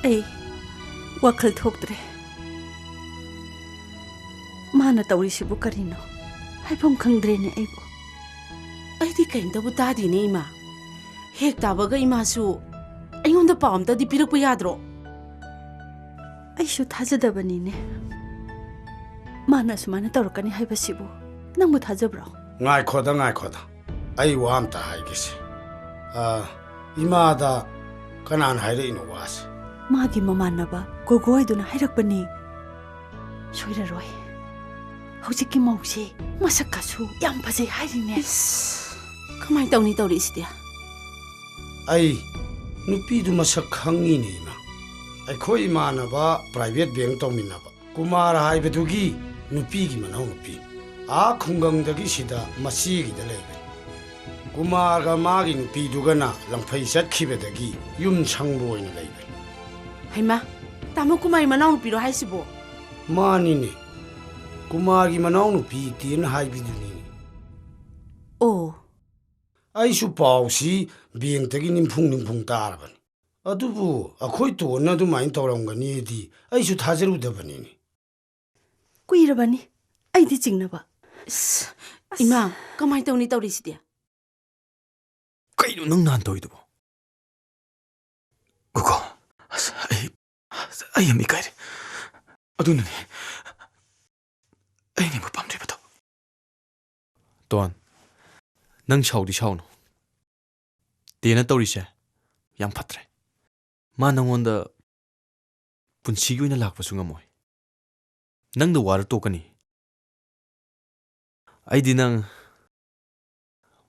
ꯑꯩ ꯋꯥꯈꯜ ꯊꯣꯛꯇ꯭ꯔꯦ꯫ ꯃꯥꯅ ꯇꯧꯔꯤꯁꯤꯕꯨ ꯀꯔꯤꯅꯣ? ꯍꯥꯏꯐꯝ ꯈꯪꯗ꯭ꯔꯦꯅꯦ ꯑꯩꯕꯨ꯫ ꯑꯩꯗꯤ ꯀꯩꯝꯇꯕꯨ ꯇꯥꯗꯦꯅꯦ, ꯏꯃꯥ꯫ ꯍꯦꯛ ꯇꯥꯕꯒ ꯏꯃꯥꯁꯨ ꯑꯩꯉꯣꯟꯗ ꯄꯥꯎ ꯑꯝꯇꯗꯤ ꯄꯤꯔꯛꯄ ꯌꯥꯗ꯭ꯔꯣ? ꯑꯩꯁꯨ ꯊꯥꯖꯗꯕꯅꯤꯅꯦ꯫ ꯃꯥꯅ ꯑꯁꯨꯃꯥꯏꯅ ꯇꯧꯔꯛꯀꯅꯤ ꯍꯥꯏꯕꯁꯤꯕꯨ ꯅꯪꯕꯨ ꯊꯥꯖꯕ꯭ꯔꯣ? ꯉꯥꯏꯈꯣꯗ, ꯉꯥꯏꯈꯣꯗ꯫ ꯑꯩ ꯋꯥ ꯑꯝꯇ ꯍꯥꯏꯒꯦꯁꯦ꯫ ꯑ, ꯏꯃꯥꯗ ꯀꯅꯥꯅ ꯍꯥꯏꯔꯛꯏꯅꯣ ꯋꯥꯁꯦ? ꯃꯥꯒꯤ ꯃꯃꯥꯟꯅꯕ ꯒꯣꯒꯣꯏꯗꯨꯅ ꯍꯥꯏꯔꯛꯄꯅꯤ꯫ ꯁꯣꯏꯔꯔꯣꯏ꯫ ꯍꯧꯖꯤꯛꯀꯤ ꯃꯧꯁꯤ ꯃꯁꯛꯀꯁꯨ ꯌꯥꯝ ꯐꯖꯩ ꯍꯥꯏꯔꯤꯅꯦ꯫ ꯏꯁ, ꯀꯃꯥꯏ ꯇꯧꯅꯤ ꯇꯧꯔꯤꯁꯤꯗꯤ? ꯑꯩ ꯅꯨꯄꯤꯗꯨ ꯃꯁꯛ ꯈꯪꯉꯤꯅꯦ, ꯏꯃꯥ꯫ ꯑꯩꯈꯣꯏ ꯏꯃꯥꯟꯅꯕ private bank ꯇꯧꯃꯤꯟꯅꯕ ꯀꯨꯃꯥꯔ ꯍꯥꯏꯕꯗꯨꯒꯤ ꯅꯨꯄꯤꯒꯤ ꯃꯅꯥꯎꯅꯨꯄꯤ꯫ ꯑꯥ ꯈꯨꯡꯒꯪꯗꯒꯤ ꯁꯤꯗ ꯃꯆꯦꯒꯤꯗ ꯂꯩꯕꯅꯤ꯫ ꯀꯨꯃꯥꯔꯒ ꯃꯥꯒꯤ ꯅꯨꯄꯤꯗꯨꯒꯅ ꯂꯪꯐꯩ ꯆꯠꯈꯤꯕꯗꯒꯤ ꯌꯨꯝ ꯁꯪꯕ ꯑꯣꯏꯅ ꯂꯩꯕꯅꯤ꯫ ꯍꯩꯃꯥ, ꯇꯥꯃꯣ ꯀꯨꯃꯥꯔꯒꯤ ꯃꯅꯥꯎꯅꯨꯄꯤꯔꯣ ꯍꯥꯏꯁꯤꯕꯣ? ꯃꯥꯅꯤꯅꯦ, ꯀꯨꯃꯥꯔꯒꯤ ꯃꯅꯥꯎꯅꯨꯄꯤ ꯇꯦꯟ ꯍꯥꯏꯕꯤꯗꯨꯅꯤꯅꯦ꯫ ꯑꯣ꯫ ꯑꯩꯁꯨ ꯄꯥꯎꯁꯤ bankꯇꯒꯤ ꯅꯤꯡꯐꯨꯡ ꯅꯤꯡꯐꯨꯡ ꯇꯥꯔꯕꯅꯤ꯫ ꯑꯗꯨꯕꯨ ꯑꯩꯈꯣꯏ ꯇꯣꯟꯅ ꯑꯗꯨꯃꯥꯏꯅ ꯇꯧꯔꯝꯒꯅꯤꯗꯤ ꯑꯩꯁꯨ ꯊꯥꯖꯔꯨꯗꯕꯅꯤꯅꯦ꯫ ꯀꯨꯏꯔꯕꯅꯤ ꯑꯩꯗꯤ ꯆꯤꯡꯅꯕ꯫ ꯑꯁ, ꯏꯃꯥ, ꯀꯃꯥꯏ ꯇꯧꯅꯤ ꯇꯧꯔꯤꯁꯤꯗꯤ? ꯀꯩꯅꯣ ꯅꯪ ꯅꯍꯥꯟ ꯇꯧꯔꯤꯗꯨꯕꯣ? ꯒꯣꯒꯣ, ꯑꯁ, ꯑꯩ, ꯑꯩ ꯌꯥꯝ ꯏꯀꯥꯏꯔꯦ꯫ ꯑꯗꯨꯅꯅꯦ ꯑꯩ ꯅꯪꯕꯨ ꯄꯥꯝꯗ꯭ꯔꯤꯕꯗꯣ꯫ ꯇꯣꯟ, ꯅꯪ ꯁꯥꯎꯗꯤ ꯁꯥꯎꯅꯨ꯫ ꯇꯦꯅ ꯇꯧꯔꯤꯁꯦ ꯌꯥꯝ ꯐꯠꯇ꯭ꯔꯦ꯫ ꯃꯥ ꯅꯪꯉꯣꯟꯗ ꯄꯨꯟꯁꯤꯒꯤ ꯑꯣꯏꯅ ꯂꯥꯛꯄꯁꯨ ꯉꯝꯃꯣꯏ꯫ ꯅꯪꯗ ꯋꯥꯔ ꯇꯣꯛꯀꯅꯤ꯫ ꯑꯩꯗꯤ ꯅꯪ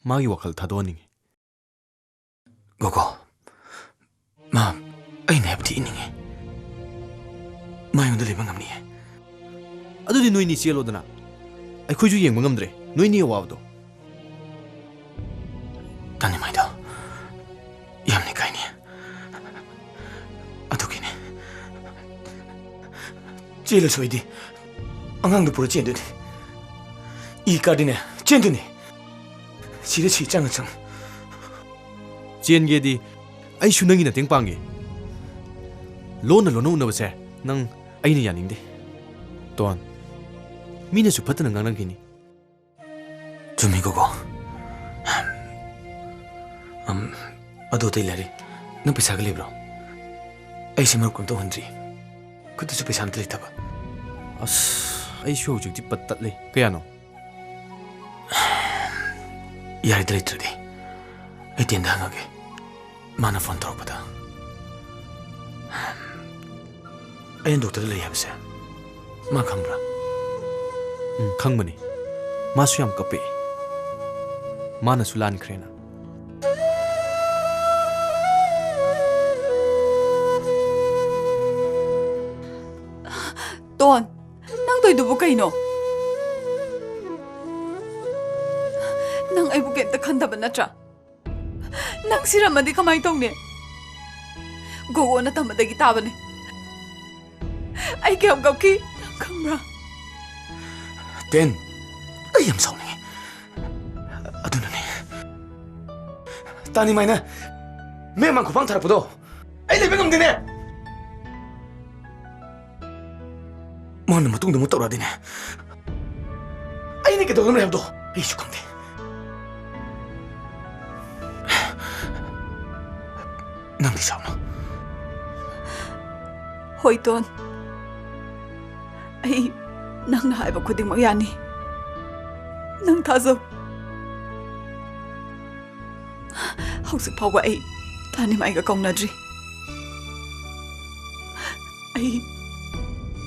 ꯃꯥꯒꯤ ꯋꯥꯈꯜ ꯊꯥꯗꯣꯛꯍꯟꯅꯤꯡꯉꯤ꯫ ꯒꯣꯒꯣ, ꯃꯥ ꯑꯩꯅ ꯍꯥꯏꯕꯗꯤ ꯏꯅꯤꯡꯉꯤ꯫ ꯃꯥ ꯑꯩꯉꯣꯟꯗ ꯂꯩꯕ ꯉꯝꯅꯤꯌꯦ꯫ ꯑꯗꯨꯗꯤ ꯅꯣꯏꯅꯤ ꯆꯦꯜꯂꯣꯗꯅ꯫ ꯑꯩꯈꯣꯏꯁꯨ ꯌꯦꯡꯕ ꯉꯝꯗ꯭ꯔꯦ ꯅꯣꯏꯅꯤ ꯑꯋꯥꯕꯗꯣ꯫ ꯇꯥꯅꯤꯃꯥꯏꯗꯣ, ꯌꯥꯝꯅ ꯏꯀꯥꯏꯅꯤ꯫ ꯑꯗꯨꯒꯤꯅꯦ꯫ ꯆꯦꯜꯂꯁꯨ ꯑꯩꯗꯤ ꯑꯉꯥꯡꯗꯨ ꯄꯨꯔ ꯆꯦꯟꯗꯣꯏꯅꯤ꯫ ꯏ ꯀꯥꯔꯗꯤꯅꯦ, ꯆꯦꯟꯗꯣꯏꯅꯤ꯫ ꯁꯤꯔ ꯁꯤ, ꯆꯪꯉ ꯆꯪ꯫ ꯆꯦꯟꯒꯦꯗꯤ ꯑꯩꯁꯨ ꯅꯪꯒꯤ ꯃꯇꯦꯡ ꯄꯥꯡꯒꯦ꯫ ꯂꯣꯟꯅ ꯂꯣꯟꯅ ꯎꯅꯕꯁꯦ ꯅꯪ, ꯑꯩꯅ ꯌꯥꯅꯤꯡꯗꯦ꯫ ꯇꯣꯟ, ꯃꯤꯅꯁꯨ ꯐꯠꯇꯅ ꯉꯥꯡꯅꯈꯤꯅꯤ꯫ ꯆꯨꯝꯃꯤ, ꯒꯣꯒꯣ꯫ ꯑꯝ, ꯑꯗꯨ ꯑꯇꯩ ꯂꯩꯔꯤ꯫ ꯅꯪ ꯄꯩꯁꯥꯒ ꯂꯩꯕ꯭ꯔꯣ? ꯑꯩꯁꯦ ꯃꯔꯨꯞ ꯑꯝꯇ ꯍꯨꯟꯗ꯭ꯔꯤ꯫ ꯈꯨꯠꯇꯁꯨ ꯄꯩꯁꯥ ꯑꯝꯇ ꯂꯩꯇꯕ꯫ ꯑꯁ, ꯑꯩꯁꯨ ꯍꯧꯖꯤꯛꯇꯤ ꯄꯠ ꯇꯠꯂꯦ꯫ ꯀꯌꯥꯅꯣ? ꯌꯥꯔꯦꯗ, ꯂꯩꯇ꯭ꯔꯗꯤ ꯑꯩ ꯇꯦꯟꯗ ꯍꯪꯉꯒꯦ꯫ ꯃꯥꯅ ꯐꯣꯟ ꯇꯧꯔꯛꯄꯗ꯫ ꯑꯩꯅ ꯗꯣꯛꯇꯔꯗ ꯂꯩ ꯍꯥꯏꯕꯁꯦ ꯃꯥ ꯈꯪꯕ꯭ꯔꯥ? ꯎꯝ, ꯈꯪꯕꯅꯤ꯫ ꯃꯥꯁꯨ ꯌꯥꯝ ꯀꯞꯄꯛꯏ꯫ ꯃꯥꯅꯁꯨ ꯂꯥꯟꯈ꯭ꯔꯦꯅ꯫ ꯇꯣꯟ, ꯅꯪ ꯇꯧꯏꯗꯨꯕꯨ ꯀꯩꯅꯣ? ꯅꯪ ꯑꯩꯕꯨ ꯀꯩꯝꯇ ꯈꯟꯗꯕ ꯅꯠꯇ꯭ꯔꯥ? ꯅꯪ ꯁꯤꯔꯝꯃꯗꯤ ꯀꯃꯥꯏ ꯇꯧꯅꯤ? ꯒꯣꯒꯣꯅ ꯇꯝꯕꯗꯒꯤ ꯇꯥꯕꯅꯦ꯫ ꯑꯩ ꯀꯌꯥꯝ ꯀꯞꯈꯤ, ꯅꯪ ꯈꯪꯕ꯭ꯔꯥ? ꯇꯦꯟ, ꯑꯩ ꯌꯥꯝ ꯁꯥꯎꯅꯤꯡꯉꯤ꯫ ꯑꯗꯨꯅꯅꯦ ꯇꯥꯅꯤꯃꯥꯏꯅ ꯃꯦꯝ ꯃꯥꯡ ꯈꯨꯄꯥꯡ ꯊꯥꯔꯛꯄꯗꯣ ꯑꯩ ꯂꯩꯕ ꯉꯝꯗꯦꯅꯦ꯫ ꯃꯥꯅ ꯃꯇꯨꯡꯗ ꯑꯃꯨꯛ ꯇꯧꯔꯛꯑꯗꯤꯅꯦ, ꯑꯩꯅ ꯀꯩꯗꯧꯒꯗꯕꯅꯣ ꯍꯥꯏꯕꯗꯣ ꯑꯩꯁꯨ ꯈꯪꯗꯦ꯫ ꯅꯪꯗꯤ ꯁꯥꯎꯅꯨ꯫ ꯍꯣꯏ, ꯇꯣꯟ꯫ ꯑꯩ ꯅꯪꯅ ꯍꯥꯏꯕ ꯈꯨꯗꯤꯡꯃꯛ ꯌꯥꯅꯤ꯫ ꯅꯪ ꯊꯥꯖꯧ꯫ ꯍꯧꯖꯤꯛ ꯐꯥꯎꯕ ꯑꯩ ꯇꯥꯅꯤꯃꯥꯏꯒ ꯀꯧꯅꯗ꯭ꯔꯤ꯫ ꯑꯩ,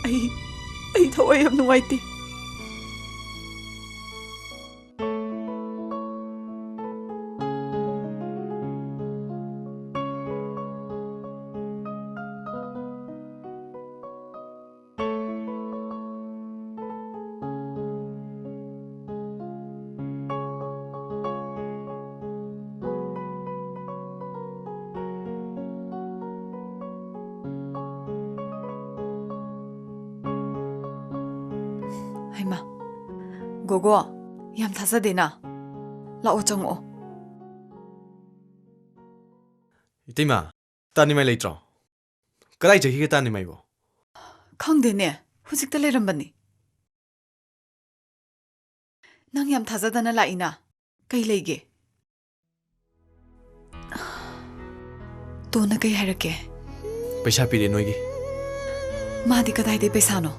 ꯑꯩ, ꯑꯩ ꯊꯋꯥꯏ ꯌꯥꯝ ꯅꯨꯡꯉꯥꯏꯇꯦ꯫ ꯍꯩꯃꯥ, ꯒꯣꯒꯣ, ꯌꯥꯝ ꯊꯥꯖꯗꯦꯅ꯫ ꯂꯥꯛꯑꯣ, ꯆꯪꯉꯛꯑꯣ꯫ ꯏꯇꯩꯃ, ꯇꯥꯅꯤꯃꯥꯏ ꯂꯩꯇ꯭ꯔꯣ? ꯀꯗꯥꯏ ꯆꯠꯈꯤꯒꯦ ꯇꯥꯅꯤꯃꯥꯏꯕꯣ? ꯈꯪꯗꯦꯅꯦ, ꯍꯧꯖꯤꯛꯇ ꯂꯩꯔꯝꯕꯅꯤ꯫ ꯅꯪ ꯌꯥꯝ ꯊꯥꯖꯗꯅ ꯂꯥꯛꯏꯅ꯫ ꯀꯩ ꯂꯩꯒꯦ? ꯇꯣꯟꯅ ꯀꯩ ꯍꯥꯏꯔꯛꯀꯦ? ꯄꯩꯁꯥ ꯄꯤꯔꯦ ꯅꯣꯏꯒꯤ꯫ ꯃꯥꯗꯤ ꯀꯗꯥꯏꯗꯩ ꯄꯩꯁꯥꯅꯣ?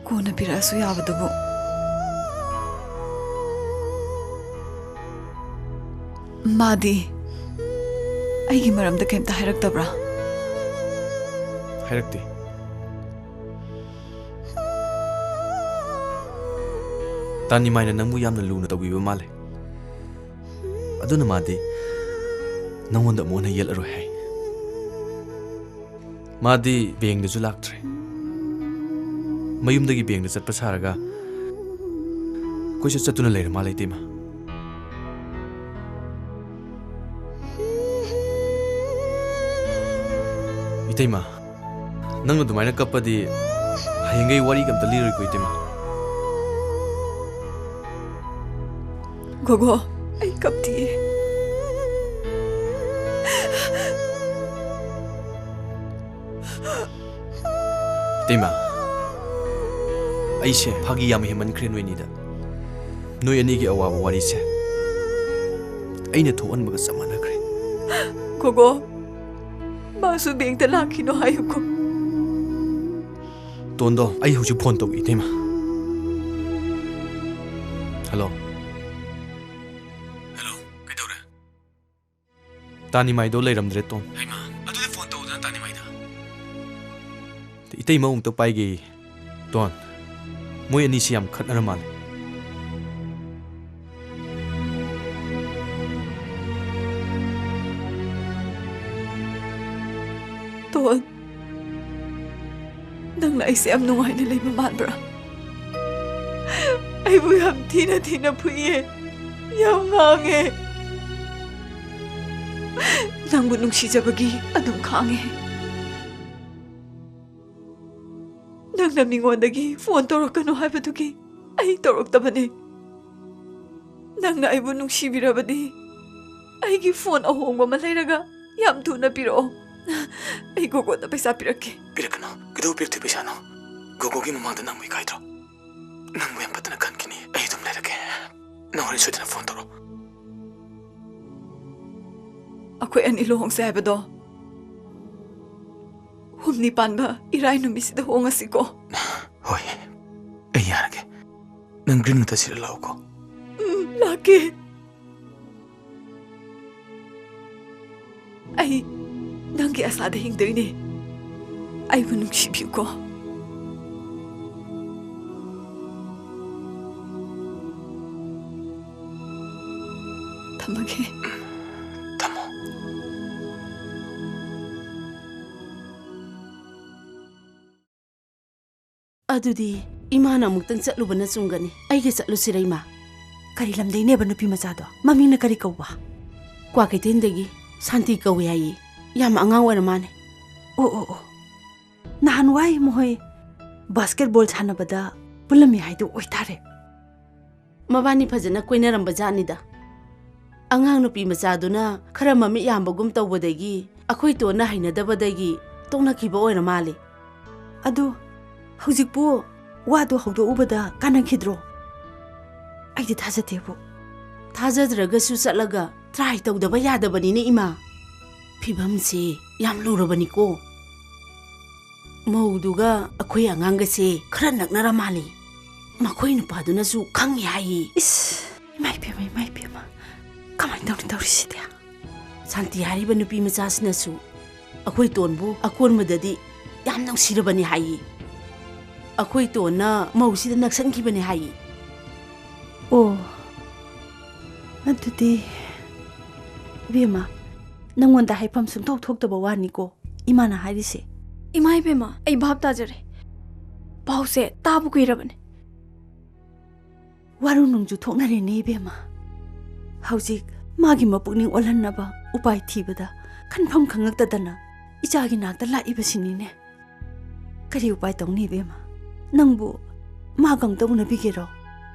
ꯀꯣꯟꯅ ꯄꯤꯔꯛꯑꯁꯨ ꯌꯥꯕꯗꯨꯕꯨ꯫ ꯃꯥꯗꯤ ꯑꯩꯒꯤ ꯃꯔꯝꯗ ꯀꯩꯝꯇ ꯍꯥꯏꯔꯛꯇꯕ꯭ꯔꯥ? ꯍꯥꯏꯔꯛꯇꯦ꯫ ꯇꯥꯅꯤꯃꯥꯏꯅ ꯅꯪꯕꯨ ꯌꯥꯝꯅ ꯂꯨꯅ ꯇꯧꯕꯤꯕ ꯃꯥꯜꯂꯦ꯫ ꯑꯗꯨꯅ ꯃꯥꯗꯤ ꯅꯪꯉꯣꯟꯗ ꯑꯃꯨꯛ ꯍꯟꯅ ꯌꯦꯠꯂꯔꯣꯏ ꯍꯥꯏ꯫ ꯃꯥꯗꯤ ꯕꯦꯡꯗꯁꯨ ꯂꯥꯛꯇ꯭ꯔꯦ꯫ ꯃꯌꯨꯝꯗꯒꯤ ꯕꯦꯡꯗ ꯆꯠꯄ ꯁꯥꯔꯒ ꯀꯣꯏꯆꯠ ꯆꯠꯇꯨꯅ ꯂꯩꯔ ꯃꯥꯜꯂꯦ, ꯏꯇꯩꯃ꯫ ꯏꯇꯩꯃ, ꯅꯪ ꯑꯗꯨꯃꯥꯏꯅ ꯀꯞꯄꯗꯤ ꯍꯌꯦꯡꯒꯩ ꯋꯥꯔꯤꯒ ꯑꯝꯇ ꯂꯤꯔꯣꯏꯀꯣ, ꯏꯇꯩꯃ꯫ ꯒꯣꯒꯣ, ꯑꯩ ꯀꯞꯇꯤꯌꯦ꯫ ꯏꯇꯩꯃ, ꯑꯩꯁꯦ ꯐꯥꯒꯤ ꯌꯥꯝ ꯍꯦꯟꯃꯟꯈ꯭ꯔꯦ ꯅꯣꯏꯅꯤꯗ꯫ ꯅꯣꯏ ꯑꯅꯤꯒꯤ ꯑꯋꯥꯕ ꯋꯥꯔꯤꯁꯦ ꯑꯩꯅ ꯊꯣꯛꯍꯟꯕꯒ ꯆꯞ ꯃꯥꯟꯅꯈ꯭ꯔꯦ꯫ ꯒꯣꯒꯣ, ꯃꯥꯁꯨ ꯕꯦꯡꯇ ꯂꯥꯛꯈꯤꯅꯣ ꯍꯥꯏꯌꯨꯀꯣ꯫ ꯇꯣꯟꯗꯣ, ꯑꯩ ꯍꯧꯖꯤꯛ ꯐꯣꯟ ꯇꯧꯒꯦ, ꯏꯇꯩꯃ꯫ ꯍꯜꯂꯣ꯫ ꯍꯜꯂꯣ, ꯀꯩꯗꯧꯔꯦ? ꯇꯥꯅꯤꯃꯥꯏꯗꯣ ꯂꯩꯔꯝꯗ꯭ꯔꯦ, ꯇꯣꯟ꯫ ꯍꯩꯃꯥ, ꯑꯗꯨꯗꯤ ꯐꯣꯟ ꯇꯧꯗꯅ ꯇꯥꯅꯤꯃꯥꯏꯗ꯫ ꯏꯇꯩꯃ ꯑꯃꯨꯛꯇ ꯄꯥꯏꯒꯦ꯫ ꯇꯣꯟ, ꯃꯣꯏ ꯑꯅꯤꯁꯤ ꯌꯥꯝ ꯈꯠꯅꯔ ꯃꯥꯜꯂꯦ꯫ ꯇꯣꯟ, ꯅꯪꯅ ꯑꯩꯁꯦ ꯌꯥꯝ ꯅꯨꯡꯉꯥꯏꯅ ꯂꯩꯕ ꯃꯥꯟꯕ꯭ꯔꯥ? ꯑꯩꯕꯨ ꯌꯥꯝ ꯊꯤꯅ ꯊꯤꯅ ꯐꯨꯏꯌꯦ, ꯌꯥꯝ ꯉꯥꯡꯉꯦ꯫ ꯅꯪꯕꯨ ꯅꯨꯡꯁꯤꯖꯕꯒꯤ ꯑꯗꯨꯝ ꯈꯥꯡꯉꯦ꯫ ꯅꯪꯅ ꯃꯤꯉꯣꯟꯗꯒꯤ ꯐꯣꯟ ꯇꯧꯔꯛꯀꯅꯨ ꯍꯥꯏꯕꯗꯨꯒꯤ ꯑꯩ ꯇꯧꯔꯛꯇꯕꯅꯤ꯫ ꯅꯪꯅ ꯑꯩꯕꯨ ꯅꯨꯡꯁꯤꯕꯤꯔꯕꯗꯤ ꯑꯩꯒꯤ ꯐꯣꯟ ꯑꯍꯣꯡꯕ ꯑꯃ ꯂꯩꯔꯒ ꯌꯥꯝ ꯊꯨꯅ ꯄꯤꯔꯛꯑꯣ꯫ ꯑꯩ ꯒꯣꯒꯣꯗ ꯄꯩꯁꯥ ꯄꯤꯔꯛꯀꯦ꯫ ꯄꯤꯔꯛꯀꯅꯨ꯫ ꯀꯩꯗꯧ ꯄꯤꯔꯛꯇꯣꯏ ꯄꯩꯁꯥꯅꯣ? ꯒꯣꯒꯣꯒꯤ ꯃꯃꯥꯡꯗ ꯅꯪꯕꯨ ꯏꯀꯥꯏꯗ꯭ꯔꯣ? ꯅꯪꯕꯨ ꯌꯥꯝ ꯐꯖꯅ ꯈꯟꯈꯤꯅꯤ꯫ ꯑꯩ ꯑꯗꯨꯝ ꯂꯩꯔꯒꯦ꯫ ꯅꯪ ꯍꯣꯔꯦꯟ ꯁꯣꯏꯗꯅ ꯐꯣꯟ ꯇꯧꯔꯛꯑꯣ꯫ ꯑꯩꯈꯣꯏ ꯑꯅꯤ ꯂꯨꯍꯣꯡꯁꯦ ꯍꯥꯏꯕꯗꯣ ꯍꯨꯝꯅꯤ ꯄꯥꯟꯕ ꯏꯔꯥꯏ ꯅꯨꯃꯤꯠꯁꯤꯗ ꯍꯣꯡꯉꯁꯤꯀꯣ꯫ ꯍꯣꯏ, ꯑꯩ ꯌꯥꯔꯒꯦ꯫ ꯅꯪ ꯒ꯭ꯔꯤꯟ ꯃꯨꯠꯇ ꯁꯤꯗ ꯂꯥꯛꯎꯀꯣ꯫ ꯎꯝ, ꯂꯥꯛꯀꯦ꯫ ꯑꯩ ꯅꯪꯒꯤ ꯑꯁꯥꯗ ꯍꯤꯡꯗꯣꯏꯅꯦ꯫ ꯑꯩꯕꯨ ꯅꯨꯡꯁꯤꯕꯤꯌꯨꯀꯣ꯫ ꯊꯝꯃꯒꯦ꯫ ꯊꯝꯃꯣ꯫ ꯑꯗꯨꯗꯤ ꯏꯃꯥꯅ ꯑꯃꯨꯛꯇꯪ ꯆꯠꯂꯨꯕꯅ ꯆꯨꯝꯒꯅꯤ꯫ ꯑꯩꯒ ꯆꯠꯂꯨꯁꯤꯔ, ꯏꯃꯥ? ꯀꯔꯤ ꯂꯝꯗꯩꯅꯦꯕ ꯅꯨꯄꯤ ꯃꯆꯥꯗꯣ? ꯃꯃꯤꯡꯅ ꯀꯔꯤ ꯀꯧꯕ? ꯀ꯭ꯋꯥꯀꯩꯊꯦꯜꯗꯒꯤ ꯁꯥꯟꯇꯤ ꯀꯧꯏ ꯍꯥꯏꯌꯦ꯫ ꯌꯥꯝ ꯑꯉꯥꯡ ꯑꯣꯏꯔ ꯃꯥꯅꯦ꯫ ꯑꯣ, ꯑꯣ, ꯑꯣ꯫ ꯅꯍꯥꯟꯋꯥꯏ ꯃꯈꯣꯏ ꯕꯥꯁꯀꯦꯠꯕꯣꯜ ꯁꯥꯟꯅꯕꯗ ꯄꯨꯜꯂꯝꯃꯤ ꯍꯥꯏꯗꯨ ꯑꯣꯏꯇꯥꯔꯦ꯫ ꯃꯕꯥꯅꯤ ꯐꯖꯅ ꯀꯣꯏꯅꯔꯝꯕ ꯖꯥꯠꯅꯤꯗ꯫ ꯑꯉꯥꯡ ꯅꯨꯄꯤ ꯃꯆꯥꯗꯨꯅ ꯈꯔ ꯃꯃꯤꯠ ꯌꯥꯝꯕꯒꯨꯝ ꯇꯧꯕꯗꯒꯤ ꯑꯩꯈꯣꯏ ꯇꯣꯟꯅ ꯍꯩꯅꯗꯕꯗꯒꯤ ꯇꯣꯛꯅꯈꯤꯕ ꯑꯣꯏꯔ ꯃꯥꯜꯂꯦ꯫ ꯑꯗꯨ ꯍꯧꯖꯤꯛꯄꯨ ꯋꯥꯗꯨ ꯍꯧꯗꯣꯛꯎꯕꯗ ꯀꯥꯟꯅꯈꯤꯗ꯭ꯔꯣ? ꯑꯩꯗꯤ ꯊꯥꯖꯗꯦꯕꯨ꯫ ꯊꯥꯖꯗ꯭ꯔꯒꯁꯨ ꯆꯠꯂꯒ ꯇ꯭ꯔꯥꯏ ꯇꯧꯗꯕ ꯌꯥꯗꯕꯅꯤꯅꯦ, ꯏꯃꯥ꯫ ꯐꯤꯕꯝꯁꯦ ꯌꯥꯝ ꯂꯨꯔꯕꯅꯤꯀꯣ꯫ ꯃꯧꯗꯨꯒ ꯑꯩꯈꯣꯏ ꯑꯉꯥꯡꯒꯁꯦ ꯈꯔ ꯅꯛꯅꯔ ꯃꯥꯜꯂꯤ꯫ ꯃꯈꯣꯏ ꯅꯨꯄꯥꯗꯨꯅꯁꯨ ꯈꯪꯉꯤ ꯍꯥꯏꯌꯦ꯫ ꯏꯁ, ꯏꯃꯥ ꯏꯄꯦꯝꯃ, ꯏꯃꯥ ꯏꯄꯦꯝꯃ, ꯀꯃꯥꯏꯅ ꯇꯧꯅꯤ ꯇꯧꯔꯤꯁꯤꯗꯤ? ꯁꯥꯟꯇꯤ ꯍꯥꯏꯔꯤꯕ ꯅꯨꯄꯤ ꯃꯆꯥꯁꯤꯅꯁꯨ ꯑꯩꯈꯣꯏ ꯇꯣꯟꯕꯨ ꯑꯀꯣꯟꯕꯗꯗꯤ ꯌꯥꯝ ꯅꯨꯡꯁꯤꯔꯕꯅꯤ ꯍꯥꯏꯌꯦ꯫ ꯑꯩꯈꯣꯏ ꯇꯣꯟꯅ ꯃꯧꯁꯤꯗ ꯅꯛꯁꯟꯈꯤꯕꯅꯤ ꯍꯥꯏꯌꯦ꯫ ꯑꯣ, ꯑꯗꯨꯗꯤ ꯏꯕꯦꯝꯃ, ꯅꯪꯉꯣꯟꯗ ꯍꯥꯏꯐꯝ ꯁꯨꯡꯊꯣꯛ ꯊꯣꯛꯇꯕ ꯋꯥꯅꯤꯀꯣ ꯏꯃꯥꯅ ꯍꯥꯏꯔꯤꯁꯦ꯫ ꯏꯃꯥ ꯏꯕꯦꯝꯃ, ꯑꯩ ꯚꯥꯞ ꯇꯥꯖꯔꯦ꯫ ꯄꯥꯎꯁꯦ ꯇꯥꯕ ꯀꯨꯏꯔꯕꯅꯦ꯫ ꯋꯥꯔꯨ ꯅꯨꯡꯖꯨ ꯊꯣꯛꯅꯔꯦꯅꯦ ꯏꯕꯦꯝꯃ꯫ ꯍꯧꯖꯤꯛ ꯃꯥꯒꯤ ꯃꯄꯨꯛꯅꯤꯡ ꯑꯣꯜꯍꯟꯅꯕ ꯎꯄꯥꯏ ꯊꯤꯕꯗ ꯈꯟꯐꯝ ꯈꯪꯉꯛꯇꯗꯅ ꯏꯆꯥꯒꯤ ꯅꯥꯛꯇ ꯂꯥꯛꯏꯕꯁꯤꯅꯤꯅꯦ꯫ ꯀꯔꯤ ꯎꯄꯥꯏ ꯇꯧꯅꯤ ꯏꯕꯦꯝꯃ? ꯅꯪꯕꯨ ꯃꯥꯒ ꯑꯝꯇ ꯎꯅꯕꯤꯒꯦꯔꯣ?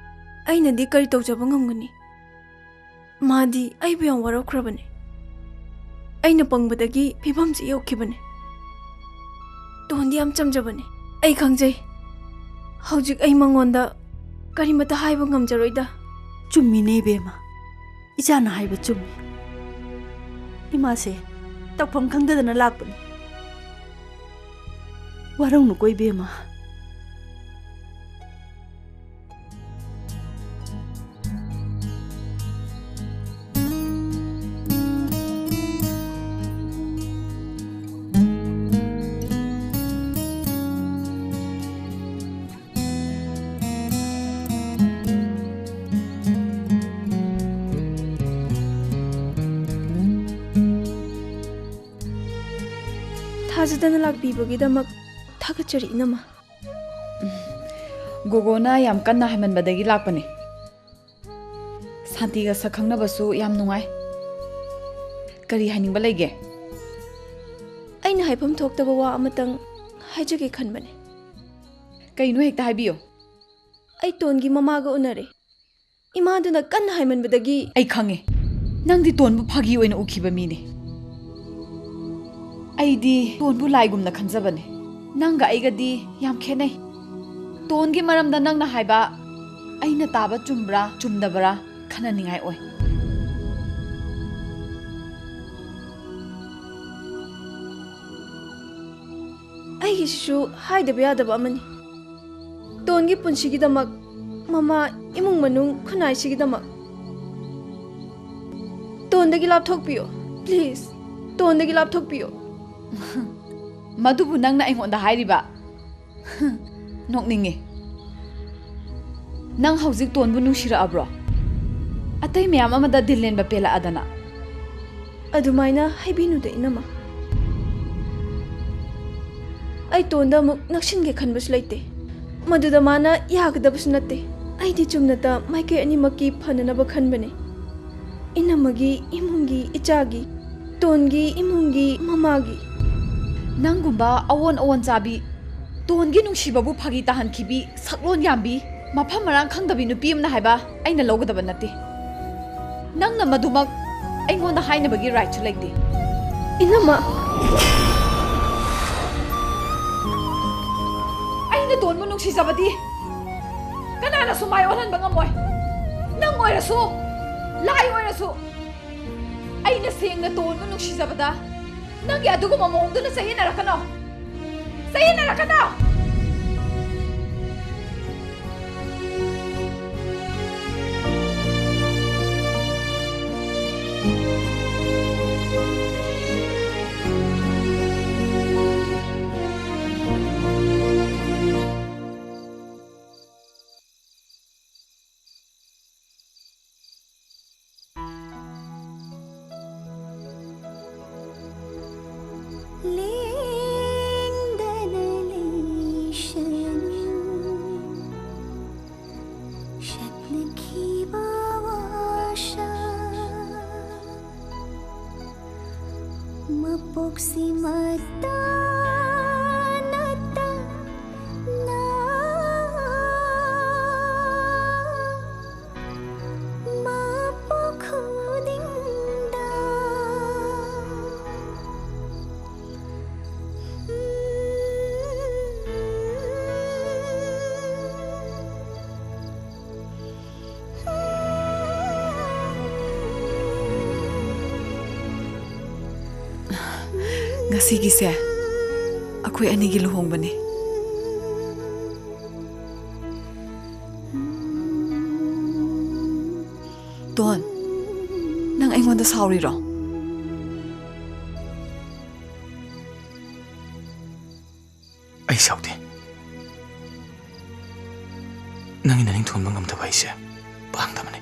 ꯑꯩꯅꯗꯤ ꯀꯔꯤ ꯇꯧꯖꯕ ꯉꯝꯒꯅꯤ? ꯃꯥꯗꯤ ꯑꯩꯕꯨ ꯌꯥꯝ ꯋꯥꯔꯧꯈ꯭ꯔꯕꯅꯦ꯫ ꯑꯩꯅ ꯄꯪꯕꯗꯒꯤ ꯐꯤꯕꯝꯁꯤ ꯌꯧꯈꯤꯕꯅꯤ꯫ ꯇꯣꯟꯗꯤ ꯌꯥꯝ ꯆꯝꯖꯕꯅꯤ, ꯑꯩ ꯈꯪꯖꯩ꯫ ꯍꯧꯖꯤꯛ ꯑꯩ ꯃꯉꯣꯟꯗ ꯀꯔꯤꯃꯠꯇ ꯍꯥꯏꯕ ꯉꯝꯖꯔꯣꯏꯗ꯫ ꯆꯨꯝꯃꯤꯅꯦ ꯏꯕꯦꯝꯃ, ꯏꯆꯥꯅ ꯍꯥꯏꯕ ꯆꯨꯝꯃꯤ꯫ ꯏꯃꯥꯁꯦ ꯇꯧꯐꯝ ꯈꯪꯗꯗꯅ ꯂꯥꯛꯄꯅꯤ꯫ ꯋꯥꯔꯧꯅꯨꯀꯣ ꯏꯕꯦꯝꯃ꯫ ꯊꯥꯖꯗꯅ ꯂꯥꯛꯄꯤꯕꯒꯤꯗꯃꯛ ꯊꯥꯒꯠꯆꯔꯤ, ꯏꯅꯝꯃ꯫ ꯒꯣꯒꯣꯅ ꯌꯥꯝ ꯀꯟꯅ ꯍꯥꯏꯃꯟꯕꯗꯒꯤ ꯂꯥꯛꯄꯅꯦ꯫ ꯁꯥꯟꯇꯤꯒ ꯁꯛ ꯈꯪꯅꯕꯁꯨ ꯌꯥꯝ ꯅꯨꯡꯉꯥꯏ꯫ ꯀꯔꯤ ꯍꯥꯏꯅꯤꯡꯕ ꯂꯩꯒꯦ? ꯑꯩꯅ ꯍꯥꯏꯐꯝ ꯊꯣꯛꯇꯕ ꯋꯥ ꯑꯃꯇꯪ ꯍꯥꯏꯖꯒꯦ ꯈꯟꯕꯅꯦ꯫ ꯀꯩꯅꯣ, ꯍꯦꯛꯇ ꯍꯥꯏꯕꯤꯌꯨ꯫ ꯑꯩ ꯇꯣꯟꯒꯤ ꯃꯃꯥꯒ ꯎꯅꯔꯦ꯫ ꯏꯃꯥꯗꯨꯅ ꯀꯟꯅ ꯍꯥꯏꯃꯟꯕꯗꯒꯤ ꯑꯩ ꯈꯪꯉꯦ, ꯅꯪꯗꯤ ꯇꯣꯟꯕꯨ ꯐꯥꯒꯤ ꯑꯣꯏꯅ ꯎꯈꯤꯕ ꯃꯤꯅꯤ꯫ ꯑꯩꯗꯤ ꯇꯣꯟꯕꯨ ꯂꯥꯏꯒꯨꯝꯅ ꯈꯟꯖꯕꯅꯦ꯫ ꯅꯪꯒ ꯑꯩꯒꯗꯤ ꯌꯥꯝ ꯈꯦꯠꯅꯩ꯫ ꯇꯣꯟꯒꯤ ꯃꯔꯝꯗ ꯅꯪꯅ ꯍꯥꯏꯕ ꯑꯩꯅ ꯇꯥꯕ ꯆꯨꯝꯕ꯭ꯔꯥ ꯆꯨꯝꯗꯕ꯭ꯔꯥ ꯈꯟꯅꯅꯤꯡꯉꯥꯏ ꯑꯣꯏ꯫ ꯑꯩꯒꯤꯁꯤꯁꯨ ꯍꯥꯏꯗꯕ ꯌꯥꯗꯕ ꯑꯃꯅꯤ꯫ ꯇꯣꯟꯒꯤ ꯄꯨꯟꯁꯤꯒꯤꯗꯃꯛ, ꯃꯃꯥ, ꯏꯃꯨꯡ ꯃꯅꯨꯡ, ꯈꯨꯟꯅꯥꯏꯁꯤꯒꯤꯗꯃꯛ꯫ ꯇꯣꯟꯗꯒꯤ ꯂꯥꯞꯊꯣꯛꯄꯤꯌꯣ, please꯫ ꯇꯣꯟꯗꯒꯤ ꯂꯥꯞꯊꯣꯛꯄꯤꯌꯣ꯫ ꯃꯗꯨꯕꯨ ꯅꯪꯅ ꯑꯩꯉꯣꯟꯗ ꯍꯥꯏꯔꯤꯕ? ꯅꯣꯛꯅꯤꯡꯉꯤ꯫ ꯅꯪ ꯍꯧꯖꯤꯛ ꯇꯣꯟꯕꯨ ꯅꯨꯡꯁꯤꯔꯛꯑꯕ꯭ꯔꯣ? ꯑꯇꯩ ꯃꯌꯥꯝ ꯑꯃꯗ ꯗꯤꯜ ꯂꯦꯟꯕ ꯄꯦꯜꯂꯛꯑꯗꯅ꯫ ꯑꯗꯨꯃꯥꯏꯅ ꯍꯥꯏꯕꯤꯅꯨꯗ, ꯏꯅꯝꯃ꯫ ꯑꯩ ꯇꯣꯟꯗ ꯑꯃꯨꯛ ꯅꯛꯁꯤꯟꯒꯦ ꯈꯟꯕꯁꯨ ꯂꯩꯇꯦ꯫ ꯃꯗꯨꯗ ꯃꯥꯅ ꯌꯥꯒꯗꯕꯁꯨ ꯅꯠꯇꯦ꯫ ꯑꯩꯗꯤ ꯆꯨꯝꯅꯇ ꯃꯥꯏꯀꯩ ꯑꯅꯤꯃꯛꯀꯤ ꯐꯅꯅꯕ ꯈꯟꯕꯅꯦ꯫ ꯏꯅꯝꯃꯒꯤ ꯏꯃꯨꯡꯒꯤ ꯏꯆꯥꯒꯤ, ꯇꯣꯟꯒꯤ ꯏꯃꯨꯡꯒꯤ ꯃꯃꯥꯒꯤ꯫ ꯅꯪꯒꯨꯝꯕ ꯑꯑꯣꯟ ꯑꯑꯣꯟ ꯆꯥꯕꯤ, ꯇꯣꯟꯒꯤ ꯅꯨꯡꯁꯤꯕꯕꯨ ꯐꯥꯒꯤ ꯇꯥꯍꯟꯈꯤꯕꯤ, ꯁꯛꯂꯣꯟ ꯌꯥꯝꯕꯤ, ꯃꯐꯝ ꯃꯔꯥꯡ ꯈꯪꯗꯕꯤ ꯅꯨꯄꯤ ꯑꯃꯅ ꯍꯥꯏꯕ ꯑꯩꯅ ꯂꯧꯒꯗꯕ ꯅꯠꯇꯦ꯫ ꯅꯪꯅ ꯃꯗꯨꯃꯛ ꯑꯩꯉꯣꯟꯗ ꯍꯥꯏꯅꯕꯒꯤ rightꯁꯨ ꯂꯩꯇꯦ꯫ ꯏꯅꯝꯃ꯫ ꯑꯩꯅ ꯇꯣꯟꯕꯨ ꯅꯨꯡꯁꯤꯖꯕꯗꯤ ꯀꯅꯥꯅꯁꯨ ꯃꯥꯏ ꯑꯣꯟꯍꯟꯕ ꯉꯝꯃꯣꯏ꯫ ꯅꯪ ꯑꯣꯏꯔꯁꯨ, ꯂꯥꯏ ꯑꯣꯏꯔꯁꯨ, ꯑꯩꯅ ꯁꯦꯡꯅ ꯇꯣꯟꯕꯨ ꯅꯨꯡꯁꯤꯖꯕꯗ ꯅꯪꯒꯤ ꯑꯗꯨꯒꯨꯝꯕ ꯃꯑꯣꯡꯗꯨꯅ ꯆꯌꯦꯠꯅꯔꯛꯀꯅꯣ꯫ ꯆꯌꯦꯠꯅꯔꯛꯀꯅꯣ! ꯂꯦꯡꯗꯅ ꯂꯩꯁꯅꯨ, ꯁꯛꯅꯈꯤꯕ ꯋꯥꯁꯥ, ꯃꯄꯣꯛꯁꯤꯃꯇ ꯅꯠꯇꯅ꯫ ꯃꯄꯣꯛ ꯈꯨꯗꯤꯡꯗ꯫ ꯉꯁꯤꯒꯤꯁꯦ ꯑꯩꯈꯣꯏ ꯑꯅꯤꯒꯤ ꯂꯨꯍꯣꯡꯕꯅꯤ꯫ ꯇꯣꯟ, ꯅꯪ ꯑꯩꯉꯣꯟꯗ ꯁꯥꯎꯔꯤꯔꯣ? ꯑꯩ ꯁꯥꯎꯗꯦ꯫ ꯅꯪꯒꯤ ꯅꯅꯤꯡ ꯊꯨꯡꯍꯟꯕ ꯉꯝꯗꯕ ꯑꯩꯁꯦ ꯄꯥꯡꯗꯕꯅꯤ꯫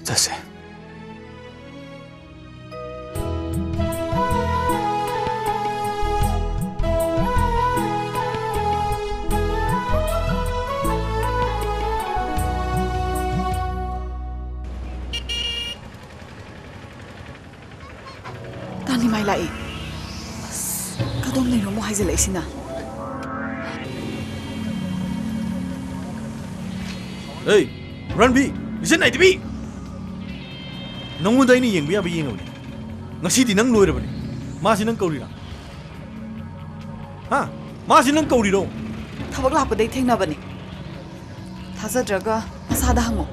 ꯆꯠꯁꯦ꯫ ꯇꯥꯅꯤꯃꯥꯏ ꯂꯥꯛꯏ꯫ ꯑꯁ, ꯀꯗꯣꯝꯗꯩꯅꯣ ꯑꯃꯨꯛ ꯍꯥꯏꯖꯤꯜꯂꯛꯏꯁꯤꯅ? ꯑꯦ, ꯔꯟꯕꯤ, ꯏꯆꯟ ꯅꯥꯏꯗꯕꯤ! ꯅꯉꯣꯟꯗ ꯑꯩꯅ ꯌꯦꯡꯕ ꯌꯥꯕ ꯌꯦꯡꯉꯕꯅꯤ꯫ ꯉꯁꯤꯗꯤ ꯅꯪ ꯂꯣꯏꯔꯕꯅꯤ꯫ ꯃꯥꯁꯤ ꯅꯪ ꯀꯧꯔꯤꯔꯥ? ꯍꯥ? ꯃꯥꯁꯤ ꯅꯪ ꯀꯧꯔꯤꯔꯣ? ꯊꯕꯛ ꯂꯥꯛꯄꯗꯩ ꯊꯦꯡꯅꯕꯅꯤ꯫ ꯊꯥꯖꯗ꯭ꯔꯒ ꯃꯁꯥꯗ ꯍꯪꯉꯣ꯫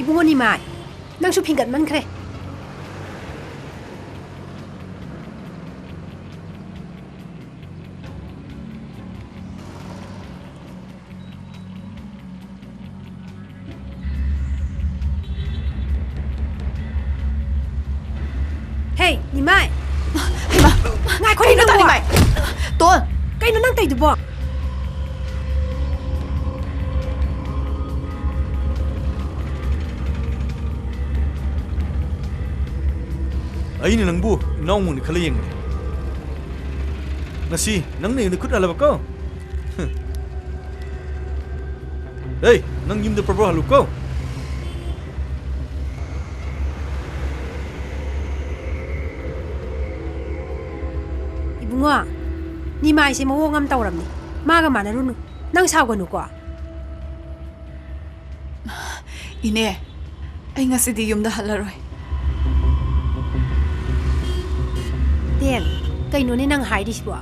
ꯏꯕꯨꯡꯉꯣ ꯅꯤꯃꯥꯏ, ꯅꯪꯁꯨ ꯐꯤꯡꯒꯠꯃꯟꯈ꯭ꯔꯦ꯫ ꯍꯦ, ꯅꯤꯃꯥꯏ! ꯍꯩꯃꯥ! ꯉꯥꯏꯈꯣ, ꯀꯩꯅꯣ ꯅꯪꯕꯣ? ꯇꯥꯅꯤꯃꯥꯏ? ꯇꯣꯟ! ꯀꯩꯅꯣ ꯅꯪ ꯇꯧꯏꯗꯨꯕꯣ? ꯑꯩꯅ ꯅꯪꯕꯨ ꯏꯅꯥꯎꯃꯛꯅꯤ ꯈꯜꯂ ꯌꯦꯡꯕꯅꯦ꯫ ꯉꯁꯤ ꯅꯪꯅ ꯑꯩꯉꯣꯟꯗ ꯈꯨꯠ ꯍꯜꯂꯕꯀꯣ? ꯍꯦ, ꯅꯪ ꯌꯨꯝꯗ ꯄ꯭ꯔꯣꯄꯔ ꯍꯜꯂꯨꯀꯣ꯫ ꯏꯕꯨꯡꯉꯣ, ꯅꯤꯃꯥꯏꯁꯦ ꯃꯑꯣꯡ ꯑꯃ ꯇꯧꯔꯝꯅꯤ꯫ ꯃꯥꯒ ꯃꯥꯟꯅꯔꯨꯅꯨ꯫ ꯅꯪ ꯁꯥꯎꯒꯅꯨꯀꯣ꯫ ꯏꯅꯦ, ꯑꯩ ꯉꯁꯤꯗꯤ ꯌꯨꯝꯗ ꯍꯜꯂꯔꯣꯏ꯫ ꯇꯦꯟ, ꯀꯩꯅꯣꯅꯦ ꯅꯪ ꯍꯥꯏꯔꯤꯁꯤꯕꯣ?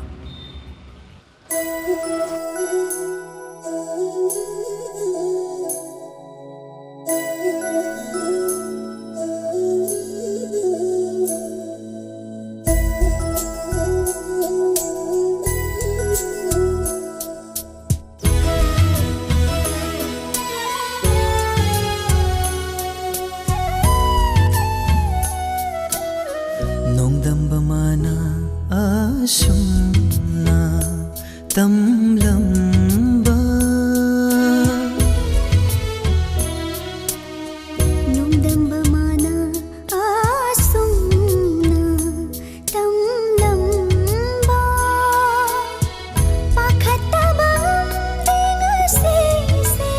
ꯅꯣꯡꯗꯝꯕ ꯃꯥꯅ ꯑꯁꯨꯝꯅ ꯇꯝꯂꯝꯕ꯫ ꯅꯣꯡꯗꯝꯕ ꯃꯥꯅ ꯑꯁꯨꯝꯅ ꯇꯝꯂꯝꯕ꯫ ꯄꯥꯈꯠꯇꯕ ꯉꯝꯗꯦ ꯉꯁꯤꯁꯦ꯫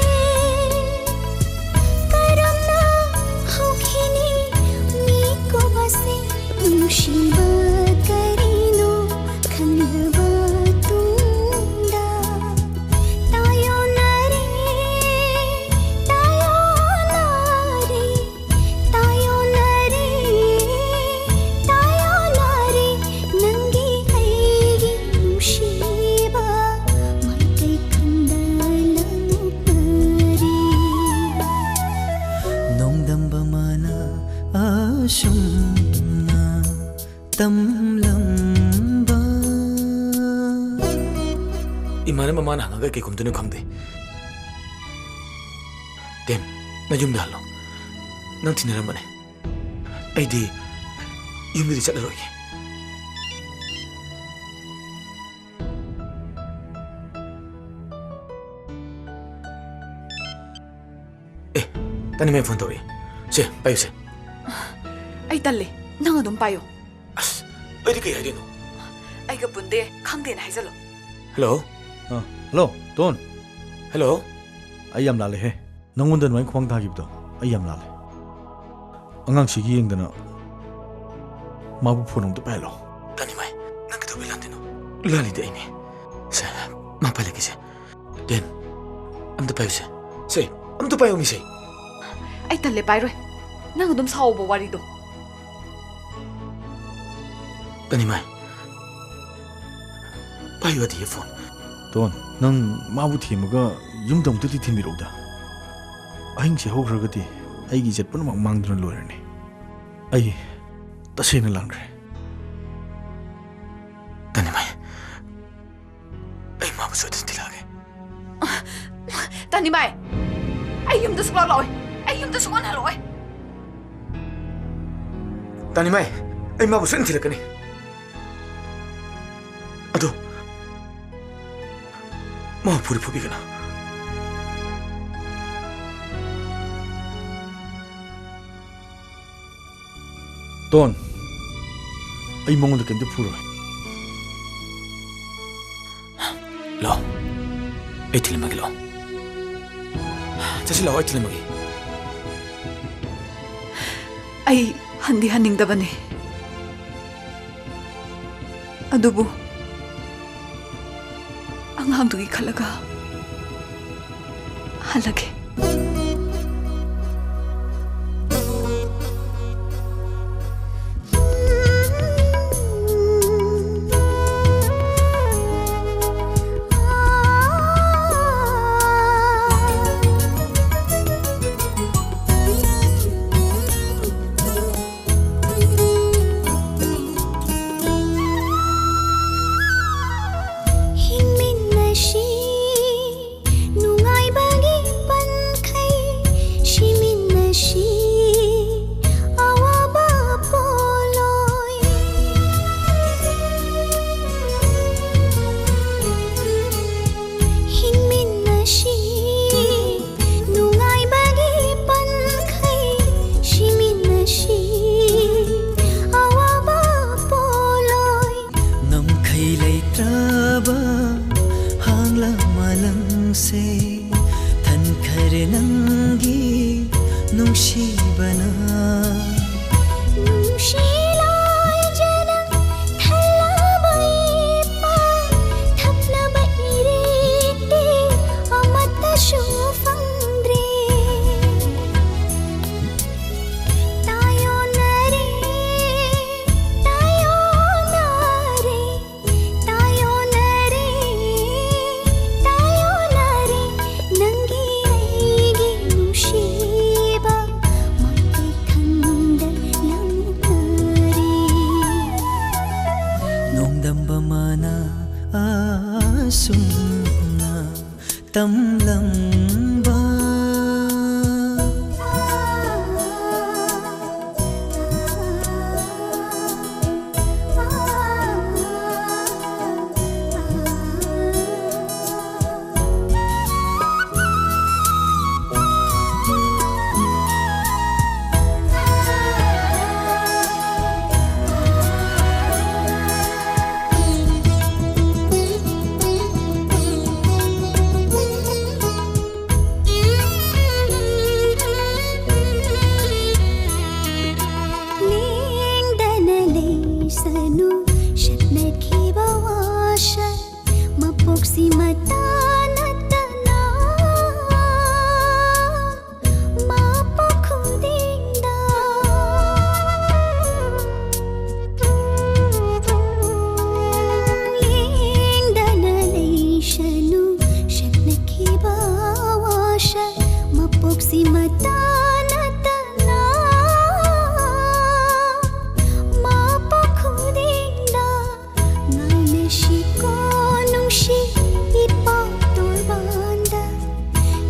ꯀꯔꯝꯅ ꯍꯧꯈꯤꯅꯤ ꯃꯤꯀꯨꯞ ꯑꯁꯤ? ꯅꯨꯡꯁꯤꯕ ꯀꯔꯤꯅꯣ ꯈꯪꯂꯕ ꯇꯨꯡꯗ꯫ ꯁꯨꯝꯅ ꯇꯝꯂꯝꯕ꯫ ꯏꯃꯥꯟꯅꯕ ꯃꯃꯥꯅ ꯍꯪꯉꯒ ꯀꯩ ꯈꯨꯝꯗꯣꯏꯅꯣ ꯈꯪꯗꯦ꯫ ꯇꯦꯟ, ꯅꯌꯨꯝꯗ ꯍꯜꯂꯣ꯫ ꯅꯪ ꯊꯤꯟꯅꯔꯝꯕꯅꯦ꯫ ꯑꯩꯗꯤ ꯌꯨꯝꯗꯗꯤ ꯆꯠꯂꯔꯣꯏꯒꯦ꯫ ꯑꯦ, ꯇꯥꯅꯤꯃꯥꯏ ꯐꯣꯟ ꯇꯧꯔꯛꯑꯦ꯫ ꯁꯦ, ꯄꯥꯏꯌꯨꯁꯦ꯫ ꯑꯩ ꯇꯜꯂꯦ꯫ ꯅꯪ ꯑꯗꯨꯝ ꯄꯥꯏꯌꯣ꯫ ꯑꯁ, ꯑꯩꯗꯤ ꯀꯩ ꯍꯥꯏꯗꯣꯏꯅꯣ? ꯑꯩꯒ ꯄꯨꯟꯗꯦ, ꯈꯪꯗꯦꯅ ꯍꯥꯏꯖꯜꯂꯣ꯫ ꯍꯜꯂꯣ? ꯑ, ꯍꯜꯂꯣ, ꯇꯣꯟ꯫ ꯍꯜꯂꯣ? ꯑꯩ ꯌꯥꯝ ꯂꯥꯜꯂꯦꯍꯦ꯫ ꯅꯪꯉꯣꯟꯗ ꯑꯗꯨꯃꯥꯏꯅ ꯈꯨꯃꯥꯡ ꯊꯥꯈꯤꯕꯗꯣ ꯑꯩ ꯌꯥꯝ ꯂꯥꯜꯂꯦ꯫ ꯑꯉꯥꯡꯁꯤꯒꯤ ꯌꯦꯡꯗꯅ ꯃꯥꯕꯨ ꯐꯣꯟ ꯑꯃꯨꯛꯇ ꯄꯥꯏꯍꯜꯂꯣ꯫ ꯇꯥꯅꯤꯃꯥꯏ, ꯅꯪ ꯀꯩꯗꯧꯕꯩ ꯂꯥꯟꯗꯣꯏꯅꯣ? ꯂꯥꯜꯂꯤꯗꯤ ꯑꯩꯅꯦ꯫ ꯁꯦ, ꯃꯥ ꯄꯥꯏꯍꯜꯂꯛꯀꯦꯁꯦ꯫ ꯇꯦꯟ, ꯑꯝꯇ ꯄꯥꯏꯌꯨꯁꯦ꯫ ꯁꯦ, ꯑꯝꯇ ꯄꯥꯏꯌꯣ ꯃꯤꯁꯦ꯫ ꯑꯩ ꯇꯜꯂꯦ, ꯄꯥꯏꯔꯣꯏ꯫ ꯅꯪ ꯑꯗꯨꯝ ꯁꯥꯎꯕ ꯋꯥꯔꯤꯗꯣ꯫ ꯇꯥꯅꯤꯃꯥꯏ, ꯄꯥꯏꯌꯨ ꯑꯗꯤꯒꯤ ꯐꯣꯟ꯫ ꯇꯣꯟ, ꯅꯪ ꯃꯥꯕꯨ ꯊꯦꯝꯃꯒ ꯌꯨꯝꯗ ꯑꯃꯨꯛꯇꯗꯤ ꯊꯤꯟꯕꯤꯔꯛꯎꯗ꯫ ꯑꯍꯤꯡꯁꯦ ꯍꯧꯈ꯭ꯔꯒꯗꯤ ꯑꯩꯒꯤ ꯏꯖꯠ ꯄꯨꯝꯅꯃꯛ ꯃꯥꯡꯗꯨꯅ ꯂꯣꯏꯔꯅꯤ꯫ ꯑꯩ ꯇꯁꯦꯡꯅ ꯂꯥꯟꯈ꯭ꯔꯦ꯫ ꯇꯥꯅꯤꯃꯥꯏ, ꯑꯩ ꯃꯥꯕꯨ ꯁꯣꯏꯗꯅ ꯊꯤꯜꯂꯛꯑꯒꯦ꯫ ꯇꯥꯅꯤꯃꯥꯏ, ꯑꯩ ꯌꯨꯝꯗ ꯁꯨꯡꯂꯥꯛ ꯂꯥꯛꯑꯣꯏ꯫ ꯑꯩ ꯌꯨꯝꯗ ꯁꯨꯡꯍꯟ ꯍꯜꯂꯛꯑꯣꯏ꯫ ꯇꯥꯅꯤꯃꯥꯏ, ꯑꯩ ꯃꯥꯕꯨ ꯁꯣꯏꯗꯅ ꯊꯤꯜꯂꯛꯀꯅꯤ꯫ ꯑꯗꯣ ꯃꯥꯕꯨ ꯐꯨꯔꯤ ꯐꯨꯕꯤꯒꯅꯨ꯫ ꯇꯣꯟ, ꯑꯩ ꯃꯉꯣꯟꯗ ꯀꯩꯝꯇ ꯐꯨꯔꯣꯏ꯫ ꯂꯥꯛꯑꯣ, ꯑꯩ ꯊꯤꯜꯂꯝꯃꯒꯦ, ꯂꯥꯛꯑꯣ꯫ ꯆꯠꯁꯤ, ꯂꯥꯛꯑꯣ, ꯑꯩ ꯊꯤꯜꯂꯝꯃꯒꯦ꯫ ꯑꯩ ꯍꯟꯗꯤ ꯍꯟꯅꯤꯡꯗꯕꯅꯤ, ꯑꯗꯨꯕꯨ ꯑꯉꯥꯡꯗꯨꯒꯤ ꯈꯜꯂꯒ ꯍꯜꯂꯒꯦ꯫ ꯇꯝꯂꯝꯕ꯫ ꯂꯦꯡꯗꯅ ꯂꯩꯁꯅꯨ ꯁꯠꯅꯈꯤꯕ ꯋꯥꯁꯛ ꯃꯄꯣꯛꯁꯤ ꯃꯇꯥ ꯅꯠꯇꯅ ꯃꯄꯣꯛ ꯈꯨꯗꯤꯡꯗ ꯂꯦꯡꯗꯅ ꯂꯩꯁꯅꯨ ꯁꯠꯅꯈꯤꯕ ꯋꯥꯁꯛ ꯃꯄꯣꯛꯁꯤ ꯃꯇꯥ ꯅꯠꯇꯅ ꯃꯄꯣꯛ ꯈꯨꯗꯤꯡꯗ ꯉꯥꯎꯅꯁꯤꯀꯣ ꯅꯨꯡꯁꯤ ꯏꯄꯥ ꯇꯣꯔꯕꯥꯟꯗ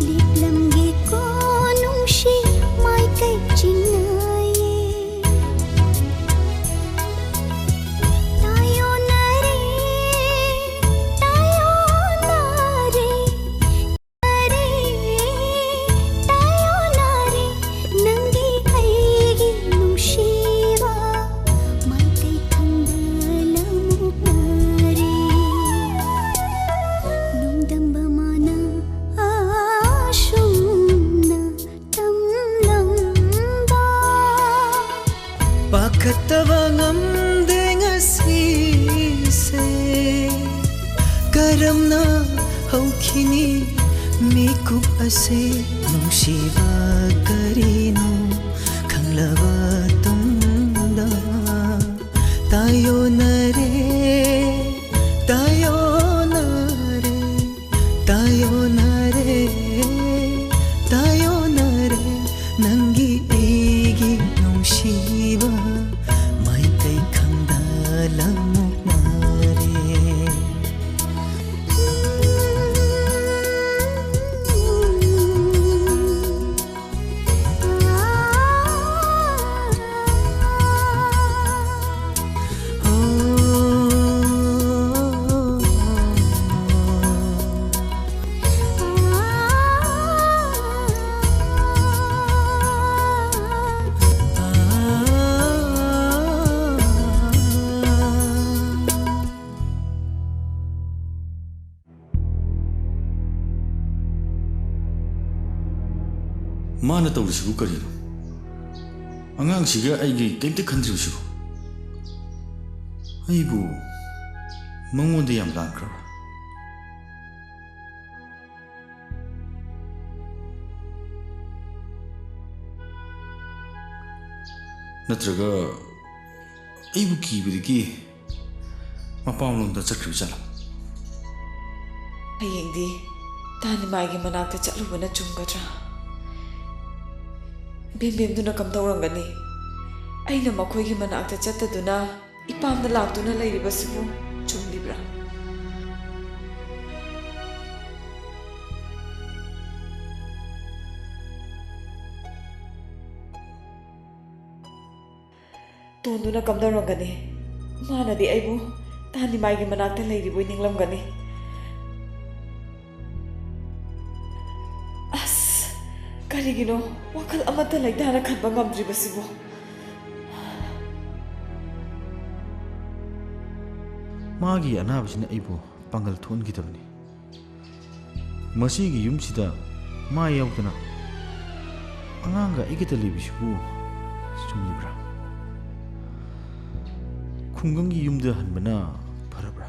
ꯂꯤꯛꯂꯝꯒꯦꯀꯣ ꯅꯨꯡꯁꯤ ꯃꯥꯏꯀꯩ ꯆꯤꯡꯅꯌꯦ꯫ ꯇꯥꯏꯌꯣꯟꯅꯔꯦ, ꯇꯥꯏꯌꯣꯟꯅꯔꯦ, ꯇꯥꯏꯌꯣꯟꯅꯔꯦ, ꯅꯪꯒꯤ ꯑꯩꯒꯤ ꯅꯨꯡꯁꯤꯕ ꯃꯥꯏꯀꯩ ꯈꯪꯗ ꯂꯃꯨꯛꯅꯔꯦ꯫ ꯅꯣꯡꯗꯝꯕ ꯃꯥꯅ ꯑꯁꯨꯝꯅ ꯇꯝꯂꯝꯕ꯫ ꯄꯥꯈꯠꯇꯕ ꯉꯝꯗꯦ ꯉꯁꯤꯁꯦ꯫ ꯀꯔꯝꯅ ꯍꯧꯈꯤꯅꯤ ꯃꯤꯀꯨꯞ ꯑꯁꯤ? ꯅꯨꯡꯁꯤꯕ ꯀꯔꯤꯅꯣ ꯈꯪꯂꯕ ꯇꯨꯡꯗ ꯇꯥꯏꯌꯣꯟꯅꯔꯦ, ꯇꯥꯏꯌꯣꯟꯅꯔꯦ, ꯇꯥꯏꯌꯣꯟꯅꯔꯦ, ꯇꯥꯏꯌꯣꯟꯅꯔꯦ꯫ ꯅꯪꯒꯤ ꯑꯩꯒꯤ ꯅꯨꯡꯁꯤꯕ ꯃꯥꯏꯀꯩ ꯈꯪꯗ ꯂꯃꯨꯛꯅꯔꯦ꯫ ꯃꯥꯅ ꯇꯧꯔꯤꯁꯤꯕꯨ ꯀꯔꯤꯅꯣ? ꯑꯉꯥꯡꯁꯤꯒ ꯑꯩꯒꯤ ꯀꯩꯝꯇ ꯈꯟꯗ꯭ꯔꯤꯕꯁꯤꯕꯨ? ꯑꯩꯕꯨ ꯃꯉꯣꯟꯗ ꯌꯥꯝ ꯂꯥꯟꯈ꯭ꯔꯕ? ꯅꯠꯇ꯭ꯔꯒ ꯑꯩꯕꯨ ꯀꯤꯕꯗꯒꯤ ꯃꯄꯥꯝꯂꯣꯝꯗ ꯆꯠꯈ꯭ꯔꯤꯕ ꯖꯥꯠꯂꯣ? ꯍꯌꯦꯡꯗꯤ ꯇꯥꯅꯤꯃꯥꯏꯒꯤ ꯃꯅꯥꯛꯇ ꯆꯠꯂꯨꯕꯅ ꯆꯨꯝꯒꯗ꯭ꯔꯥ? ꯕꯦꯝꯕꯦꯝꯗꯨꯅ ꯀꯝꯗꯧꯔꯝꯒꯅꯤ? ꯑꯩꯅ ꯃꯈꯣꯏꯒꯤ ꯃꯅꯥꯛꯇ ꯆꯠꯇꯗꯨꯅ ꯏꯄꯥꯝꯗ ꯂꯥꯛꯇꯨꯅ ꯂꯩꯔꯤꯕꯁꯤꯕꯨ ꯆꯨꯝꯂꯤꯕ꯭ꯔꯥ? ꯇꯣꯟꯗꯨꯅ ꯀꯝꯗꯧꯔꯝꯒꯅꯤ? ꯃꯥꯅꯗꯤ ꯑꯩꯕꯨ ꯇꯥꯅꯤꯃꯥꯏꯒꯤ ꯃꯅꯥꯛꯇ ꯂꯩꯔꯤꯕꯣꯏ ꯅꯤꯡꯂꯝꯒꯅꯤ꯫ ꯑꯁ, ꯀꯔꯤꯒꯤꯅꯣ ꯋꯥꯈꯜ ꯑꯃꯠꯇ ꯂꯩꯇꯥꯅ ꯈꯟꯕ ꯉꯝꯗ꯭ꯔꯤꯕꯁꯤꯕꯣ? ꯃꯥꯒꯤ ꯑꯅꯥꯕꯁꯤꯅ ꯑꯩꯕꯨ ꯄꯥꯡꯒꯜ ꯊꯣꯛꯍꯟꯈꯤꯗꯕꯅꯤ꯫ ꯃꯁꯤꯒꯤ ꯌꯨꯝꯁꯤꯗ ꯃꯥ ꯌꯥꯎꯗꯅ ꯑꯉꯥꯡꯒ ꯑꯩꯒꯇ ꯂꯩꯕꯁꯤꯕꯨ ꯆꯨꯝꯂꯤꯕ꯭ꯔꯥ? ꯈꯨꯡꯒꯪꯒꯤ ꯌꯨꯝꯗ ꯍꯟꯕꯅ ꯐꯔꯕ꯭ꯔꯥ?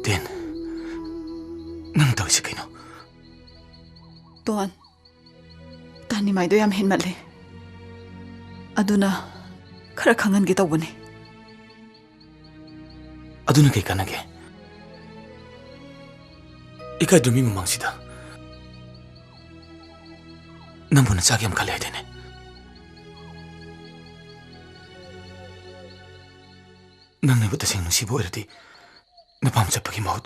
ꯇꯦꯟ, ꯅꯪ ꯇꯧꯔꯤꯁꯦ ꯀꯩꯅꯣ? ꯇꯣꯟ, ꯇꯥꯅꯤꯃꯥꯏꯗꯣ ꯌꯥꯝ ꯍꯦꯟꯃꯠꯂꯦ꯫ ꯑꯗꯨꯅ ꯈꯔ ꯈꯪꯍꯟꯒꯦ ꯇꯧꯕꯅꯤ꯫ ꯑꯗꯨꯅ ꯀꯩ ꯀꯥꯟꯅꯒꯦ? ꯏꯀꯥꯏꯗ꯭ꯔꯣ ꯃꯤ ꯃꯃꯥꯡꯁꯤꯗ? ꯅꯪꯕꯨ ꯅꯆꯥꯒꯤ ꯌꯥꯝ ꯈꯜꯂꯦ ꯍꯥꯏꯗꯥꯏꯅꯦ? ꯅꯪꯅꯕꯨ ꯇꯁꯦꯡꯅ ꯅꯨꯡꯁꯤꯕ ꯑꯣꯏꯔꯗꯤ ꯅꯄꯥꯝ ꯆꯠꯄꯒꯤ ꯃꯍꯨꯠ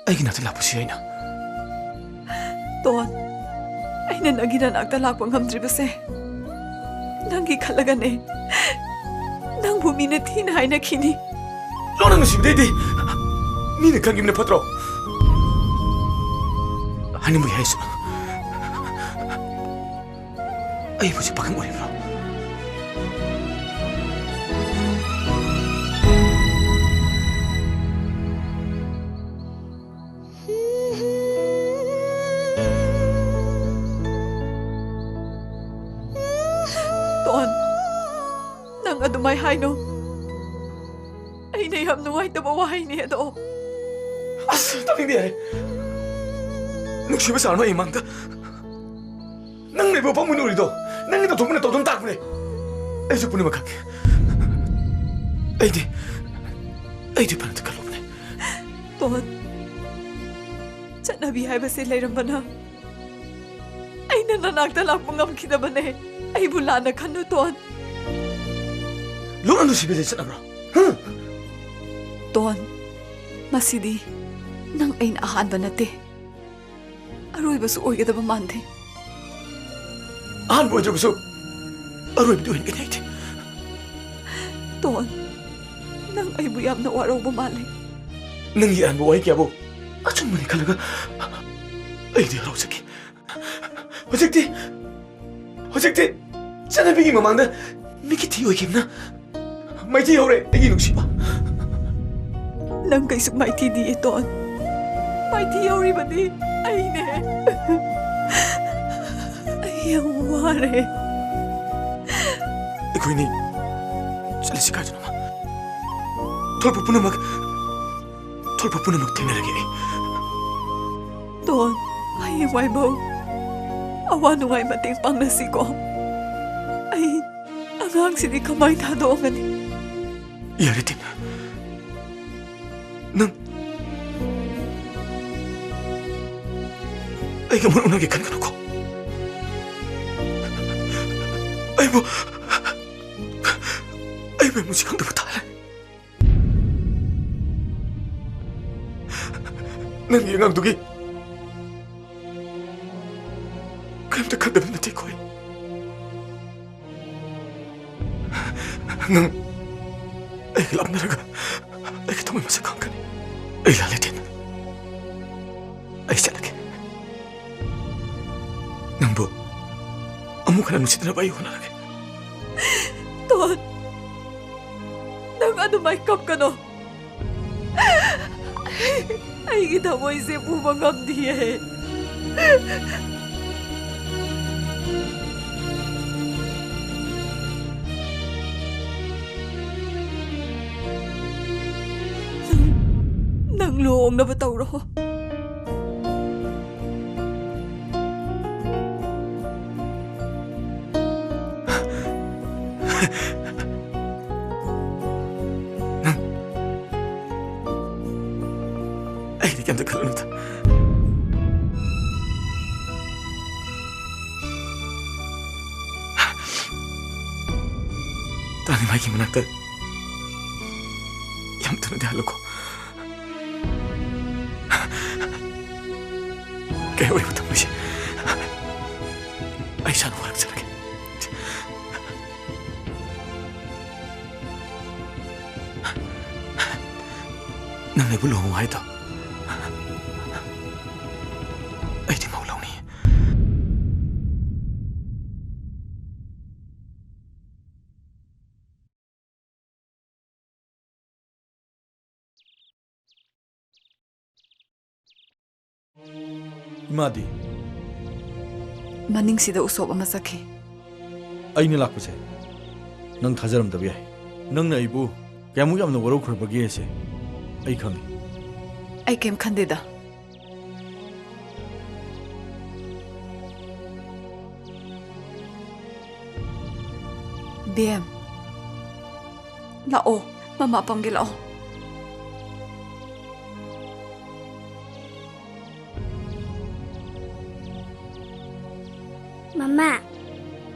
ꯑꯩꯒꯤ ꯅꯥꯛꯇ ꯂꯥꯛꯄꯁꯨ ꯌꯥꯏꯅ꯫ ꯇꯣꯟ, ꯑꯩꯅ ꯅꯪꯒꯤ ꯅꯅꯥꯛꯇ ꯂꯥꯛꯄ ꯉꯝꯗ꯭ꯔꯤꯕꯁꯦ ꯅꯪꯒꯤ ꯈꯜꯂꯒꯅꯦ꯫ ꯅꯪꯕꯨ ꯃꯤꯅ ꯊꯤꯅ ꯍꯥꯏꯅꯈꯤꯅꯤ꯫ ꯂꯣꯟꯅ ꯅꯨꯡꯁꯤꯕꯗꯩꯗꯤ ꯃꯤꯅ ꯈꯟꯈꯤꯕꯅ ꯐꯠꯇ꯭ꯔꯣ? ꯍꯥꯏꯅꯤꯡꯕꯒꯤ ꯍꯥꯏꯁꯨ꯫ ꯑꯩꯕꯨ ꯍꯧꯖꯤꯛ ꯄꯥꯈꯪ ꯑꯣꯏꯔꯤꯕ꯭ꯔꯣ? ꯇꯣꯟ, ꯅꯪ ꯑꯗꯨꯃꯥꯏ ꯍꯥꯏꯅꯣ꯫ ꯑꯩꯅ ꯌꯥꯝ ꯅꯨꯡꯉꯥꯏꯇꯕ ꯋꯥꯍꯩꯅꯦ ꯑꯗꯣ꯫ ꯑꯁ, ꯇꯥꯅꯤꯡꯗꯦ, ꯌꯥꯔꯦ꯫ ꯅꯨꯡꯁꯤꯕ ꯁꯥꯔꯅꯨ ꯑꯩ ꯃꯥꯡꯗ꯫ ꯅꯪ ꯂꯩꯕ ꯐꯪꯕ ꯅꯨꯔꯤꯗꯣ ꯅꯪꯒꯤ ꯇꯧꯊꯣꯛꯄꯅ ꯇꯧꯗꯨꯅ ꯇꯥꯛꯄꯅꯦ꯫ ꯑꯩꯁꯨ ꯄꯨꯝꯅꯃꯛ ꯈꯪꯉꯦ꯫ ꯑꯩꯗꯤ, ꯑꯩꯗꯤ ꯐꯅ ꯈꯜꯂꯨꯕꯅꯦ꯫ ꯇꯣꯟ, ꯆꯠꯅꯕꯤ ꯍꯥꯏꯕꯁꯦ ꯂꯩꯔꯝꯕꯅ ꯑꯩꯅ ꯅꯅꯥꯛꯇ ꯂꯥꯛꯄ ꯉꯝꯈꯤꯗꯕꯅꯦ꯫ ꯑꯩꯕꯨ ꯂꯥꯟꯅ ꯈꯟꯅꯨ, ꯇꯣꯟ꯫ ꯂꯣꯟꯅ ꯅꯨꯡꯁꯤꯕꯤꯗ ꯆꯠꯅꯕ꯭ꯔꯣ? ꯍꯥ? ꯇꯣꯟ, ꯃꯁꯤꯗꯤ ꯅꯪ ꯑꯩꯅ ꯑꯍꯥꯟꯕ ꯅꯠꯇꯦ, ꯑꯔꯣꯏꯕꯁꯨ ꯑꯣꯏꯒꯗꯕ ꯃꯥꯟꯗꯦ꯫ ꯑꯍꯥꯟꯕ ꯑꯣꯏꯗ꯭ꯔꯕꯁꯨ ꯑꯔꯣꯏꯕꯗꯤ ꯑꯣꯏꯍꯟꯒꯅꯤ ꯑꯩꯗꯤ꯫ ꯇꯣꯟ, ꯅꯪ ꯑꯩꯕꯨ ꯌꯥꯝꯅ ꯋꯥꯔꯧꯕ ꯃꯥꯜꯂꯦ꯫ ꯅꯪꯒꯤ ꯑꯔꯥꯟꯕ ꯋꯥꯍꯩ ꯀꯌꯥꯕꯨ ꯑꯆꯨꯝꯕꯅꯤ ꯈꯜꯂꯒ ꯑꯩꯗꯤ ꯍꯔꯥꯎꯖꯈꯤ꯫ ꯍꯧꯖꯤꯛꯇꯤ, ꯍꯧꯖꯤꯛꯇꯤ ꯆꯠꯅꯕꯤꯒꯤ ꯃꯃꯥꯡꯗ ꯃꯤꯒꯤ ꯊꯤ ꯑꯣꯏꯈꯤꯕꯅ ꯃꯥꯏꯊꯤ ꯍꯧꯔꯦ, ꯑꯩꯒꯤ ꯅꯨꯡꯁꯤꯕ꯫ ꯅꯪ ꯀꯩꯁꯨ ꯃꯥꯏꯊꯤꯗꯤꯌꯦ, ꯇꯣꯟ꯫ ꯃꯥꯏꯊꯤ ꯍꯧꯔꯤꯕꯗꯤ ꯑꯩꯅꯦ꯫ ꯑꯩ ꯌꯥꯝ ꯋꯥꯔꯦ꯫ ꯑꯩꯈꯣꯏꯅꯤ ꯆꯠꯂꯁꯤ ꯀꯥꯏꯗꯅꯣꯃ꯫ ꯊꯣꯛꯂꯛꯄ ꯄꯨꯝꯅꯃꯛ, ꯊꯣꯛꯂꯛꯄ ꯄꯨꯝꯅꯃꯛ ꯊꯦꯡꯅꯔꯒꯦ ꯑꯩ꯫ ꯇꯣꯟ, ꯍꯌꯦꯡꯋꯥꯏꯕꯧ ꯑꯋꯥ ꯅꯨꯡꯉꯥꯏ ꯃꯇꯦꯡ ꯄꯥꯡꯅꯁꯤꯀꯣ꯫ ꯑꯩ ꯑꯉꯥꯡꯁꯤꯗꯤ ꯀꯃꯥꯏ ꯊꯥꯗꯣꯛꯑꯒꯅꯤ? ꯌꯥꯔꯦ, ꯇꯤꯝ꯫ ꯅꯪ, ꯑꯩꯒ ꯑꯃꯨꯛ ꯎꯅꯒꯦ ꯈꯟꯒꯅꯨꯀꯣ꯫ ꯑꯩꯕꯨ, ꯑꯩꯕꯨ ꯏꯃꯨꯡꯁꯤ ꯈꯪꯗꯕ ꯇꯥꯔꯦ꯫ ꯅꯪꯒꯤ ꯑꯉꯥꯡꯗꯨꯒꯤ ꯀꯔꯤꯝꯇ ꯈꯟꯗꯕ ꯅꯠꯇꯦꯀꯣ ꯑꯩ꯫ ꯅꯪ ꯑꯩꯒ ꯂꯥꯞꯅꯔꯒ ꯑꯩꯒꯤ ꯊꯃꯣꯏ ꯃꯁꯛ ꯈꯪꯒꯅꯤ꯫ ꯑꯩ ꯂꯥꯜꯂꯦ, ꯇꯦꯟ꯫ ꯑꯩ ꯆꯠꯂꯒꯦ꯫ ꯅꯪꯕꯨ ꯑꯃꯨꯛ ꯍꯟꯅ ꯅꯨꯡꯁꯤꯅꯕ ꯑꯩ ꯍꯣꯠꯅꯔꯒꯦ꯫ ꯇꯣꯟ, ꯅꯪ ꯑꯗꯨꯃꯥꯏ ꯀꯞꯀꯅꯣ꯫ ꯑꯩꯒꯤ ꯊꯃꯣꯏꯁꯦ ꯄꯨꯕ ꯉꯝꯗꯤꯌꯦ꯫ ꯅꯪ, ꯅꯪ ꯂꯨꯍꯣꯡꯅꯕ ꯇꯧꯔꯣ꯫ ꯅꯪ, ꯑꯩꯗꯤ ꯀꯩꯝꯇ ꯈꯜꯂꯨꯅꯨꯗ꯫ ꯇꯥꯅꯤꯃꯥꯏꯒꯤ ꯃꯅꯥꯛꯇ ꯌꯥꯝ ꯊꯨꯅꯗꯤ ꯍꯜꯂꯨꯀꯣ꯫ ꯀꯩ ꯑꯣꯏꯕ ꯊꯝꯃꯣꯏꯁꯦ ꯑꯩ ꯏꯁꯥꯅ ꯋꯥꯔꯛꯆꯔꯒꯦ꯫ ꯅꯪ ꯑꯩꯕꯨ ꯂꯨꯍꯣꯡꯉꯨ ꯍꯥꯏꯗꯣ? ꯑꯩꯗꯤ ꯃꯧ ꯂꯧꯅꯤ꯫ ꯏꯃꯥꯗꯤ? ꯃꯅꯤꯡꯁꯤꯗ ꯎꯁꯣꯞ ꯑꯃ ꯆꯠꯈꯤ꯫ ꯑꯩꯅ ꯂꯥꯛꯄꯁꯦ ꯅꯪ ꯊꯥꯖꯔꯝꯗꯕ ꯌꯥꯏ꯫ ꯅꯪꯅ ꯑꯩꯕꯨ ꯀꯌꯥꯃꯨꯛ ꯌꯥꯝꯅ ꯋꯥꯔꯧꯈ꯭ꯔꯕꯒꯦꯁꯦ ꯑꯩ ꯈꯪꯉꯤ꯫ ꯑꯩ ꯀꯩꯝ ꯈꯟꯗꯦꯗ꯫ ꯕꯦꯝ, ꯂꯥꯛꯑꯣ, ꯃꯃꯥ ꯄꯝꯒꯦ, ꯂꯥꯛꯑꯣ꯫ ꯃꯃꯥ,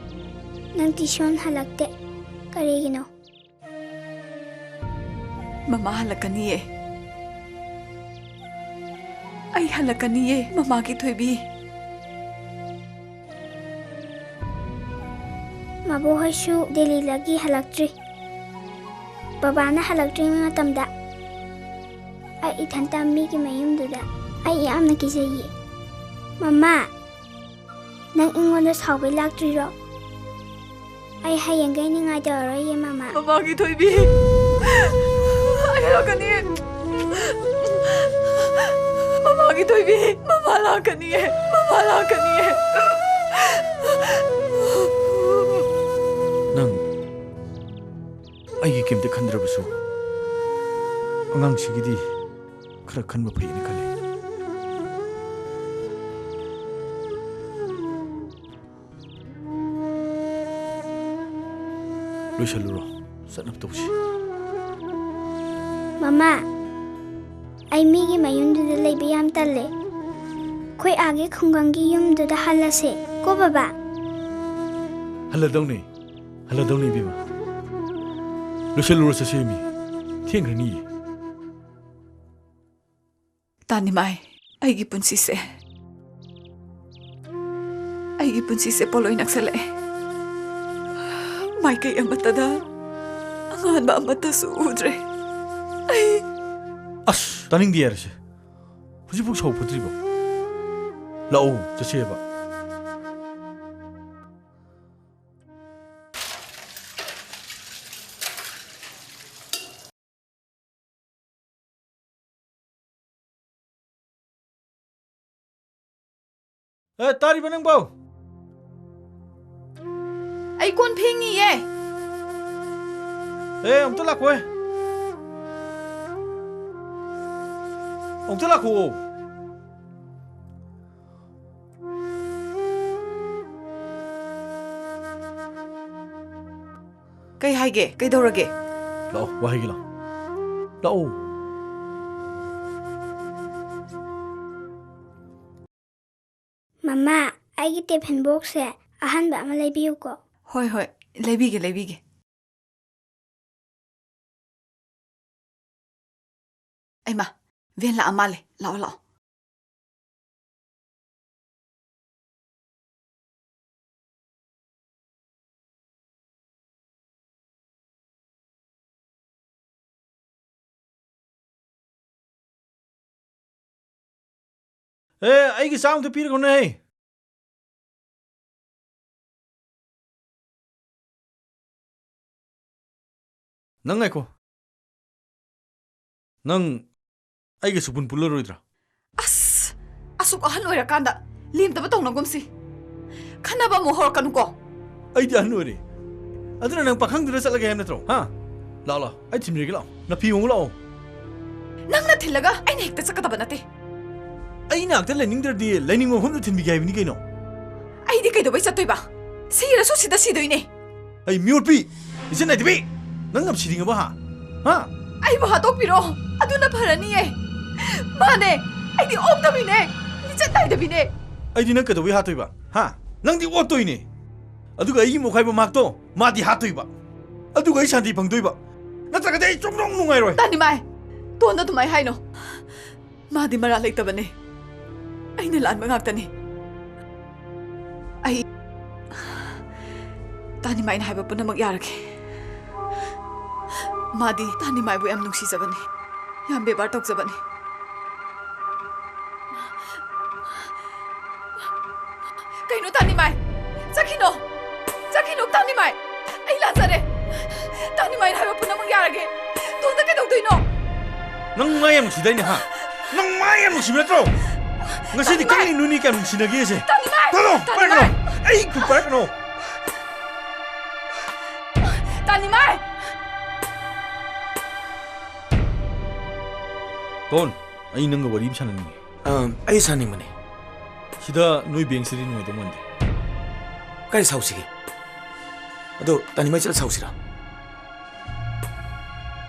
ꯅꯪ ꯇ꯭ꯌꯨꯁꯟ ꯍꯜꯂꯛꯇꯦ꯫ ꯀꯔꯤꯒꯤꯅꯣ? ꯃꯃꯥ ꯍꯜꯂꯛꯀꯅꯤꯌꯦ꯫ ꯑꯩ ꯍꯜꯂꯛꯀꯅꯤꯌꯦ, ꯃꯃꯥꯒꯤ ꯊꯣꯏꯕꯤ꯫ ꯃꯕꯣꯛꯍꯣꯏꯁꯨ ꯗꯦꯜꯂꯤꯗꯒꯤ ꯍꯜꯂꯛꯇ꯭ꯔꯤ꯫ ꯕꯕꯥꯅ ꯍꯜꯂꯛꯇ꯭ꯔꯤꯉꯩ ꯃꯇꯝꯗ ꯑꯩ ꯏꯊꯟꯇ ꯃꯤꯒꯤ ꯃꯌꯨꯝꯗꯨꯗ ꯑꯩ ꯌꯥꯝꯅ ꯀꯤꯖꯩꯌꯦ꯫ ꯃꯃꯥ, ꯅꯪ ꯑꯩꯉꯣꯟꯗ ꯁꯥꯎꯕꯩ ꯂꯥꯛꯇ꯭ꯔꯤꯔꯣ? ꯑꯩ ꯍꯌꯦꯡꯈꯩ ꯅꯤꯡꯉꯥꯏ ꯇꯧꯔꯔꯣꯏꯌꯦ, ꯃꯃꯥ꯫ ꯃꯃꯥꯒꯤ ꯊꯣꯏꯕꯤ, ꯑꯩ ꯂꯥꯛꯀꯅꯤ꯫ ꯃꯃꯥꯒꯤ ꯊꯣꯏꯕꯤ, ꯃꯃꯥ ꯂꯥꯛꯀꯅꯤꯌꯦ, ꯃꯃꯥ ꯂꯥꯛꯀꯅꯤꯌꯦ꯫ ꯅꯪ ꯑꯩꯒꯤ ꯀꯩꯝꯇ ꯈꯟꯗ꯭ꯔꯕꯁꯨ ꯑꯉꯥꯡꯁꯤꯒꯤꯗꯤ ꯈꯔ ꯈꯟꯕ ꯐꯩꯅ ꯈꯜꯂꯤ꯫ ꯂꯣꯏꯁꯜꯂꯨꯔꯣ, ꯆꯠꯅꯕ ꯇꯧꯁꯤ꯫ ꯃꯃꯥ, ꯑꯩ ꯃꯤꯒꯤ ꯃꯌꯨꯝꯗꯨꯗ ꯂꯩꯕ ꯌꯥꯝ ꯇꯜꯂꯦ꯫ ꯑꯩꯈꯣꯏ ꯑꯥꯒꯤ ꯈꯨꯡꯒꯪꯒꯤ ꯌꯨꯝꯗꯨꯗ ꯍꯜꯂꯁꯦ ꯀꯣ, ꯕꯕꯥ? ꯍꯜꯂꯗꯧꯅꯦ, ꯍꯜꯂꯗꯧꯅꯦ, ꯏꯕꯦꯝꯃ꯫ ꯂꯣꯏꯁꯜꯂꯨꯔꯣ, ꯆꯠꯁꯦ, ꯃꯤ ꯊꯦꯡꯈ꯭ꯔꯅꯤꯌꯦ꯫ ꯇꯥꯅꯤꯃꯥꯏ, ꯑꯩꯒꯤ ꯄꯨꯟꯁꯤꯁꯦ, ꯑꯩꯒꯤ ꯄꯨꯟꯁꯤꯁꯦ ꯄꯣꯂꯣꯏ ꯅꯛꯁꯜꯂꯛꯑꯦ꯫ ꯃꯥꯏꯀꯩ ꯑꯃꯠꯇꯗ ꯑꯉꯥꯟꯕ ꯑꯃꯠꯇꯁꯨ ꯎꯗ꯭ꯔꯦ꯫ ꯑꯩ ꯑꯁ, ꯇꯥꯅꯤꯡꯗꯦ, ꯌꯥꯔꯦꯁꯦ꯫ ꯍꯧꯖꯤꯛꯐꯥꯎ ꯁꯥꯎ ꯐꯠꯇ꯭ꯔꯤꯕꯣ? ꯂꯥꯛꯑꯣ, ꯆꯠꯁꯦꯕ꯫ ꯑꯦ, ꯇꯥꯔꯤꯕ ꯅꯪꯕꯣ? ꯑꯩ ꯀꯣꯟ ꯐꯦꯡꯉꯤꯌꯦ꯫ ꯑꯦ, ꯑꯃꯨꯛꯇ ꯂꯥꯛꯈꯣꯍꯦ꯫ ꯑꯃꯨꯛꯇ ꯂꯥꯛꯈꯣ꯫ ꯀꯩ ꯍꯥꯏꯒꯦ? ꯀꯩꯗꯧꯔꯒꯦ? ꯂꯥꯛꯑꯣ, ꯋꯥ ꯍꯥꯏꯒꯦ, ꯂꯥꯛꯑꯣ꯫ ꯂꯥꯛꯑꯣ꯫ ꯃꯃꯥ, ꯑꯩꯒꯤ ꯇꯤꯐꯤꯟ ꯕꯣꯛꯁꯁꯦ ꯑꯍꯟꯕ ꯑꯃ ꯂꯩꯕꯤꯌꯨꯀꯣ꯫ ꯍꯣꯏ, ꯍꯣꯏ, ꯂꯩꯕꯤꯒꯦ, ꯂꯩꯕꯤꯒꯦ꯫ ꯑꯩꯃ, ꯚꯦꯟ ꯂꯥꯛꯑ ꯃꯥꯜꯂꯦ꯫ ꯂꯥꯛꯑꯣ, ꯂꯥꯛꯑꯣ꯫ ꯑꯦ, ꯑꯩꯒꯤ ꯆꯥꯝꯗ ꯄꯤꯔꯒꯅꯦ꯫ ꯅꯪ ꯉꯥꯏꯈꯣ꯫ ꯅꯪ ꯑꯩꯒ ꯁꯨꯄꯨꯟ ꯄꯨꯜꯂꯔꯣꯏꯗ꯭ꯔꯥ? ꯑꯁ! ꯑꯁꯨꯛ ꯑꯍꯜ ꯑꯣꯏꯔꯀꯥꯟꯗ ꯂꯦꯝꯗꯕ ꯇꯧꯅꯒꯨꯝꯁꯤ꯫ ꯈꯟꯅꯕ ꯑꯃꯨꯛ ꯍꯧꯔꯛꯀꯅꯨꯀꯣ꯫ ꯑꯩꯗꯤ ꯑꯍꯜ ꯑꯣꯏꯔꯦ꯫ ꯑꯗꯨꯅ ꯅꯪ ꯄꯥꯈꯪꯗꯨꯗ ꯆꯠꯂꯒꯦ ꯍꯥꯏꯕ ꯅꯠꯇ꯭ꯔꯣ? ꯍꯥ? ꯂꯥꯛꯑꯣ, ꯂꯥꯛꯑꯣ꯫ ꯑꯩ ꯊꯤꯟꯕꯤꯔꯒꯦ, ꯂꯥꯛꯑꯣ꯫ ꯅꯐꯤ ꯍꯣꯡꯉꯨ ꯂꯥꯛꯑꯣ꯫ ꯅꯪꯅ ꯊꯤꯜꯂꯒ ꯑꯩꯅ ꯍꯦꯛꯇ ꯆꯠꯀꯗꯕ ꯅꯠꯇꯦ꯫ ꯑꯩ ꯅꯥꯛꯇ ꯂꯩꯅꯤꯡꯗ꯭ꯔꯗꯤ ꯂꯩꯅꯤꯡꯕ ꯃꯐꯝꯗ ꯊꯤꯟꯕꯤꯒꯦ ꯍꯥꯏꯕꯅꯤ ꯀꯩꯅꯣ꯫ ꯑꯩꯗꯤ ꯀꯩꯗꯧꯕꯩ ꯆꯠꯇꯣꯏꯕ? ꯁꯤꯔꯁꯨ ꯁꯤꯗ ꯁꯤꯗꯣꯏꯅꯦ꯫ ꯑꯩ ꯃꯤꯑꯣꯠꯄꯤ! ꯏꯆꯟ ꯅꯥꯏꯗꯕꯤ! ꯅꯪ ꯌꯥꯝ ꯁꯤꯅꯤꯡꯉꯕ, ꯍꯥ? ꯍꯥ? ꯑꯩꯕꯨ ꯍꯥꯠꯇꯣꯛꯄꯤꯔꯣ꯫ ꯑꯗꯨꯅ ꯐꯔꯅꯤꯌꯦ꯫ ꯃꯥꯅꯦ, ꯑꯩꯗꯤ ꯑꯣꯛꯇꯕꯤꯅꯦ, ꯂꯤꯆꯠ ꯅꯥꯏꯗꯕꯤꯅꯦ꯫ ꯑꯩꯗꯤ ꯅꯪ ꯀꯩꯗꯧꯕꯩ ꯍꯥꯠꯇꯣꯏꯕ, ꯍꯥ? ꯅꯪꯗꯤ ꯑꯣꯠꯇꯣꯏꯅꯦ꯫ ꯑꯗꯨꯒ ꯑꯩꯒꯤ ꯃꯣꯛꯈꯥꯏꯕ ꯃꯥꯛꯇꯣ ꯃꯥꯗꯤ ꯍꯥꯠꯇꯣꯏꯕ꯫ ꯑꯗꯨꯒ ꯑꯩ ꯁꯥꯟꯇꯤ ꯐꯪꯗꯣꯏꯕ꯫ ꯅꯠꯇ꯭ꯔꯒꯗꯤ ꯑꯩ ꯁꯨꯡꯅꯨꯡ ꯅꯨꯡꯉꯥꯏꯔꯣꯏ꯫ ꯇꯥꯅꯤꯃꯥꯏ! ꯇꯣꯟꯗ ꯑꯗꯨꯃꯥꯏ ꯍꯥꯏꯅꯣ꯫ ꯃꯥꯗꯤ ꯃꯔꯥꯜ ꯂꯩꯇꯕꯅꯦ꯫ ꯑꯩꯅ ꯂꯥꯟꯕ ꯉꯥꯛꯇꯅꯤ꯫ ꯑꯩ ꯇꯥꯅꯤꯃꯥꯏꯅ ꯍꯥꯏꯕ ꯄꯨꯝꯅꯃꯛ ꯌꯥꯔꯒꯦ꯫ ꯃꯥꯗꯤ ꯇꯥꯅꯤꯃꯥꯏꯕꯨ ꯌꯥꯝ ꯅꯨꯡꯁꯤꯖꯕꯅꯤ, ꯌꯥꯝ ꯕꯦꯕꯥꯔ ꯇꯧꯖꯕꯅꯤ꯫ ꯀꯩꯅꯣ ꯇꯥꯅꯤꯃꯥꯏ? ꯆꯠꯈꯤꯅꯣ! ꯆꯠꯈꯤꯅꯣ ꯇꯥꯅꯤꯃꯥꯏ! ꯑꯩ ꯂꯥꯟꯖꯔꯦ! ꯇꯥꯅꯤꯃꯥꯏꯅ ꯍꯥꯏꯕ ꯄꯨꯝꯅꯃꯛ ꯌꯥꯔꯒꯦ! ꯇꯣꯟꯗ ꯀꯩꯗꯧꯗꯣꯏꯅꯣ? ꯅꯪ ꯃꯥ ꯌꯥꯝ ꯅꯨꯡꯁꯤꯗꯥꯏꯅꯦ, ꯍꯥ? ꯅꯪ ꯃꯥ ꯌꯥꯝ ꯅꯨꯡꯁꯤꯕ ꯅꯠꯇ꯭ꯔꯣ? ꯉꯁꯤꯗꯤ ꯇꯥꯅꯤꯃꯥꯏ! ꯈꯪꯉꯤ ꯅꯣꯏꯅꯤ ꯀꯌꯥꯝ ꯅꯨꯡꯁꯤꯅꯒꯦꯁꯦ꯫ ꯇꯥꯅꯤꯃꯥꯏ! ꯊꯣꯛꯂꯛꯑꯣ! ꯄꯥꯏꯔꯛꯀꯅꯣ! ꯇꯥꯅꯤꯃꯥꯏ! ꯑꯩ ꯈꯨꯠ ꯄꯥꯏꯔꯛꯀꯅꯣ! ꯇꯥꯅꯤꯃꯥꯏ! ꯇꯣꯟ, ꯑꯩ ꯅꯪꯒ ꯋꯥꯔꯤ ꯑꯃ ꯁꯥꯟꯅꯅꯤꯡꯉꯤ꯫ ꯑꯝ, ꯑꯩ ꯁꯥꯟꯅꯅꯤꯡꯕꯅꯦ꯫ ꯁꯤꯗ ꯅꯣꯏ ꯕꯦꯡꯁꯤꯗꯤ ꯅꯨꯡꯉꯥꯏꯗꯧ ꯃꯥꯟꯗꯦ꯫ ꯀꯥꯏ ꯁꯥꯎꯁꯤꯒꯦ? ꯑꯗꯣ ꯇꯥꯅꯤꯃꯥꯏ ꯆꯠꯂ ꯁꯥꯎꯁꯤꯔꯥ?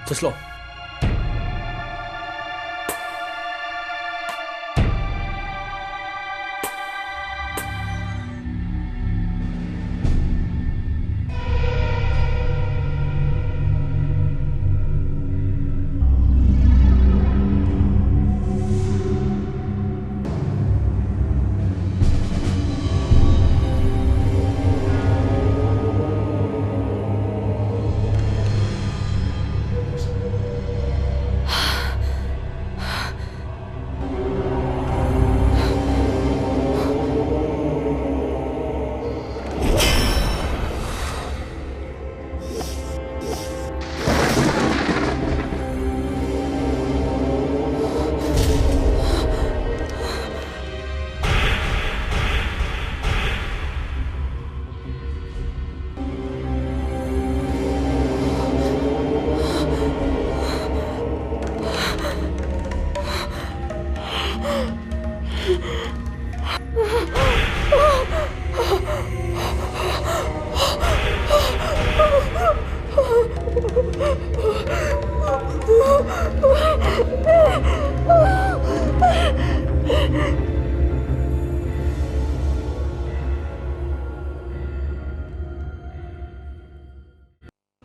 ꯆꯠꯁꯤꯂꯣ꯫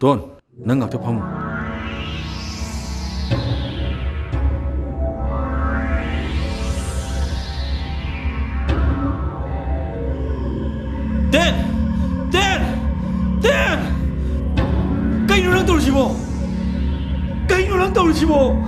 ꯇꯣꯟ, ꯅꯪ ꯉꯥꯛꯇ ꯐꯝꯃꯨ꯫ ꯇꯦꯟ! ꯇꯦꯟ! ꯇꯦꯟ! ꯀꯩꯅꯣ ꯅꯪ ꯇꯧꯔꯤꯁꯤꯕꯣ? ꯀꯩꯅꯣ ꯅꯪ ꯇꯧꯔꯤꯁꯤꯕꯣ?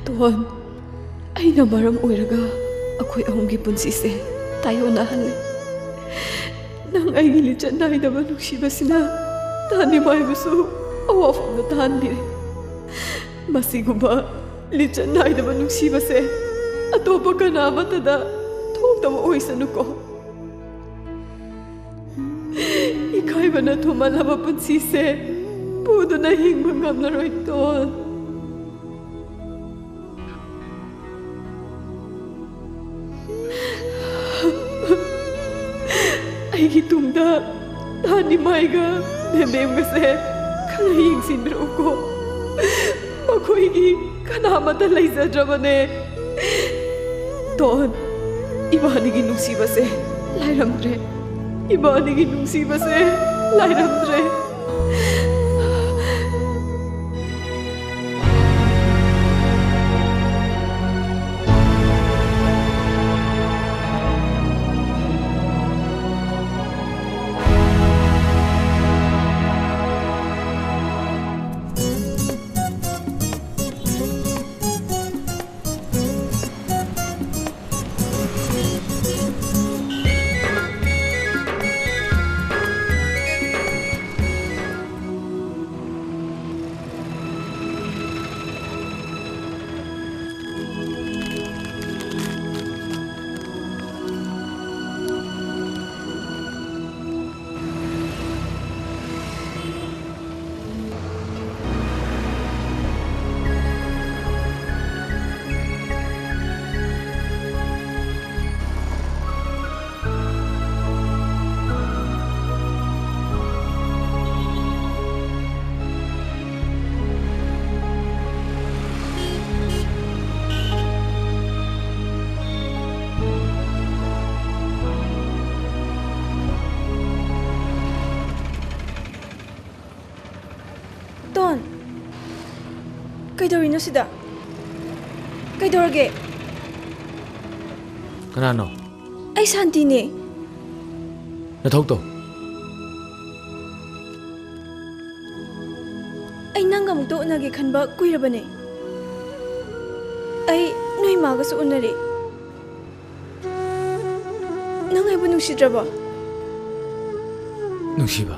ꯇꯣꯟ, ꯑꯩꯅ ꯃꯔꯝ ꯑꯣꯏꯔꯒ ꯑꯩꯈꯣꯏ ꯑꯍꯨꯝꯒꯤ ꯄꯨꯟꯁꯤꯁꯦ ꯇꯥꯏꯑꯣꯟꯅꯍꯜꯂꯦ꯫ ꯅꯪ ꯑꯩꯒꯤ ꯂꯤꯆꯠ ꯅꯥꯏꯗꯕ ꯅꯨꯡꯁꯤꯕꯁꯤꯅ ꯇꯥꯅꯤꯃꯥꯏꯕꯨꯁꯨ ꯑꯋꯥꯐꯝꯗ ꯇꯥꯍꯟꯕꯤꯔꯦ꯫ ꯃꯁꯤꯒꯨꯝꯕ ꯂꯤꯆꯠ ꯅꯥꯏꯗꯕ ꯅꯨꯡꯁꯤꯕꯁꯦ ꯑꯇꯣꯞꯄ ꯀꯅꯥ ꯑꯃꯠꯇꯗ ꯊꯣꯛꯇꯕ ꯑꯣꯏꯁꯅꯨꯀꯣ꯫ ꯏꯀꯥꯏꯕꯅ ꯊꯨꯝꯍꯜꯂꯕ ꯄꯨꯟꯁꯤꯁꯦ ꯄꯨꯗꯨꯅ ꯍꯤꯡꯕ ꯉꯝꯂꯔꯣꯏ, ꯇꯣꯟ꯫ ꯑꯩꯒꯤ ꯇꯨꯡꯗ ꯇꯥꯅꯤꯃꯥꯏꯒ ꯃꯦꯃꯦꯝꯒꯁꯦ ꯈꯔ ꯌꯦꯡꯁꯤꯟꯕꯤꯔꯛꯎꯀꯣ꯫ ꯃꯈꯣꯏꯒꯤ ꯀꯅꯥꯃꯠꯇ ꯂꯩꯖꯗ꯭ꯔꯕꯅꯦ꯫ ꯇꯣꯟ, ꯏꯕꯥꯅꯤꯒꯤ ꯅꯨꯡꯁꯤꯕꯁꯦ ꯂꯥꯏꯔꯝꯗ꯭ꯔꯦ꯫ ꯏꯕꯥꯅꯤꯒꯤ ꯅꯨꯡꯁꯤꯕꯁꯦ ꯂꯥꯏꯔꯝꯗ꯭ꯔꯦ꯫ ꯀꯩꯗꯧꯔꯤꯅꯣ ꯁꯤꯗ? ꯀꯩꯗꯧꯔꯒꯦ? ꯀꯅꯥꯅꯣ? ꯑꯩ ꯁꯥꯟꯇꯤꯅꯦ꯫ ꯅꯊꯧ ꯇꯧ꯫ ꯑꯩ ꯅꯪꯒ ꯑꯃꯨꯛꯇ ꯎꯅꯒꯦ ꯈꯟꯕ ꯀꯨꯏꯔꯕꯅꯦ꯫ ꯑꯩ ꯅꯣꯏ ꯃꯥꯒꯁꯨ ꯎꯅꯔꯦ꯫ ꯅꯪ ꯑꯩꯕꯨ ꯅꯨꯡꯁꯤꯗ꯭ꯔꯕꯣ? ꯅꯨꯡꯁꯤꯕ꯫